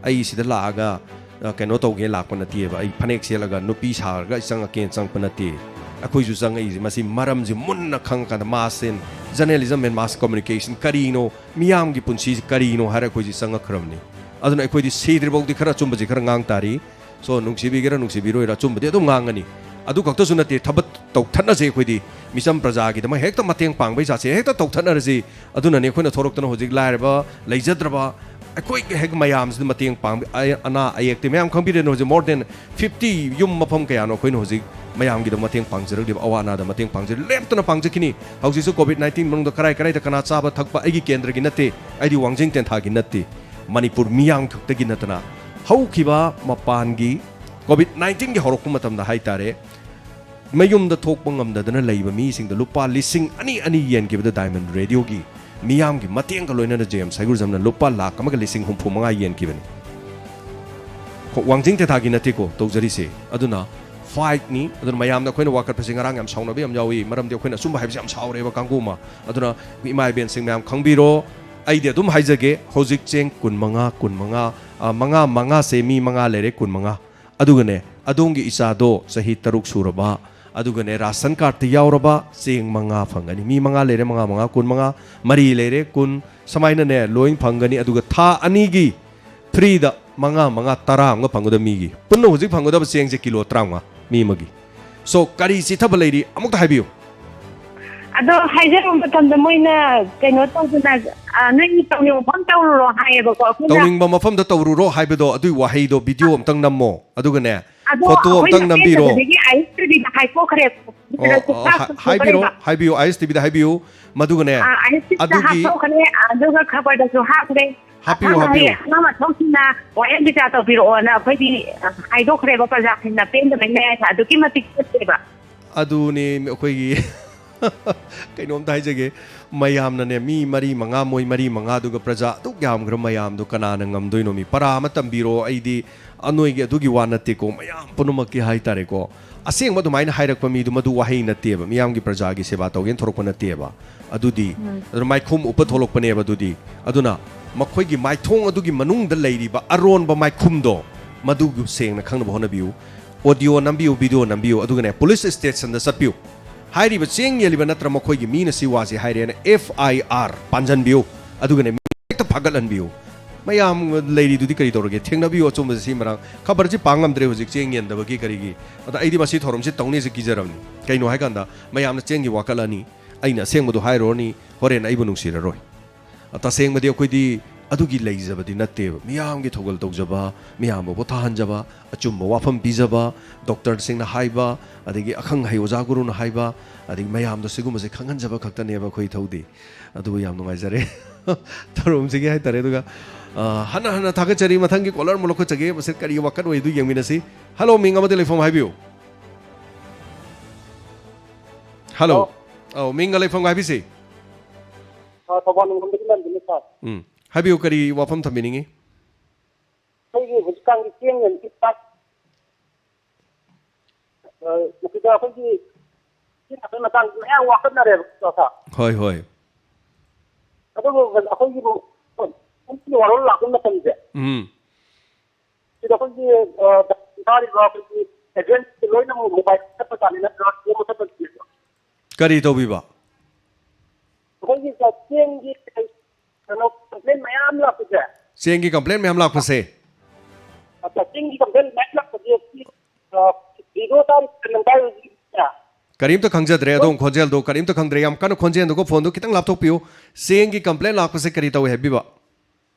ꯑꯩ ꯁꯤꯗ ꯂꯥꯛꯑꯒ, ꯑ, ꯀꯩꯅꯣ ꯇꯧꯒꯦ ꯂꯥꯛꯄ ꯅꯠꯇꯦꯕ꯫ ꯑꯩ ꯐꯅꯦꯛ ꯁꯦꯠꯂꯒ ꯅꯨꯄꯤ ꯁꯥꯔꯒ ꯑꯩ ꯆꯪꯉꯛꯀꯦꯅ ꯆꯪꯉꯛꯄ ꯅꯠꯇꯦ꯫ ꯑꯩꯈꯣꯏꯁꯨ ꯆꯪꯉꯛꯏꯁꯦ ꯃꯁꯤ ꯃꯔꯝꯁꯤ ꯃꯨꯟꯅ ꯈꯪꯉꯀꯥꯟꯗ, mass in journalism and mass communication ꯀꯔꯤꯅꯣ, ꯃꯤꯌꯥꯝꯒꯤ ꯄꯨꯟꯁꯤꯁꯤ ꯀꯔꯤꯅꯣ ꯍꯥꯏꯔ ꯑꯩꯈꯣꯏꯁꯤ ꯆꯪꯉꯛꯈ꯭ꯔꯕꯅꯤ꯫ ꯑꯗꯨꯅ ꯑꯩꯈꯣꯏꯗꯤ ꯁꯤꯗ꯭ꯔꯤꯐꯥꯎꯗꯤ ꯈꯔ ꯑꯆꯨꯝꯕꯁꯤ ꯈꯔ ꯉꯥꯡ ꯇꯥꯔꯤ꯫ So, ꯅꯨꯡꯁꯤꯕꯤꯒꯦꯔꯥ ꯅꯨꯡꯁꯤꯕꯤꯔꯣꯏꯔꯥ, ꯑꯆꯨꯝꯕꯗꯤ ꯑꯗꯨꯝ ꯉꯥꯡꯒꯅꯤ꯫ ꯑꯗꯨ ꯈꯛꯇꯁꯨ ꯅꯠꯇꯦ, ꯊꯕꯛ ꯇꯧꯊꯠꯅꯁꯦ ꯑꯩꯈꯣꯏꯗꯤ꯫ ꯃꯤꯆꯝ ꯄ꯭ꯔꯖꯥꯒꯤꯗꯃꯛ ꯍꯦꯛꯇ ꯃꯇꯦꯡ ꯄꯥꯡꯕꯩ ꯖꯥꯠꯁꯦ ꯍꯦꯛꯇ ꯇꯧꯊꯠꯅꯔꯁꯤ꯫ ꯑꯗꯨꯅꯅꯦ ꯑꯩꯈꯣꯏꯅ ꯊꯣꯔꯛꯇꯅ ꯍꯧꯖꯤꯛ ꯂꯥꯏꯔꯕ, ꯂꯩꯖꯗ꯭ꯔꯕ, ꯑꯩꯈꯣꯏ ꯍꯦꯛ ꯃꯌꯥꯝꯁꯤꯗ ꯃꯇꯦꯡ ꯄꯥꯡꯕ, ꯑ-, ꯑꯅꯥ ꯑꯌꯦꯛꯇꯤ ꯃꯌꯥꯝ ꯈꯪꯕꯤꯔꯦꯅ ꯍꯧꯖꯤꯛ more than fifty ꯌꯨꯝ ꯃꯐꯝ ꯀꯌꯥꯅꯣ ꯑꯩꯈꯣꯏꯅ ꯍꯧꯖꯤꯛ ꯃꯌꯥꯝꯒꯤꯗꯃꯛ ꯃꯇꯦꯡ ꯄꯥꯡꯖꯔꯛꯂꯤꯕ, ꯑꯋꯥ ꯑꯅꯥꯗ ꯃꯇꯦꯡ ꯄꯥꯡꯖꯔꯤ, ꯂꯦꯞꯇꯅ ꯄꯥꯡꯖꯈꯤꯅꯤ꯫ ꯍꯧꯖꯤꯛꯁꯨ COVID nineteen ꯃꯅꯨꯡꯗ ꯀꯔꯥꯏ ꯀꯔꯥꯏꯗ ꯀꯅꯥ ꯆꯥꯕ ꯊꯛꯄ ꯑꯩꯒꯤ ꯀꯦꯟꯗ꯭ꯔꯒꯤ ꯅꯠꯇꯦ, ꯑꯩꯗꯤ ꯋꯥꯡꯖꯤꯡ ꯇꯦꯟꯊꯥꯒꯤ ꯅꯠꯇꯦ, ꯃꯅꯤꯄꯨꯔ ꯃꯤꯌꯥꯝ ꯈꯛꯇꯒꯤ ꯅꯠꯇꯅ ꯍꯧꯈꯤꯕ ꯃꯄꯥꯟꯒꯤ COVID nineteenꯒꯤ ꯍꯧꯔꯛꯄ ꯃꯇꯝꯗ ꯍꯥꯏꯇꯥꯔꯦ, ꯃꯌꯨꯝꯗ ꯊꯣꯛꯄ ꯉꯝꯗꯗꯅ ꯂꯩꯕ ꯃꯤꯁꯤꯡꯗ ꯂꯨꯄꯥ ꯂꯤꯁꯤꯡ ꯑꯅꯤ ꯑꯅꯤ ꯌꯦꯟꯈꯤꯕꯗ ꯗꯥꯏꯃꯟ ꯔꯦꯗꯤꯑꯣꯒꯤ ꯃꯤꯌꯥꯝꯒꯤ ꯃꯇꯦꯡꯒ ꯂꯣꯏꯅꯅ ꯖꯦ ꯑꯦꯝ ꯁꯥꯏꯒꯨꯔꯖꯝꯅ ꯂꯨꯄꯥ ꯂꯥꯈ ꯑꯃꯒ ꯂꯤꯁꯤꯡ ꯍꯨꯝꯐꯨ ꯃꯉꯥ ꯌꯦꯟꯈꯤꯕꯅꯤ꯫ ꯈꯣ-, ꯋꯥꯡꯖꯤꯡ ꯇꯦꯊꯥꯒꯤ ꯅꯠꯇꯦꯀꯣ ꯇꯧꯖꯔꯤꯁꯦ꯫ ꯑꯗꯨꯅ ꯐꯥꯏꯠꯅꯤ꯫ ꯑꯗꯨꯅ ꯃꯌꯥꯝꯅ ꯑꯩꯈꯣꯏꯅ ꯋꯥꯀꯠꯄꯁꯦ ꯉꯔꯥꯡ ꯌꯥꯝ ꯁꯥꯎꯅꯕ ꯌꯥꯝ ꯌꯥꯎꯏ, ꯃꯔꯝꯗꯤ ꯑꯩꯈꯣꯏꯅ ꯑꯆꯨꯝꯕ ꯍꯥꯏꯕꯁꯦ ꯌꯥꯝ ꯁꯥꯎꯔꯦꯕ ꯀꯥꯡꯕꯨ ꯑꯃ꯫ ꯑꯗꯨꯅ ꯏꯃꯥ ꯏꯕꯦꯟꯁꯤꯡ ꯃꯌꯥꯝ ꯈꯪꯕꯤꯔꯣ, ꯑꯩꯗꯤ ꯑꯗꯨꯝ ꯍꯥꯏꯖꯒꯦ, ꯍꯧꯖꯤꯛ ꯆꯦꯡ ꯀꯨꯟ ꯃꯉꯥ, ꯀꯨꯟ ꯃꯉꯥ, ꯑ, ꯃꯉꯥ, ꯃꯉꯥꯁꯦ ꯃꯤ ꯃꯉꯥ ꯂꯩꯔꯦ, ꯀꯨꯟ ꯃꯉꯥ꯫ ꯑꯗꯨꯒꯅꯦ, ꯑꯗꯣꯝꯒꯤ ꯏꯆꯥꯗꯣ ꯆꯍꯤ ꯇꯔꯨꯛ ꯁꯨꯔꯕ, ꯑꯗꯨꯒꯅꯦ, ꯔꯥꯁꯟ ꯀꯥꯔꯠꯇ ꯌꯥꯎꯔꯕ ꯆꯦꯡ ꯃꯉꯥ ꯐꯪꯒꯅꯤ꯫ ꯃꯤ ꯃꯉꯥ ꯂꯩꯔꯦ, ꯃꯉꯥ, ꯃꯉꯥ, ꯀꯨꯟ ꯃꯉꯥ, ꯃꯔꯤ ꯂꯩꯔꯦ, ꯀꯨꯟ, ꯁꯨꯃꯥꯏꯅꯅꯦ, ꯂꯣꯏ ꯐꯪꯒꯅꯤ꯫ ꯑꯗꯨꯒ ꯊꯥ ꯑꯅꯤꯒꯤ ꯐ꯭ꯔꯤꯗ ꯃꯉꯥ, ꯃꯉꯥ, ꯇꯔꯥ ꯑꯃꯒ ꯐꯪꯒꯗꯕ ꯃꯤꯒꯤ꯫ ꯄꯨꯟꯅ ꯍꯧꯖꯤꯛ ꯐꯪꯒꯗꯕ ꯆꯦꯡꯁꯦ ꯀꯤꯂꯣ ꯇꯔꯥꯃꯉꯥ ꯃꯤ ꯑꯃꯒꯤ꯫ So, ꯀꯔꯤ ꯆꯤꯊꯕ ꯂꯩꯔꯤ? ꯑꯃꯨꯛꯇ ꯍꯥꯏꯕꯤꯌꯨ꯫ ꯑꯗꯣ ꯍꯥꯏꯖꯔꯨ ꯃꯇꯝꯗ ꯃꯣꯏꯅ ꯀꯩꯅꯣ ꯇꯧꯗꯅ, ꯑ, "ꯅꯣꯏꯒꯤ ꯇꯧꯅꯤꯡꯕ ꯃꯐꯝ ꯇꯧꯔꯨꯔꯣ" ꯍꯥꯏꯌꯦꯕꯀꯣ꯫ ꯑꯩꯈꯣꯏꯅ ꯇꯧꯅꯤꯡꯕ ꯃꯐꯝꯗ ꯇꯧꯔꯨꯔꯣ ꯍꯥꯏꯕꯗꯣ, ꯑꯗꯨꯏ ꯋꯥꯍꯩꯗꯣ ꯚꯤꯗꯤꯑꯣ ꯑꯝꯇꯪ ꯅꯝꯃꯣ, ꯑꯗꯨꯒꯅꯦ, ꯑꯗꯣ ꯐꯣꯇꯣ ꯑꯩꯈꯣꯏꯅ ꯑꯝꯇꯪ ꯅꯝꯕꯤꯔꯣ꯫ ꯑꯁꯦꯡꯕꯗꯒꯤ ꯑꯥꯏ ꯑꯦꯁ ꯇꯤ ꯚꯤꯗ ꯍꯥꯏꯗꯣꯛꯈ꯭ꯔꯦ꯫ ꯑꯣ, ꯑꯣ, ꯍꯥ-, ꯍꯥꯏꯕꯤꯔꯣ, ꯍꯥꯏꯕꯤꯌꯨ, ꯑꯥꯏ ꯑꯦꯁ ꯇꯤ ꯚꯤꯗ ꯍꯥꯏꯕꯤꯌꯨ꯫ ꯃꯗꯨꯒꯅꯦ, ꯑꯥ, ꯑꯥꯏ ꯑꯦꯁ ꯇꯤ ꯚꯤꯗ ꯑꯗꯨꯒꯤ ꯍꯥꯞꯇꯣꯛꯈ꯭ꯔꯦ, ꯑꯗꯨꯒ ꯈꯕꯔꯗꯁꯨ ꯍꯥꯞꯈ꯭ꯔꯦ꯫ ꯍꯥꯞꯄꯤꯌꯨ, ꯑꯈꯪ ꯑꯍꯩ, ꯍꯥꯞꯄꯤꯌꯨ꯫ ꯑꯉꯥꯡ ꯃꯊꯧꯁꯤꯡꯅ ꯋꯥꯌꯦꯜ ꯕꯤꯆꯥꯔ ꯇꯧꯕꯤꯔꯛꯑꯣꯅ ꯑꯩꯈꯣꯏꯗꯤ, ꯑ, ꯍꯥꯏꯗꯣꯛꯈ꯭ꯔꯦꯕ, ꯄ꯭ꯔꯖꯥꯁꯤꯡꯅ ꯄꯦꯟꯗꯕꯩ ꯃꯌꯥꯏꯗ ꯑꯗꯨꯛꯀꯤ ꯃꯇꯤꯛ ꯆꯠꯇꯦꯕ꯫ ꯑꯗꯨꯅꯦ ꯑꯩꯈꯣꯏꯒꯤ ꯀꯩꯅꯣꯝꯇ ꯍꯥꯏꯖꯒꯦ, ꯃꯌꯥꯝꯅꯅꯦ, ꯃꯤ ꯃꯔꯤ ꯃꯉꯥ, ꯃꯣꯏ ꯃꯔꯤ ꯃꯉꯥꯗꯨꯒ ꯄ꯭ꯔꯖꯥ ꯑꯗꯨꯛ ꯌꯥꯝꯈ꯭ꯔ ꯃꯌꯥꯝꯗꯣ ꯀꯅꯥꯅ ꯉꯝꯗꯣꯏꯅꯣ? ꯃꯤ ꯄꯔꯥ ꯑꯃ ꯇꯝꯕꯤꯔꯣ, ꯑꯩꯗꯤ ꯑꯅꯣꯏꯒꯤ ꯑꯗꯨꯒꯤ ꯋꯥ ꯅꯠꯇꯦꯀꯣ, ꯃꯌꯥꯝ ꯄꯨꯝꯅꯃꯛꯀꯤ ꯍꯥꯏꯇꯥꯔꯦꯀꯣ꯫ ꯑꯁꯦꯡꯕ ꯑꯗꯨꯃꯥꯏꯅ ꯍꯥꯏꯔꯛꯄ ꯃꯤꯗꯨ ꯃꯗꯨ ꯋꯥꯍꯩ ꯅꯠꯇꯦꯕ, ꯃꯤꯌꯥꯝꯒꯤ ꯄ꯭ꯔꯖꯥꯒꯤ ꯁꯦꯕꯥ ꯇꯧꯒꯦꯅ ꯊꯣꯔꯛꯄ ꯅꯠꯇꯦꯕ꯫ ꯑꯗꯨꯗꯤ, ꯎꯝ꯫ ꯑꯗꯨꯅ ꯃꯥꯏꯈꯨꯝ ꯎꯞꯄ ꯊꯣꯛꯂꯛꯄꯅꯦꯕ ꯑꯗꯨꯗꯤ꯫ ꯑꯗꯨꯅ ꯃꯈꯣꯏꯒꯤ ꯃꯥꯏꯊꯣꯡ ꯑꯗꯨꯒꯤ ꯃꯅꯨꯡꯗ ꯂꯩꯔꯤꯕ ꯑꯔꯣꯟꯕ ꯃꯥꯏꯈꯨꯝꯗꯣ, ꯃꯗꯨ ꯁꯦꯡꯅ ꯈꯪꯅꯕ ꯍꯣꯠꯅꯕꯤꯌꯨ꯫ ꯑꯣꯗꯤꯑꯣ ꯅꯝꯕꯤꯌꯨ, ꯚꯤꯗꯤꯑꯣ ꯅꯝꯕꯤꯌꯨ, ꯑꯗꯨꯒꯅꯦ, ꯄꯨꯂꯤꯁ ꯁ꯭ꯇꯦꯁꯟꯗ ꯆꯠꯄꯤꯌꯨ꯫ ꯍꯥꯏꯔꯤꯕ ꯆꯦꯡ ꯌꯦꯜꯂꯤꯕ ꯅꯠꯇ꯭ꯔ ꯃꯈꯣꯏꯒꯤ ꯃꯤꯅ ꯁꯤ ꯋꯥꯁꯤ ꯍꯥꯏꯔꯦꯅ ꯑꯦꯐ ꯑꯥꯏ ꯑꯥꯔ ꯄꯥꯟꯖꯟꯕꯤꯌꯨ꯫ ꯑꯗꯨꯒꯅꯦ, ꯃꯤ ꯍꯦꯛꯇ ꯐꯥꯒꯠꯍꯟꯕꯤꯌꯨ꯫ ꯃꯌꯥꯝ ꯂꯩꯔꯤꯗꯨꯗꯤ ꯀꯔꯤ ꯇꯧꯔꯒꯦ? ꯊꯦꯡꯅꯕꯤꯌꯨ ꯑꯆꯨꯝꯕꯁꯦ ꯁꯤ ꯃꯔꯥꯡ꯫ ꯈꯕꯔꯁꯤ ꯄꯥ ꯉꯝꯗ꯭ꯔꯦ ꯍꯧꯖꯤꯛ ꯆꯦꯡ ꯌꯦꯟꯗꯕꯒꯤ ꯀꯔꯤꯒꯤ꯫ ꯑꯗ ꯑꯩꯗꯤ ꯃꯁꯤ ꯊꯧꯔꯝꯁꯤ ꯇꯧꯅꯤꯁꯦ ꯀꯤꯖꯔꯕꯅꯤ꯫ ꯀꯩꯅꯣ ꯍꯥꯏꯀꯥꯟꯗ ꯃꯌꯥꯝꯅ ꯆꯦꯡꯒꯤ ꯋꯥꯀꯠꯂꯅꯤ, ꯑꯩꯅ ꯑꯁꯦꯡꯕꯗꯣ ꯍꯥꯏꯔꯨꯔꯅꯤ, ꯍꯣꯔꯦꯟ ꯑꯩꯕꯨ ꯅꯨꯡꯁꯤꯔꯔꯣꯏ꯫ ꯇꯁꯦꯡꯕꯗꯤ ꯑꯩꯈꯣꯏꯗꯤ ꯑꯗꯨꯒꯤ ꯂꯩꯖꯕꯗꯤ ꯅꯠꯇꯦꯕ꯫ ꯃꯤꯌꯥꯝꯒꯤ ꯊꯧꯒꯜ ꯇꯧꯖꯕ, ꯃꯤꯌꯥꯝꯕꯨ ꯄꯣꯊꯥꯍꯟꯖꯕ, ꯑꯆꯨꯝꯕ ꯋꯥꯐꯝ ꯄꯤꯖꯕ, ꯗꯣꯛꯇꯔꯁꯤꯡꯅ ꯍꯥꯏꯕ, ꯑꯗꯒꯤ ꯑꯈꯪ ꯑꯍꯩ ꯑꯣꯖꯥ ꯒꯨꯔꯨꯅ ꯍꯥꯏꯕ, ꯑꯗꯒꯤ ꯃꯌꯥꯝꯗ ꯁꯤꯒꯨꯝꯕꯁꯦ ꯈꯪꯍꯟꯖꯕ ꯈꯛꯇꯅꯦꯕ ꯑꯩꯈꯣꯏ ꯏꯊꯧꯗꯤ꯫ ꯑꯗꯨꯕꯨ ꯌꯥꯝ ꯅꯨꯡꯉꯥꯏꯖꯔꯦ ꯊꯧꯔꯝꯁꯤꯒꯤ ꯍꯥꯏꯇꯥꯔꯦ꯫ ꯑꯗꯨꯒ, ꯑ, ꯍꯟꯅ ꯍꯟꯅ ꯊꯥꯒꯠꯆꯔꯤ꯫ ꯃꯊꯪꯒꯤ ꯀꯣꯂꯔ ꯑꯃꯨꯛ ꯂꯧꯈꯠꯆꯒꯦ꯫ ꯃꯁꯤ ꯀꯔꯤ ꯋꯥꯀꯠ ꯑꯣꯏ ꯑꯗꯨ ꯌꯦꯡꯃꯤꯟꯅꯁꯤ꯫ ꯍꯜꯂꯣ, ꯃꯤꯡ ꯑꯃꯗꯤ ꯂꯩꯐꯝ ꯍꯥꯏꯕꯤꯌꯨ꯫ ꯍꯜꯂꯣ꯫ ꯍꯜꯂꯣ꯫ ꯑꯧ, ꯃꯤꯡꯒ ꯂꯩꯐꯝꯒ ꯍꯥꯏꯕꯤꯁꯤ꯫ ꯑ, ꯊꯧꯕꯥꯜ ꯂꯣꯝꯗꯒꯤ ꯂꯟꯗꯨꯅꯤ ꯁꯥꯔ꯫ ꯎꯝ꯫ ꯍꯥꯏꯕꯤꯌꯨ, ꯀꯔꯤ ꯋꯥꯐꯝ ꯊꯝꯕꯤꯅꯤꯡꯉꯤ? ꯑꯩꯈꯣꯏꯒꯤ ꯍꯧꯖꯤꯛꯀꯥꯟꯒꯤ ꯆꯦꯡ ꯌꯦꯟꯒꯤ ꯄꯥꯛ-, ꯑ, ꯃꯁꯤꯗ ꯑꯩꯈꯣꯏꯒꯤ ꯆꯦꯡ ꯊꯥꯕꯒꯤ ꯃꯇꯥꯡꯁꯤ ꯃꯌꯥꯝ ꯋꯥꯀꯠꯅꯔꯦꯕ ꯁꯥꯔ꯫ ꯍꯣꯏ, ꯍꯣꯏ꯫ ꯑꯗꯨꯕꯨ ꯑꯩꯈꯣꯏꯒꯤ ꯋꯥꯔꯣꯜ ꯂꯥꯛꯄ ꯃꯇꯝꯁꯦ, ꯎꯝ꯫ ꯁꯤꯗ ꯑꯩꯈꯣꯏꯒꯤ, ꯑ, ꯊꯥꯔꯤꯕ ꯑꯩꯈꯣꯏꯒꯤ ꯑꯦꯖꯦꯟꯁꯤ ꯂꯣꯏꯅꯃꯛ ꯃꯣꯕꯥꯏꯜ ꯆꯠꯄ ꯇꯥꯅꯤ ꯅꯠꯇ꯭ꯔꯒ ꯆꯦꯡ ꯃꯊꯛꯇ ꯄꯤꯕ꯭ꯔꯣ? ꯀꯔꯤ ꯇꯧꯕꯤꯕ? ꯑꯩꯈꯣꯏꯒꯤ ꯆꯦꯡꯒꯤ ꯀꯩꯅꯣ ꯀꯝꯄ꯭ꯂꯦꯟ ꯃꯌꯥꯝ ꯂꯥꯛꯄꯁꯦ꯫ ꯆꯦꯡꯒꯤ ꯀꯝꯄ꯭ꯂꯦꯟ ꯃꯌꯥꯝ ꯂꯥꯛꯄꯁꯦ꯫ ꯑ, ꯆꯦꯡꯒꯤ ꯀꯝꯄ꯭ꯂꯦꯟ ꯃꯌꯥꯝ ꯂꯥꯛꯄꯁꯦ, ꯑ, ꯔꯦꯗꯤꯑꯣ ꯇꯥꯔꯤ, ꯀꯩꯅꯣ ꯇꯥꯔꯤ, ꯀꯔꯤꯝꯇ ꯈꯪꯖꯗ꯭ꯔꯦ, ꯑꯗꯣꯝ ꯈꯣꯟꯖꯦꯜꯗꯣ ꯀꯔꯤꯝꯇ ꯈꯪꯗ꯭ꯔꯦ꯫ ꯌꯥꯝ ꯀꯟꯅ ꯈꯣꯟꯖꯦꯜꯗꯨꯒ ꯐꯣꯟꯗꯣ ꯈꯤꯇꯪ ꯂꯥꯞꯊꯣꯛꯄꯤꯌꯨ꯫ ꯆꯦꯡꯒꯤ ꯀꯝꯄ꯭ꯂꯦꯟ ꯂꯥꯛꯄꯁꯦ ꯀꯔꯤ ꯇꯧꯏ ꯍꯥꯏꯕꯤꯕ?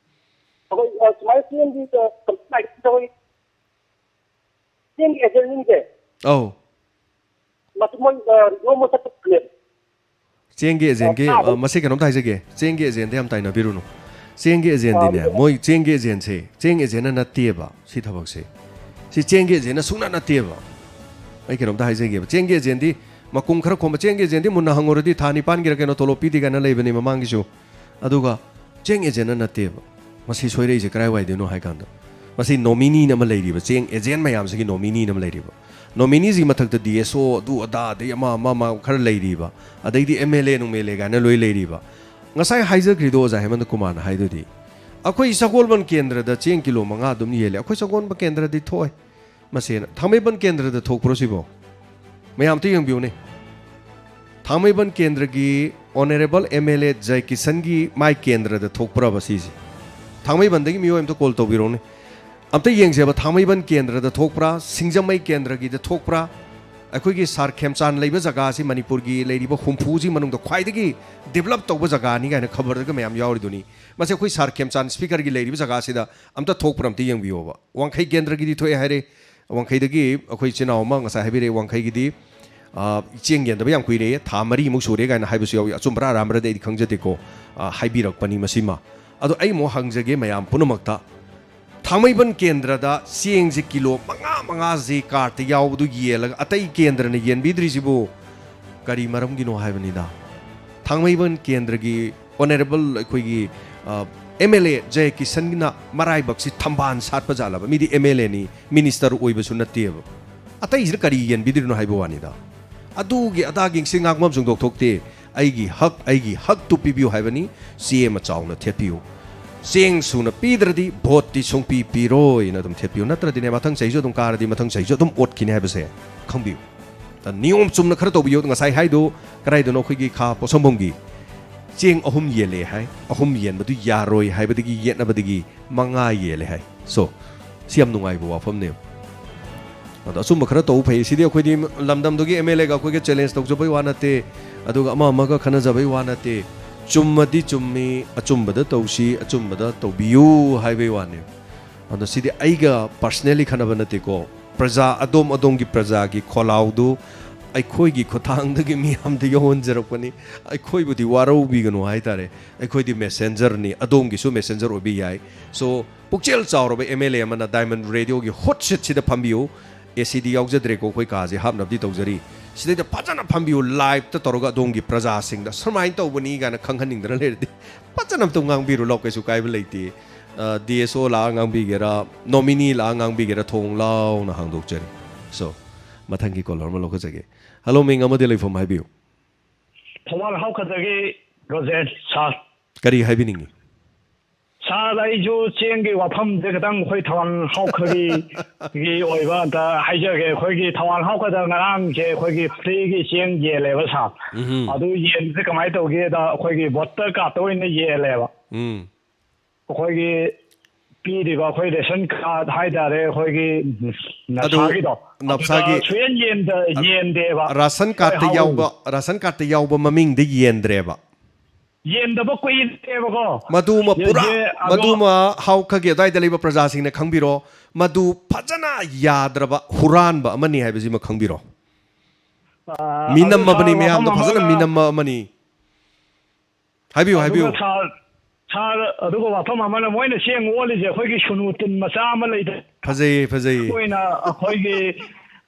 ꯑꯩꯈꯣꯏ, ꯑ, ꯁꯨꯃꯥꯏꯅ ꯆꯦꯡꯒꯤ, ꯑ, ꯀꯝꯄ꯭ꯂꯦꯟ ꯂꯥꯛꯏꯁꯦ ꯑꯩꯈꯣꯏ ꯆꯦꯡꯒꯤ ꯑꯦꯖꯦꯟꯁꯤꯡꯁꯦ꯫ ꯑꯧ꯫ ꯃꯁꯤ ꯃꯣꯏ, ꯑ, ꯔꯦꯗꯤꯑꯣ ꯃꯊꯛꯇ ꯄꯨꯈꯠꯂꯦ꯫ ꯆꯦꯡꯒꯤ ꯑꯦꯖꯦꯟꯒꯤ, ꯑ, ꯑ, ꯃꯁꯤ ꯀꯩꯅꯣꯝꯇ ꯍꯥꯏꯖꯒꯦ꯫ ꯆꯦꯡꯒꯤ ꯑꯦꯖꯦꯟꯗ ꯌꯥꯝ ꯇꯥꯏꯅꯕꯤꯔꯨꯅꯨ꯫ ꯆꯦꯡꯒꯤ ꯑꯦꯖꯦꯟꯗꯤꯅꯦ, ꯑ, ꯃꯣꯏ ꯆꯦꯡꯒꯤ ꯑꯦꯖꯦꯟꯁꯦ, ꯆꯦꯡ ꯑꯦꯖꯦꯟꯅ ꯅꯠꯇꯦꯕ ꯁꯤ ꯊꯕꯛꯁꯦ꯫ ꯁꯤ ꯆꯦꯡꯒꯤ ꯑꯦꯖꯦꯟꯅ ꯁꯨꯡꯅ ꯅꯠꯇꯦꯕ꯫ ꯑꯩ ꯀꯩꯅꯣꯝꯇ ꯍꯥꯏꯖꯒꯦꯕ꯫ ꯆꯦꯡꯒꯤ ꯑꯦꯖꯦꯟꯗꯤ ꯃꯀꯨꯝ ꯈꯔ ꯈꯣꯝꯕ, ꯆꯦꯡꯒꯤ ꯑꯦꯖꯦꯟꯗꯤ ꯃꯨꯟꯅ ꯍꯪꯉꯨꯔꯗꯤ ꯊꯥ ꯅꯤꯄꯥꯟꯒꯤꯔ ꯀꯩꯅꯣ ꯇꯣꯂꯣꯞ ꯄꯤꯗꯦ ꯀꯥꯏꯅ ꯂꯩꯕꯅꯤ ꯃꯃꯥꯡꯒꯤꯁꯨ꯫ ꯑꯗꯨꯒ ꯆꯦꯡ ꯑꯦꯖꯦꯟꯅ ꯅꯠꯇꯦꯕ꯫ ꯃꯁꯤ ꯁꯣꯏꯔꯛꯏꯁꯦ ꯀꯔꯥꯏꯋꯥꯏꯗꯩꯅꯣ ꯍꯥꯏ ꯀꯥꯟꯗ, ꯃꯁꯤ ꯅꯣꯃꯤꯅꯤꯅ ꯑꯃ ꯂꯩꯔꯤꯕ, ꯆꯦꯡ ꯑꯦꯖꯦꯟ ꯃꯌꯥꯝꯁꯤꯒꯤ ꯅꯣꯃꯤꯅꯤꯅ ꯑꯃ ꯂꯩꯔꯤꯕ꯫ ꯅꯣꯃꯤꯅꯤꯁꯤꯒꯤ ꯃꯊꯛꯇ ꯗꯤ ꯑꯦꯁ ꯑꯣ, ꯑꯗꯨ ꯑꯗꯥ, ꯑꯗꯩ ꯑꯃ, ꯑꯃ, ꯑꯃ ꯈꯔ ꯂꯩꯔꯤꯕ, ꯑꯗꯩꯗꯤ ꯑꯦꯝ ꯑꯦꯜ ꯑꯦ ꯅꯨꯡ ꯑꯦꯜ ꯑꯦ ꯀꯥꯏꯅ ꯂꯣꯏ ꯂꯩꯔꯤꯕ꯫ ꯉꯁꯥꯏ ꯍꯥꯏꯖꯈ꯭ꯔꯤꯗꯣ ꯑꯣꯖꯥ ꯍꯦꯃꯟꯇ ꯀꯨꯃꯥꯔꯅ ꯍꯥꯏꯗꯨꯗꯤ, ꯑꯩꯈꯣꯏ ꯁꯒꯣꯜꯕꯟ ꯀꯦꯟꯗ꯭ꯔꯗ ꯆꯦꯡ ꯀꯤꯂꯣ ꯃꯉꯥ ꯑꯗꯨꯝ ꯌꯦꯜꯂꯦ꯫ ꯑꯩꯈꯣꯏ ꯁꯒꯣꯜꯕꯟ ꯀꯦꯟꯗ꯭ꯔꯗꯤ ꯊꯣꯛꯑꯦ꯫ ꯃꯁꯦꯅ ꯊꯥꯡꯃꯩꯕꯟ ꯀꯦꯟꯗ꯭ꯔꯗ ꯊꯣꯛꯄ꯭ꯔꯣ ꯁꯤꯕꯣ? ꯃꯌꯥꯝ ꯑꯝꯇ ꯌꯦꯡꯕꯤꯌꯨꯅꯦ꯫ ꯊꯥꯡꯃꯩꯕꯟ ꯀꯦꯟꯗ꯭ꯔꯒꯤ ꯑꯣꯅꯔꯦꯕꯜ ꯑꯦꯝ ꯑꯦꯜ ꯑꯦ ꯖꯌꯀꯤꯁꯟꯒꯤ ꯃꯥꯏ ꯀꯦꯟꯗ꯭ꯔꯗ ꯊꯣꯛꯄ꯭ꯔꯕ ꯁꯤꯁꯦ? ꯊꯥꯡꯃꯩꯕꯟꯗꯒꯤ ꯃꯤꯑꯣꯏ ꯑꯝꯇ ꯀꯣꯜ ꯇꯧꯕꯤꯔꯛꯎꯅꯦ꯫ ꯑꯝꯇ ꯌꯦꯡꯁꯦꯕ, ꯊꯥꯡꯃꯩꯕꯟ ꯀꯦꯟꯗ꯭ꯔꯗ ꯊꯣꯛꯄ꯭ꯔꯥ, ꯁꯤꯡꯖꯃꯩ ꯀꯦꯟꯗ꯭ꯔꯒꯤꯗ ꯊꯣꯛꯄ꯭ꯔꯥ? ꯑꯩꯈꯣꯏꯒꯤ ꯁꯥꯔ ꯈꯦꯝꯆꯥꯟ ꯂꯩꯕ ꯖꯒꯥꯁꯤ ꯃꯅꯤꯄꯨꯔꯒꯤ ꯂꯩꯔꯤꯕ ꯍꯨꯝꯐꯨꯁꯤ ꯃꯅꯨꯡꯗ ꯈ꯭ꯋꯥꯏꯗꯒꯤ ꯗꯤꯕꯂꯞ ꯇꯧꯕ ꯖꯒꯥꯅꯤ ꯀꯥꯏꯅ ꯈꯕꯔꯗꯒ ꯃꯌꯥꯝ ꯌꯥꯎꯔꯤꯗꯨꯅꯤ꯫ ꯃꯁꯤ ꯑꯩꯈꯣꯏ ꯁꯥꯔ ꯈꯦꯝꯆꯥꯟ ꯁ꯭ꯄꯤꯀꯔꯒꯤ ꯂꯩꯔꯤꯕ ꯖꯒꯥꯁꯤꯗ ꯑꯝꯇ ꯊꯣꯛꯄ꯭ꯔꯥ ꯑꯝꯇ ꯌꯦꯡꯕꯤꯌꯣꯕ꯫ ꯋꯥꯡꯈꯩ ꯀꯦꯟꯗ꯭ꯔꯒꯤꯗꯤ ꯊꯣꯛꯑꯦ ꯍꯥꯏꯔꯦ꯫ ꯋꯥꯡꯈꯩꯗꯒꯤ ꯑꯩꯈꯣꯏ ꯏꯆꯤꯟ ꯏꯅꯥꯎ ꯑꯃ ꯉꯁꯥꯏ ꯍꯥꯏꯕꯤꯔꯛꯑꯦ, ꯋꯥꯡꯈꯩꯒꯤꯗꯤ, ꯑ, ꯆꯦꯡ ꯌꯦꯟꯗꯕ ꯌꯥꯝ ꯀꯨꯏꯔꯦ, ꯊꯥ ꯃꯔꯤꯃꯨꯛ ꯁꯨꯔꯦ ꯀꯥꯏꯅ ꯍꯥꯏꯕꯁꯨ ꯌꯥꯎꯏ꯫ ꯑꯆꯨꯝꯕ꯭ꯔꯥ ꯑꯔꯥꯟꯕ꯭ꯔꯥꯗꯤ ꯑꯩꯗꯤ ꯈꯪꯖꯗꯦꯀꯣ, ꯑ, ꯍꯥꯏꯕꯤꯔꯛꯄꯅꯤ ꯃꯁꯤꯃ꯫ ꯑꯗꯣ ꯑꯩ ꯑꯃꯨꯛ ꯍꯪꯖꯒꯦ ꯃꯌꯥꯝ ꯄꯨꯝꯅꯃꯛꯇ, ꯊꯥꯡꯃꯩꯕꯟ ꯀꯦꯟꯗ꯭ꯔꯗ ꯆꯦꯡꯁꯦ ꯀꯤꯂꯣ ꯃꯉꯥ ꯃꯉꯥꯁꯤ ꯀꯥꯔꯠꯇ ꯌꯥꯎꯕꯗꯨ ꯌꯦꯜꯂꯒ ꯑꯇꯩ ꯀꯦꯟꯗ꯭ꯔꯅ ꯌꯦꯟꯕꯤꯗ꯭ꯔꯤꯁꯤꯕꯨ ꯀꯔꯤ ꯃꯔꯝꯒꯤꯅꯣ ꯍꯥꯏꯕꯅꯤꯗ꯫ ꯊꯥꯡꯃꯩꯕꯟ ꯀꯦꯟꯗ꯭ꯔꯒꯤ ꯑꯣꯅꯔꯦꯕꯜ ꯑꯩꯈꯣꯏꯒꯤ ꯑꯦꯝ ꯑꯦꯜ ꯑꯦ ꯖꯌꯀꯤꯁꯟꯒꯤꯅ ꯃꯔꯥꯏꯕꯛꯁꯤ ꯊꯝꯕꯥꯜ ꯁꯥꯠꯄ ꯖꯥꯠꯂꯕ? ꯃꯤꯗꯤ ꯑꯦꯝ ꯑꯦꯜ ꯑꯦꯅꯤ, ꯃꯤꯅꯤꯁꯇꯔ ꯑꯣꯏꯕꯁꯨ ꯅꯠꯇꯦꯕ꯫ ꯑꯇꯩꯁꯤꯅ ꯀꯔꯤ ꯌꯦꯟꯕꯤꯗ꯭ꯔꯤꯅꯣ ꯍꯥꯏꯕ ꯋꯥꯅꯤꯗ꯫ ꯑꯗꯨꯒꯤ ꯑꯗꯥꯒꯤ ꯁꯤ ꯉꯥꯡꯐꯝ ꯆꯨꯝꯗꯣꯛ ꯊꯣꯛꯇꯦ꯫ ꯑꯩꯒꯤ ꯍꯛ, ꯑꯩꯒꯤ ꯍꯛꯇꯨ ꯄꯤꯕꯤꯌꯨ ꯍꯥꯏꯕꯅꯤ꯫ ꯆꯦ ꯑꯃ ꯆꯥꯎꯅ ꯊꯦꯠꯄꯤꯌꯨ꯫ ꯆꯦꯡ ꯁꯨꯅ ꯄꯤꯗ꯭ꯔꯗꯤ ꯚꯣꯠꯇꯤ ꯁꯨꯡꯄꯤ ꯄꯤꯔꯣꯏꯅ ꯑꯗꯨꯝ ꯊꯦꯠꯄꯤꯌꯨ꯫ ꯅꯠꯇ꯭ꯔꯗꯤꯅꯦ, ꯃꯊꯪ ꯆꯍꯤꯁꯨ ꯑꯗꯨꯝ ꯀꯥꯔꯗꯤ ꯃꯊꯪ ꯆꯍꯤꯁꯨ ꯑꯗꯨꯝ ꯑꯣꯠꯈꯤꯅꯤ ꯍꯥꯏꯕꯁꯦ ꯈꯪꯕꯤꯌꯨ꯫ ꯅꯤꯌꯣꯝ ꯆꯨꯝꯅ ꯈꯔ ꯇꯧꯕꯤꯌꯨ꯫ ꯉꯁꯥꯏ ꯍꯥꯏꯗꯣ ꯀꯗꯥꯏꯗꯅꯣ? ꯑꯩꯈꯣꯏꯒꯤ ꯈꯥ ꯄꯣꯠꯁꯪꯕꯝꯒꯤ ꯆꯦꯡ ꯑꯍꯨꯝ ꯌꯦꯜꯂꯦ ꯍꯥꯏ꯫ ꯑꯍꯨꯝ ꯌꯦꯟꯕꯗꯨ ꯌꯥꯔꯣꯏ ꯍꯥꯏꯕꯗꯒꯤ ꯌꯦꯠꯅꯕꯗꯒꯤ ꯃꯉꯥ ꯌꯦꯜꯂꯦ ꯍꯥꯏ꯫ So, ꯁꯤ ꯌꯥꯝ ꯅꯨꯡꯉꯥꯏꯕ ꯋꯥꯐꯝꯅꯦꯕ꯫ ꯑꯗꯣ ꯑꯆꯨꯝꯕ ꯈꯔ ꯇꯧꯕ ꯐꯩ꯫ ꯁꯤꯗꯤ ꯑꯩꯈꯣꯏꯗꯤ ꯂꯝꯗꯝꯗꯨꯒꯤ ꯑꯦꯝ ꯑꯦꯜ ꯑꯦꯒ ꯑꯩꯈꯣꯏꯒ ꯆꯦꯂꯦꯟꯖ ꯇꯧꯖꯕꯩ ꯋꯥ ꯅꯠꯇꯦ, ꯑꯗꯨꯒ ꯑꯃ ꯑꯃꯒ ꯈꯟꯅꯖꯕꯩ ꯋꯥ ꯅꯠꯇꯦ꯫ ꯆꯨꯝꯃꯗꯤ ꯆꯨꯝꯃꯤ, ꯑꯆꯨꯝꯕꯗ ꯇꯧꯁꯤ, ꯑꯆꯨꯝꯕꯗ ꯇꯧꯕꯤꯌꯨ ꯍꯥꯏꯕꯩ ꯋꯥꯅꯦ꯫ ꯑꯗꯣ ꯁꯤꯗꯤ ꯑꯩꯒ ꯄꯔꯁꯅꯦꯂꯤ ꯈꯟꯅꯕ ꯅꯠꯇꯦꯀꯣ꯫ ꯄ꯭ꯔꯖꯥ, ꯑꯗꯣꯝ ꯑꯗꯣꯝꯒꯤ ꯄ꯭ꯔꯖꯥꯒꯤ ꯈꯣꯜꯂꯥꯎꯗꯨ ꯑꯩꯈꯣꯏꯒꯤ ꯈꯨꯠꯊꯥꯡꯗꯒꯤ ꯃꯤꯌꯥꯝꯗ ꯌꯧꯍꯟꯖꯔꯛꯄꯅꯤ꯫ ꯑꯩꯈꯣꯏꯕꯨꯗꯤ ꯋꯥꯔꯧꯕꯤꯒꯅꯨ ꯍꯥꯏꯇꯥꯔꯦ꯫ ꯑꯩꯈꯣꯏꯗꯤ ꯃꯦꯁꯦꯟꯖꯔꯅꯤ, ꯑꯗꯣꯝꯒꯤꯁꯨ ꯃꯦꯁꯦꯟꯖꯔ ꯑꯣꯏꯕ ꯌꯥꯏ꯫ So, ꯄꯨꯛꯆꯦꯜ ꯆꯥꯎꯔꯕ ꯑꯦꯝ ꯑꯦꯜ ꯑꯦ ꯑꯃꯅ ꯗꯥꯏꯃꯟ ꯔꯦꯗꯤꯑꯣꯒꯤ ꯍꯣꯠ ꯁꯤꯠꯁꯤꯗ ꯐꯝꯕꯤꯌꯨ꯫ ꯑꯦ ꯁꯤꯗꯤ ꯌꯥꯎꯖꯗ꯭ꯔꯦꯀꯣ, ꯑꯩꯈꯣꯏ ꯀꯥꯁꯦ ꯍꯥꯞꯅꯕꯗꯤ ꯇꯧꯖꯔꯤ꯫ ꯁꯤꯗꯩꯗ ꯐꯖꯅ ꯐꯝꯕꯤꯌꯨ, ꯂꯥꯏꯞꯇ ꯇꯧꯔꯒ ꯑꯗꯣꯝꯒꯤ ꯄ꯭ꯔꯖꯥꯁꯤꯡꯗ ꯁꯨꯃꯥꯏꯅ ꯇꯧꯕꯅꯤ ꯀꯥꯏꯅ ꯈꯪꯍꯟꯅꯤꯡꯗꯅ ꯂꯩꯔꯗꯤ ꯐꯖꯅ ꯑꯝꯇ ꯉꯥꯡꯕꯤꯔꯨ ꯂꯥꯎ, ꯀꯩꯁꯨ ꯀꯥꯏꯕ ꯂꯩꯇꯦ꯫ ꯗꯤ ꯑꯦꯁ ꯑꯣ ꯂꯥꯛꯑ ꯉꯥꯡꯕꯤꯒꯦꯔꯥ, ꯅꯣꯃꯤꯅꯤ ꯂꯥꯛꯑ ꯉꯥꯡꯕꯤꯒꯦꯔꯥ, ꯊꯣꯡ ꯂꯥꯎꯅ ꯍꯥꯡꯗꯣꯛꯆꯔꯤ꯫ So, ꯃꯊꯪꯒꯤ ꯀꯣꯂꯔ ꯑꯃ ꯂꯧꯈꯠꯆꯒꯦ꯫ ꯍꯜꯂꯣ, ꯃꯤꯡ ꯑꯃꯗꯤ ꯂꯩꯐꯝ ꯍꯥꯏꯕꯤꯌꯨ꯫ ꯊꯧꯕꯥꯜ ꯍꯥꯎꯈꯗꯒꯤ ꯔꯣꯖꯦꯠ ꯁꯥꯔ꯫ ꯀꯔꯤ ꯍꯥꯏꯕꯤꯅꯤꯡꯉꯤ? ꯁꯥꯔ, ꯑꯩꯁꯨ ꯆꯦꯡꯒꯤ ꯋꯥꯐꯝꯁꯦ ꯈꯤꯇꯪ ꯑꯩꯈꯣꯏ ꯊꯧꯕꯥꯜ ꯍꯥꯎꯈꯒꯤ ꯒꯤ ꯑꯣꯏꯕ ꯑꯝꯇ ꯍꯥꯏꯖꯒꯦ꯫ ꯑꯩꯈꯣꯏꯒꯤ ꯊꯧꯕꯥꯜ ꯍꯥꯎꯈꯗ ꯉꯔꯥꯡꯁꯦ ꯑꯩꯈꯣꯏꯒꯤ ꯐ꯭ꯔꯤꯒꯤ ꯆꯦꯡ ꯌꯦꯜꯂꯦꯕ ꯁꯥꯔ꯫ ꯎꯝꯍꯨꯝ꯫ ꯑꯗꯨ ꯌꯦꯟꯕꯁꯦ ꯀꯃꯥꯏꯅ ꯇꯧꯒꯦꯗ, ꯑꯩꯈꯣꯏꯒꯤ ꯚꯣꯇꯔ ꯀꯥꯔꯠꯇ ꯑꯣꯏꯅ ꯌꯦꯜꯂꯦꯕ꯫ ꯎꯝ꯫ ꯑꯩꯈꯣꯏꯒꯤ ꯄꯤꯔꯤꯕ ꯑꯩꯈꯣꯏ ꯔꯦꯁꯟ ꯀꯥꯔꯠ ꯍꯥꯏꯇꯥꯔꯦ, ꯑꯩꯈꯣꯏꯒꯤ ꯑꯗꯨ ꯅꯁꯥꯒꯤꯗꯣ, ꯅꯞꯁꯥꯒꯤ ꯑꯗꯨꯗ ꯁꯨꯌꯦꯟ ꯌꯦꯟꯗ-, ꯌꯦꯟꯗꯦꯕ꯫ ꯔꯥꯁꯟ ꯀꯥꯔꯠꯇ ꯑꯩꯈꯣꯏ ꯍꯥꯎ-, ꯌꯥꯎꯕ, ꯔꯥꯁꯟ ꯀꯥꯔꯠꯇ ꯌꯥꯎꯕ ꯃꯃꯤꯡꯗ ꯌꯦꯟꯗ꯭ꯔꯦꯕ? ꯌꯦꯟꯗꯕ ꯀꯨꯏꯔꯦꯕꯀꯣ꯫ ꯃꯗꯨꯃ ꯄꯨꯔꯥ, ꯌꯦ-, ꯑꯗꯣ ꯃꯗꯨꯃ ꯍꯥꯎꯈꯒꯤ ꯑꯗꯨꯋꯥꯏꯗ ꯂꯩꯕ ꯄ꯭ꯔꯖꯥꯁꯤꯡꯅ ꯈꯪꯕꯤꯔꯣ꯫ ꯃꯗꯨ ꯐꯖꯅ ꯌꯥꯗ꯭ꯔꯕ ꯍꯨꯔꯥꯟꯕ ꯑꯃꯅꯤ ꯍꯥꯏꯕꯁꯤꯃ ꯈꯪꯕꯤꯔꯣ꯫ ꯑꯥ, ꯃꯤ ꯑꯗꯨ ꯅꯝꯃꯕꯅꯤ, ꯁꯥꯔ, ꯃꯌꯥꯝꯗꯣ ꯋꯥꯐꯝ ꯐꯖꯅ ꯑꯃꯅ ꯃꯤ ꯅꯝꯃꯕꯅꯤ꯫ ꯍꯥꯏꯕꯤꯌꯨ, ꯑꯗꯨꯒ ꯍꯥꯏꯕꯤꯌꯨ꯫ ꯁꯥꯔ, ꯁꯥꯔ, ꯑꯗꯨꯒ ꯋꯥꯐꯝ ꯑꯃꯅ, ꯃꯣꯏꯅ ꯆꯦꯡ ꯑꯣꯜꯂꯤꯁꯦ ꯑꯩꯈꯣꯏꯒꯤ ꯁꯨꯅꯨ ꯇꯤꯟ ꯃꯆꯥ ꯑꯃ ꯂꯩꯗꯅ, ꯐꯖꯩꯌꯦ, ꯐꯖꯩꯌꯦ꯫ ꯑꯣꯏꯅ ꯑꯩꯈꯣꯏꯒꯤ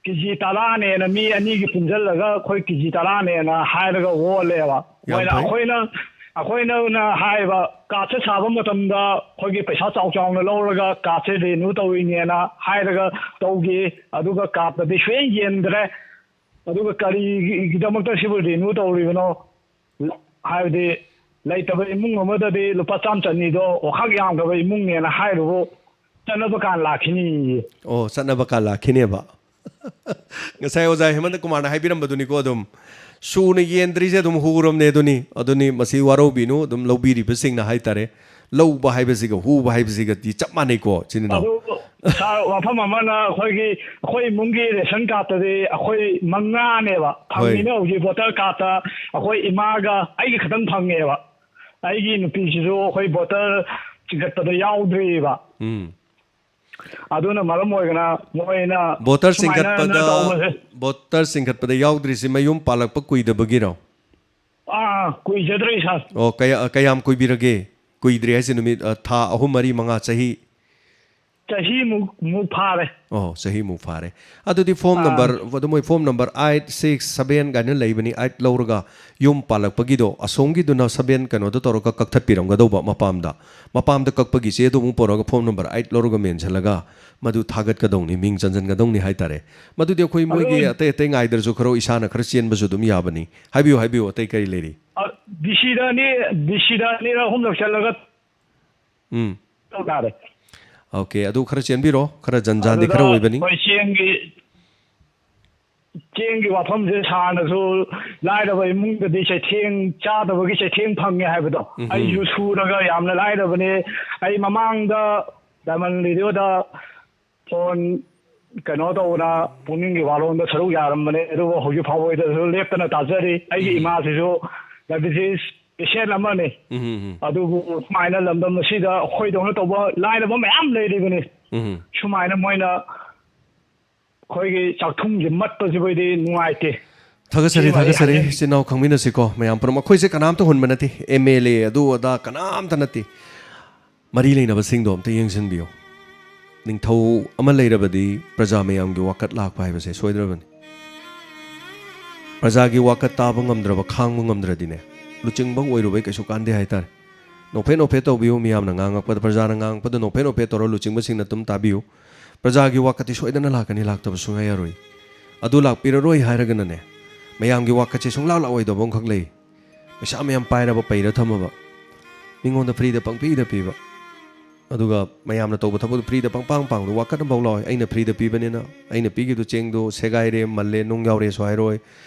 ꯀꯦ ꯖꯤ ꯇꯔꯥꯅꯦꯅ ꯃꯤ ꯑꯅꯤꯒꯤ ꯄꯨꯟꯁꯤꯜꯂꯒ ꯑꯩꯈꯣꯏ ꯀꯦ ꯖꯤ ꯇꯔꯥꯅꯦꯅ ꯍꯥꯏꯔꯒ ꯑꯣꯜꯂꯦꯕ꯫ ꯌꯥꯝ ꯃꯣꯏꯅ ꯐꯩ꯫ ꯑꯩꯈꯣꯏꯅ ꯑꯩꯈꯣꯏꯅ ꯍꯥꯏꯕ ꯀꯥꯔꯠꯁꯦ ꯁꯥꯕ ꯃꯇꯝꯗ ꯑꯩꯈꯣꯏꯒꯤ ꯄꯩꯁꯥ ꯆꯥꯎ ꯆꯥꯎꯅ ꯂꯧꯔꯒ ꯀꯥꯔꯠꯁꯦ ꯔꯤꯅ꯭ꯌꯨ ꯇꯧꯔꯤꯅꯦꯅ ꯍꯥꯏꯔꯒ ꯇꯧꯈꯤ꯫ ꯑꯗꯨꯒ ꯀꯥꯔꯠꯇꯗꯤ ꯁꯨꯡꯌꯦꯡ ꯌꯦꯡꯗ꯭ꯔꯦ꯫ ꯑꯗꯨꯒ ꯀꯔꯤꯒꯤꯗꯃꯛꯇ ꯁꯤꯕꯨ ꯔꯤꯅ꯭ꯌꯨ ꯇꯧꯔꯤꯕꯅꯣ? ꯍꯥꯏꯕꯗꯤ ꯂꯩꯇꯕ ꯏꯃꯨꯡ ꯑꯃꯗꯗꯤ ꯂꯨꯄꯥ ꯆꯥꯝꯃ ꯆꯅꯤꯗꯣ ꯋꯥꯈꯛ ꯌꯥꯝꯈ꯭ꯔꯕ ꯏꯃꯨꯡꯅꯦꯅ ꯍꯥꯏꯔꯨꯕꯨ ꯆꯠꯅꯕ ꯀꯥꯟ ꯂꯥꯛꯈꯤꯅꯤꯌꯦ꯫ ꯑꯣ, ꯆꯠꯅꯕ ꯀꯥꯟ ꯂꯥꯛꯈꯤꯅꯦꯕ꯫ ꯉꯁꯥꯏ ꯑꯣꯖꯥ ꯍꯦꯃꯟꯇ ꯀꯨꯃꯥꯔꯅ ꯍꯥꯏꯕꯤꯔꯝꯕꯗꯨꯅꯤꯀꯣ꯫ ꯑꯗꯨꯝ ꯁꯨꯅ ꯌꯦꯟꯗ꯭ꯔꯤꯁꯦ ꯑꯗꯨꯝ ꯍꯨꯔꯝꯅꯦ꯫ ꯑꯗꯨꯅꯤ ꯑꯗꯨꯅꯤ ꯃꯁꯤ ꯋꯥꯔꯧꯕꯤꯅꯨ, ꯑꯗꯨꯝ ꯂꯧꯕꯤꯔꯤꯕꯁꯤꯡꯅ ꯍꯥꯏꯇꯥꯔꯦ꯫ ꯂꯧꯕ ꯍꯥꯏꯕꯁꯤꯒ ꯍꯨꯕ ꯍꯥꯏꯕꯁꯤꯒꯗꯤ ꯆꯞ ꯃꯥꯟꯅꯩꯀꯣ, ꯏꯆꯤꯟ ꯏꯅꯥꯎ꯫ ꯑꯗꯨ ꯁꯥꯔ, ꯋꯥꯐꯝ ꯑꯃꯅ ꯑꯩꯈꯣꯏꯒꯤ, ꯑꯩꯈꯣꯏ ꯏꯃꯨꯡꯒꯤ ꯔꯦꯁꯟ ꯀꯥꯔꯠꯇꯗꯤ ꯑꯩꯈꯣꯏ ꯃꯉꯥꯅꯦꯕ ꯐꯪꯉꯤꯅꯦ꯫ ꯍꯧꯖꯤꯛ ꯚꯣꯇꯔ ꯀꯥꯔꯠꯇ ꯑꯩꯈꯣꯏ ꯏꯃꯥꯒ ꯑꯩꯒ ꯈꯛꯇꯪ ꯐꯪꯉꯦꯕ꯫ ꯑꯩꯒꯤ ꯅꯨꯄꯤꯁꯤꯁꯨ ꯑꯩꯈꯣꯏ ꯚꯣꯇꯔ ꯆꯤꯡꯈꯠꯄꯗ ꯌꯥꯎꯗ꯭ꯔꯤꯕ꯫ ꯎꯝ꯫ ꯑꯗꯨꯅ ꯃꯔꯝ ꯑꯣꯏꯗꯅ ꯃꯣꯏꯅ ꯚꯣꯇꯔ ꯁꯨꯃꯥꯏꯅ ꯆꯤꯡꯈꯠꯄꯗ ꯇꯧꯕꯁꯦ꯫ ꯚꯣꯇꯔ ꯆꯤꯡꯈꯠꯄꯗ ꯌꯥꯎꯗ꯭ꯔꯤꯁꯤ ꯃꯌꯨꯝ ꯄꯥꯜꯂꯛꯄ ꯀꯨꯏꯗꯕꯒꯤꯔꯣ? ꯑꯥ, ꯀꯨꯏꯖꯗ꯭ꯔꯤ ꯁꯥꯔ꯫ ꯑꯣ, ꯀꯌꯥ, ꯀꯌꯥꯝ ꯀꯨꯏꯕꯤꯔꯒꯦ? ꯀꯨꯏꯗ꯭ꯔꯤ ꯍꯥꯏꯁꯦ ꯅꯨꯃꯤꯠ, ꯑ, ꯊꯥ ꯑꯍꯨꯝ, ꯃꯔꯤ, ꯃꯉꯥ, ꯆꯍꯤ? ꯆꯍꯤꯃꯨꯛ, ꯃꯨꯛ ꯐꯥꯔꯦ꯫ ꯑꯣ, ꯆꯍꯤꯃꯨꯛ ꯐꯥꯔꯦ꯫ ꯑꯗꯨꯗꯤ ꯐꯣꯝ ꯑꯥ꯫ ꯅꯝꯕꯔ, ꯑꯗꯨ ꯃꯣꯏ form number eight, six, seven ꯀꯥꯏꯅ ꯂꯩꯕꯅꯤ꯫ ꯑꯥꯏꯠ ꯂꯧꯔꯒ ꯌꯨꯝ ꯄꯥꯜꯂꯛꯄꯒꯤꯗꯣ ꯑꯁꯣꯝꯒꯤꯗꯨꯅ ꯁꯕꯦꯟ ꯀꯩꯅꯣꯗꯣ ꯇꯧꯔꯒ ꯀꯛꯊꯠꯄꯤꯔꯝꯒꯗꯧꯕ ꯃꯄꯥꯝꯗ꯫ ꯃꯄꯥꯝꯗ ꯀꯛꯄꯒꯤ ꯆꯦꯗꯣ ꯑꯃꯨꯛ ꯄꯨꯔꯛꯑꯒ ꯐꯣꯝ ꯅꯝꯕꯔ ꯑꯥꯏꯠ ꯂꯧꯔꯒ ꯃꯦꯟꯁꯤꯜꯂꯒ ꯃꯗꯨ ꯊꯥꯒꯠꯀꯗꯧꯅꯤ, ꯃꯤꯡ ꯆꯟꯁꯤꯟꯒꯗꯧꯅꯤ ꯍꯥꯏꯇꯥꯔꯦ꯫ ꯃꯗꯨꯗꯤ ꯑꯩꯈꯣꯏ ꯃꯣꯏꯒꯤ ꯑꯗꯨ ꯑꯇꯩ ꯑꯇꯩ ꯉꯥꯏꯗ꯭ꯔꯁꯨ ꯈꯔ ꯏꯁꯥꯅ ꯈꯔ ꯆꯦꯟꯕꯁꯨ ꯑꯗꯨꯝ ꯌꯥꯕꯅꯤ꯫ ꯍꯥꯏꯕꯤꯌꯨ, ꯍꯥꯏꯕꯤꯌꯨ, ꯑꯇꯩ ꯀꯔꯤ ꯂꯩꯔꯤ? ꯑ, ꯗꯤ ꯁꯤꯗ ꯑꯅꯤ, ꯗꯤ ꯁꯤꯗ ꯑꯅꯤꯔꯛ ꯑꯍꯨꯝꯂꯛ ꯆꯠꯂꯒ ꯎꯝ꯫ ꯇꯧ ꯇꯥꯔꯦ꯫ ꯑꯣꯀꯦ, ꯑꯗꯨ ꯈꯔ ꯆꯦꯟꯕꯤꯔꯣ, ꯈꯔ ꯖꯟꯖꯥꯟꯗꯤ ꯑꯗꯨꯗ ꯈꯔ ꯑꯣꯏꯕꯅꯤ꯫ ꯑꯩꯈꯣꯏ ꯆꯦꯡꯒꯤ, ꯆꯦꯡꯒꯤ ꯋꯥꯐꯝꯁꯦ ꯁꯥꯔꯅꯁꯨ ꯂꯥꯏꯔꯕ ꯏꯃꯨꯡꯗꯗꯤ ꯆꯩꯊꯦꯡ, ꯆꯥꯗꯕꯒꯤ ꯆꯩꯊꯦꯡ ꯐꯪꯉꯦ ꯍꯥꯏꯕꯗꯣ꯫ ꯎꯝ꯫ ꯑꯩꯁꯨ ꯁꯨꯔꯒ ꯌꯥꯝꯅ ꯂꯥꯏꯔꯕꯅꯦ꯫ ꯑꯩ ꯃꯃꯥꯡꯗ ꯗꯥꯏꯃꯟ ꯔꯦꯗꯤꯑꯣꯗ ꯐꯣꯟ ꯀꯩꯅꯣ ꯇꯧꯗꯅ ꯄꯨꯛꯅꯤꯡꯒꯤ ꯋꯥꯔꯣꯝꯗ ꯁꯔꯨꯛ ꯌꯥꯔꯝꯕꯅꯦ, ꯑꯗꯨꯕꯨ ꯍꯧꯖꯤꯛ ꯐꯥꯎꯕꯗꯁꯨ ꯂꯦꯞꯇꯅ ꯇꯥꯖꯔꯤ꯫ ꯑꯩꯒꯤ ꯎꯝ꯫ ꯏꯃꯥꯁꯤꯁꯨ ꯗꯥꯏꯕꯤꯇꯤꯁ ꯄꯦꯁꯦꯟ ꯑꯃꯅꯤ꯫ ꯎꯝ, ꯎꯝ, ꯎꯝ꯫ ꯑꯗꯨꯕꯨ ꯁꯨꯃꯥꯏꯅ ꯂꯝꯗꯝ ꯑꯁꯤꯗ ꯑꯩꯈꯣꯏꯗꯧꯅ ꯇꯧꯕ ꯂꯥꯏꯔꯕ ꯃꯌꯥꯝ ꯂꯩꯔꯤꯕꯅꯤ꯫ ꯎꯝ꯫ ꯁꯨꯃꯥꯏꯅ ꯃꯣꯏꯅ ꯑꯩꯈꯣꯏꯒꯤ ꯆꯥꯛꯊꯨꯝꯁꯦ ꯃꯠꯄꯁꯤꯕꯨꯗꯤ ꯅꯨꯡꯉꯥꯏꯇꯦ꯫ ꯊꯥꯒꯠꯆꯔꯤ, ꯁꯤꯃ ꯑꯩ ꯊꯥꯒꯠꯆꯔꯤ꯫ ꯍꯥꯏꯖꯅꯤꯡꯉꯤ꯫ ꯏꯆꯤꯟ ꯏꯅꯥꯎ ꯈꯪꯃꯤꯟꯅꯁꯤꯀꯣ, ꯃꯌꯥꯝ ꯄꯨꯝꯅꯃꯛ꯫ ꯑꯩꯈꯣꯏꯁꯦ ꯀꯅꯥꯝꯇ ꯍꯨꯟꯕ ꯅꯠꯇꯦ, ꯑꯦꯝ ꯑꯦꯜ ꯑꯦ ꯑꯗꯨ ꯑꯗꯥ ꯀꯅꯥꯝꯇ ꯅꯠꯇꯦ꯫ ꯃꯔꯤ ꯂꯩꯅꯕꯁꯤꯡꯗꯣ ꯑꯝꯇ ꯌꯦꯡꯁꯤꯟꯕꯤꯌꯨ꯫ ꯅꯤꯡꯊꯧ ꯑꯃ ꯂꯩꯔꯕꯗꯤ ꯄ꯭ꯔꯖꯥ ꯃꯌꯥꯝꯒꯤ ꯋꯥꯀꯠ ꯂꯥꯛꯄ ꯍꯥꯏꯕꯁꯦ ꯁꯣꯏꯗ꯭ꯔꯕꯅꯤ꯫ ꯄ꯭ꯔꯖꯥꯒꯤ ꯋꯥꯀꯠ ꯇꯥꯕ ꯉꯝꯗ꯭ꯔꯕ, ꯈꯥꯡꯕ ꯉꯝꯗ꯭ꯔꯗꯤꯅꯦ, ꯂꯨꯆꯤꯡꯕ ꯑꯣꯏꯔꯨꯕꯩ ꯀꯩꯁꯨ ꯀꯥꯟꯗꯦ ꯍꯥꯏꯇꯥꯔꯦ꯫ ꯅꯣꯛꯐꯦꯠ ꯅꯣꯛꯐꯦꯠ ꯇꯧꯕꯤꯌꯨ, ꯃꯤꯌꯥꯝꯅ ꯉꯥꯡꯉꯛꯄꯗ, ꯄ꯭ꯔꯖꯥꯅ ꯉꯥꯡꯉꯛꯄꯗ ꯅꯣꯛꯐꯦꯠ ꯅꯣꯛꯐꯦꯠ ꯇꯧꯔ ꯂꯨꯆꯤꯡꯕꯁꯤꯡꯅ ꯑꯗꯨꯝ ꯇꯥꯕꯤꯌꯨ꯫ ꯄ꯭ꯔꯖꯥꯒꯤ ꯋꯥꯀꯠꯇꯤ ꯁꯣꯏꯗꯅ ꯂꯥꯛꯀꯅꯤ, ꯂꯥꯛꯇꯕ ꯁꯨꯡꯌꯥ ꯌꯥꯔꯣꯏ꯫ ꯑꯗꯨ ꯂꯥꯛꯄꯤꯔꯔꯣꯏ ꯍꯥꯏꯔꯒꯅꯅꯦ, ꯃꯌꯥꯝꯒꯤ ꯋꯥꯀꯠꯁꯦ ꯁꯨꯡꯂꯥꯛ ꯂꯥꯛꯑꯣꯏꯗꯕ ꯑꯃꯈꯛ ꯂꯩ꯫ ꯄꯩꯁꯥ ꯃꯌꯥꯝ ꯄꯥꯏꯔꯕ, ꯄꯩꯔ ꯊꯝꯃꯕ, ꯃꯤꯉꯣꯟꯗ ꯐ꯭ꯔꯤꯗ ꯄꯪꯄꯤꯗ ꯄꯤꯕ꯫ ꯑꯗꯨꯒ ꯃꯌꯥꯝꯅ ꯇꯧꯕ ꯊꯕꯛꯇꯨ ꯐ꯭ꯔꯤꯗ ꯄꯪꯄꯥꯡ ꯄꯥꯡꯕꯗꯣ ꯋꯥꯀꯠ ꯑꯃꯐꯥꯎ ꯂꯥꯛꯑꯣꯏ꯫ ꯑꯩꯅ ꯐ꯭ꯔꯤꯗ ꯄꯤꯕꯅꯤꯅ, ꯑꯩꯅ ꯄꯤꯈꯤꯕꯗꯨ ꯆꯦꯡꯗꯣ ꯁꯦꯒꯥꯏꯔꯦ, ꯃꯜꯂꯦ, ꯅꯨꯡ ꯌꯥꯎꯔꯦꯁꯨ ꯍꯥꯏꯔꯣꯏ꯫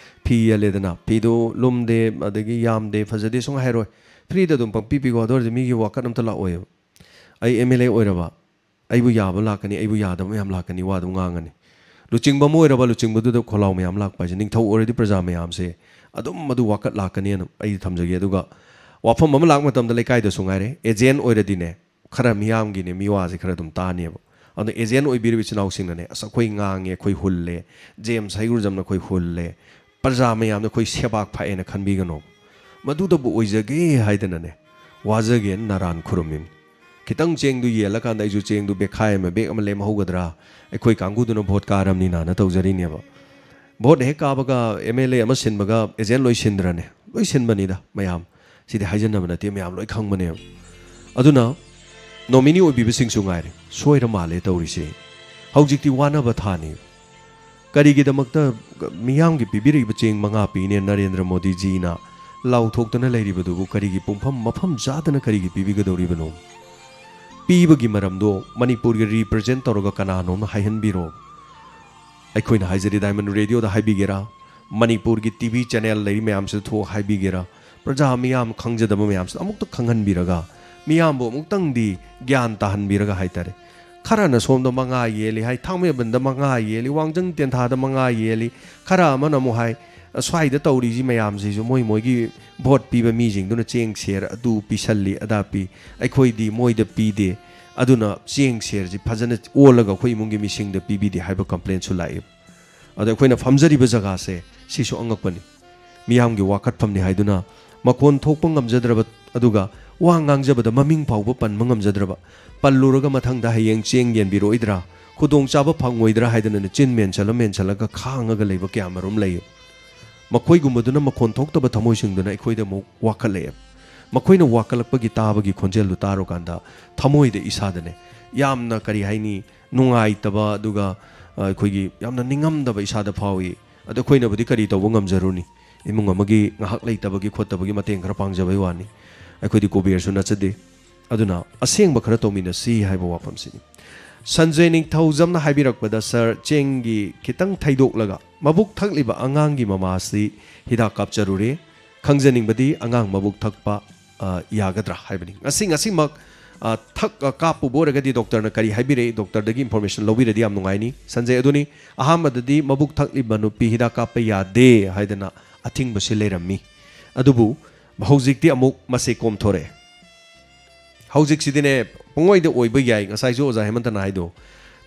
ꯐꯤ ꯌꯦꯜꯂꯦꯗꯅ, ꯐꯤꯗꯨ ꯂꯨꯝꯗꯦ, ꯑꯗꯒꯤ ꯌꯥꯝꯗꯦ, ꯐꯖꯗꯦ ꯁꯨꯡ ꯍꯥꯏꯔꯣꯏ꯫ ꯐ꯭ꯔꯤꯗ ꯑꯗꯨꯝ ꯄꯪꯄꯤ ꯄꯤꯀꯣ꯫ ꯑꯗꯨ ꯑꯣꯏꯔꯗꯤ ꯃꯤꯒꯤ ꯋꯥꯀꯠ ꯑꯝꯇ ꯂꯥꯛꯑꯣꯏꯕ꯫ ꯑꯩ ꯑꯦꯝ ꯑꯦꯜ ꯑꯦ ꯑꯣꯏꯔꯕ, ꯑꯩꯕꯨ ꯌꯥꯕ ꯂꯥꯛꯀꯅꯤ, ꯑꯩꯕꯨ ꯌꯥꯗꯕ ꯃꯌꯥꯝ ꯂꯥꯛꯀꯅꯤ, ꯋꯥ ꯑꯗꯨꯝ ꯉꯥꯡꯉꯅꯤ꯫ ꯂꯨꯆꯤꯡꯕ ꯑꯃ ꯑꯣꯏꯔꯕ, ꯂꯨꯆꯤꯡꯕꯗꯨꯗ ꯈꯣꯜꯂꯥꯎ ꯃꯌꯥꯝ ꯂꯥꯛꯄ ꯍꯥꯏꯁꯦ, ꯅꯤꯡꯊꯧ ꯑꯣꯏꯔꯗꯤ ꯄ꯭ꯔꯖꯥ ꯃꯌꯥꯝꯁꯦ ꯑꯗꯨꯝ ꯑꯗꯨ ꯋꯥꯀꯠ ꯂꯥꯛꯀꯅꯤꯅ ꯑꯩ ꯊꯝꯖꯒꯦ꯫ ꯑꯗꯨꯒ ꯋꯥꯐꯝ ꯑꯃ ꯂꯥꯛꯄ ꯃꯇꯝꯗ ꯂꯩꯀꯥꯏꯗꯁꯨ ꯉꯥꯏꯔꯦ, ꯑꯦꯖꯦꯟ ꯑꯣꯏꯔꯗꯤꯅꯦ, ꯈꯔ ꯃꯤꯌꯥꯝꯒꯤꯅꯦ, ꯃꯤꯋꯥꯁꯦ ꯈꯔ ꯑꯗꯨꯝ ꯇꯥꯅꯦꯕ꯫ ꯑꯗꯣ ꯑꯦꯖꯦꯟ ꯑꯣꯏꯕꯤꯔꯤꯕ ꯏꯆꯤꯟ ꯏꯅꯥꯎꯁꯤꯡꯅꯅꯦ, "ꯑꯁ, ꯑꯩꯈꯣꯏ ꯉꯥꯡꯉꯦ, ꯑꯩꯈꯣꯏ ꯍꯨꯜꯂꯦ, ꯖꯦꯝꯁ ꯍꯩꯒ꯭ꯔꯨꯖꯝꯅ ꯑꯩꯈꯣꯏ ꯍꯨꯜꯂꯦ, ꯄ꯭ꯔꯖꯥ ꯃꯌꯥꯝꯅ ꯑꯩꯈꯣꯏ ꯁꯦꯕꯥꯛ ꯐꯥꯛꯑꯦꯅ" ꯈꯟꯕꯤꯒꯅꯣ꯫ ꯃꯗꯨꯗꯕꯨ ꯑꯣꯏꯖꯒꯦ ꯍꯥꯏꯗꯅꯅꯦ, ꯋꯥꯖꯒꯦꯅ ꯅꯔꯥꯟ ꯈꯨꯔꯨꯝꯃꯤꯕꯅꯤ꯫ ꯈꯤꯇꯪ ꯆꯦꯡꯗꯨ ꯌꯦꯜꯂꯀꯥꯟꯗ ꯑꯩꯁꯨ ꯆꯦꯡꯗꯨ ꯕꯦꯛꯈꯥꯏ ꯑꯃ, ꯕꯦꯛ ꯑꯃ ꯂꯦꯝꯍꯧꯒꯗ꯭ꯔꯥ, ꯑꯩꯈꯣꯏ ꯀꯥꯡꯕꯨꯗꯨꯅ ꯚꯣꯠ ꯀꯥꯔꯝꯅꯤꯅ ꯇꯧꯖꯔꯤꯅꯦꯕ꯫ ꯚꯣꯠ ꯍꯦꯛ ꯀꯥꯕꯒ ꯑꯦꯝ ꯑꯦꯜ ꯑꯦ ꯑꯃ ꯁꯤꯟꯕꯒ ꯑꯦꯖꯦꯟ ꯂꯣꯏ ꯁꯤꯟꯗ꯭ꯔꯅꯦ? ꯂꯣꯏ ꯁꯤꯟꯕꯅꯤꯗ ꯃꯌꯥꯝ꯫ ꯁꯤꯗꯤ ꯍꯥꯏꯖꯟꯅꯕ ꯅꯠꯇꯦ, ꯃꯌꯥꯝ ꯂꯣꯏ ꯈꯪꯕꯅꯦꯕ꯫ ꯑꯗꯨꯅ ꯅꯣꯃꯤꯅꯤ ꯑꯣꯏꯕꯤꯕꯁꯤꯡꯁꯨ ꯉꯥꯏꯔꯦ, ꯁꯣꯏꯔ ꯃꯥꯜꯂꯦ ꯇꯧꯔꯤꯁꯦ꯫ ꯍꯧꯖꯤꯛꯇꯤ ꯋꯥꯅꯕ ꯊꯥꯅꯤ꯫ ꯀꯔꯤꯒꯤꯗꯃꯛꯇ ꯃꯤꯌꯥꯝꯒꯤ ꯄꯤꯕꯤꯔꯛꯏꯕ ꯆꯦꯡ ꯃꯉꯥ ꯄꯤꯅꯦ ꯅꯔꯦꯟꯗ꯭ꯔ ꯃꯣꯗꯤꯖꯤꯅ ꯂꯥꯎꯊꯣꯛꯇꯅ ꯂꯩꯔꯤꯕꯗꯨꯕꯨ ꯀꯔꯤꯒꯤ ꯄꯨꯡꯐꯝ ꯃꯐꯝ ꯆꯥꯗꯅ ꯀꯔꯤꯒꯤ ꯄꯤꯕꯤꯒꯗꯧꯔꯤꯕꯅꯣ? ꯄꯤꯕꯒꯤ ꯃꯔꯝꯗꯣ ꯃꯅꯤꯄꯨꯔꯒꯤ ꯔꯤꯄ꯭ꯔꯖꯦꯟ ꯇꯧꯔꯒ ꯀꯅꯥꯅꯣꯝꯅ ꯍꯥꯏꯍꯟꯕꯤꯔꯣ꯫ ꯑꯩꯈꯣꯏꯅ ꯍꯥꯏꯖꯔꯤ, ꯗꯥꯏꯃꯟ ꯔꯦꯗꯤꯑꯣꯗ ꯍꯥꯏꯕꯤꯒꯦꯔꯥ, ꯃꯅꯤꯄꯨꯔꯒꯤ ꯇꯤ ꯚꯤ ꯆꯦꯅꯦꯜ ꯂꯩꯔꯤ ꯃꯌꯥꯝꯁꯤꯗ ꯊꯣꯛꯑ ꯍꯥꯏꯕꯤꯒꯦꯔꯥ, ꯄ꯭ꯔꯖꯥ ꯃꯤꯌꯥꯝ ꯈꯪꯖꯗꯕ ꯃꯌꯥꯝꯁꯤꯗ ꯑꯃꯨꯛꯇ ꯈꯪꯍꯟꯕꯤꯔꯒ, ꯃꯤꯌꯥꯝꯕꯨ ꯑꯃꯨꯛꯇꯪꯗꯤ ꯒ꯭ꯌꯥꯟ ꯇꯥꯍꯟꯕꯤꯔꯒ ꯍꯥꯏꯇꯥꯔꯦ꯫ ꯈꯔꯅ ꯁꯣꯝꯗ ꯃꯉꯥ ꯌꯦꯜꯂꯤ ꯍꯥꯏ, ꯊꯥꯡꯃꯩꯕꯟꯗ ꯃꯉꯥ ꯌꯦꯜꯂꯤ, ꯋꯥꯡꯖꯤꯡ ꯇꯦꯟꯊꯥꯗ ꯃꯉꯥ ꯌꯦꯜꯂꯤ, ꯈꯔ ꯑꯃꯅ ꯑꯃꯨꯛ ꯍꯥꯏ, "ꯁ꯭ꯋꯥꯏꯗ ꯇꯧꯔꯤꯁꯤ ꯃꯌꯥꯝꯁꯤꯁꯨ ꯃꯣꯏ ꯃꯣꯏꯒꯤ ꯚꯣꯠ ꯄꯤꯕ ꯃꯤꯁꯤꯡꯗꯨꯅ ꯆꯦꯡ ꯁꯦꯔ ꯑꯗꯨ ꯄꯤꯁꯜꯂꯤ, ꯑꯗꯥ ꯄꯤ, ꯑꯩꯈꯣꯏꯗꯤ ꯃꯣꯏꯗ ꯄꯤꯗꯦ, ꯑꯗꯨꯅ ꯆꯦꯡ ꯁꯦꯔꯁꯤ ꯐꯖꯅ ꯑꯣꯜꯂꯒ ꯑꯩꯈꯣꯏ ꯏꯃꯨꯡꯒꯤ ꯃꯤꯁꯤꯡꯗ ꯄꯤꯕꯤꯗꯦ" ꯍꯥꯏꯕ ꯀꯝꯄ꯭ꯂꯦꯟꯁꯨ ꯂꯥꯛꯏ꯫ ꯑꯗ ꯑꯩꯈꯣꯏꯅ ꯐꯝꯖꯔꯤꯕ ꯖꯒꯥꯁꯦ ꯁꯤꯁꯨ ꯑꯉꯛꯄꯅꯤ꯫ ꯃꯤꯌꯥꯝꯒꯤ ꯋꯥꯀꯠꯐꯝꯅꯤ ꯍꯥꯏꯗꯨꯅ ꯃꯈꯣꯟ ꯊꯣꯛꯄ ꯉꯝꯖꯗ꯭ꯔꯕ, ꯑꯗꯨꯒ ꯋꯥ ꯉꯥꯡꯖꯕꯗ ꯃꯃꯤꯡ ꯐꯥꯎꯕ ꯄꯟꯕ ꯉꯝꯖꯗ꯭ꯔꯕ, ꯄꯜꯂꯨꯔꯒ ꯃꯊꯪꯗ ꯍꯌꯦꯡ ꯆꯦꯡ ꯌꯦꯟꯕꯤꯔꯛꯑꯣꯏꯗ꯭ꯔꯥ, ꯈꯨꯗꯣꯡꯆꯥꯕ ꯐꯪꯉꯣꯏꯗ꯭ꯔꯥ ꯍꯥꯏꯗꯅ ꯆꯤꯟ ꯃꯦꯟꯁꯜꯂ ꯃꯦꯟꯁꯜꯂꯒ ꯈꯥꯡꯉꯒ ꯂꯩꯕ ꯀꯌꯥ ꯃꯔꯨꯝ ꯂꯩ꯫ ꯃꯈꯣꯏꯒꯨꯝꯕꯗꯨꯅ ꯃꯈꯣꯟ ꯊꯣꯛꯇꯕ ꯊꯃꯣꯏꯁꯤꯡꯗꯨꯅ ꯑꯩꯈꯣꯏꯗ ꯑꯃꯨꯛ ꯋꯥꯀꯠꯂꯛꯑꯦ꯫ ꯃꯈꯣꯏꯅ ꯋꯥꯀꯠꯂꯛꯄꯒꯤ ꯇꯥꯕꯒꯤ ꯈꯣꯟꯖꯦꯜꯗꯨ ꯇꯥꯔꯨꯀꯥꯟꯗ ꯊꯃꯣꯏꯗ ꯏꯁꯥꯗꯅꯦ ꯌꯥꯝꯅ, ꯀꯔꯤ ꯍꯥꯏꯅꯤ, ꯅꯨꯡꯉꯥꯏꯇꯕ, ꯑꯗꯨꯒ, ꯑ, ꯑꯩꯈꯣꯏꯒꯤ ꯌꯥꯝꯅ ꯅꯤꯡꯉꯝꯗꯕ ꯏꯁꯥꯗ ꯐꯥꯎꯏ꯫ ꯑꯗꯣ ꯑꯩꯈꯣꯏꯅꯕꯨꯗꯤ ꯀꯔꯤ ꯇꯧꯕ ꯉꯝꯖꯔꯨꯅꯤ? ꯏꯃꯨꯡ ꯑꯃꯒꯤ ꯉꯥꯏꯍꯥꯛ ꯂꯩꯇꯕꯒꯤ ꯈꯣꯠꯇꯕꯒꯤ ꯃꯇꯦꯡ ꯈꯔ ꯄꯥꯡꯖꯕꯩ ꯋꯥꯅꯤ꯫ ꯑꯩꯈꯣꯏꯗꯤ ꯀꯨꯕꯦꯔꯁꯨ ꯅꯠꯆꯗꯦ꯫ ꯑꯗꯨꯅ ꯑꯁꯦꯡꯕ ꯈꯔ ꯇꯧꯃꯤꯟꯅꯁꯤ ꯍꯥꯏꯕ ꯋꯥꯐꯝꯁꯤꯅꯤ꯫ ꯁꯟꯖꯦ ꯅꯤꯡꯊꯧꯖꯝꯅ ꯍꯥꯏꯕꯤꯔꯛꯄꯗ, "ꯁꯥꯔ, ꯆꯦꯡꯒꯤ ꯈꯤꯇꯪ ꯊꯩꯗꯣꯛꯂꯒ ꯃꯕꯨꯛ ꯊꯛꯂꯤꯕ ꯑꯉꯥꯡꯒꯤ ꯃꯃꯥꯁꯤ ꯍꯤꯗꯥꯛ ꯀꯥꯞꯆꯔꯨꯔꯦ꯫ ꯈꯪꯖꯅꯤꯡꯕꯗꯤ ꯑꯉꯥꯡ ꯃꯕꯨꯛ ꯊꯛꯄ, ꯑ, ꯌꯥꯒꯗ꯭ꯔꯥ?" ꯍꯥꯏꯕꯅꯤ꯫ ꯉꯁꯤ, ꯉꯁꯤꯃꯛ, ꯑ, ꯊꯛ-, ꯑ, ꯀꯥꯞꯄꯨꯕ ꯑꯣꯏꯔꯒꯗꯤ ꯗꯣꯛꯇꯔꯅ ꯀꯔꯤ ꯍꯥꯏꯕꯤꯔꯛꯏ, ꯗꯣꯛꯇꯔꯗꯒꯤ ꯏꯟꯐꯣꯔꯃꯦꯁꯟ ꯂꯧꯕꯤꯔꯗꯤ ꯌꯥꯝ ꯅꯨꯡꯉꯥꯏꯅꯤ꯫ ꯁꯟꯖꯦ, ꯑꯗꯨꯅꯤ, ꯑꯍꯥꯟꯕꯗꯗꯤ ꯃꯕꯨꯛ ꯊꯛꯂꯤꯕ ꯅꯨꯄꯤ ꯍꯤꯗꯥꯛ ꯀꯥꯞꯄ ꯌꯥꯗꯦ ꯍꯥꯏꯗꯅ ꯑꯊꯤꯡꯕꯁꯤ ꯂꯩꯔꯝꯃꯤ꯫ ꯑꯗꯨꯕꯨ ꯍꯧꯖꯤꯛꯇꯤ ꯑꯃꯨꯛ ꯃꯁꯤ ꯀꯣꯝꯊꯣꯔꯛꯑꯦ꯫ ꯍꯧꯖꯤꯛꯁꯤꯗꯤꯅꯦ, ꯄꯨꯡꯑꯣꯏꯗ ꯑꯣꯏꯕ ꯌꯥꯏ꯫ ꯉꯁꯥꯏꯁꯨ ꯑꯣꯖꯥ ꯍꯦꯃꯟꯇꯅ ꯍꯥꯏꯗꯣ,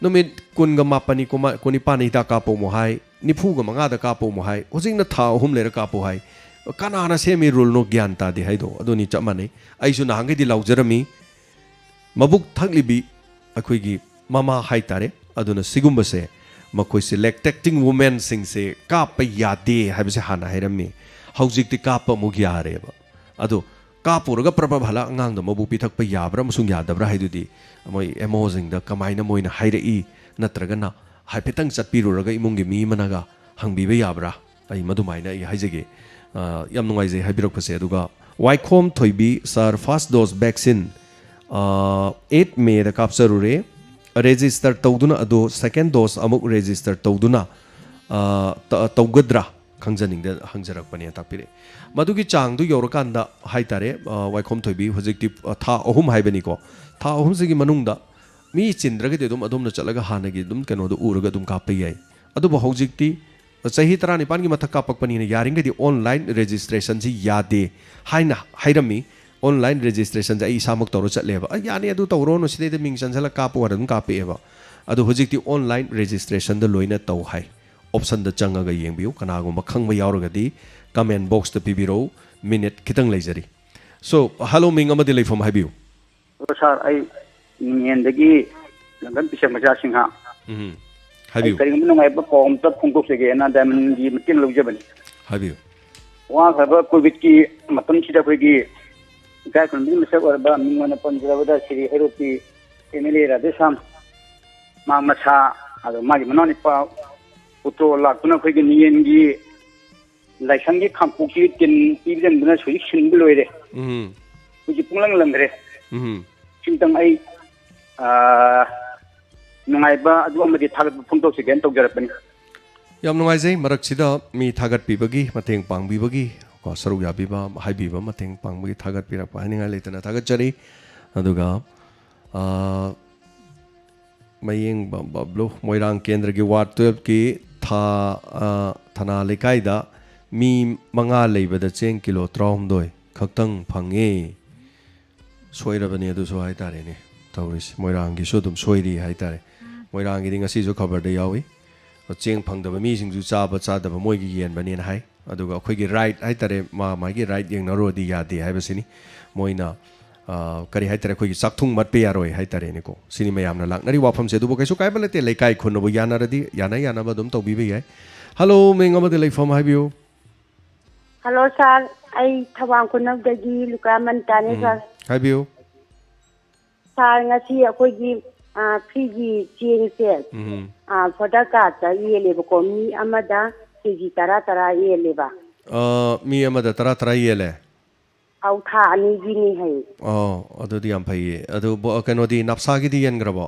ꯅꯨꯃꯤꯠ ꯀꯨꯟꯒ ꯃꯥꯄꯟꯅꯤ, ꯀꯨꯟꯃ-, ꯀꯨꯟꯅꯤꯄꯥꯟꯅꯤ ꯍꯤꯗꯥꯛ ꯀꯥꯞꯄꯣꯃꯨ ꯍꯥꯏ, ꯅꯤꯐꯨꯒ ꯃꯉꯥꯗ ꯀꯥꯞꯄꯣꯃꯨ ꯍꯥꯏ, ꯍꯧꯖꯤꯛꯅ ꯊꯥ ꯑꯍꯨꯝ ꯂꯩꯔ ꯀꯥꯞꯄꯣ ꯍꯥꯏ꯫ ꯀꯅꯥꯅ ꯁꯦꯝꯃꯤ ꯔꯨꯜꯅꯣ? ꯒ꯭ꯌꯥꯟ ꯇꯥꯗꯦ ꯍꯥꯏꯗꯣ꯫ ꯑꯗꯨꯅꯤ ꯆꯞ ꯃꯥꯟꯅꯩ꯫ ꯑꯩꯁꯨ ꯅꯍꯥꯟꯈꯩꯗꯤ ꯂꯥꯎꯖꯔꯝꯃꯤ, ꯃꯕꯨꯛ ꯊꯛꯂꯤꯕꯤ ꯑꯩꯈꯣꯏꯒꯤ ꯃꯃꯥ ꯍꯥꯏꯇꯥꯔꯦ, ꯑꯗꯨꯅ ꯁꯤꯒꯨꯝꯕꯁꯦ, ꯃꯈꯣꯏꯁꯦ, ꯂꯦꯛꯇꯦꯛꯇꯤꯡ ꯋꯨꯃꯦꯟꯁꯤꯡꯁꯦ ꯀꯥꯞꯄ ꯌꯥꯗꯦ ꯍꯥꯏꯕꯁꯦ ꯍꯥꯟꯅ ꯍꯥꯏꯔꯝꯃꯤ꯫ ꯍꯧꯖꯤꯛꯇꯤ ꯀꯥꯞꯄ ꯑꯃꯨꯛ ꯌꯥꯔꯦꯕ꯫ ꯑꯗꯣ ꯀꯥꯞꯄꯨꯔꯒ ꯄ꯭ꯔꯞ ꯄ꯭ꯔꯞ ꯍꯜꯂꯛ ꯑꯉꯥꯡꯗ ꯃꯕꯨꯛ ꯄꯤꯊꯛꯄ ꯌꯥꯕ꯭ꯔꯥ ꯑꯃꯁꯨꯡ ꯌꯥꯗꯕ꯭ꯔꯥ ꯍꯥꯏꯗꯨꯗꯤ ꯃꯣꯏ ꯑꯦꯝ ꯑꯣꯁꯤꯡꯗ ꯀꯃꯥꯏꯅ ꯃꯣꯏꯅ ꯍꯥꯏꯔꯛꯏ, ꯅꯠꯇ꯭ꯔꯒꯅ ꯍꯥꯏꯐꯦꯠꯇꯪ ꯆꯠꯄꯤꯔꯨꯔꯒ ꯏꯃꯨꯡꯒꯤ ꯃꯤ ꯑꯃꯅꯒ ꯍꯪꯕꯤꯕ ꯌꯥꯕ꯭ꯔꯥ? ꯑꯩ ꯃꯗꯨꯃꯥꯏꯅ ꯑꯩ ꯍꯥꯏꯖꯒꯦ꯫ ꯑ, ꯌꯥꯝ ꯅꯨꯡꯉꯥꯏꯖꯩ ꯍꯥꯏꯕꯤꯔꯛꯄꯁꯦ꯫ ꯑꯗꯨꯒ ꯋꯥꯏꯈꯣꯝ ꯊꯣꯏꯕꯤ, "ꯁꯥꯔ, ꯐꯥꯔꯁ ꯗꯣꯁ ꯚꯦꯛꯁꯤꯟ, ꯑ, ꯑꯩꯠ ꯃꯦꯗ ꯀꯥꯞꯆꯔꯨꯔꯦ꯫ ꯔꯦꯖꯤꯁꯇꯔ ꯇꯧꯗꯨꯅ ꯑꯗꯣ ꯁꯦꯀꯦꯟ ꯗꯣꯁ ꯑꯃꯨꯛ ꯔꯦꯖꯤꯁꯇꯔ ꯇꯧꯗꯨꯅ, ꯑ, ꯇ-, ꯇꯧꯒꯗ꯭ꯔꯥ ꯈꯪꯖꯅꯤꯡꯗꯅ ꯍꯪꯖꯔꯛꯄꯅꯦꯅ ꯇꯥꯛꯄꯤꯔꯛꯑꯦ꯫ ꯃꯗꯨꯒꯤ ꯆꯥꯡꯗꯨ ꯌꯧꯔꯀꯥꯟꯗ ꯍꯥꯏꯇꯥꯔꯦ, ꯑ, ꯋꯥꯏꯈꯣꯝ ꯊꯣꯏꯕꯤ, ꯍꯧꯖꯤꯛꯇꯤ, ꯑ, ꯊꯥ ꯑꯍꯨꯝ ꯍꯥꯏꯕꯅꯤꯀꯣ꯫ ꯊꯥ ꯑꯍꯨꯝꯁꯤꯒꯤ ꯃꯅꯨꯡꯗ ꯃꯤ ꯆꯤꯟꯗ꯭ꯔꯒꯗꯤ ꯑꯗꯨꯝ ꯑꯗꯣꯝꯅ ꯆꯠꯂꯒ ꯍꯥꯟꯅꯒꯤ ꯑꯗꯨꯝ ꯀꯩꯅꯣꯗꯣ ꯎꯔꯒ ꯑꯗꯨꯝ ꯀꯥꯞꯄ ꯌꯥꯏ꯫ ꯑꯗꯨꯕꯨ ꯍꯧꯖꯤꯛꯇꯤ ꯆꯍꯤ ꯇꯔꯥꯅꯤꯄꯥꯟꯒꯤ ꯃꯊꯛ ꯀꯥꯞꯄꯛꯄꯅꯤꯅ ꯌꯥꯔꯤꯈꯩꯗꯤ ꯑꯣꯟꯂꯥꯏꯟ ꯔꯦꯖꯤꯁꯇ꯭ꯔꯦꯁꯟꯁꯤ ꯌꯥꯗꯦ ꯍꯥꯏꯅ ꯍꯥꯏꯔꯝꯃꯤ꯫ ꯑꯣꯟꯂꯥꯏꯟ ꯔꯦꯖꯤꯁꯇ꯭ꯔꯦꯁꯟꯁꯦ ꯑꯩ ꯏꯁꯥꯃꯛ ꯇꯧꯔ ꯆꯠꯂꯦꯕ꯫ "ꯑ, ꯌꯥꯅꯤ, ꯑꯗꯨ ꯇꯧꯔꯣꯅꯨ, ꯁꯤꯗꯩꯗ ꯃꯤꯡ ꯆꯟꯁꯤꯜꯂꯒ ꯀꯥꯞꯄꯨ" ꯍꯥꯏꯅ ꯑꯗꯨꯝ ꯀꯥꯞꯄꯛꯑꯦꯕ꯫ ꯑꯗꯣ ꯍꯧꯖꯤꯛꯇꯤ ꯑꯣꯟꯂꯥꯏꯟ ꯔꯦꯖꯤꯁꯇ꯭ꯔꯦꯁꯟꯗ ꯂꯣꯏꯅ ꯇꯧ ꯍꯥꯏ꯫ ꯑꯣꯞꯁꯟꯗ ꯆꯪꯉꯒ ꯌꯦꯡꯕꯤꯌꯨ꯫ ꯀꯅꯥꯒꯨꯝꯕ ꯈꯪꯕ ꯌꯥꯎꯔꯒꯗꯤ ꯀꯃꯦꯟ ꯕꯣꯛꯁꯇ ꯄꯤꯕꯤꯔꯛꯎ꯫ ꯃꯤꯅꯤꯠ ꯈꯤꯇꯪ ꯂꯩꯖꯔꯤ꯫ ꯁꯣ, ꯍꯜꯂꯣ, ꯃꯤꯡ ꯑꯃꯗꯤ ꯂꯩꯐꯝ ꯍꯥꯏꯕꯤꯌꯨ꯫ ꯑꯣ, ꯁꯥꯔ, ꯑꯩ ꯏꯪꯂꯦꯟꯗꯒꯤ ꯂꯪꯒꯟ ꯄꯤꯁꯛ ꯃꯆꯥ ꯁꯤꯡꯍ꯫ ꯎꯝ꯫ ꯑꯩ ꯍꯥꯏꯕꯤꯌꯨ꯫ ꯀꯔꯤꯒꯨꯝꯕ ꯅꯨꯡꯉꯥꯏꯕ ꯄꯥꯎ ꯑꯝꯇ ꯐꯣꯡꯗꯣꯛꯆꯒꯦꯅ ꯗꯥꯏꯃꯟꯒꯤ ꯃꯇꯦꯡ ꯂꯧꯖꯕꯅꯤ꯫ ꯍꯥꯏꯕꯤꯌꯨ꯫ ꯋꯥꯈ꯭ꯔꯕ ꯀꯣꯚꯤꯗꯀꯤ ꯃꯇꯝꯁꯤꯗ ꯑꯩꯈꯣꯏꯒꯤ ꯏꯀꯥꯏ ꯈꯨꯝꯅꯕꯒꯤ ꯃꯁꯛ ꯑꯣꯏꯔꯕ ꯃꯤꯡ ꯑꯣꯏꯅ ꯄꯟꯖꯔꯕꯗ ꯁ꯭ꯔꯤ ꯍꯩꯔꯣꯛꯀꯤ ꯑꯦꯝ ꯑꯦꯜ ꯑꯦ ꯔꯥꯙꯦꯁ꯭ꯌꯥꯝ, ꯃꯥ ꯃꯁꯥ, ꯑꯗꯣ ꯃꯥꯒꯤ ꯃꯅꯥꯎꯅꯨꯄꯥ ꯄꯨꯇ꯭ꯔꯣ ꯂꯥꯛꯇꯨꯅ ꯑꯩꯈꯣꯏꯒꯤ ꯅꯤꯌꯦꯟꯒꯤ ꯂꯥꯏꯁꯪꯒꯤ ꯈꯥꯡꯄꯣꯛꯁꯤ ꯇꯤꯟ ꯄꯤꯕꯤꯔꯝꯗꯨꯅ ꯍꯧꯖꯤꯛ ꯁꯤꯟꯕ ꯂꯣꯏꯔꯦ꯫ ꯎꯝ꯫ ꯍꯧꯖꯤꯛ ꯄꯨꯡꯂꯪ ꯂꯪꯈ꯭ꯔꯦ꯫ ꯎꯝ꯫ ꯁꯤꯝꯇꯪ ꯑꯩ, ꯑꯥ, ꯅꯨꯡꯉꯥꯏꯕ ꯑꯗꯨ ꯑꯃꯗꯤ ꯊꯥꯒꯠꯄ ꯐꯣꯡꯗꯣꯛꯆꯒꯦꯅ ꯇꯧꯖꯔꯛꯄꯅꯤ꯫ ꯌꯥꯝ ꯅꯨꯡꯉꯥꯏꯖꯩ, ꯃꯔꯛꯁꯤꯗ ꯃꯤ ꯊꯥꯒꯠꯄꯤꯕꯒꯤ, ꯃꯇꯦꯡ ꯄꯥꯡꯕꯤꯕꯒꯤ, ꯀꯣ, ꯁꯔꯨꯛ ꯌꯥꯕꯤꯕ, ꯍꯥꯏꯕꯤꯕ, ꯃꯇꯦꯡ ꯄꯥꯡꯕꯒꯤ ꯊꯥꯒꯠꯄꯤꯔꯛꯄ ꯍꯥꯏꯅꯤꯡꯉꯥꯏ ꯂꯩꯇꯅ ꯊꯥꯒꯠꯆꯔꯤ꯫ ꯑꯗꯨꯒ, ꯑꯥ, ꯃꯌꯦꯡꯕꯝ ꯕꯕ꯭ꯂꯨ, ꯃꯣꯏꯔꯥꯡ ꯀꯦꯟꯗ꯭ꯔꯒꯤ ꯋꯥꯔꯗ ꯇꯨꯌꯦꯜꯞꯀꯤ ꯊꯥ, ꯑꯥ, ꯊꯅꯥ ꯂꯩꯀꯥꯏꯗ ꯃꯤ ꯃꯉꯥ ꯂꯩꯕꯗ ꯆꯦꯡ ꯀꯤꯂꯣ ꯇꯔꯥꯍꯨꯝꯗꯣꯏ ꯈꯛꯇꯪ ꯐꯪꯉꯦ꯫ ꯁꯣꯏꯔꯕꯅꯤ ꯑꯗꯨꯁꯨ ꯍꯥꯏꯇꯥꯔꯦꯅꯦ꯫ ꯇꯧꯔꯤꯁꯦ ꯃꯣꯏꯔꯥꯡꯒꯤꯁꯨ ꯑꯗꯨꯝ ꯁꯣꯏꯔꯤ ꯍꯥꯏꯇꯥꯔꯦ꯫ ꯃꯣꯏꯔꯥꯡꯒꯤꯗꯤ ꯉꯁꯤꯁꯨ ꯈꯕꯔꯗ ꯌꯥꯎꯏ꯫ ꯆꯦꯡ ꯐꯪꯗꯕ ꯃꯤꯁꯤꯡꯁꯨ ꯆꯥꯕ ꯆꯥꯗꯕ ꯃꯣꯏꯒꯤ ꯌꯦꯟꯕꯅꯦꯅ ꯍꯥꯏ꯫ ꯑꯗꯨꯒ ꯑꯩꯈꯣꯏꯒꯤ ꯔꯥꯏꯠ ꯍꯥꯏꯇꯥꯔꯦ, ꯃꯥ ꯃꯥꯒꯤ ꯔꯥꯏꯠ ꯌꯦꯡꯅꯔꯨꯔꯗꯤ ꯌꯥꯗꯦ ꯍꯥꯏꯕꯁꯤꯅꯤ꯫ ꯃꯣꯏꯅ, ꯑ, ꯀꯔꯤ ꯍꯥꯏꯇꯥꯔꯦ, ꯑꯩꯈꯣꯏꯒꯤ ꯆꯥꯛꯊꯨꯡ ꯃꯠꯄ ꯌꯥꯔꯣꯏ ꯍꯥꯏꯇꯥꯔꯦꯅꯦꯀꯣ꯫ ꯁꯤꯅꯤ ꯃꯌꯥꯝꯅ ꯂꯥꯛꯅꯔꯤ ꯋꯥꯐꯝꯁꯦ꯫ ꯑꯗꯨꯕꯨ ꯀꯩꯁꯨ ꯀꯥꯏꯕ ꯂꯩꯇꯦ, ꯂꯩꯀꯥꯏ ꯈꯨꯟꯅꯕꯨ ꯌꯥꯅꯔꯗꯤ ꯌꯥꯅ ꯌꯥꯅꯕ ꯑꯗꯨꯝ ꯇꯧꯕꯤꯕ ꯌꯥꯏ꯫ ꯍꯜꯂꯣ, ꯃꯤꯡ ꯑꯃꯗꯤ ꯂꯩꯐꯝ ꯍꯥꯏꯕꯤꯌꯨ꯫ ꯍꯜꯂꯣ ꯁꯥꯔ, ꯑꯩ ꯊꯧꯕꯥꯜ ꯈꯨꯅꯧꯗꯒꯤ ꯂꯨꯀꯥ ꯃꯟꯇꯥꯅꯦ ꯎꯝ, ꯁꯥꯔ꯫ ꯍꯥꯏꯕꯤꯌꯨ꯫ ꯁꯥꯔ, ꯉꯁꯤ ꯑꯩꯈꯣꯏꯒꯤ, ꯑ, ꯐ꯭ꯔꯤꯒꯤ ꯆꯦꯡꯁꯦ, ꯎꯝ꯫ ꯑ, ꯚꯣꯇꯔ ꯀꯥꯔꯠꯇ ꯌꯦꯜꯂꯦꯕꯀꯣ, ꯃꯤ ꯑꯃꯗ ꯀꯦ ꯖꯤ ꯇꯔꯥ ꯇꯔꯥ ꯌꯦꯜꯂꯦꯕ꯫ ꯑ, ꯃꯤ ꯑꯃꯗ ꯇꯔꯥ ꯇꯔꯥ ꯌꯦꯜꯂꯦ? ꯑꯧ, ꯊꯥ ꯑꯅꯤꯒꯤꯅꯤ ꯍꯥꯏꯌꯦ꯫ ꯑꯣ, ꯑꯗꯨꯗꯤ ꯌꯥꯝ ꯐꯩꯌꯦ꯫ ꯑꯗꯨ ꯕꯣ-, ꯀꯩꯅꯣꯗꯤ, ꯅꯞꯁꯥꯒꯤꯗꯤ ꯌꯦꯟꯈ꯭ꯔꯕꯣ?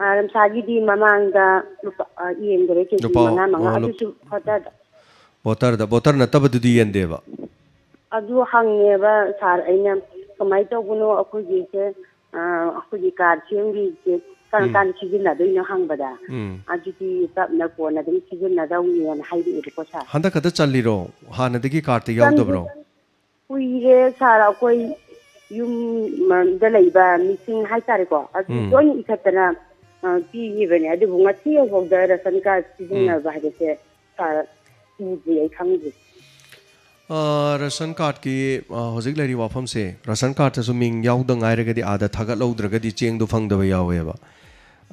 ꯑ, ꯅꯞꯁꯥꯒꯤꯗꯤ ꯃꯃꯥꯡꯗ ꯂꯨꯄꯥ, ꯑ, ꯌꯦꯟꯈꯔꯦ ꯀꯦ ꯖꯤ ꯂꯨꯄꯥ, ꯃꯉꯥ ꯃꯉꯥ, ꯑꯣ, ꯂꯨꯞ-, ꯑꯗꯨꯁꯨ ꯚꯣꯇꯔꯗ꯫ ꯚꯣꯇꯔꯗ, ꯚꯣꯇꯔ ꯅꯠꯇꯕꯗꯨꯗꯤ ꯌꯦꯟꯗꯦꯕ? ꯑꯗꯨ ꯍꯪꯉꯦꯕ ꯁꯥꯔ, ꯑꯩꯅ ꯀꯃꯥꯏꯅ ꯇꯧꯕꯅꯣ ꯑꯩꯈꯣꯏꯒꯤꯁꯦ, ꯑ, ꯑꯩꯈꯣꯏꯒꯤ ꯀꯥꯔꯗ ꯁꯦꯝꯈꯤꯕꯁꯦ ꯀꯔꯝ ꯎꯝ꯫ ꯀꯥꯟꯗ ꯁꯤꯖꯤꯟꯅꯗꯣꯏꯅꯣ ꯍꯪꯕꯗ, ꯎꯝ꯫ ꯑꯗꯨꯗꯤ ꯇꯞꯅ ꯀꯣꯟꯅ ꯑꯗꯨꯝ ꯁꯤꯖꯤꯟꯅꯗꯧꯅꯦꯅ ꯍꯥꯏꯔꯛꯑꯦꯕꯀꯣ ꯁꯥꯔ꯫ ꯍꯟꯗꯛ ꯈꯛꯇ ꯆꯜꯂꯤꯔꯣ? ꯍꯥꯟꯅꯗꯒꯤ ꯀꯥꯔꯗꯇꯤ ꯆꯟꯗꯦ꯫ ꯌꯥꯎꯗꯕ꯭ꯔꯣ? ꯀꯨꯏꯔꯦ ꯁꯥꯔ, ꯑꯩꯈꯣꯏ ꯌꯨꯝꯗ ꯂꯩꯕ ꯃꯤꯁꯤꯡ ꯍꯥꯏꯇꯥꯔꯦꯀꯣ, ꯑꯗꯨ ꯎꯝ꯫ ꯂꯣꯏꯅ ꯏꯈꯠꯇꯅ, ꯑ, ꯄꯤꯈꯤꯕꯅꯦ꯫ ꯑꯗꯨꯕꯨ ꯉꯁꯤ ꯐꯥꯎꯗ ꯔꯦꯁꯟ ꯀꯥꯔꯗ ꯎꯝ꯫ ꯁꯤꯖꯤꯟꯅꯕ ꯍꯥꯏꯕꯁꯦ ꯁꯥꯔ ꯎꯗ꯭ꯔꯤ, ꯑꯩ ꯈꯪꯗ꯭ꯔꯤ꯫ ꯑ, ꯔꯦꯁꯟ ꯀꯥꯔꯗꯀꯤ, ꯑ, ꯍꯧꯖꯤꯛ ꯂꯩꯔꯤꯕ ꯋꯥꯐꯝꯁꯦ, ꯔꯦꯁꯟ ꯀꯥꯔꯗꯇꯁꯨ ꯃꯤꯡ ꯌꯥꯎꯗ ꯉꯥꯏꯔꯒꯗꯤ ꯑꯥꯗ ꯊꯥꯒꯠꯍꯧꯗ꯭ꯔꯒꯗꯤ ꯆꯦꯡꯗꯣ ꯐꯪꯗꯕ ꯌꯥꯎꯋꯦꯕ꯫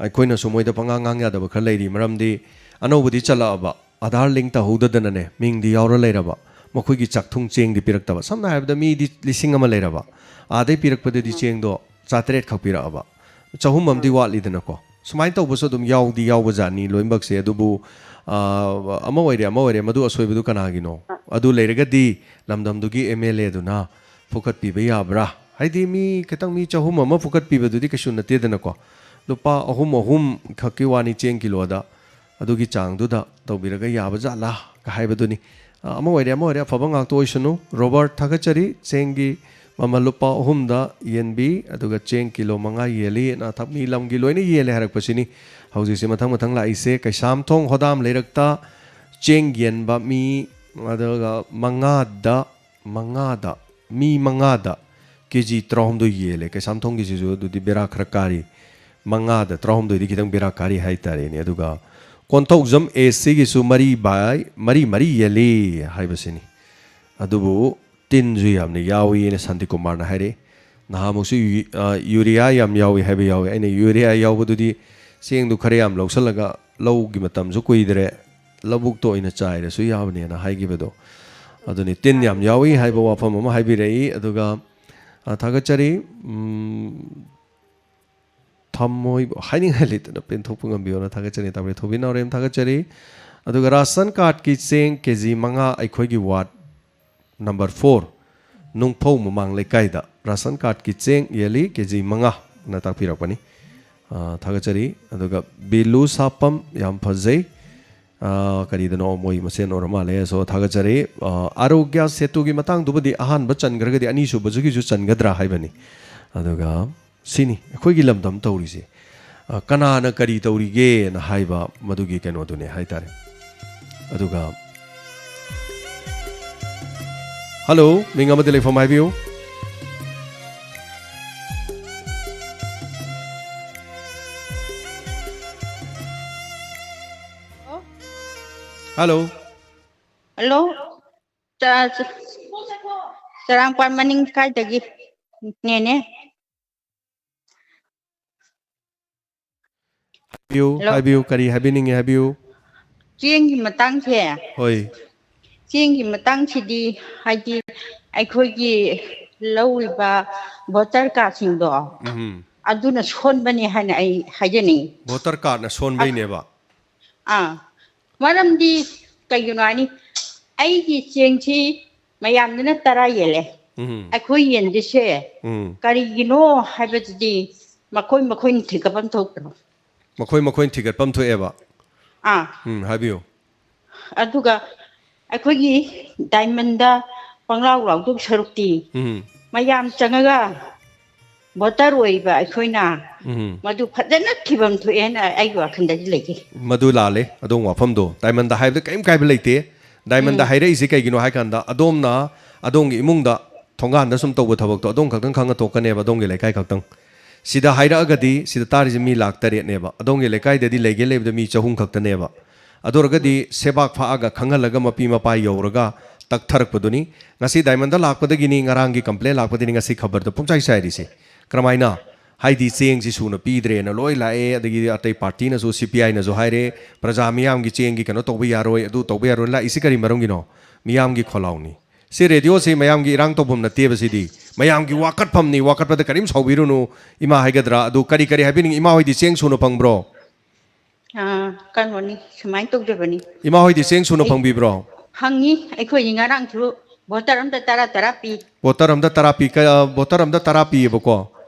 ꯑꯩꯈꯣꯏꯅꯁꯨ ꯃꯣꯏꯗ ꯄꯉꯥꯡ ꯉꯥꯡ ꯌꯥꯗꯕ ꯈꯔ ꯂꯩꯔꯤ꯫ ꯃꯔꯝꯗꯤ ꯑꯅꯧꯕꯗꯤ ꯆꯠꯂꯛꯑꯕ, ꯑꯥꯙꯥꯔ ꯂꯤꯡ ꯇꯧꯍꯧꯗꯗꯅꯅꯦ, ꯃꯤꯡꯗꯤ ꯌꯥꯎꯔ ꯂꯩꯔꯕ, ꯃꯈꯣꯏꯒꯤ ꯆꯥꯛꯊꯨꯡ ꯆꯦꯡꯗꯤ ꯄꯤꯔꯛꯇꯕ꯫ ꯁꯝꯅ ꯍꯥꯏꯔꯕꯗ, ꯃꯤꯗꯤ ꯂꯤꯁꯤꯡ ꯑꯃ ꯂꯩꯔꯕ, ꯑꯥꯗꯩ ꯄꯤꯔꯛꯄꯗꯗꯤ ꯆꯦꯡꯗꯣ ꯆꯥꯇꯔꯦꯠ ꯈꯛ ꯄꯤꯔꯛꯑꯕ, ꯆꯍꯨꯝ ꯑꯃꯗꯤ ꯋꯥꯠꯂꯤꯗꯅꯀꯣ꯫ ꯁꯨꯃꯥꯏꯅ ꯇꯧꯕꯁꯨ ꯑꯗꯨꯝ ꯌꯥꯎꯗꯤ ꯌꯥꯎꯕ ꯖꯥꯠꯅꯤ ꯂꯣꯏꯅꯃꯛꯁꯦ꯫ ꯑꯗꯨꯕꯨ, ꯑ, ꯑꯃ ꯑꯣꯏꯔꯦ, ꯑꯃ ꯑꯣꯏꯔꯦ, ꯃꯗꯨ ꯑꯁꯣꯏꯕꯗꯨ ꯀꯅꯥꯒꯤꯅꯣ? ꯑꯗꯨ ꯂꯩꯔꯒꯗꯤ ꯂꯝꯗꯝꯗꯨꯒꯤ ꯑꯦꯝ ꯑꯦꯜ ꯑꯦꯗꯨꯅ ꯐꯨꯀꯠꯄꯤꯕ ꯌꯥꯕ꯭ꯔꯥ? ꯍꯥꯏꯗꯤ, ꯃꯤ ꯈꯤꯇꯪ, ꯃꯤ ꯆꯍꯨꯝ ꯑꯃ ꯐꯨꯀꯠꯄꯤꯕꯗꯨꯗꯤ ꯀꯩꯁꯨ ꯅꯠꯇꯦꯗꯅꯀꯣ꯫ ꯂꯨꯄꯥ ꯑꯍꯨꯝ, ꯑꯍꯨꯝ ꯈꯛꯀꯤ ꯋꯥꯅꯤ ꯆꯦꯡ ꯀꯤꯂꯣꯗ꯫ ꯑꯗꯨꯒꯤ ꯆꯥꯡꯗꯨꯗ ꯇꯧꯕꯤꯔꯒ ꯌꯥꯕ ꯖꯥꯠꯂꯥ ꯍꯥꯏꯕꯗꯨꯅꯤ꯫ ꯑ, ꯑꯃ ꯑꯣꯏꯔꯦ, ꯑꯃ ꯑꯣꯏꯔꯦ, ꯑꯐꯕ ꯉꯥꯛꯇ ꯑꯣꯏꯁꯅꯨ꯫ ꯔꯣꯕꯥꯔꯠ, ꯊꯥꯒꯠꯆꯔꯤ꯫ ꯆꯦꯡꯒꯤ ꯃꯃꯜ ꯂꯨꯄꯥ ꯑꯍꯨꯝꯗ ꯌꯦꯟꯕꯤ, ꯑꯗꯨꯒ ꯆꯦꯡ ꯀꯤꯂꯣ ꯃꯉꯥ ꯌꯦꯜꯂꯤ꯫ ꯑꯅꯥꯊꯛ ꯃꯤ ꯂꯝꯒꯤ ꯂꯣꯏꯅ ꯌꯦꯜꯂꯦ ꯍꯥꯏꯔꯛꯄꯁꯤꯅꯤ꯫ ꯍꯧꯖꯤꯛꯁꯦ ꯃꯊꯪ ꯃꯊꯪ ꯂꯥꯛꯏꯁꯦ꯫ ꯀꯩꯁꯥꯝꯊꯣꯡ ꯍꯣꯗꯥꯝ ꯂꯩꯔꯛꯇ ꯆꯦꯡ ꯌꯦꯟꯕ ꯃꯤ, ꯑꯗꯨꯒ ꯃꯉꯥꯗ, ꯃꯉꯥꯗ, ꯃꯤ ꯃꯉꯥꯗ ꯀꯦ ꯖꯤ ꯇꯔꯥꯍꯨꯝꯗꯣꯏ ꯌꯦꯜꯂꯦ꯫ ꯀꯩꯁꯥꯝꯊꯣꯡꯒꯤꯁꯤꯁꯨ ꯑꯗꯨꯗꯤ ꯕꯦꯔꯥ ꯈꯔ ꯀꯥꯔꯤ꯫ ꯃꯉꯥꯗ ꯇꯔꯥꯍꯨꯝꯗꯣꯏꯗꯤ ꯈꯤꯇꯪ ꯕꯦꯔꯥ ꯀꯥꯔꯤ ꯍꯥꯏꯇꯥꯔꯦꯅꯦ꯫ ꯑꯗꯨꯒ ꯀꯣꯟꯊꯧꯖꯝ ꯑꯦ ꯁꯤꯒꯤꯁꯨ ꯃꯔꯤ by ꯃꯔꯤ ꯃꯔꯤ ꯌꯦꯜꯂꯤ ꯍꯥꯏꯕꯁꯤꯅꯤ꯫ ꯑꯗꯨꯕꯨ ꯇꯤꯟꯁꯨ ꯌꯥꯝꯅ ꯌꯥꯎꯏꯅ ꯁꯥꯟꯇꯤꯀꯨꯃꯥꯔꯅ ꯍꯥꯏꯔꯛꯏ꯫ ꯅꯍꯥꯟꯃꯨꯛꯁꯨ ꯌꯨ-, ꯑ, ꯌꯨꯔꯤꯌꯥ ꯌꯥꯝ ꯌꯥꯎꯏ ꯍꯥꯏꯕ ꯌꯥꯎꯏ꯫ ꯑꯩꯅ ꯌꯨꯔꯤꯌꯥ ꯌꯥꯎꯕꯗꯨꯗꯤ ꯆꯦꯡꯗꯨ ꯈꯔ ꯌꯥꯝ ꯂꯧꯁꯜꯂꯒ ꯂꯧꯒꯤ ꯃꯇꯝꯁꯨ ꯀꯨꯏꯗ꯭ꯔꯦ, ꯂꯧꯕꯨꯛꯇ ꯑꯣꯏꯅ ꯆꯥꯏꯔꯁꯨ ꯌꯥꯕꯅꯦꯅ ꯍꯥꯏꯈꯤꯕꯗꯣ꯫ ꯑꯗꯨꯅꯤ, ꯇꯤꯟ ꯌꯥꯝ ꯌꯥꯎꯏ ꯍꯥꯏꯕ ꯋꯥꯐꯝ ꯑꯃ ꯍꯥꯏꯕꯤꯔꯛꯏ꯫ ꯑꯗꯨꯒ, ꯑ, ꯊꯥꯒꯠꯆꯔꯤ꯫ ꯎꯝ, ꯊꯝꯃꯣꯏꯕ ꯍꯥꯏꯅꯤꯡꯉꯥꯏ ꯂꯩꯇꯅ ꯄꯦꯟꯊꯣꯛꯄ ꯉꯝꯕꯤꯌꯣꯅ ꯊꯥꯒꯠꯆꯔꯤ꯫ ꯇꯥꯕꯤꯔ ꯊꯣꯏꯕꯤ ꯅꯥꯎꯔꯦꯝ ꯊꯥꯒꯠꯆꯔꯤ꯫ ꯑꯗꯨꯒ ꯔꯥꯁꯟ ꯀꯥꯔꯗꯀꯤ ꯆꯦꯡ ꯀꯦ ꯖꯤ ꯃꯉꯥ ꯑꯩꯈꯣꯏꯒꯤ ꯋꯥꯔꯗ ꯅꯝꯕꯔ ꯐꯣꯔ, ꯅꯨꯡꯐꯧ ꯃꯃꯥꯡ ꯂꯩꯀꯥꯏꯗ ꯔꯥꯁꯟ ꯀꯥꯔꯗꯀꯤ ꯆꯦꯡ ꯌꯦꯜꯂꯤ ꯀꯦ ꯖꯤ ꯃꯉꯥꯅ ꯇꯥꯛꯄꯤꯔꯛꯄꯅꯤ꯫ ꯑ, ꯊꯥꯒꯠꯆꯔꯤ꯫ ꯑꯗꯨꯒ ꯕꯤꯂꯨ ꯁꯥꯄꯝ, ꯌꯥꯝ ꯐꯖꯩ꯫ ꯑ, ꯀꯔꯤꯗꯅꯣ ꯃꯣꯏ ꯃꯁꯦꯟ ꯑꯣꯏꯔ ꯃꯥꯜꯂꯦ꯫ So, ꯊꯥꯒꯠꯆꯔꯤ꯫ ꯑ, ꯑꯥꯔꯣꯒ꯭ꯌ ꯁꯦꯇꯨꯒꯤ ꯃꯇꯥꯡꯗꯨꯕꯨꯗꯤ ꯑꯍꯥꯟꯕ ꯆꯟꯈ꯭ꯔꯒꯗꯤ ꯑꯅꯤꯁꯨꯕꯁꯨꯒꯤꯁꯨ ꯆꯟꯒꯗ꯭ꯔꯥ ꯍꯥꯏꯕꯅꯤ꯫ ꯑꯗꯨꯒ ꯁꯤꯅꯤ ꯑꯩꯈꯣꯏꯒꯤ ꯂꯝꯗꯝ ꯇꯧꯔꯤꯁꯦ꯫ ꯑ, ꯀꯅꯥꯅ ꯀꯔꯤ ꯇꯧꯔꯤꯒꯦꯅ ꯍꯥꯏꯕ ꯃꯗꯨꯒꯤ ꯀꯩꯅꯣꯗꯨꯅꯦ ꯍꯥꯏꯇꯥꯔꯦ꯫ ꯑꯗꯨꯒ, ꯍꯜꯂꯣ, ꯃꯤꯡ ꯑꯃꯗꯤ ꯂꯩꯐꯝ ꯍꯥꯏꯕꯤꯌꯨ꯫ ꯍꯜꯂꯣ꯫ ꯍꯜꯂꯣ꯫ ꯆ-, ꯆ-, ꯆꯔꯥꯡꯄꯥꯠ ꯃꯅꯤꯡ ꯀꯥꯏꯗꯒꯤ? ꯅꯦꯅꯦ꯫ ꯍꯥꯏꯕꯤꯌꯨ, Hello. ꯍꯥꯏꯕꯤꯌꯨ, ꯀꯔꯤ ꯍꯥꯏꯕꯤꯅꯤꯡꯉꯤ ꯍꯥꯏꯕꯤꯌꯨ꯫ ꯆꯦꯡꯒꯤ ꯃꯇꯥꯡꯁꯦ, ꯍꯣꯏ꯫ ꯆꯦꯡꯒꯤ ꯃꯇꯥꯡꯁꯤꯗꯤ ꯍꯥꯏꯗꯤ ꯑꯩꯈꯣꯏꯒꯤ ꯂꯧꯔꯤꯕ ꯚꯣꯇꯔ ꯀꯥꯔꯗꯁꯤꯡꯗꯣ ꯎꯝ꯫ ꯑꯗꯨꯅ ꯁꯣꯟꯕꯅꯤ ꯍꯥꯏꯅ ꯑꯩ ꯍꯥꯏꯖꯅꯤꯡꯉꯤ꯫ ꯚꯣꯇꯔ ꯀꯥꯔꯗꯅ ꯁꯣꯟꯕꯩꯅꯦꯕ꯫ ꯑꯥ, ꯃꯔꯝꯗꯤ ꯀꯩꯒꯤꯅꯣ ꯍꯥꯏꯅꯤ, ꯑꯩꯒꯤ ꯆꯦꯡꯁꯤ ꯃꯌꯥꯝꯗꯅ ꯇꯔꯥ ꯌꯦꯜꯂꯦ, ꯎꯝ꯫ ꯑꯩꯈꯣꯏ ꯌꯦꯟꯗ꯭ꯔꯤꯁꯦ ꯎꯝ꯫ ꯀꯔꯤꯒꯤꯅꯣ ꯍꯥꯏꯕꯗꯨꯗꯤ ꯃꯈꯣꯏ ꯃꯈꯣꯏꯅ ꯊꯤꯒꯠꯐꯝ ꯊꯣꯛꯇ꯭ꯔꯣ? ꯃꯈꯣꯏ ꯃꯈꯣꯏꯅ ꯊꯤꯒꯠꯐꯝ ꯊꯣꯛꯑꯦꯕ꯫ ꯑꯥ, ꯎꯝ, ꯍꯥꯏꯕꯤꯌꯨ꯫ ꯑꯗꯨꯒ ꯑꯩꯈꯣꯏꯒꯤ ꯗꯥꯏꯃꯟꯗ ꯄꯪꯂꯥꯎ ꯂꯥꯎꯗꯧ ꯁꯔꯨꯛꯇꯤ ꯎꯝ꯫ ꯃꯌꯥꯝ ꯆꯪꯉꯒ ꯚꯣꯇꯔ ꯑꯣꯏꯕ ꯑꯩꯈꯣꯏꯅ ꯎꯝ꯫ ꯃꯗꯨ ꯐꯖꯅ ꯊꯤꯐꯝ ꯊꯣꯛꯑꯦꯅ ꯑꯩꯒꯤ ꯋꯥꯈꯜꯗꯗꯤ ꯂꯩꯖꯩ꯫ ꯃꯗꯨ ꯂꯥꯜꯂꯦ, ꯑꯗꯣꯝ ꯋꯥꯐꯝꯗꯣ꯫ ꯗꯥꯏꯃꯟꯗ ꯍꯥꯏꯕꯗ ꯀꯔꯤꯝ ꯀꯥꯏꯕ ꯂꯩꯇꯦ꯫ ꯗꯥꯏꯃꯟꯗ ꯎꯝ꯫ ꯍꯥꯏꯔꯛꯏꯁꯦ ꯀꯩꯒꯤꯅꯣ ꯍꯥꯏ ꯀꯥꯟꯗ, ꯑꯗꯣꯝꯅ ꯑꯗꯣꯝꯒꯤ ꯏꯃꯨꯡꯗ ꯊꯣꯡꯒꯥꯟꯗ ꯁꯨꯝ ꯇꯧꯕ ꯊꯕꯛꯇꯣ ꯑꯗꯣꯝ ꯈꯛꯇꯪ ꯈꯪꯉ ꯇꯣꯛꯀꯅꯦꯕ, ꯑꯗꯣꯝꯒꯤ ꯂꯩꯀꯥꯏ ꯈꯛꯇꯪ꯫ ꯁꯤꯗ ꯍꯥꯏꯔꯛꯑꯒꯗꯤ ꯁꯤꯗ ꯇꯥꯔꯤꯁꯦ ꯃꯤ ꯂꯥꯛ ꯇꯔꯦꯠꯅꯦꯕ꯫ ꯑꯗꯣꯝꯒꯤ ꯂꯩꯀꯥꯏꯗꯗꯤ ꯂꯩꯒꯦ ꯂꯩꯕꯗ ꯃꯤ ꯆꯍꯨꯝ ꯈꯛꯇꯅꯦꯕ꯫ ꯑꯗꯨ ꯑꯣꯏꯔꯒꯗꯤ ꯁꯦꯕꯥꯛ ꯐꯥꯛꯑꯒ ꯈꯪꯍꯜꯂꯒ ꯃꯄꯤ ꯃꯄꯥ ꯌꯧꯔꯒ ꯇꯛꯊꯔꯛꯄꯗꯨꯅꯤ꯫ ꯉꯁꯤ ꯗꯥꯏꯃꯟꯗ ꯂꯥꯛꯄꯗꯒꯤꯅꯤ, ꯉꯔꯥꯡꯒꯤ ꯀꯝꯄ꯭ꯂꯦꯟ ꯂꯥꯛꯄꯗꯒꯤꯅꯤ ꯉꯁꯤ ꯈꯕꯔꯗ ꯄꯨꯡꯆꯥꯏ ꯆꯥꯏꯔꯤꯁꯦ꯫ ꯀꯔꯝꯍꯥꯏꯅ? ꯍꯥꯏꯗꯤ ꯆꯦꯡꯁꯤ ꯁꯨꯅ ꯄꯤꯗ꯭ꯔꯦꯅ ꯂꯣꯏ ꯂꯥꯛꯑꯦ, ꯑꯗꯒꯤ ꯑꯇꯩ ꯄꯥꯔꯇꯤꯅꯁꯨ, ꯁꯤ ꯄꯤ ꯑꯥꯏꯅꯁꯨ ꯍꯥꯏꯔꯦ, ꯄ꯭ꯔꯖꯥ ꯃꯤꯌꯥꯝꯒꯤ ꯆꯦꯡꯒꯤ ꯀꯩꯅꯣ ꯇꯧꯕ ꯌꯥꯔꯣꯏ, ꯑꯗꯨ ꯇꯧꯕ ꯌꯥꯔꯣꯏ ꯂꯥꯛꯏꯁꯤ ꯀꯔꯤ ꯃꯔꯝꯒꯤꯅꯣ? ꯃꯤꯌꯥꯝꯒꯤ ꯈꯣꯜꯂꯥꯎꯅꯤ꯫ ꯁꯤ ꯔꯦꯗꯤꯑꯣꯁꯤ ꯃꯌꯥꯝꯒꯤ ꯏꯔꯥꯡ ꯇꯧꯐꯝ ꯅꯠꯇꯦꯕ, ꯁꯤꯗꯤ ꯃꯌꯥꯝꯒꯤ ꯋꯥꯀꯠꯐꯝꯅꯤ꯫ ꯋꯥꯀꯠꯄꯗ ꯀꯔꯤꯝ ꯁꯥꯎꯕꯤꯔꯨꯅꯨ, ꯏꯃꯥ ꯍꯥꯏꯒꯗ꯭ꯔꯥ꯫ ꯑꯗꯨ ꯀꯔꯤ ꯀꯔꯤ ꯍꯥꯏꯕꯤꯅꯤꯡꯉꯤ? ꯏꯃꯥ ꯍꯣꯏꯗꯤ ꯆꯦꯡ ꯁꯨꯅ ꯐꯪꯕ꯭ꯔꯣ? ꯑꯥ, ꯀꯩꯅꯣꯅꯤ, ꯁꯨꯃꯥꯏꯅ ꯇꯧꯖꯕꯅꯤ꯫ ꯏꯃꯥ ꯍꯣꯏꯗꯤ ꯆꯦꯡ ꯁꯨꯅ ꯑꯩ- ꯐꯪꯕꯤꯕ꯭ꯔꯣ? ꯐꯪꯉꯤ꯫ ꯑꯩꯈꯣꯏꯒꯤ ꯉꯔꯥꯡꯁꯨ ꯚꯣꯇꯔ ꯑꯝꯗ ꯇꯔꯥ ꯇꯔꯥ ꯄꯤ꯫ ꯚꯣꯇꯔ ꯑꯝꯗ ꯇꯔꯥ ꯄꯤ꯫ ꯀ-, ꯚꯣꯇꯔ ꯑꯝꯗ ꯇꯔꯥ ꯄꯤꯌꯦꯕꯀꯣ꯫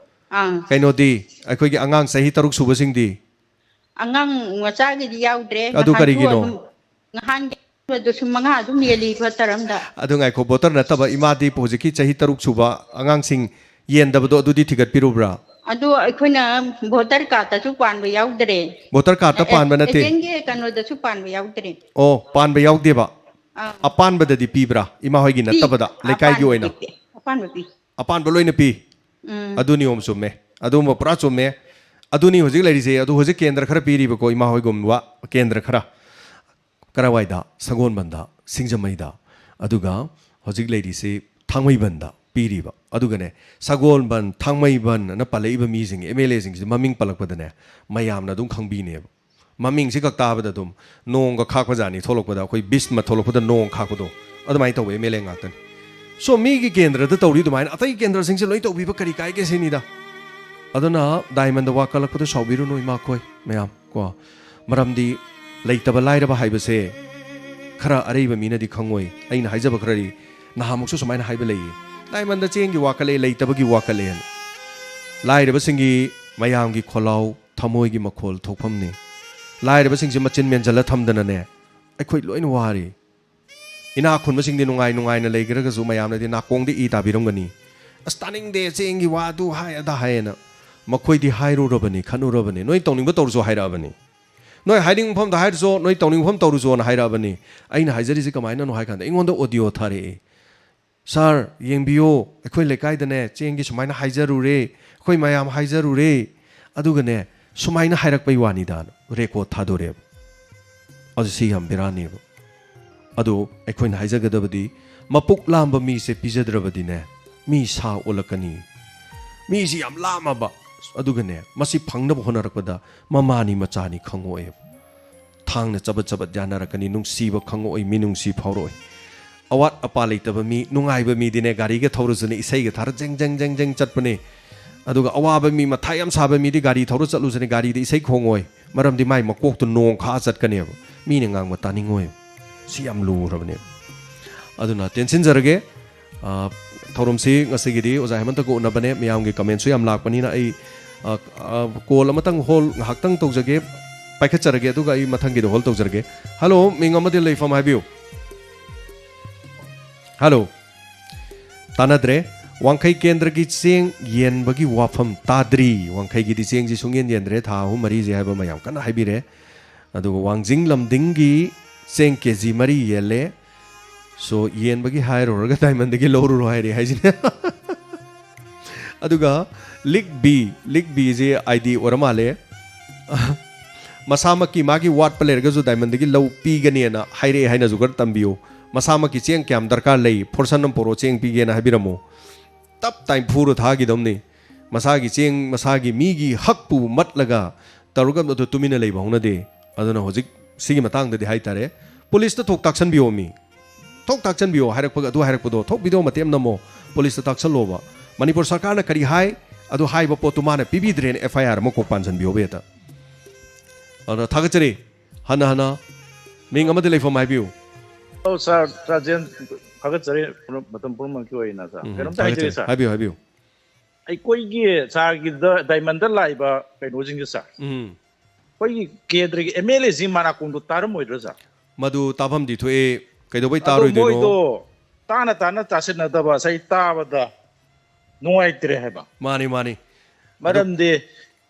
ꯑꯥ, ꯀꯩꯅꯣꯗꯤ, ꯑꯩꯈꯣꯏꯒꯤ ꯑꯉꯥꯡ ꯆꯍꯤ ꯇꯔꯨꯛ ꯁꯨꯕꯁꯤꯡꯗꯤ? ꯑꯉꯥꯡ ꯃꯆꯥꯒꯤꯗꯤ ꯌꯥꯎꯗ꯭ꯔꯦ꯫ ꯑꯗꯨ ꯅꯍꯥꯟꯁꯨ ꯀꯔꯤꯒꯤꯅꯣ? ꯑꯗꯨꯝ, ꯅꯍꯥꯟꯒꯤ ꯑꯗꯨꯁꯨ ꯃꯉꯥ ꯑꯗꯨꯝ ꯌꯦꯜꯂꯤ ꯚꯣꯇꯔ ꯑꯝꯗ꯫ ꯑꯗꯨ ꯉꯥꯏꯈꯣ, ꯚꯣꯇꯔ ꯅꯠꯇꯕ ꯏꯃꯥꯗꯤ ꯍꯧꯖꯤꯛꯀꯤ ꯆꯍꯤ ꯇꯔꯨꯛ ꯁꯨꯕ ꯑꯉꯥꯡꯁꯤꯡ ꯌꯦꯟꯗꯕꯗꯣ ꯑꯗꯨꯗꯤ ꯊꯤꯒꯠꯄꯤꯔꯨꯕ꯭ꯔꯥ? ꯑꯗꯨ ꯑꯩꯈꯣꯏꯅ ꯚꯣꯇꯔ ꯀꯥꯔꯗꯇꯁꯨ ꯄꯥꯟꯕ ꯌꯥꯎꯗ꯭ꯔꯦ꯫ ꯚꯣꯇꯔ ꯀꯥꯔꯗꯇ ꯑꯦ-, ꯄꯥꯟꯕ ꯅꯠꯇꯦ꯫ ꯑꯦꯖꯦꯟꯒꯤ ꯀꯩꯅꯣꯗꯁꯨ ꯄꯥꯟꯕ ꯌꯥꯎꯗ꯭ꯔꯦ꯫ ꯑꯣ, ꯄꯥꯟꯕ ꯌꯥꯎꯗꯦꯕ꯫ ꯑꯥ꯫ ꯑꯄꯥꯟꯕꯗꯗꯤ ꯄꯤꯕ꯭ꯔꯥ? ꯏꯃꯥ ꯍꯣꯏꯒꯤ ꯄꯤ꯫ ꯅꯠꯇꯕꯗ, ꯂꯩꯀꯥꯏꯒꯤ ꯑꯄꯥꯟꯕ ꯑꯣꯏꯅ? ꯄꯤ, ꯑꯄꯥꯟꯕ ꯄꯤ꯫ ꯑꯄꯥꯟꯕ ꯂꯣꯏꯅ ꯄꯤ꯫ ꯎꯝ꯫ ꯑꯗꯨ ꯅꯤꯌꯣꯝ ꯆꯨꯝꯃꯦ꯫ ꯑꯗꯨꯝꯕ ꯄꯨꯔꯥ ꯆꯨꯝꯃꯦ꯫ ꯑꯗꯨꯅꯤ ꯍꯧꯖꯤꯛ ꯂꯩꯔꯤꯁꯦ꯫ ꯑꯗꯨ ꯍꯧꯖꯤꯛ ꯀꯦꯟꯗ꯭ꯔ ꯈꯔ ꯄꯤꯔꯤꯕꯀꯣ, ꯏꯃꯥ ꯍꯣꯏꯒꯨꯝꯕ ꯀꯦꯟꯗ꯭ꯔ ꯈꯔ꯫ ꯀꯔꯥꯏꯋꯥꯏꯗ? ꯁꯒꯣꯜꯕꯟꯗ, ꯁꯤꯡꯖꯃꯩꯗ, ꯑꯗꯨꯒ ꯍꯧꯖꯤꯛ ꯂꯩꯔꯤꯁꯤ ꯊꯥꯡꯃꯩꯕꯟꯗ꯫ ꯄꯤꯔꯤꯕ꯫ ꯑꯗꯨꯒꯅꯦ, ꯁꯒꯣꯜꯕꯟ, ꯊꯥꯡꯃꯩꯕꯟ ꯑꯅ ꯄꯜꯂꯛꯏꯕ ꯃꯤꯁꯤꯡ, ꯑꯦꯝ ꯑꯦꯜ ꯑꯦꯁꯤꯡꯁꯤ ꯃꯃꯤꯡ ꯄꯜꯂꯛꯄꯗꯅꯦ, ꯃꯌꯥꯝꯅ ꯑꯗꯨꯝ ꯈꯪꯕꯤꯅꯦꯕ꯫ ꯃꯃꯤꯡꯁꯤ ꯈꯛ ꯇꯥꯕꯗ ꯑꯗꯨꯝ ꯅꯣꯡꯒ ꯈꯥꯛꯄꯖꯥꯠꯅꯤ꯫ ꯊꯣꯛꯂꯛꯄꯗ ꯑꯩꯈꯣꯏ ꯕꯤꯁꯃ ꯊꯣꯛꯂꯛꯄꯗ ꯅꯣꯡ ꯈꯥꯛꯄꯗꯣ, ꯑꯗꯨꯃꯥꯏꯅ ꯇꯧꯕ ꯑꯦꯝ ꯑꯦꯜ ꯑꯦ ꯉꯥꯛꯇꯅꯤ꯫ ꯁꯣ, ꯃꯤꯒꯤ ꯀꯦꯟꯗ꯭ꯔꯗ ꯇꯧꯔꯤ ꯑꯗꯨꯃꯥꯏꯅ ꯑꯇꯩ ꯀꯦꯟꯗ꯭ꯔꯁꯤꯡꯁꯦ ꯂꯣꯏ ꯇꯧꯕꯤꯕ ꯀꯔꯤ ꯀꯥꯏꯒꯦ ꯁꯤꯅꯤꯗ꯫ ꯑꯗꯨꯅ ꯗꯥꯏꯃꯟꯗ ꯋꯥ ꯀꯜꯂꯛꯄꯗꯣ ꯁꯥꯎꯕꯤꯔꯨꯅꯨ, ꯏꯃꯥꯈꯣꯏ ꯃꯌꯥꯝ ꯀꯣ꯫ ꯃꯔꯝꯗꯤ ꯂꯩꯇꯕ ꯂꯥꯏꯔꯕ ꯍꯥꯏꯕꯁꯦ ꯈꯔ ꯑꯔꯩꯕ ꯃꯤꯅꯗꯤ ꯈꯪꯉꯣꯏ꯫ ꯑꯩꯅ ꯍꯥꯏꯖꯕ ꯈꯔꯗꯤ, ꯅꯍꯥꯟꯃꯨꯛꯁꯨ ꯁꯨꯃꯥꯏꯅ ꯍꯥꯏꯕ ꯂꯩꯌꯦ꯫ ꯗꯥꯏꯃꯟꯗ ꯆꯦꯡꯒꯤ ꯋꯥ ꯀꯜꯂꯛꯑꯦ, ꯂꯩꯇꯕꯒꯤ ꯋꯥ ꯀꯜꯂꯛꯑꯦꯅ꯫ ꯂꯥꯏꯔꯕꯁꯤꯡꯒꯤ ꯃꯌꯥꯝꯒꯤ ꯈꯣꯜꯂꯥꯎ, ꯊꯃꯣꯏꯒꯤ ꯃꯈꯣꯜ ꯊꯣꯛꯐꯝꯅꯤ꯫ ꯂꯥꯏꯔꯕꯁꯤꯡꯁꯦ ꯃꯆꯤꯟ ꯃꯦꯟꯁꯤꯜꯂ ꯊꯝꯗꯅꯅꯦ, ꯑꯩꯈꯣꯏ ꯂꯣꯏꯅ ꯋꯥꯔꯤ꯫ ꯏꯅꯥꯛ ꯈꯨꯟꯕꯁꯤꯡꯗꯤ ꯅꯨꯡꯉꯥꯏ ꯅꯨꯡꯉꯥꯏꯅ ꯂꯩꯈ꯭ꯔꯒꯁꯨ ꯃꯌꯥꯝꯅꯗꯤ ꯅꯥꯀꯣꯡꯗ ꯏ ꯇꯥꯕꯤꯔꯝꯒꯅꯤ꯫ "ꯑꯁ, ꯇꯥꯅꯤꯡꯗꯦ, ꯆꯦꯡꯒꯤ ꯋꯥ ꯑꯗꯨ ꯍꯥꯏ ꯑꯗꯥ ꯍꯥꯏꯌꯦꯅ"꯫ ꯃꯈꯣꯏꯗꯤ ꯍꯥꯏꯔꯨꯔꯕꯅꯤ, ꯈꯟꯅꯨꯔꯕꯅꯤ, ꯅꯣꯏ ꯇꯧꯅꯤꯡꯕ ꯇꯧꯔꯁꯨ ꯍꯥꯏꯔꯛꯑꯕꯅꯤ꯫ ꯅꯣꯏ ꯍꯥꯏꯅꯤꯡꯕ ꯃꯐꯝꯗ ꯍꯥꯏꯔꯁꯨ, ꯅꯣꯏ ꯇꯧꯅꯤꯡꯕ ꯃꯐꯝ ꯇꯧꯔꯨꯆꯣꯅ ꯍꯥꯏꯔꯛꯑꯕꯅꯤ꯫ ꯑꯩꯅ ꯍꯥꯏꯖꯔꯤꯁꯤ ꯀꯃꯥꯏꯅꯅꯣ ꯍꯥꯏ ꯀꯥꯟꯗ, ꯑꯩꯉꯣꯟꯗ ꯑꯣꯗꯤꯑꯣ ꯊꯥꯔꯛꯑꯦ꯫ "ꯁꯥꯔ, ꯌꯦꯡꯕꯤꯌꯨ, ꯑꯩꯈꯣꯏ ꯂꯩꯀꯥꯏꯗꯅꯦ ꯆꯦꯡꯒꯤ ꯁꯨꯃꯥꯏꯅ ꯍꯥꯏꯖꯔꯨꯔꯦ, ꯑꯩꯈꯣꯏ ꯃꯌꯥꯝ ꯍꯥꯏꯖꯔꯨꯔꯦ, ꯑꯗꯨꯒꯅꯦ ꯁꯨꯃꯥꯏꯅ ꯍꯥꯏꯔꯛꯄꯩ ꯋꯥꯅꯤꯗꯥꯅ" ꯔꯦꯀꯣꯔꯠ ꯊꯥꯗꯣꯔꯛꯑꯦꯕ꯫ ꯑꯗꯨ ꯁꯤ ꯌꯥꯝ ꯕꯦꯔꯥꯅꯦꯕ꯫ ꯑꯗꯨ ꯑꯩꯈꯣꯏꯅ ꯍꯥꯏꯖꯒꯗꯕꯗꯤ, ꯃꯄꯨꯛ ꯂꯥꯝꯕ ꯃꯤꯁꯦ ꯄꯤꯖꯗ꯭ꯔꯕꯗꯤꯅꯦ, ꯃꯤ ꯁꯥ ꯑꯣꯜꯂꯛꯀꯅꯤ꯫ ꯃꯤꯁꯤ ꯌꯥꯝ ꯂꯥꯝꯃꯕ, ꯑꯗꯨꯒꯅꯦ ꯃꯁꯤ ꯐꯪꯅꯕ ꯍꯣꯠꯅꯔꯛꯄꯗ ꯃꯃꯥꯅꯤ ꯃꯆꯥꯅꯤ ꯈꯪꯉꯛꯑꯣꯏꯕ꯫ ꯊꯥꯡꯅ ꯆꯕꯠ ꯆꯕꯠ ꯌꯥꯅꯔꯛꯀꯅꯤ, ꯅꯨꯡꯁꯤꯕ ꯈꯪꯉꯛꯑꯣꯏ, ꯃꯤꯅꯨꯡꯁꯤ ꯐꯥꯎꯔꯛꯑꯣꯏ꯫ ꯑꯋꯥꯠ ꯑꯄꯥ ꯂꯩꯇꯕ ꯃꯤ, ꯅꯨꯡꯉꯥꯏꯕ ꯃꯤꯗꯤꯅꯦ, ꯒꯥꯔꯤꯒ ꯊꯧꯔꯁꯨꯅꯦ, ꯏꯁꯩꯒ ꯊꯥꯔ ꯖꯦꯡ ꯖꯦꯡ ꯖꯦꯡ ꯖꯦꯡ ꯆꯠꯄꯅꯦ꯫ ꯑꯗꯨꯒ ꯑꯋꯥꯕ ꯃꯤ, ꯃꯊꯥ ꯌꯥꯝ ꯁꯥꯕ ꯃꯤꯗꯤ ꯒꯥꯔꯤ ꯊꯧꯔ ꯆꯠꯂꯨꯁꯨꯅꯦ, ꯒꯥꯔꯤꯗ ꯏꯁꯩ ꯈꯣꯡꯉꯣꯏ꯫ ꯃꯔꯝꯗꯤ ꯃꯥꯏ ꯃꯀꯣꯛꯇꯨ ꯅꯣꯡ ꯈꯥꯛꯑ ꯆꯠꯀꯅꯦꯕ꯫ ꯃꯤꯅ ꯉꯥꯡꯕ ꯇꯥꯅꯤꯡꯉꯣꯏꯕ꯫ ꯁꯤ ꯌꯥꯝ ꯂꯨꯔꯕꯅꯦꯕ꯫ ꯑꯗꯨꯅ ꯇꯦꯟꯁꯤꯟꯖꯔꯒꯦ꯫ ꯑ, ꯊꯧꯔꯝꯁꯤ ꯉꯁꯤꯒꯤꯗꯤ ꯑꯣꯖꯥ ꯍꯦꯃꯟꯇꯒ ꯎꯅꯕꯅꯦ꯫ ꯃꯤꯌꯥꯝꯒꯤ ꯀꯃꯦꯟꯁꯨ ꯌꯥꯝ ꯂꯥꯛꯄꯅꯤꯅ ꯑꯩ, ꯑ, ꯑ, ꯀꯣꯜ ꯑꯃꯇꯪ ꯍꯣꯜ ꯉꯥꯏꯍꯥꯛꯇꯪ ꯇꯧꯖꯒꯦ, ꯄꯥꯏꯈꯠꯆꯔꯒꯦ, ꯑꯗꯨꯒ ꯑꯩ ꯃꯊꯪꯒꯤꯗꯣ ꯍꯣꯜ ꯇꯧꯖꯔꯒꯦ꯫ ꯍꯜꯂꯣ, ꯃꯤꯡ ꯑꯃꯗꯤ ꯂꯩꯐꯝ ꯍꯥꯏꯕꯤꯌꯨ꯫ ꯍꯜꯂꯣ꯫ ꯇꯥꯟꯅꯗ꯭ꯔꯦ꯫ ꯋꯥꯡꯈꯩ ꯀꯦꯟꯗ꯭ꯔꯒꯤ ꯆꯦꯡ ꯌꯦꯟꯕꯒꯤ ꯋꯥꯐꯝ ꯇꯥꯗ꯭ꯔꯤ꯫ ꯋꯥꯡꯈꯩꯒꯤꯗꯤ ꯆꯦꯡꯁꯤ ꯁꯨꯡꯌꯦꯟ ꯌꯦꯟꯗ꯭ꯔꯦ, ꯊꯥ ꯑꯍꯨꯝ ꯃꯔꯤꯁꯦ ꯍꯥꯏꯕ ꯃꯌꯥꯝ ꯀꯟꯅ ꯍꯥꯏꯕꯤꯔꯦ꯫ ꯑꯗꯨꯒ ꯋꯥꯡꯖꯤꯡ ꯂꯝꯗꯤꯡꯒꯤ ꯆꯦꯡ ꯀꯦ ꯖꯤ ꯃꯔꯤ ꯌꯦꯜꯂꯦ꯫ ꯁꯣ, ꯌꯦꯟꯕꯒꯤ ꯍꯥꯏꯔꯨꯔꯒ ꯗꯥꯏꯃꯟꯗꯒꯤ ꯂꯧꯔꯨꯔꯣ ꯍꯥꯏꯔꯦ ꯍꯥꯏꯁꯤꯅꯦ꯫ ꯑꯗꯨꯒ ꯂꯤꯛ ꯕꯤ, ꯂꯤꯛ ꯕꯤꯁꯦ ꯑꯥꯏ ꯗꯤ ꯑꯣꯏꯔ ꯃꯥꯜꯂꯦ꯫ ꯃꯁꯥꯃꯛꯀꯤ ꯃꯥꯒꯤ ꯋꯥꯠꯄ ꯂꯩꯔꯒꯁꯨ ꯗꯥꯏꯃꯟꯗꯒꯤ ꯂꯧ ꯄꯤꯒꯅꯦꯅ ꯍꯥꯏꯔꯛꯑꯦ ꯍꯥꯏꯅꯁꯨ ꯈꯔ ꯇꯝꯕꯤꯌꯨ꯫ ꯃꯁꯥꯃꯛꯀꯤ ꯆꯦꯡ ꯀꯌꯥꯝ ꯗꯔꯀꯥꯔ ꯂꯩ, ꯐꯣꯔꯁꯟ ꯑꯃ ꯄꯣꯔꯛꯑꯣ, ꯆꯦꯡ ꯄꯤꯒꯦꯅ ꯍꯥꯏꯕꯤꯔꯝꯃꯨ꯫ ꯇꯞ ꯇꯥꯏꯝ ꯐꯨꯔ ꯊꯥꯈꯤꯗꯧꯅꯤ꯫ ꯃꯁꯥꯒꯤ ꯆꯦꯡ, ꯃꯁꯥꯒꯤ ꯃꯤꯒꯤ ꯍꯛꯄꯨ ꯃꯠꯂꯒ ꯇꯧꯔꯒ ꯑꯗꯨ ꯇꯨꯃꯤꯟꯅ ꯂꯩꯕ ꯍꯧꯅꯗꯦ꯫ ꯑꯗꯨꯅ ꯍꯧꯖꯤꯛ ꯁꯤꯒꯤ ꯃꯇꯥꯡꯗꯗꯤ ꯍꯥꯏꯇꯥꯔꯦ, ꯄꯨꯂꯤꯁꯇ ꯊꯣꯛ ꯇꯥꯛꯁꯟꯕꯤꯌꯣ ꯃꯤ꯫ ꯊꯣꯛ ꯇꯥꯛꯁꯟꯕꯤꯌꯣ ꯍꯥꯏꯔꯛꯄꯒ, ꯑꯗꯨ ꯍꯥꯏꯔꯛꯄꯗꯣ ꯊꯣꯛ ꯚꯤꯗꯤꯑꯣ ꯃꯇꯦꯛ ꯑꯃ ꯅꯝꯃꯣ, ꯄꯨꯂꯤꯁꯇ ꯇꯥꯛꯁꯜꯂꯣꯕ꯫ ꯃꯅꯤꯄꯨꯔ ꯁꯔꯀꯥꯔꯅ ꯀꯔꯤ ꯍꯥꯏ, ꯑꯗꯨ ꯍꯥꯏꯕ ꯄꯣꯠꯇꯨ ꯃꯥꯅ ꯄꯤꯕꯤꯗ꯭ꯔꯦꯅ ꯑꯦꯐ ꯑꯥꯏ ꯑꯥꯔ ꯑꯃ ꯀꯣꯛ ꯄꯥꯟꯁꯤꯟꯕꯤꯌꯣꯕ ꯍꯦꯛꯇ꯫ ꯑꯗꯨꯅ ꯊꯥꯒꯠꯆꯔꯤ꯫ ꯍꯟꯅ ꯍꯟꯅ ꯃꯤꯡ ꯑꯃꯗꯤ ꯂꯩꯐꯝ ꯍꯥꯏꯕꯤꯌꯨ꯫ ꯑꯧ ꯁꯥꯔ, ꯇꯥꯖꯦꯟ, ꯊꯥꯒꯠꯆꯔꯤ ꯄꯨꯝꯅ-, ꯃꯇꯝ ꯄꯨꯝꯅꯃꯛꯀꯤ ꯑꯣꯏꯅ ꯁꯥꯔ꯫ ꯎꯝ, ꯀꯩꯅꯣꯝꯇ ꯍꯥꯏꯖꯒꯦ ꯊꯥꯒꯠꯆꯔꯤ꯫ ꯁꯥꯔ꯫ ꯍꯥꯏꯕꯤꯌꯨ, ꯍꯥꯏꯕꯤꯌꯨ꯫ ꯑꯩꯈꯣꯏꯒꯤ ꯁꯥꯔꯒꯤꯗ ꯗꯥꯏꯃꯟꯗ ꯂꯥꯛꯏꯕ ꯀꯩꯅꯣꯁꯤꯡꯁꯦ ꯁꯥꯔ, ꯎꯝ꯫ ꯑꯩꯈꯣꯏꯒꯤ ꯀꯦꯟꯗ꯭ꯔꯒꯤ ꯑꯦꯝ ꯑꯦꯜ ꯑꯦꯁꯤ ꯃꯅꯥꯀꯣꯡꯗꯣ ꯇꯥꯔꯝꯃꯣꯏꯗ꯭ꯔꯥ ꯁꯥꯔ? ꯃꯗꯨ ꯇꯥꯐꯝꯗꯤ ꯊꯣꯛꯑꯦ, ꯀꯩꯗꯧꯕꯩ ꯑꯗꯣ ꯇꯥꯔꯣꯏꯗꯣꯏꯅꯣ? ꯃꯣꯏꯗꯣ ꯇꯥꯅ ꯇꯥꯅ ꯇꯥꯁꯤꯟꯅꯗꯕ ꯉꯁꯥꯏ ꯇꯥꯕꯗ ꯅꯨꯡꯉꯥꯏꯇ꯭ꯔꯦ ꯍꯥꯏꯕ꯫ ꯃꯥꯅꯤ, ꯃꯥꯅꯤ꯫ ꯑꯗꯨ ꯃꯔꯝꯗꯤ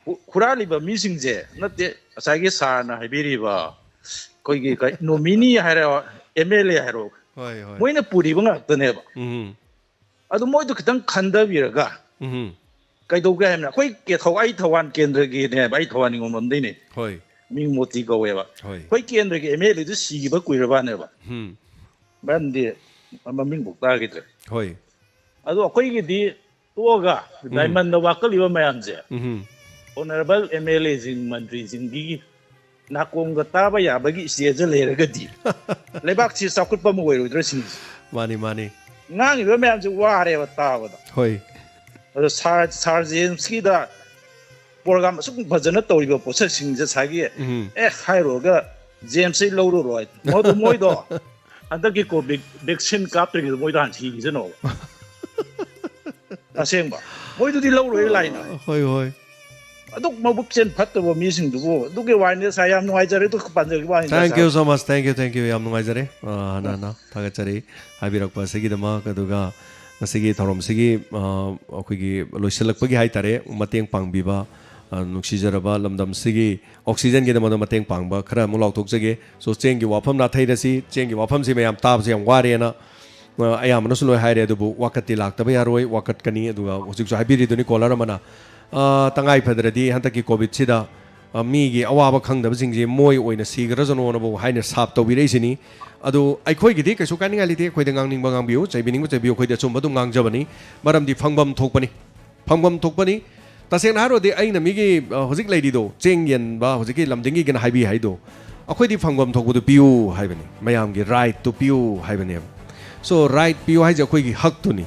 ꯍꯨ-, ꯍꯨꯔꯥꯜꯂꯤꯕ ꯃꯤꯁꯤꯡꯁꯦ ꯅꯠꯇꯦ, ꯉꯁꯥꯏꯒꯤ ꯁꯥꯔꯅ ꯍꯥꯏꯕꯤꯔꯤꯕ ꯑꯩꯈꯣꯏꯒꯤ ꯀꯩ-, ꯅꯣꯃꯤꯅꯤ ꯍꯥꯏꯔꯣ, ꯑꯦꯝ ꯑꯦꯜ ꯑꯦ ꯍꯥꯏꯔꯣ, ꯍꯣꯏ, ꯍꯣꯏ꯫ ꯃꯣꯏꯅ ꯄꯨꯔꯤꯕ ꯉꯥꯛꯇꯅꯦꯕ꯫ ꯎꯝ꯫ ꯑꯗꯨ ꯃꯣꯏꯗꯣ ꯈꯤꯇꯪ ꯈꯟꯊꯕꯤꯔꯒ ꯎꯝ꯫ ꯀꯩꯗꯧꯒꯦ ꯍꯥꯏꯕꯅ ꯑꯩꯈꯣꯏ ꯀꯦ-, ꯊꯧ-, ꯑꯩ ꯊꯧꯕꯥꯜ ꯀꯦꯟꯗ꯭ꯔꯒꯤꯅꯦꯕ, ꯑꯩ ꯊꯧꯕꯥꯜ ꯅꯤꯉꯣꯝꯕꯝꯗꯩꯅꯦ꯫ ꯍꯣꯏ꯫ ꯃꯤꯡ ꯃꯣꯇꯤ ꯀꯧꯋꯦꯕ꯫ ꯍꯣꯏ꯫ ꯑꯩꯈꯣꯏ ꯀꯦꯟꯗ꯭ꯔꯒꯤ ꯑꯦꯝ ꯑꯦꯜ ꯑꯦꯗꯨ ꯁꯤꯈꯤꯕ ꯀꯨꯏꯔꯕꯅꯦꯕ꯫ ꯎꯝ꯫ ꯃꯔꯝꯗꯤ ꯃꯃꯤꯡꯐꯥꯎ ꯇꯥꯈꯤꯗ꯭ꯔꯦ꯫ ꯍꯣꯏ꯫ ꯑꯗꯣ ꯑꯩꯈꯣꯏꯒꯤꯗꯤ ꯇꯣꯛꯑꯒ ꯎꯝ꯫ ꯗꯥꯏꯃꯟꯗ ꯋꯥꯀꯠꯂꯤꯕ ꯃꯌꯥꯝꯁꯦ ꯎꯝ꯫ ꯑꯣꯅꯔꯦꯕꯜ ꯑꯦꯝ ꯑꯦꯜ ꯑꯦꯁꯤꯡ, ꯃꯟꯇ꯭ꯔꯤꯁꯤꯡꯒꯤ ꯅꯥꯀꯣꯡꯗ ꯇꯥꯕ ꯌꯥꯕꯒꯤ ꯁ꯭ꯇꯦꯖꯇ ꯂꯩꯔꯒꯗꯤ ꯂꯩꯕꯥꯛꯁꯤ ꯆꯥꯎꯈꯠꯄ ꯑꯃ ꯑꯣꯏꯔꯣꯏꯗ꯭ꯔꯥ ꯁꯤꯅꯤ꯫ ꯃꯥꯅꯤ, ꯃꯥꯅꯤ꯫ ꯉꯥꯡꯉꯤꯕ ꯃꯌꯥꯝꯁꯦ ꯋꯥꯔꯦꯕ ꯇꯥꯕꯗ꯫ ꯍꯣꯏ꯫ ꯑꯗꯣ ꯁꯥꯔ, ꯁꯥꯔ ꯖꯦꯝꯁꯀꯤꯗ ꯄ꯭ꯔꯣꯒ꯭ꯔꯥꯝ ꯑꯁꯨꯛ ꯐꯖꯅ ꯇꯧꯔꯤꯕ ꯄꯣꯠꯁꯛꯁꯤꯡꯁꯦ ꯉꯁꯥꯏꯒꯤ, ꯎꯝ꯫ "ꯑꯦ, ꯍꯥꯏꯔꯨꯔꯒ ꯖꯦꯝꯁꯁꯦ ꯂꯧꯔꯔꯣꯏ"꯫ ꯃꯗꯨ ꯃꯣꯏꯗꯣ ꯍꯟꯗꯛꯀꯤ ꯀꯣꯚꯤꯗ ꯚꯦꯛꯁꯤꯟ ꯀꯥꯞꯇ꯭ꯔꯤꯉꯩꯗ ꯃꯣꯏꯗꯣ ꯍꯥꯟꯅ ꯁꯤꯈꯤꯁꯅꯣꯕ꯫ ꯑꯁꯦꯡꯕ꯫ ꯃꯣꯏꯗꯨꯗꯤ ꯂꯧꯔꯣꯏ ꯂꯥꯏꯅ꯫ ꯍꯣꯏ, ꯍꯣꯏ꯫ ꯑꯗꯨꯛ ꯃꯕꯨꯛꯆꯦꯜ ꯐꯠꯇꯕ ꯃꯤꯁꯤꯡꯗꯨꯕꯨ꯫ ꯑꯗꯨꯒꯤ ꯋꯥꯅꯤꯗ ꯁꯥꯔ, ꯌꯥꯝ ꯅꯨꯡꯉꯥꯏꯖꯔꯦ꯫ ꯑꯗꯨ ꯄꯟꯖꯈꯤꯕ ꯋꯥꯅꯤꯗ Thank you sir. So much, thank you, thank you꯫ ꯌꯥꯝ ꯅꯨꯡꯉꯥꯏꯖꯔꯦ꯫ ꯑ, ꯍꯟꯅ ꯍꯟꯅ ꯊꯥꯒꯠꯆꯔꯤ ꯍꯥꯏꯕꯤꯔꯛꯄ ꯑꯁꯤꯒꯤꯗꯃꯛ꯫ ꯑꯗꯨꯒ ꯉꯁꯤꯒꯤ ꯊꯧꯔꯝꯁꯤꯒꯤ, ꯑ, ꯑꯩꯈꯣꯏꯒꯤ ꯂꯣꯏꯁꯤꯜꯂꯛꯄꯒꯤ ꯍꯥꯏꯇꯥꯔꯦ, ꯃꯇꯦꯡ ꯄꯥꯡꯕꯤꯕ, ꯑ, ꯅꯨꯡꯁꯤꯖꯔꯕ ꯂꯝꯗꯝꯁꯤꯒꯤ ꯑꯣꯛꯁꯤꯖꯟꯒꯤꯗꯃꯛꯇ ꯃꯇꯦꯡ ꯄꯥꯡꯕ ꯈꯔ ꯑꯃꯨꯛ ꯂꯥꯎꯊꯣꯛꯆꯒꯦ꯫ So, ꯆꯦꯡꯒꯤ ꯋꯥꯐꯝ ꯅꯥꯊꯩꯔꯁꯤ, ꯆꯦꯡꯒꯤ ꯋꯥꯐꯝꯁꯤ ꯃꯌꯥꯝ ꯇꯥꯕꯁꯦ ꯌꯥꯝ ꯋꯥꯔꯦꯅ꯫ ꯑ, ꯑꯌꯥꯝꯕꯅꯁꯨ ꯂꯣꯏ ꯍꯥꯏꯔꯦ, ꯑꯗꯨꯕꯨ ꯋꯥꯀꯠꯇꯤ ꯂꯥꯛꯇꯕ ꯌꯥꯔꯣꯏ, ꯋꯥꯀꯠꯀꯅꯤ꯫ ꯑꯗꯨꯒ ꯍꯧꯖꯤꯛꯁꯨ ꯍꯥꯏꯕꯤꯔꯤꯗꯨꯅꯤ ꯀꯣꯂꯔ ꯑꯃꯅ, ꯑ, ꯇꯉꯥꯏ ꯐꯗ꯭ꯔꯗꯤ ꯍꯟꯗꯛꯀꯤ ꯀꯣꯚꯤꯗꯁꯤꯗ ꯑ, ꯃꯤꯒꯤ ꯑꯋꯥꯕ ꯈꯪꯗꯕꯁꯤꯡꯁꯦ ꯃꯣꯏ ꯑꯣꯏꯅ ꯁꯤꯈ꯭ꯔꯖꯅꯣꯅꯕꯨ ꯍꯥꯏꯅ ꯁꯥꯞ ꯇꯧꯕꯤꯔꯛꯏꯁꯤꯅꯤ꯫ ꯑꯗꯨ ꯑꯩꯈꯣꯏꯒꯤꯗꯤ ꯀꯩꯁꯨ ꯀꯥꯏꯅꯤꯡꯉꯥꯏ ꯂꯩꯇꯦ꯫ ꯑꯩꯈꯣꯏꯗ ꯉꯥꯡꯅꯤꯡꯕ ꯉꯥꯡꯕꯤꯌꯨ, ꯆꯩꯕꯤꯅꯤꯡꯕ ꯆꯩꯕꯤꯌꯨ, ꯑꯩꯈꯣꯏꯗꯤ ꯑꯆꯨꯝꯕ ꯑꯗꯨꯝ ꯉꯥꯡꯖꯕꯅꯤ꯫ ꯃꯔꯝꯗꯤ ꯐꯪꯐꯝ ꯊꯣꯛꯄꯅꯤ, ꯐꯪꯐꯝ ꯊꯣꯛꯄꯅꯤ꯫ ꯇꯁꯦꯡꯅ ꯍꯥꯏꯔꯨꯔꯗꯤ ꯑꯩꯅ ꯃꯤꯒꯤ, ꯑ, ꯍꯧꯖꯤꯛ ꯂꯩꯔꯤꯗꯣ, ꯆꯦꯡ ꯌꯦꯟꯕ ꯍꯧꯖꯤꯛꯀꯤ ꯂꯝꯗꯤꯡꯒꯤꯒꯤꯅ ꯍꯥꯏꯕꯤ ꯍꯥꯏꯗꯣ, ꯑꯩꯈꯣꯏꯗꯤ ꯐꯪꯐꯝ ꯊꯣꯛꯄꯗꯨ ꯄꯤꯌꯨ ꯍꯥꯏꯕꯅꯤ꯫ ꯃꯌꯥꯝꯒꯤ ꯔꯥꯏꯠꯇꯨ ꯄꯤꯌꯨ ꯍꯥꯏꯕꯅꯦꯕ꯫ ꯁꯣ, ꯔꯥꯏꯠ ꯄꯤꯌꯨ ꯍꯥꯏꯁꯦ ꯑꯩꯈꯣꯏꯒꯤ ꯍꯛꯇꯨꯅꯤ꯫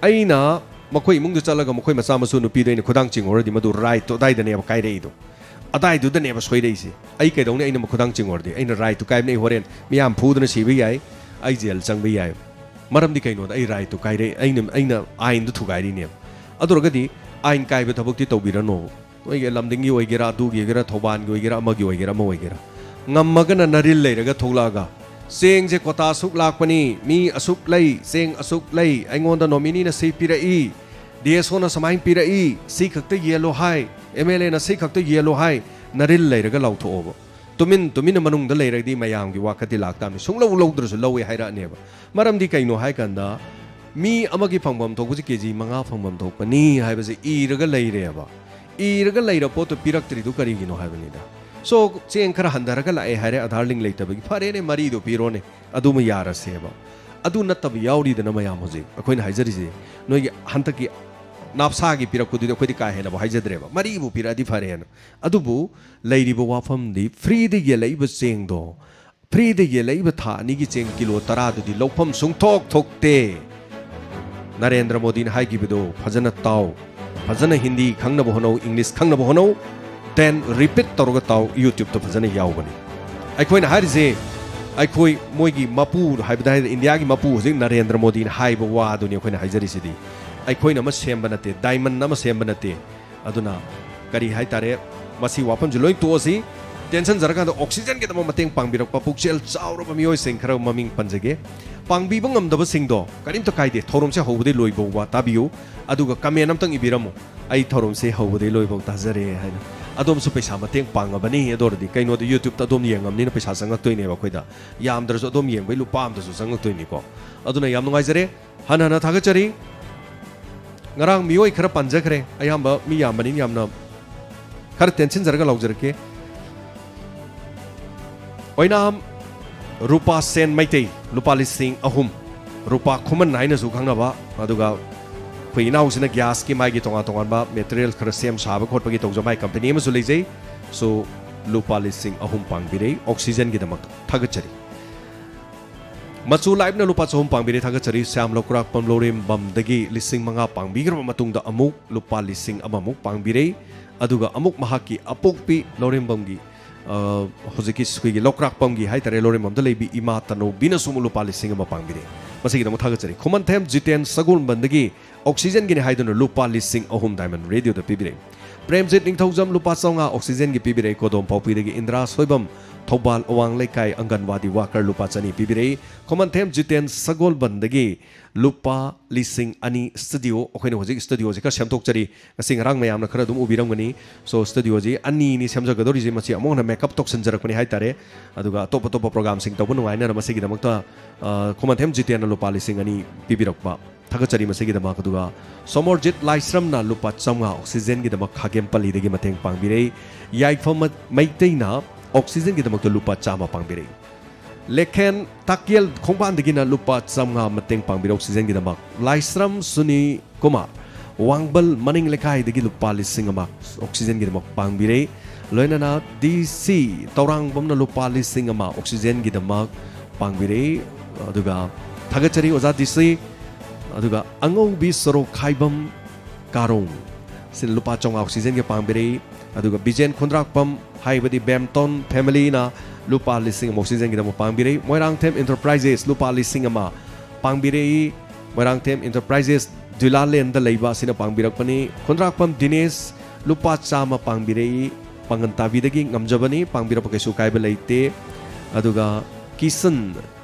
ꯑꯩꯅ ꯃꯈꯣꯏ ꯏꯃꯨꯡꯗ ꯆꯠꯂꯒ ꯃꯈꯣꯏ ꯃꯆꯥ ꯃꯁꯨ ꯅꯨꯄꯤꯗꯣ ꯑꯩꯅ ꯈꯨꯗꯥꯡ ꯆꯤꯡꯉꯨꯔꯗꯤ, ꯃꯗꯨ ꯔꯥꯏꯠꯇꯣ ꯑꯗꯥꯏꯗꯅꯦꯕ ꯀꯥꯏꯔꯛꯏꯗꯣ, ꯑꯗꯥꯏꯗꯨꯗꯅꯦꯕ ꯁꯣꯏꯔꯛꯏꯁꯦ꯫ ꯑꯩ ꯀꯩꯗꯧꯅꯤ? ꯑꯩꯅ ꯃꯈꯨꯗꯥꯡ ꯆꯤꯡꯉꯨꯔꯗꯤ, ꯑꯩꯅ ꯔꯥꯏꯠꯇꯨ ꯀꯥꯏꯕꯅꯤ, ꯑꯩ ꯍꯣꯔꯦꯟ ꯃꯤꯌꯥꯝ ꯐꯨꯗꯅ ꯁꯤꯕ ꯌꯥꯏ, ꯑꯩ ꯖꯦꯜ ꯆꯪꯕ ꯌꯥꯏ꯫ ꯃꯔꯝꯗꯤ ꯀꯩꯅꯣꯗ ꯑꯩ ꯔꯥꯏꯠꯇꯨ ꯀꯥꯏꯔꯛꯏ, ꯑꯩꯅ, ꯑꯩꯅ ꯑꯥꯏꯟꯗꯨ ꯊꯨꯒꯥꯏꯔꯤꯅꯦꯕ꯫ ꯑꯗꯨ ꯑꯣꯏꯔꯒꯗꯤ ꯑꯥꯏꯟ ꯀꯥꯏꯕ ꯊꯕꯛꯇꯤ ꯇꯧꯕꯤꯔꯅꯣ꯫ ꯅꯣꯏꯒꯤ ꯂꯝꯗꯤꯡꯒꯤ ꯑꯣꯏꯒꯦꯔꯥ, ꯑꯗꯨꯒꯤ ꯑꯣꯏꯒꯦꯔꯥ, ꯊꯧꯕꯥꯜꯒꯤ ꯑꯣꯏꯒꯦꯔꯥ, ꯑꯃꯒꯤ ꯑꯣꯏꯒꯦꯔꯥ, ꯑꯃ ꯑꯣꯏꯒꯦꯔꯥ, ꯉꯝꯃꯒꯅ ꯅꯔꯤꯜ ꯂꯩꯔꯒ ꯊꯣꯛꯂꯛꯑꯒ, "ꯆꯦꯡꯁꯦ ꯀꯣꯇꯥ ꯑꯁꯨꯛ ꯂꯥꯛꯄꯅꯤ, ꯃꯤ ꯑꯁꯨꯛ ꯂꯩ, ꯆꯦꯡ ꯑꯁꯨꯛ ꯂꯩ, ꯑꯩꯉꯣꯟꯗ ꯅꯣꯃꯤꯅꯤꯅ ꯁꯤ ꯄꯤꯔꯛꯏ, ꯗꯤ ꯑꯦꯁ ꯑꯣꯅ ꯁꯨꯃꯥꯏꯅ ꯄꯤꯔꯛꯏ, ꯁꯤ ꯈꯛꯇ ꯌꯦꯜꯂꯣ ꯍꯥꯏ, ꯑꯦꯝ ꯑꯦꯜ ꯑꯦꯅ ꯁꯤ ꯈꯛꯇ ꯌꯦꯜꯂꯣ ꯍꯥꯏ", ꯅꯔꯤꯜ ꯂꯩꯔꯒ ꯂꯥꯎꯊꯣꯛꯑꯣꯕ꯫ ꯇꯨꯃꯤꯟ ꯇꯨꯃꯤꯟꯅ ꯃꯅꯨꯡꯗ ꯂꯩꯔꯗꯤ ꯃꯌꯥꯝꯒꯤ ꯋꯥꯀꯠꯇꯤ ꯂꯥꯛꯇꯥꯕꯅꯤ꯫ ꯁꯨꯡꯂꯧ ꯂꯧꯗ꯭ꯔꯁꯨ ꯂꯧꯋꯦ ꯍꯥꯏꯔꯛꯑꯅꯦꯕ꯫ ꯃꯔꯝꯗꯤ ꯀꯩꯅꯣ ꯍꯥꯏ ꯀꯥꯟꯗ, ꯃꯤ ꯑꯃꯒꯤ ꯐꯪꯐꯝ ꯊꯣꯛꯄꯁꯤ ꯀꯦ ꯖꯤ ꯃꯉꯥ ꯐꯪꯐꯝ ꯊꯣꯛꯄꯅꯤ ꯍꯥꯏꯕꯁꯦ ꯏꯔꯒ ꯂꯩꯔꯦꯕ꯫ ꯏꯔꯒ ꯂꯩꯔ ꯄꯣꯠꯇꯣ ꯄꯤꯔꯛꯇ꯭ꯔꯤꯗꯨ ꯀꯔꯤꯒꯤꯅꯣ ꯍꯥꯏꯕꯅꯤꯗ꯫ ꯁꯣ, ꯆꯦꯡ ꯈꯔ ꯍꯟꯊꯔꯒ ꯂꯥꯛꯑꯦ ꯍꯥꯏꯔꯦ, ꯑꯥꯙꯥꯔ ꯂꯤꯡ ꯂꯩꯇꯕꯒꯤ꯫ ꯐꯔꯦꯅꯦ, ꯃꯔꯤꯗꯣ ꯄꯤꯔꯣꯅꯦ, ꯑꯗꯨꯃ ꯌꯥꯔꯁꯦꯕ꯫ ꯑꯗꯨ ꯅꯠꯇꯕ ꯌꯥꯎꯔꯤꯗꯅ ꯃꯌꯥꯝ ꯍꯧꯖꯤꯛ꯫ ꯑꯩꯈꯣꯏꯅ ꯍꯥꯏꯖꯔꯤꯁꯦ, ꯅꯣꯏꯒꯤ ꯍꯟꯗꯛꯀꯤ ꯅꯥꯞꯁꯥꯒꯤ ꯄꯤꯔꯛꯄꯗꯨꯗꯤ ꯑꯩꯈꯣꯏꯗꯤ ꯀꯥ ꯍꯦꯟꯅꯕꯨ ꯍꯥꯏꯖꯗ꯭ꯔꯦꯕ, ꯃꯔꯤꯕꯨ ꯄꯤꯔꯛꯑꯗꯤ ꯐꯔꯦꯅ꯫ ꯑꯗꯨꯕꯨ ꯂꯩꯔꯤꯕ ꯋꯥꯐꯝꯗꯤ, ꯐ꯭ꯔꯤꯗ ꯌꯦꯜꯂꯛꯏꯕ ꯆꯦꯡꯗꯣ, ꯐ꯭ꯔꯤꯗ ꯌꯦꯜꯂꯛꯏꯕ ꯊꯥ ꯑꯅꯤꯒꯤ ꯆꯦꯡ ꯀꯤꯂꯣ ꯇꯔꯥꯗꯨꯗꯤ ꯂꯧꯐꯝ ꯁꯨꯡꯊꯣꯛ ꯊꯣꯛꯇꯦ꯫ ꯅꯔꯦꯟꯗ꯭ꯔ ꯃꯣꯗꯤꯅ ꯍꯥꯏꯈꯤꯕꯗꯣ ꯐꯖꯅ ꯇꯥꯎ, ꯐꯖꯅ ꯍꯤꯟꯗꯤ ꯈꯪꯅꯕ ꯍꯣꯠꯅꯧ, ꯏꯪꯂꯤꯁ ꯈꯪꯅꯕ ꯍꯣꯠꯅꯧ, then repeat ꯇꯧꯔꯒ ꯇꯥꯎ, YouTube-ꯇ ꯐꯖꯅ ꯌꯥꯎꯕꯅꯤ꯫ ꯑꯩꯈꯣꯏꯅ ꯍꯥꯏꯔꯤꯁꯦ, ꯑꯩꯈꯣꯏ ꯃꯣꯏꯒꯤ ꯃꯄꯨ ꯍꯥꯏꯕꯗ ꯍꯥꯏꯔꯦ, ꯏꯟꯗꯤꯌꯥꯒꯤ ꯃꯄꯨ ꯍꯧꯖꯤꯛ ꯅꯔꯦꯟꯗ꯭ꯔ ꯃꯣꯗꯤꯅ ꯍꯥꯏꯕ ꯋꯥꯗꯨꯅꯤ ꯑꯩꯈꯣꯏꯅ ꯍꯥꯏꯖꯔꯤꯁꯤꯗꯤ꯫ ꯑꯩꯈꯣꯏꯅ ꯑꯃ ꯁꯦꯝꯕ ꯅꯠꯇꯦ, diamond ꯑꯃ ꯁꯦꯝꯕ ꯅꯠꯇꯦ꯫ ꯑꯗꯨꯅ ꯀꯔꯤ ꯍꯥꯏꯇꯥꯔꯦ, ꯃꯁꯤ ꯋꯥꯐꯝꯁꯤ ꯂꯣꯏ ꯇꯣꯛꯑꯁꯤ꯫ ꯇꯦꯟꯁꯟꯖꯔꯀꯥꯟꯗ ꯑꯣꯛꯁꯤꯖꯟꯒꯤꯗꯃꯛ ꯃꯇꯦꯡ ꯄꯥꯡꯕꯤꯔꯛꯄ ꯄꯨꯛꯆꯦꯜ ꯆꯥꯎꯔꯕ ꯃꯤꯑꯣꯏꯁꯤꯡ ꯈꯔ ꯃꯃꯤꯡ ꯄꯟꯖꯒꯦ꯫ ꯄꯥꯡꯕꯤꯕ ꯉꯝꯗꯕꯁꯤꯡꯗꯣ ꯀꯔꯤꯝꯇ ꯀꯥꯏꯗꯦ, ꯊꯧꯔꯝꯁꯦ ꯍꯧꯕꯗꯒꯤ ꯂꯣꯏꯕ ꯐꯥꯎꯕ ꯇꯥꯕꯤꯌꯨ, ꯑꯗꯨꯒ comment ꯑꯝꯇꯪ ꯏꯕꯤꯔꯝꯃꯨ, "ꯑꯩ ꯊꯧꯔꯝꯁꯦ ꯍꯧꯕꯗꯒꯤ ꯂꯣꯏꯕ ꯐꯥꯎ ꯇꯥꯖꯔꯦ" ꯍꯥꯏꯅ꯫ ꯑꯗꯣꯝꯁꯨ ꯄꯩꯁꯥ ꯃꯇꯦꯡ ꯄꯥꯡꯉꯕꯅꯤ꯫ ꯑꯗꯨ ꯑꯣꯏꯔꯗꯤ ꯀꯩꯅꯣꯗ YouTube-ꯇ ꯑꯗꯣꯝ ꯌꯦꯡꯉꯕꯅꯤꯅ ꯄꯩꯁꯥ ꯆꯪꯉꯛꯇꯣꯏꯅꯦꯕ ꯑꯩꯈꯣꯏꯗ꯫ ꯌꯥꯝꯗ꯭ꯔꯁꯨ ꯑꯗꯣꯝ ꯌꯦꯡꯕꯩ ꯂꯨꯄꯥ ꯑꯃꯗꯁꯨ ꯆꯪꯉꯛꯇꯣꯏꯅꯤꯀꯣ꯫ ꯑꯗꯨꯅ ꯌꯥꯝ ꯅꯨꯡꯉꯥꯏꯖꯔꯦ꯫ ꯍꯟꯅ ꯍꯟꯅ ꯊꯥꯒꯠꯆꯔꯤ꯫ ꯉꯔꯥꯡ ꯃꯤꯑꯣꯏ ꯈꯔ ꯄꯟꯖꯈ꯭ꯔꯦ, ꯑꯌꯥꯝꯕ ꯃꯤ ꯌꯥꯝꯕꯅꯤꯅ ꯌꯥꯝꯅ ꯈꯔ ꯇꯦꯟꯁꯤꯟꯖꯔꯒ ꯂꯥꯎꯖꯔꯛꯀꯦ꯫ ꯑꯣꯏꯅꯥꯝ ꯔꯨꯄꯥ ꯁꯦꯟ ꯃꯩꯇꯩ ꯂꯨꯄꯥ ꯂꯤꯁꯤꯡ ꯑꯍꯨꯝ, ꯔꯨꯄꯥ ꯈꯨꯃꯟ ꯍꯥꯏꯅꯁꯨ ꯈꯪꯅꯕ, ꯑꯗꯨꯒ ꯑꯩꯈꯣꯏ ꯏꯅꯥꯎꯁꯤꯅ ꯒ꯭ꯌꯥꯁꯀꯤ ꯃꯥꯒꯤ ꯇꯣꯉꯥꯟ ꯇꯣꯉꯥꯟꯕ ꯃꯦꯇꯔꯤꯌꯦꯜ ꯈꯔ ꯁꯦꯝ ꯁꯥꯕ ꯈꯣꯠꯄꯒꯤ ꯇꯧꯖ ꯃꯥꯏ ꯀꯝꯄꯅꯤ ꯑꯃꯁꯨ ꯂꯩꯖꯩ꯫ ꯁꯣ ꯂꯨꯄꯥ ꯂꯤꯁꯤꯡ ꯑꯍꯨꯝ ꯄꯥꯡꯕꯤꯔꯦ ꯑꯣꯛꯁꯤꯖꯟꯒꯤꯗꯃꯛ꯫ ꯊꯥꯒꯠꯆꯔꯤ꯫ ꯃꯆꯨ ꯂꯥꯏꯞꯅ ꯂꯨꯄꯥ ꯆꯍꯨꯝ ꯄꯥꯡꯕꯤꯔꯦ, ꯊꯥꯒꯠꯆꯔꯤ꯫ ꯁ꯭ꯌꯥꯝ ꯂꯧꯀ꯭ꯔꯥꯛꯄꯝ ꯂꯧꯔꯦꯝꯕꯝꯗꯒꯤ ꯂꯤꯁꯤꯡ ꯃꯉꯥ ꯄꯥꯡꯕꯤꯈ꯭ꯔꯕ ꯃꯇꯨꯡꯗ ꯑꯃꯨꯛ ꯂꯨꯄꯥ ꯂꯤꯁꯤꯡ ꯑꯃꯃꯨꯛ ꯄꯥꯡꯕꯤꯔꯦ꯫ ꯑꯗꯨꯒ ꯑꯃꯨꯛ ꯃꯍꯥꯛꯀꯤ ꯑꯄꯣꯛꯄꯤ ꯂꯧꯔꯦꯝꯕꯝꯒꯤ, ꯑ, ꯍꯧꯖꯤꯛꯀꯤ ꯑꯩꯈꯣꯏꯒꯤ ꯂꯧꯀ꯭ꯔꯥꯛꯄꯝꯒꯤ ꯍꯥꯏꯇꯥꯔꯦ, ꯂꯧꯔꯦꯝꯕꯝꯗ ꯂꯩꯕꯤ ꯏꯃꯥ ꯇꯅꯧꯕꯤꯅꯁꯨ ꯑꯃꯨꯛ ꯂꯨꯄꯥ ꯂꯤꯁꯤꯡ ꯑꯃ ꯄꯥꯡꯕꯤꯔꯦ꯫ ꯃꯁꯤꯒꯤꯗꯃꯛ ꯊꯥꯒꯠꯆꯔꯤ꯫ ꯈꯨꯃꯟꯊꯦꯝ ꯖꯤꯇꯦꯟ ꯁꯒꯣꯜꯕꯟꯗꯒꯤ ꯑꯣꯛꯁꯤꯖꯟꯒꯤꯅꯤ ꯍꯥꯏꯗꯨꯅ ꯂꯨꯄꯥ ꯂꯤꯁꯤꯡ ꯑꯍꯨꯝ Diamond Radio ꯗ ꯄꯤꯕꯤꯔꯦ꯫ ꯄ꯭ꯔꯦꯝꯖꯤꯠ ꯅꯤꯡꯊꯧꯖꯝ ꯂꯨꯄꯥ ꯆꯥꯝꯃꯉꯥ ꯑꯣꯛꯁꯤꯖꯟꯒꯤ ꯄꯤꯕꯤꯔꯦ꯫ ꯀꯣꯗꯣꯝ ꯄꯥꯎꯄꯤꯗꯒꯤ ꯏꯟꯗ꯭ꯔꯥ ꯁꯣꯏꯕꯝ, ꯊꯧꯕꯥꯜ ꯑꯋꯥꯡ ꯂꯩꯀꯥꯏ ꯑꯪꯒꯟꯋꯥꯗꯤ ꯋꯥꯀꯔ ꯂꯨꯄꯥ ꯆꯅꯤ ꯄꯤꯕꯤꯔꯦ꯫ ꯈꯨꯃꯟꯊꯦꯝ ꯖꯤꯇꯦꯟ ꯁꯒꯣꯜꯕꯟꯗꯒꯤ ꯂꯨꯄꯥ ꯂꯤꯁꯤꯡ ꯑꯅꯤ꯫ ꯁ꯭ꯇꯨꯗꯤꯑꯣ, ꯑꯩꯈꯣꯏꯅ ꯍꯧꯖꯤꯛ ꯁ꯭ꯇꯨꯗꯤꯑꯣꯁꯤ ꯈꯔ ꯁꯦꯝꯗꯣꯛꯆꯔꯤ꯫ ꯉꯁꯤ ꯉꯔꯥꯡ ꯃꯌꯥꯝꯅ ꯈꯔ ꯑꯗꯨꯝ ꯎꯕꯤꯔꯝꯒꯅꯤ꯫ ꯁꯣ ꯁ꯭ꯇꯨꯗꯤꯑꯣꯁꯤ ꯑꯅꯤꯅꯤ ꯁꯦꯝꯖꯒꯗꯧꯔꯤꯁꯤ꯫ ꯃꯁꯤ ꯑꯃꯨꯛ ꯍꯟꯅ ꯃꯦꯀꯞ ꯇꯧꯁꯤꯟꯖꯔꯛꯄꯅꯤ ꯍꯥꯏꯇꯥꯔꯦ꯫ ꯑꯗꯨꯒ ꯑꯇꯣꯞ ꯑꯇꯣꯞꯄ ꯄ꯭ꯔꯣꯒꯥꯝꯁꯤꯡ ꯇꯧꯕ ꯅꯨꯡꯉꯥꯏꯅꯅ ꯃꯁꯤꯒꯤꯗꯃꯛꯇ, ꯑ, ꯈꯨꯃꯟꯊꯦꯝ ꯖꯤꯇꯦꯟꯅ ꯂꯨꯄꯥ ꯂꯤꯁꯤꯡ ꯑꯅꯤ ꯄꯤꯕꯤꯔꯛꯄ꯫ ꯊꯥꯒꯠꯆꯔꯤ ꯃꯁꯤꯒꯤꯗꯃꯛ꯫ ꯑꯗꯨꯒ ꯁꯣꯃꯣꯔꯖꯤꯠ ꯂꯥꯏꯁ꯭ꯔꯝꯅ ꯂꯨꯄꯥ ꯆꯥꯝꯃꯉꯥ ꯑꯣꯛꯁꯤꯖꯟꯒꯤꯗꯃꯛ ꯈꯥꯒꯦꯝꯄꯜꯂꯤꯗꯒꯤ ꯃꯇꯦꯡ ꯄꯥꯡꯕꯤꯔꯦ꯫ ꯌꯥꯏꯐꯝ ꯃꯩꯇꯩꯅ ꯑꯣꯛꯁꯤꯖꯟꯒꯤꯗꯃꯛꯇ ꯂꯨꯄꯥ ꯆꯥꯝꯃ ꯄꯥꯡꯕꯤꯔꯦ꯫ ꯂꯦꯈꯦꯟ ꯇꯥꯛꯌꯦꯜ ꯈꯣꯡꯕꯥꯟꯗꯒꯤꯅ ꯂꯨꯄꯥ ꯆꯥꯝꯃꯉꯥ ꯃꯇꯦꯡ ꯄꯥꯡꯕꯤꯔꯦ ꯑꯣꯛꯁꯤꯖꯟꯒꯤꯗꯃꯛ꯫ ꯂꯥꯏꯁ꯭ꯔꯝ ꯁꯨꯅꯤ ꯀꯨꯃꯥꯔ ꯋꯥꯡꯕꯜ ꯃꯅꯤꯡ ꯂꯩꯀꯥꯏꯗꯒꯤ ꯂꯨꯄꯥ ꯂꯤꯁꯤꯡ ꯑꯃ ꯑꯣꯛꯁꯤꯖꯟꯒꯤꯗꯃꯛ ꯄꯥꯡꯕꯤꯔꯦ꯫ ꯂꯣꯏꯅꯅ ꯗꯤ ꯁꯤ ꯇꯧꯔꯥꯡꯕꯝꯅ ꯂꯨꯄꯥ ꯂꯤꯁꯤꯡ ꯑꯃ ꯑꯣꯛꯁꯤꯖꯟꯒꯤꯗꯃꯛ ꯄꯥꯡꯕꯤꯔꯦ꯫ ꯑꯗꯨꯒ ꯊꯥꯒꯠꯆꯔꯤ ꯑꯣꯖꯥ ꯗꯤ ꯁꯤ꯫ ꯑꯗꯨꯒ ꯑꯉꯧꯕꯤ ꯁꯣꯔꯣꯛꯈꯥꯏꯕꯝ ꯀꯥꯔꯣꯡ ꯁꯤꯅ ꯂꯨꯄꯥ ꯆꯥꯝꯃꯉꯥ ꯑꯣꯛꯁꯤꯖꯟꯒꯤ ꯄꯥꯡꯕꯤꯔꯛꯏ꯫ ꯑꯗꯨꯒ ꯕꯤꯖꯦꯟ ꯈꯨꯟꯗ꯭ꯔꯥꯛꯄꯝ ꯍꯥꯏꯕꯗꯤ ꯕꯦꯝꯇꯣꯟ ꯐꯦꯃꯤꯂꯤꯅ ꯂꯨꯄꯥ ꯂꯤꯁꯤꯡ ꯑꯃ ꯑꯣꯛꯁꯤꯖꯟꯒꯤꯗꯃꯛ ꯄꯥꯡꯕꯤꯔꯛꯏ꯫ ꯃꯣꯏꯔꯥꯡꯊꯦꯝ ꯏꯟꯇꯔꯄ꯭ꯔꯥꯏꯖꯦꯁ ꯂꯨꯄꯥ ꯂꯤꯁꯤꯡ ꯑꯃ ꯄꯥꯡꯕꯤꯔꯛꯏ꯫ ꯃꯣꯏꯔꯥꯡꯊꯦꯝ ꯏꯟꯇꯔꯄ꯭ꯔꯥꯏꯖꯦꯁ ꯗꯨꯂꯥꯂꯦꯟꯗ ꯂꯩꯕ ꯑꯁꯤꯅ ꯄꯥꯡꯕꯤꯔꯛꯄꯅꯤ꯫ ꯈꯨꯟꯗ꯭ꯔꯥꯛꯄꯝ ꯗꯤꯅꯦꯁ ꯂꯨꯄꯥ ꯆꯥꯝꯃ ꯄꯥꯡꯕꯤꯔꯛꯏ꯫ ꯄꯥꯡꯒꯟ ꯇꯥꯕꯤꯗꯒꯤ ꯉꯝꯖꯕꯅꯤ, ꯄꯥꯡꯕꯤꯔꯛꯄ ꯀꯩꯁꯨ ꯀꯥꯏꯕ ꯂꯩꯇꯦ꯫ ꯑꯗꯨꯒ ꯀꯤꯁꯟ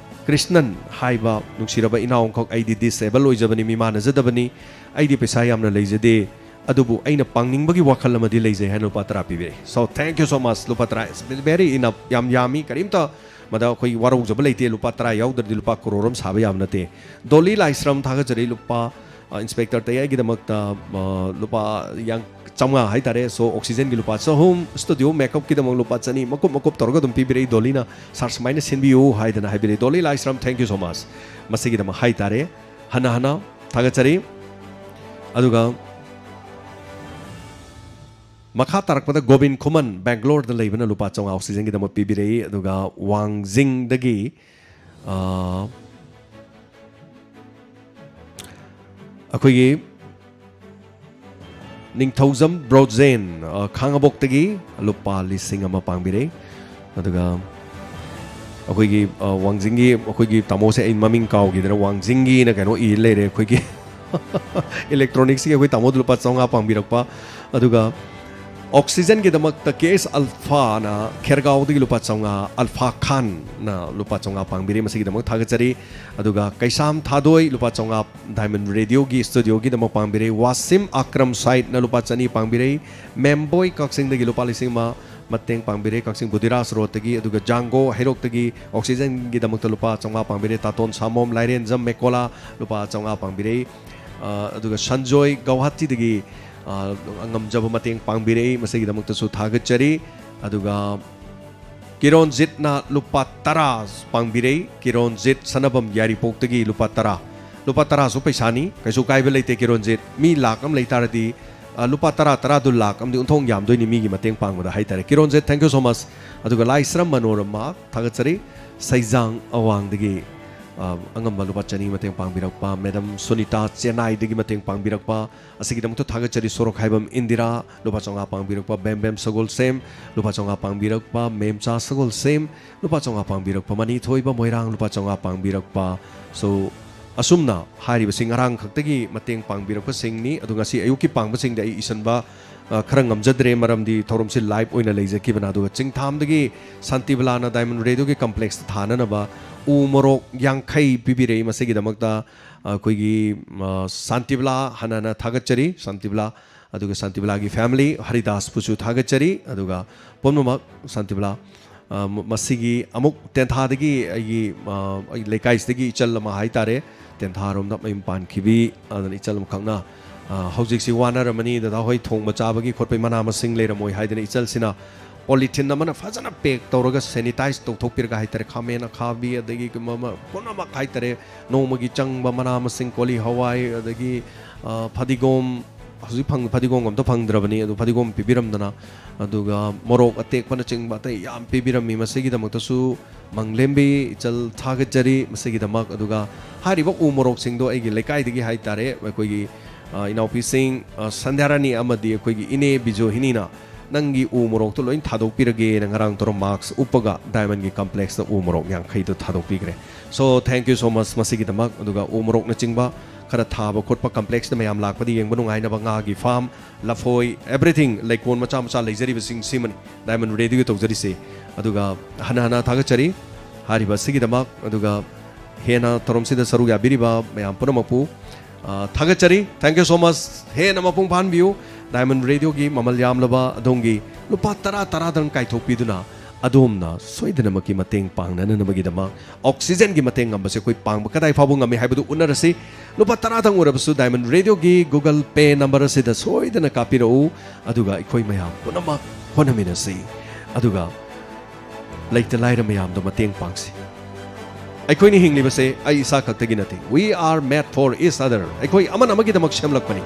ꯀ꯭ꯔꯤꯁꯅꯟ ꯍꯥꯏꯕ ꯅꯨꯡꯁꯤꯔꯕ ꯏꯅꯥꯎ ꯑꯃꯈꯛ, "ꯑꯩꯗꯤ ꯗꯤꯁꯑꯦꯕꯜ ꯑꯣꯏꯖꯕꯅꯤ, ꯃꯤ ꯃꯥꯟꯅꯖꯗꯕꯅꯤ, ꯑꯩꯗꯤ ꯄꯩꯁꯥ ꯌꯥꯝꯅ ꯂꯩꯖꯗꯦ, ꯑꯗꯨꯕꯨ ꯑꯩꯅ ꯄꯥꯡꯅꯤꯡꯕꯒꯤ ꯋꯥꯈꯜ ꯑꯃꯗꯤ ꯂꯩꯖꯩ" ꯍꯥꯏꯅ ꯂꯨꯄꯥ ꯇꯔꯥ ꯄꯤꯕꯤꯔꯛꯏ꯫ So, thank you so much꯫ ꯂꯨꯄꯥ ꯇꯔꯥ is very enough, ꯌꯥꯝ ꯌꯥꯝꯃꯤ, ꯀꯔꯤꯝꯇ ꯃꯗ ꯑꯩꯈꯣꯏ ꯋꯥꯔꯧꯖꯕ ꯂꯩꯇꯦ꯫ ꯂꯨꯄꯥ ꯇꯔꯥ ꯌꯥꯎꯗ꯭ꯔꯗꯤ ꯂꯨꯄꯥ ꯀꯔꯣꯔ ꯑꯃ ꯁꯥꯕ ꯌꯥꯕ ꯅꯠꯇꯦ꯫ ꯗꯣꯂꯤ ꯂꯥꯏꯁ꯭ꯔꯝ ꯊꯥꯒꯠꯆꯔꯤ, ꯂꯨꯄꯥ, ꯑ, ꯏꯟꯁꯄꯦꯛꯇꯔ ꯇꯌꯥꯏꯒꯤꯗꯃꯛꯇ, ꯑ, ꯂꯨꯄꯥ ꯌꯥꯡ-, ꯆꯥꯝꯃꯉꯥ ꯍꯥꯏꯇꯥꯔꯦ꯫ So, oxygenꯒꯤ ꯂꯨꯄꯥ ꯆꯍꯨꯝ, studio makeupꯀꯤꯗꯃꯛ ꯂꯨꯄꯥ ꯆꯅꯤ, ꯃꯀꯨꯞ ꯃꯀꯨꯞ ꯇꯧꯔꯒ ꯑꯗꯨꯝ ꯄꯤꯕꯤꯔꯛꯏ ꯗꯣꯂꯤꯅ꯫ "Sir, ꯁꯨꯃꯥꯏꯅ ꯁꯤꯟꯕꯤꯌꯨ" ꯍꯥꯏꯗꯅ ꯍꯥꯏꯕꯤꯔꯛꯏ꯫ ꯗꯣꯂꯤ ꯂꯥꯏꯁ꯭ꯔꯝ, thank you so much꯫ ꯃꯁꯤꯒꯤꯗꯃꯛ ꯍꯥꯏꯇꯥꯔꯦ ꯍꯟꯅ ꯍꯟꯅ ꯊꯥꯒꯠꯆꯔꯤ꯫ ꯑꯗꯨꯒ ꯃꯈꯥ ꯇꯥꯔꯛꯄꯗ ꯒꯣꯕꯤꯟ ꯈꯨꯃꯟ, ꯕꯦꯡꯒ꯭ꯂꯣꯔꯗ ꯂꯩꯕꯅ ꯂꯨꯄꯥ ꯆꯥꯝꯃꯉꯥ oxygenꯒꯤꯗꯃꯛ ꯄꯤꯕꯤꯔꯛꯏ꯫ ꯑꯗꯨꯒ ꯋꯥꯡꯖꯤꯡꯗꯒꯤ, ꯑ, ꯑꯩꯈꯣꯏꯒꯤ ꯅꯤꯡꯊꯧꯖꯝ ꯕ꯭ꯔꯣꯖꯦꯟ, ꯑ, ꯈꯥꯉꯕꯣꯛꯇꯒꯤ ꯂꯨꯄꯥ ꯂꯤꯁꯤꯡ ꯑꯃ ꯄꯥꯡꯕꯤꯔꯛꯏ꯫ ꯑꯗꯨꯒ ꯑꯩꯈꯣꯏꯒꯤ, ꯑ, ꯋꯥꯡꯖꯤꯡꯒꯤ ꯑꯩꯈꯣꯏꯒꯤ ꯇꯥꯃꯣꯁꯦ ꯑꯩ ꯃꯃꯤꯡ ꯀꯥꯎꯈꯤꯗꯅ, ꯋꯥꯡꯖꯤꯡꯒꯤꯅ ꯀꯩꯅꯣ ꯏ ꯂꯩꯔꯦ ꯑꯩꯈꯣꯏꯒꯤ electronicsꯀꯤ ꯑꯩꯈꯣꯏ ꯇꯥꯃꯣꯗ ꯂꯨꯄꯥ ꯆꯥꯝꯃꯉꯥ ꯄꯥꯡꯕꯤꯔꯛꯄ꯫ ꯑꯗꯨꯒ oxygenꯒꯤꯗꯃꯛꯇ ꯀꯦ ꯑꯦꯁ ꯑꯜꯐꯥꯅ ꯈꯦꯔꯒꯥꯎꯗꯒꯤ ꯂꯨꯄꯥ ꯆꯥꯝꯃꯉꯥ, ꯑꯜꯐꯥ ꯈꯥꯟꯅ ꯂꯨꯄꯥ ꯆꯥꯝꯃꯉꯥ ꯄꯥꯡꯕꯤꯔꯛꯏ, ꯃꯁꯤꯒꯤꯗꯃꯛ ꯊꯥꯒꯠꯆꯔꯤ꯫ ꯑꯗꯨꯒ ꯀꯩꯁꯥꯝ ꯊꯥꯗꯣꯏ ꯂꯨꯄꯥ ꯆꯥꯝꯃꯉꯥ Diamond Radioꯒꯤ studioꯒꯤꯗꯃꯛ ꯄꯥꯡꯕꯤꯔꯛꯏ꯫ ꯋꯥꯁꯤꯝ ꯑꯀ꯭ꯔꯝ ꯁꯥꯏꯠꯅ ꯂꯨꯄꯥ ꯆꯅꯤ ꯄꯥꯡꯕꯤꯔꯛꯏ꯫ ꯃꯦꯝꯕꯣꯏ ꯀꯛꯆꯤꯡꯗꯒꯤ ꯂꯨꯄꯥ ꯂꯤꯁꯤꯡ ꯑꯃ ꯃꯇꯦꯡ ꯄꯥꯡꯕꯤꯔꯦ, ꯀꯛꯆꯤꯡ ꯕꯨꯙꯤꯔꯥꯖ ꯔꯣꯗꯇꯒꯤ꯫ ꯑꯗꯨꯒ ꯖꯥꯡꯒꯣ ꯍꯩꯔꯣꯛꯇꯒꯤ oxygenꯒꯤꯗꯃꯛꯇ ꯂꯨꯄꯥ ꯆꯥꯝꯃꯉꯥ ꯄꯥꯡꯕꯤꯔꯦ꯫ ꯇꯥꯇꯣꯟ ꯁꯥꯃꯣꯝ, ꯂꯥꯏꯔꯦꯟꯖꯝ ꯃꯦꯀꯣꯂꯥ ꯂꯨꯄꯥ ꯆꯥꯝꯃꯉꯥ ꯄꯥꯡꯕꯤꯔꯛꯏ꯫ ꯑ, ꯑꯗꯨꯒ ꯁꯟꯖꯣꯏ ꯒꯧꯍꯥꯇꯤꯗꯒꯤ, ꯑ, ꯉꯝꯖꯕ ꯃꯇꯦꯡ ꯄꯥꯡꯕꯤꯔꯛꯏ, ꯃꯁꯤꯒꯤꯗꯃꯛꯇꯁꯨ ꯊꯥꯒꯠꯆꯔꯤ꯫ ꯑꯗꯨꯒ ꯀꯤꯔꯣꯟꯖꯤꯠꯅ ꯂꯨꯄꯥ ꯇꯔꯥ ꯄꯥꯡꯕꯤꯔꯛꯏ꯫ ꯀꯤꯔꯣꯟꯖꯤꯠ ꯁꯅꯕꯝ ꯌꯥꯏꯔꯤꯄꯣꯛꯇꯒꯤ ꯂꯨꯄꯥ ꯇꯔꯥ꯫ ꯂꯨꯄꯥ ꯇꯔꯥꯁꯨ ꯄꯩꯁꯥꯅꯤ, ꯀꯩꯁꯨ ꯀꯥꯏꯕ ꯂꯩꯇꯦ꯫ ꯀꯤꯔꯣꯟꯖꯤꯠ, ꯃꯤ ꯂꯥꯛ ꯑꯃ ꯂꯩ ꯇꯥꯔꯗꯤ, ꯑ, ꯂꯨꯄꯥ ꯇꯔꯥ, ꯇꯔꯥꯗꯨ ꯂꯥꯛ ꯑꯃꯗꯤ ꯑꯣꯟꯊꯣꯛ ꯌꯥꯝꯗꯣꯏꯅꯤ ꯃꯤꯒꯤ ꯃꯇꯦꯡ ꯄꯥꯡꯕꯗ ꯍꯥꯏꯇꯥꯔꯦ꯫ ꯀꯤꯔꯣꯟꯖꯤꯠ, thank you so much꯫ ꯑꯗꯨꯒ ꯂꯥꯏꯁ꯭ꯔꯝ ꯃꯅꯣꯔꯃꯥ ꯊꯥꯒꯠꯆꯔꯤ꯫ ꯁꯩꯖꯥꯡ ꯑꯋꯥꯡꯗꯒꯤ, ꯑ, ꯑꯉꯝꯕ ꯂꯨꯄꯥ ꯆꯅꯤ ꯃꯇꯦꯡ ꯄꯥꯡꯕꯤꯔꯛꯄ꯫ ꯃꯦꯗꯝ ꯁꯨꯅꯤꯇꯥ, ꯆꯦꯟꯅꯥꯏꯗꯒꯤ ꯃꯇꯦꯡ ꯄꯥꯡꯕꯤꯔꯛꯄ꯫ ꯑꯁꯤꯒꯤꯗꯃꯛꯇ ꯊꯥꯒꯠꯆꯔꯤ꯫ ꯁꯣꯔꯣꯛꯈꯥꯏꯕꯝ ꯏꯟꯗꯤꯔꯥ ꯂꯨꯄꯥ ꯆꯥꯝꯃꯉꯥ ꯄꯥꯡꯕꯤꯔꯛꯄ꯫ ꯕꯦꯝ ꯕꯦꯝ ꯁꯒꯣꯜꯁꯦꯝ ꯂꯨꯄꯥ ꯆꯥꯝꯃꯉꯥ ꯄꯥꯡꯕꯤꯔꯛꯄ꯫ ꯃꯦꯝꯆꯥ ꯁꯒꯣꯜꯁꯦꯝ ꯂꯨꯄꯥ ꯆꯥꯝꯃꯉꯥ ꯄꯥꯡꯕꯤꯔꯛꯄ꯫ ꯃꯅꯤ ꯊꯣꯏꯕ ꯃꯣꯏꯔꯥꯡ ꯂꯨꯄꯥ ꯆꯥꯝꯃꯉꯥ ꯄꯥꯡꯕꯤꯔꯛꯄ꯫ So, ꯑꯁꯨꯝꯅ ꯍꯥꯏꯔꯤꯕꯁꯤ ꯉꯔꯥꯡ ꯈꯛꯇꯒꯤ ꯃꯇꯦꯡ ꯄꯥꯡꯕꯤꯔꯛꯄꯁꯤꯡꯅꯤ꯫ ꯑꯗꯨ ꯉꯁꯤ ꯑꯌꯨꯛꯀꯤ ꯄꯥꯡꯕꯁꯤꯡꯗꯤ ꯑꯩ ꯏꯁꯤꯟꯕ, ꯑ, ꯈꯔ ꯉꯝꯖꯗ꯭ꯔꯦ, ꯃꯔꯝꯗꯤ ꯊꯧꯔꯝꯁꯤ live ꯑꯣꯏꯅ ꯂꯩꯖꯈꯤꯕꯅ꯫ ꯑꯗꯨꯒ ꯆꯤꯡꯊꯥꯝꯗꯒꯤ ꯁꯥꯟꯇꯤꯕꯂꯥꯅ Diamond Radioꯒꯤ complexꯇ ꯊꯥꯅꯅꯕ ꯎ ꯃꯣꯔꯣꯛ ꯌꯥꯡꯈꯩ ꯄꯤꯕꯤꯔꯛꯏ꯫ ꯃꯁꯤꯒꯤꯗꯃꯛꯇ ꯑꯩꯈꯣꯏꯒꯤ, ꯑ, ꯁꯥꯟꯇꯤꯕꯂꯥ ꯍꯥꯟꯅ ꯍꯥꯟꯅ ꯊꯥꯒꯠꯆꯔꯤ꯫ ꯁꯥꯟꯇꯤꯕꯂꯥ, ꯑꯗꯨꯒ ꯁꯥꯟꯇꯤꯕꯂꯥꯒꯤ family, ꯍꯔꯤꯗꯥꯁꯄꯨꯁꯨ ꯊꯥꯒꯠꯆꯔꯤ꯫ ꯑꯗꯨꯒ ꯄꯨꯝꯅꯃꯛ ꯁꯥꯟꯇꯤꯕꯂꯥ, ꯑ, ꯃ-, ꯃꯁꯤꯒꯤ ꯑꯃꯨꯛ ꯇꯦꯟꯊꯥꯗꯒꯤ ꯑꯩꯒꯤ, ꯑ, ꯑꯩ ꯂꯩꯀꯥꯏꯁꯤꯗꯒꯤ ꯏꯆꯜ ꯑꯃ ꯍꯥꯏꯇꯥꯔꯦ, ꯇꯦꯟꯊꯥꯔꯣꯝꯗ ꯃꯌꯨꯝ ꯄꯥꯟꯈꯤꯕꯤ, ꯑꯗꯨꯅ ꯏꯆꯜ ꯑꯃꯈꯛꯅ, ꯑ, ꯍꯧꯖꯤꯛꯁꯤ ꯋꯥꯅꯔꯝꯃꯅꯤ, ꯗꯗꯥ ꯍꯣꯏ ꯊꯣꯡꯕ ꯆꯥꯕꯒꯤ ꯈꯣꯠꯄꯒꯤ ꯃꯅꯥ ꯃꯁꯤꯡ ꯂꯩꯔꯝꯃꯣꯏ ꯍꯥꯏꯗꯅ ꯏꯆꯜꯁꯤꯅ ꯄꯣꯂꯤꯊꯤꯟ ꯑꯃꯅ ꯐꯖꯅ ꯄꯦꯛ ꯇꯧꯔꯒ ꯁꯦꯅꯤꯇꯥꯏꯁ ꯇꯧꯊꯣꯛꯄꯤꯔꯒ ꯍꯥꯏꯇꯥꯔꯦ, ꯈꯥꯃꯦꯟ ꯑꯈꯥꯕꯤ, ꯑꯗꯒꯤ ꯀꯩꯅꯣ ꯑꯃ, ꯄꯨꯝꯅꯃꯛ ꯍꯥꯏꯇꯥꯔꯦ, ꯅꯣꯡꯃꯒꯤ ꯆꯪꯕ ꯃꯅꯥ ꯃꯁꯤꯡ, ꯀꯣꯂꯤ ꯍꯋꯥꯏ, ꯑꯗꯒꯤ, ꯑ, ꯐꯗꯤꯒꯣꯝ, ꯍꯧꯖꯤꯛ ꯐꯪ-, ꯐꯗꯤꯒꯣꯝ ꯑꯝꯇ ꯐꯪꯗ꯭ꯔꯕꯅꯤ, ꯑꯗꯨ ꯐꯗꯤꯒꯣꯝ ꯄꯤꯕꯤꯔꯝꯗꯅ, ꯑꯗꯨꯒ ꯃꯣꯔꯣꯛ ꯑꯇꯦꯛꯄꯅꯆꯤꯡꯕ ꯑꯇꯩ ꯌꯥꯝ ꯄꯤꯕꯤꯔꯝꯃꯤ꯫ ꯃꯁꯤꯒꯤꯗꯃꯛꯇꯁꯨ ꯃꯪꯂꯦꯝꯕꯤ ꯏꯆꯜ ꯊꯥꯒꯠꯆꯔꯤ꯫ ꯃꯁꯤꯒꯤꯗꯃꯛ, ꯑꯗꯨꯒ ꯍꯥꯏꯔꯤꯕ ꯎ ꯃꯣꯔꯣꯛꯁꯤꯡꯗꯣ ꯑꯩꯒꯤ ꯂꯩꯀꯥꯏꯗꯒꯤ ꯍꯥꯏꯇꯥꯔꯦ, ꯑꯩꯈꯣꯏꯒꯤ, ꯑ, ꯏꯅꯥꯎꯄꯤꯁꯤꯡ, ꯑ, ꯁꯟꯙ꯭ꯌꯥꯔꯥꯅꯤ ꯑꯃꯗꯤ ꯑꯩꯈꯣꯏꯒꯤ ꯏꯅꯦ ꯕꯤꯖꯣꯍꯤꯅꯤꯅ ꯅꯪꯒꯤ ꯎ ꯃꯣꯔꯣꯛꯇꯣ ꯂꯣꯏ ꯊꯥꯗꯣꯛꯄꯤꯔꯒꯦꯅ ꯉꯔꯥꯡ ꯇꯧꯔ ꯃꯥꯛꯁ ꯎꯞꯄꯒ ꯗꯥꯏꯃꯟꯒꯤ ꯀꯝꯄ꯭ꯂꯦꯛꯁꯇ ꯎ ꯃꯣꯔꯣꯛ ꯌꯥꯡꯈꯩꯗꯣ ꯊꯥꯗꯣꯛꯄꯤꯈ꯭ꯔꯦ꯫ So, thank you so much ꯃꯁꯤꯒꯤꯗꯃꯛ꯫ ꯑꯗꯨꯒ ꯎ ꯃꯣꯔꯣꯛꯅꯆꯤꯡꯕ ꯈꯔ ꯊꯥꯕ ꯈꯣꯠꯄ, ꯀꯝꯄ꯭ꯂꯦꯛꯁꯇ ꯃꯌꯥꯝ ꯂꯥꯛꯄꯗ ꯌꯦꯡꯕ ꯅꯨꯡꯉꯥꯏꯅꯕ, ꯉꯥꯒꯤ ꯐꯥꯝ, ꯂꯐꯣꯏ, everything, ꯂꯩꯀꯣꯜ ꯃꯆꯥ ꯃꯆꯥ ꯂꯩꯖꯔꯤꯕꯁꯤꯡ ꯁꯤꯃꯅꯤ ꯗꯥꯏꯃꯟ ꯔꯦꯗꯤꯑꯣ ꯇꯧꯖꯔꯤꯁꯦ꯫ ꯑꯗꯨꯒ ꯍꯟꯅ ꯍꯟꯅ ꯊꯥꯒꯠꯆꯔꯤ ꯍꯥꯏꯔꯤꯕ ꯑꯁꯤꯒꯤꯗꯃꯛ꯫ ꯑꯗꯨꯒ ꯍꯦꯟꯅ ꯊꯧꯔꯝꯁꯤꯗ ꯁꯔꯨꯛ ꯌꯥꯕꯤꯔꯤꯕ ꯃꯌꯥꯝ ꯄꯨꯝꯅꯃꯛꯄꯨ, ꯑ, ꯊꯥꯒꯠꯆꯔꯤ꯫ Thank you so much꯫ ꯍꯦꯟꯅ ꯃꯄꯨꯡ ꯐꯥꯍꯟꯕꯤꯌꯨ꯫ ꯗꯥꯏꯃꯟ ꯔꯦꯗꯤꯑꯣꯒꯤ ꯃꯃꯜ ꯌꯥꯝꯂꯕ ꯑꯗꯣꯝꯒꯤ ꯂꯨꯄꯥ ꯇꯔꯥ ꯇꯔꯥꯗꯪ ꯀꯥꯏꯊꯣꯛꯄꯤꯗꯨꯅ ꯑꯗꯣꯝꯅ ꯁꯣꯏꯗꯅꯃꯛꯀꯤ ꯃꯇꯦꯡ ꯄꯥꯡꯅꯅꯕꯒꯤꯗꯃꯛ, ꯑꯣꯛꯁꯤꯖꯦꯟꯒꯤ ꯃꯇꯦꯡ ꯉꯝꯕꯁꯦ ꯑꯩꯈꯣꯏ ꯄꯥꯡꯕ ꯀꯗꯥꯏ ꯐꯥꯎꯕ ꯉꯝꯃꯤ ꯍꯥꯏꯕꯗꯨ ꯎꯅꯔꯁꯤ꯫ ꯂꯨꯄꯥ ꯇꯔꯥꯗꯪ ꯑꯣꯏꯔꯕꯁꯨ ꯗꯥꯏꯃꯟ ꯔꯦꯗꯤꯑꯣꯒꯤ Google Pay ꯅꯝꯕꯔ ꯑꯁꯤꯗ ꯁꯣꯏꯗꯅ ꯀꯥꯞꯄꯤꯔꯛꯎ, ꯑꯗꯨꯒ ꯑꯩꯈꯣꯏ ꯃꯌꯥꯝ ꯄꯨꯝꯅꯃꯛ ꯍꯣꯠꯅꯃꯤꯟꯅꯁꯤ꯫ ꯑꯗꯨꯒ ꯂꯩꯇ ꯂꯥꯏꯔ ꯃꯌꯥꯝꯗꯣ ꯃꯇꯦꯡ ꯄꯥꯡꯁꯤ꯫ ꯑꯩꯈꯣꯏꯅ ꯍꯤꯡꯂꯤꯕꯁꯦ ꯑꯩ ꯏꯁꯥ ꯈꯛꯇꯒꯤ ꯅꯠꯇꯦ꯫ We are made for each other꯫ ꯑꯩꯈꯣꯏ ꯑꯃꯅ ꯑꯃꯒꯤꯗꯃꯛ ꯁꯦꯝꯂꯛꯄꯅꯤ,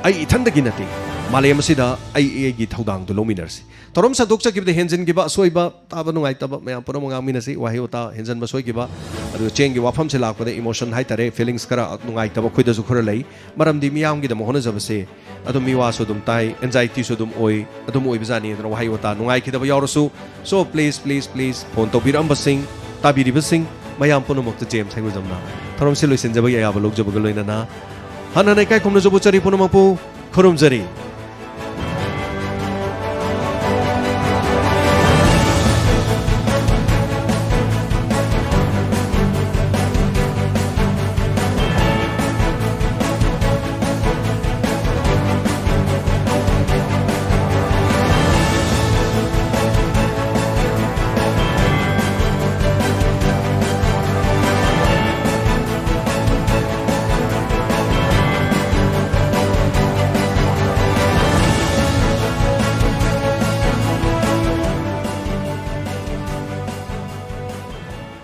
ꯑꯩ ꯏꯊꯟꯗꯒꯤ ꯅꯠꯇꯦ꯫ ꯃꯥꯂꯦꯝ ꯑꯁꯤꯗ ꯑꯩ ꯑꯩꯒꯤ ꯊꯧꯗꯥꯡꯗꯨ ꯂꯧꯃꯤꯟꯅꯔꯁꯤ꯫ ꯊꯧꯔꯝ ꯁꯟꯗꯣꯛꯆꯈꯤꯕꯗ ꯍꯦꯟꯖꯤꯟꯈꯤꯕ, ꯑꯁꯣꯏꯕ, ꯇꯥꯕ ꯅꯨꯡꯉꯥꯏꯇꯕ ꯃꯌꯥꯝ ꯄꯨꯝꯅꯃꯛ ꯉꯥꯡꯃꯤꯟꯅꯁꯤ꯫ ꯋꯥꯍꯩ ꯋꯥꯇꯥ ꯍꯦꯟꯖꯟꯕ, ꯁꯣꯏꯈꯤꯕ, ꯑꯗꯨꯒ ꯆꯦꯡꯒꯤ ꯋꯥꯐꯝꯁꯦ ꯂꯥꯛꯄꯗ ꯏꯃꯣꯁꯟ ꯍꯥꯏꯇꯥꯔꯦ, ꯐꯤꯂꯤꯡꯁ ꯈꯔ ꯅꯨꯡꯉꯥꯏꯇꯕ ꯑꯩꯈꯣꯏꯗꯁꯨ ꯈꯔ ꯂꯩ꯫ ꯃꯔꯝꯗꯤ ꯃꯤꯌꯥꯝꯒꯤꯗꯃꯛ ꯍꯣꯠꯅꯖꯕꯁꯦ ꯑꯗꯨꯝ ꯃꯤꯋꯥꯁꯨ ꯑꯗꯨꯝ ꯇꯥꯏ, ꯑꯦꯟꯖꯥꯏꯇꯤꯁꯨ ꯑꯗꯨꯝ ꯑꯣꯏ, ꯑꯗꯨꯝ ꯑꯣꯏꯕꯖꯥꯠꯅꯤ꯫ ꯑꯗꯨꯅ ꯋꯥꯍꯩ ꯋꯥꯇꯥ ꯅꯨꯡꯉꯥꯏꯈꯤꯗꯕ ꯌꯥꯎꯔꯁꯨ, so please, please, please, phone ꯇꯧꯕꯤꯔꯛꯑꯝꯕꯁꯤꯡ, ꯇꯥꯕꯤꯔꯤꯕꯁꯤꯡ ꯃꯌꯥꯝ ꯄꯨꯝꯅꯃꯛꯇ ꯖꯦꯝꯁ ꯍꯩꯉꯣꯖꯝꯅ ꯊꯧꯔꯝꯁꯤ ꯂꯣꯏꯁꯤꯟꯖꯕꯒꯤ ꯑꯌꯥꯕ ꯂꯧꯖꯕꯒ ꯂꯣꯏꯅꯅ ꯍꯟꯅ ꯍꯟꯅ ꯏꯀꯥꯏ ꯈꯨꯝꯅꯖꯕ ꯎꯠꯆꯔꯤ ꯄꯨꯝꯅꯃꯛꯄꯨ꯫ ꯈꯨꯔꯨꯝꯖꯔꯤ꯫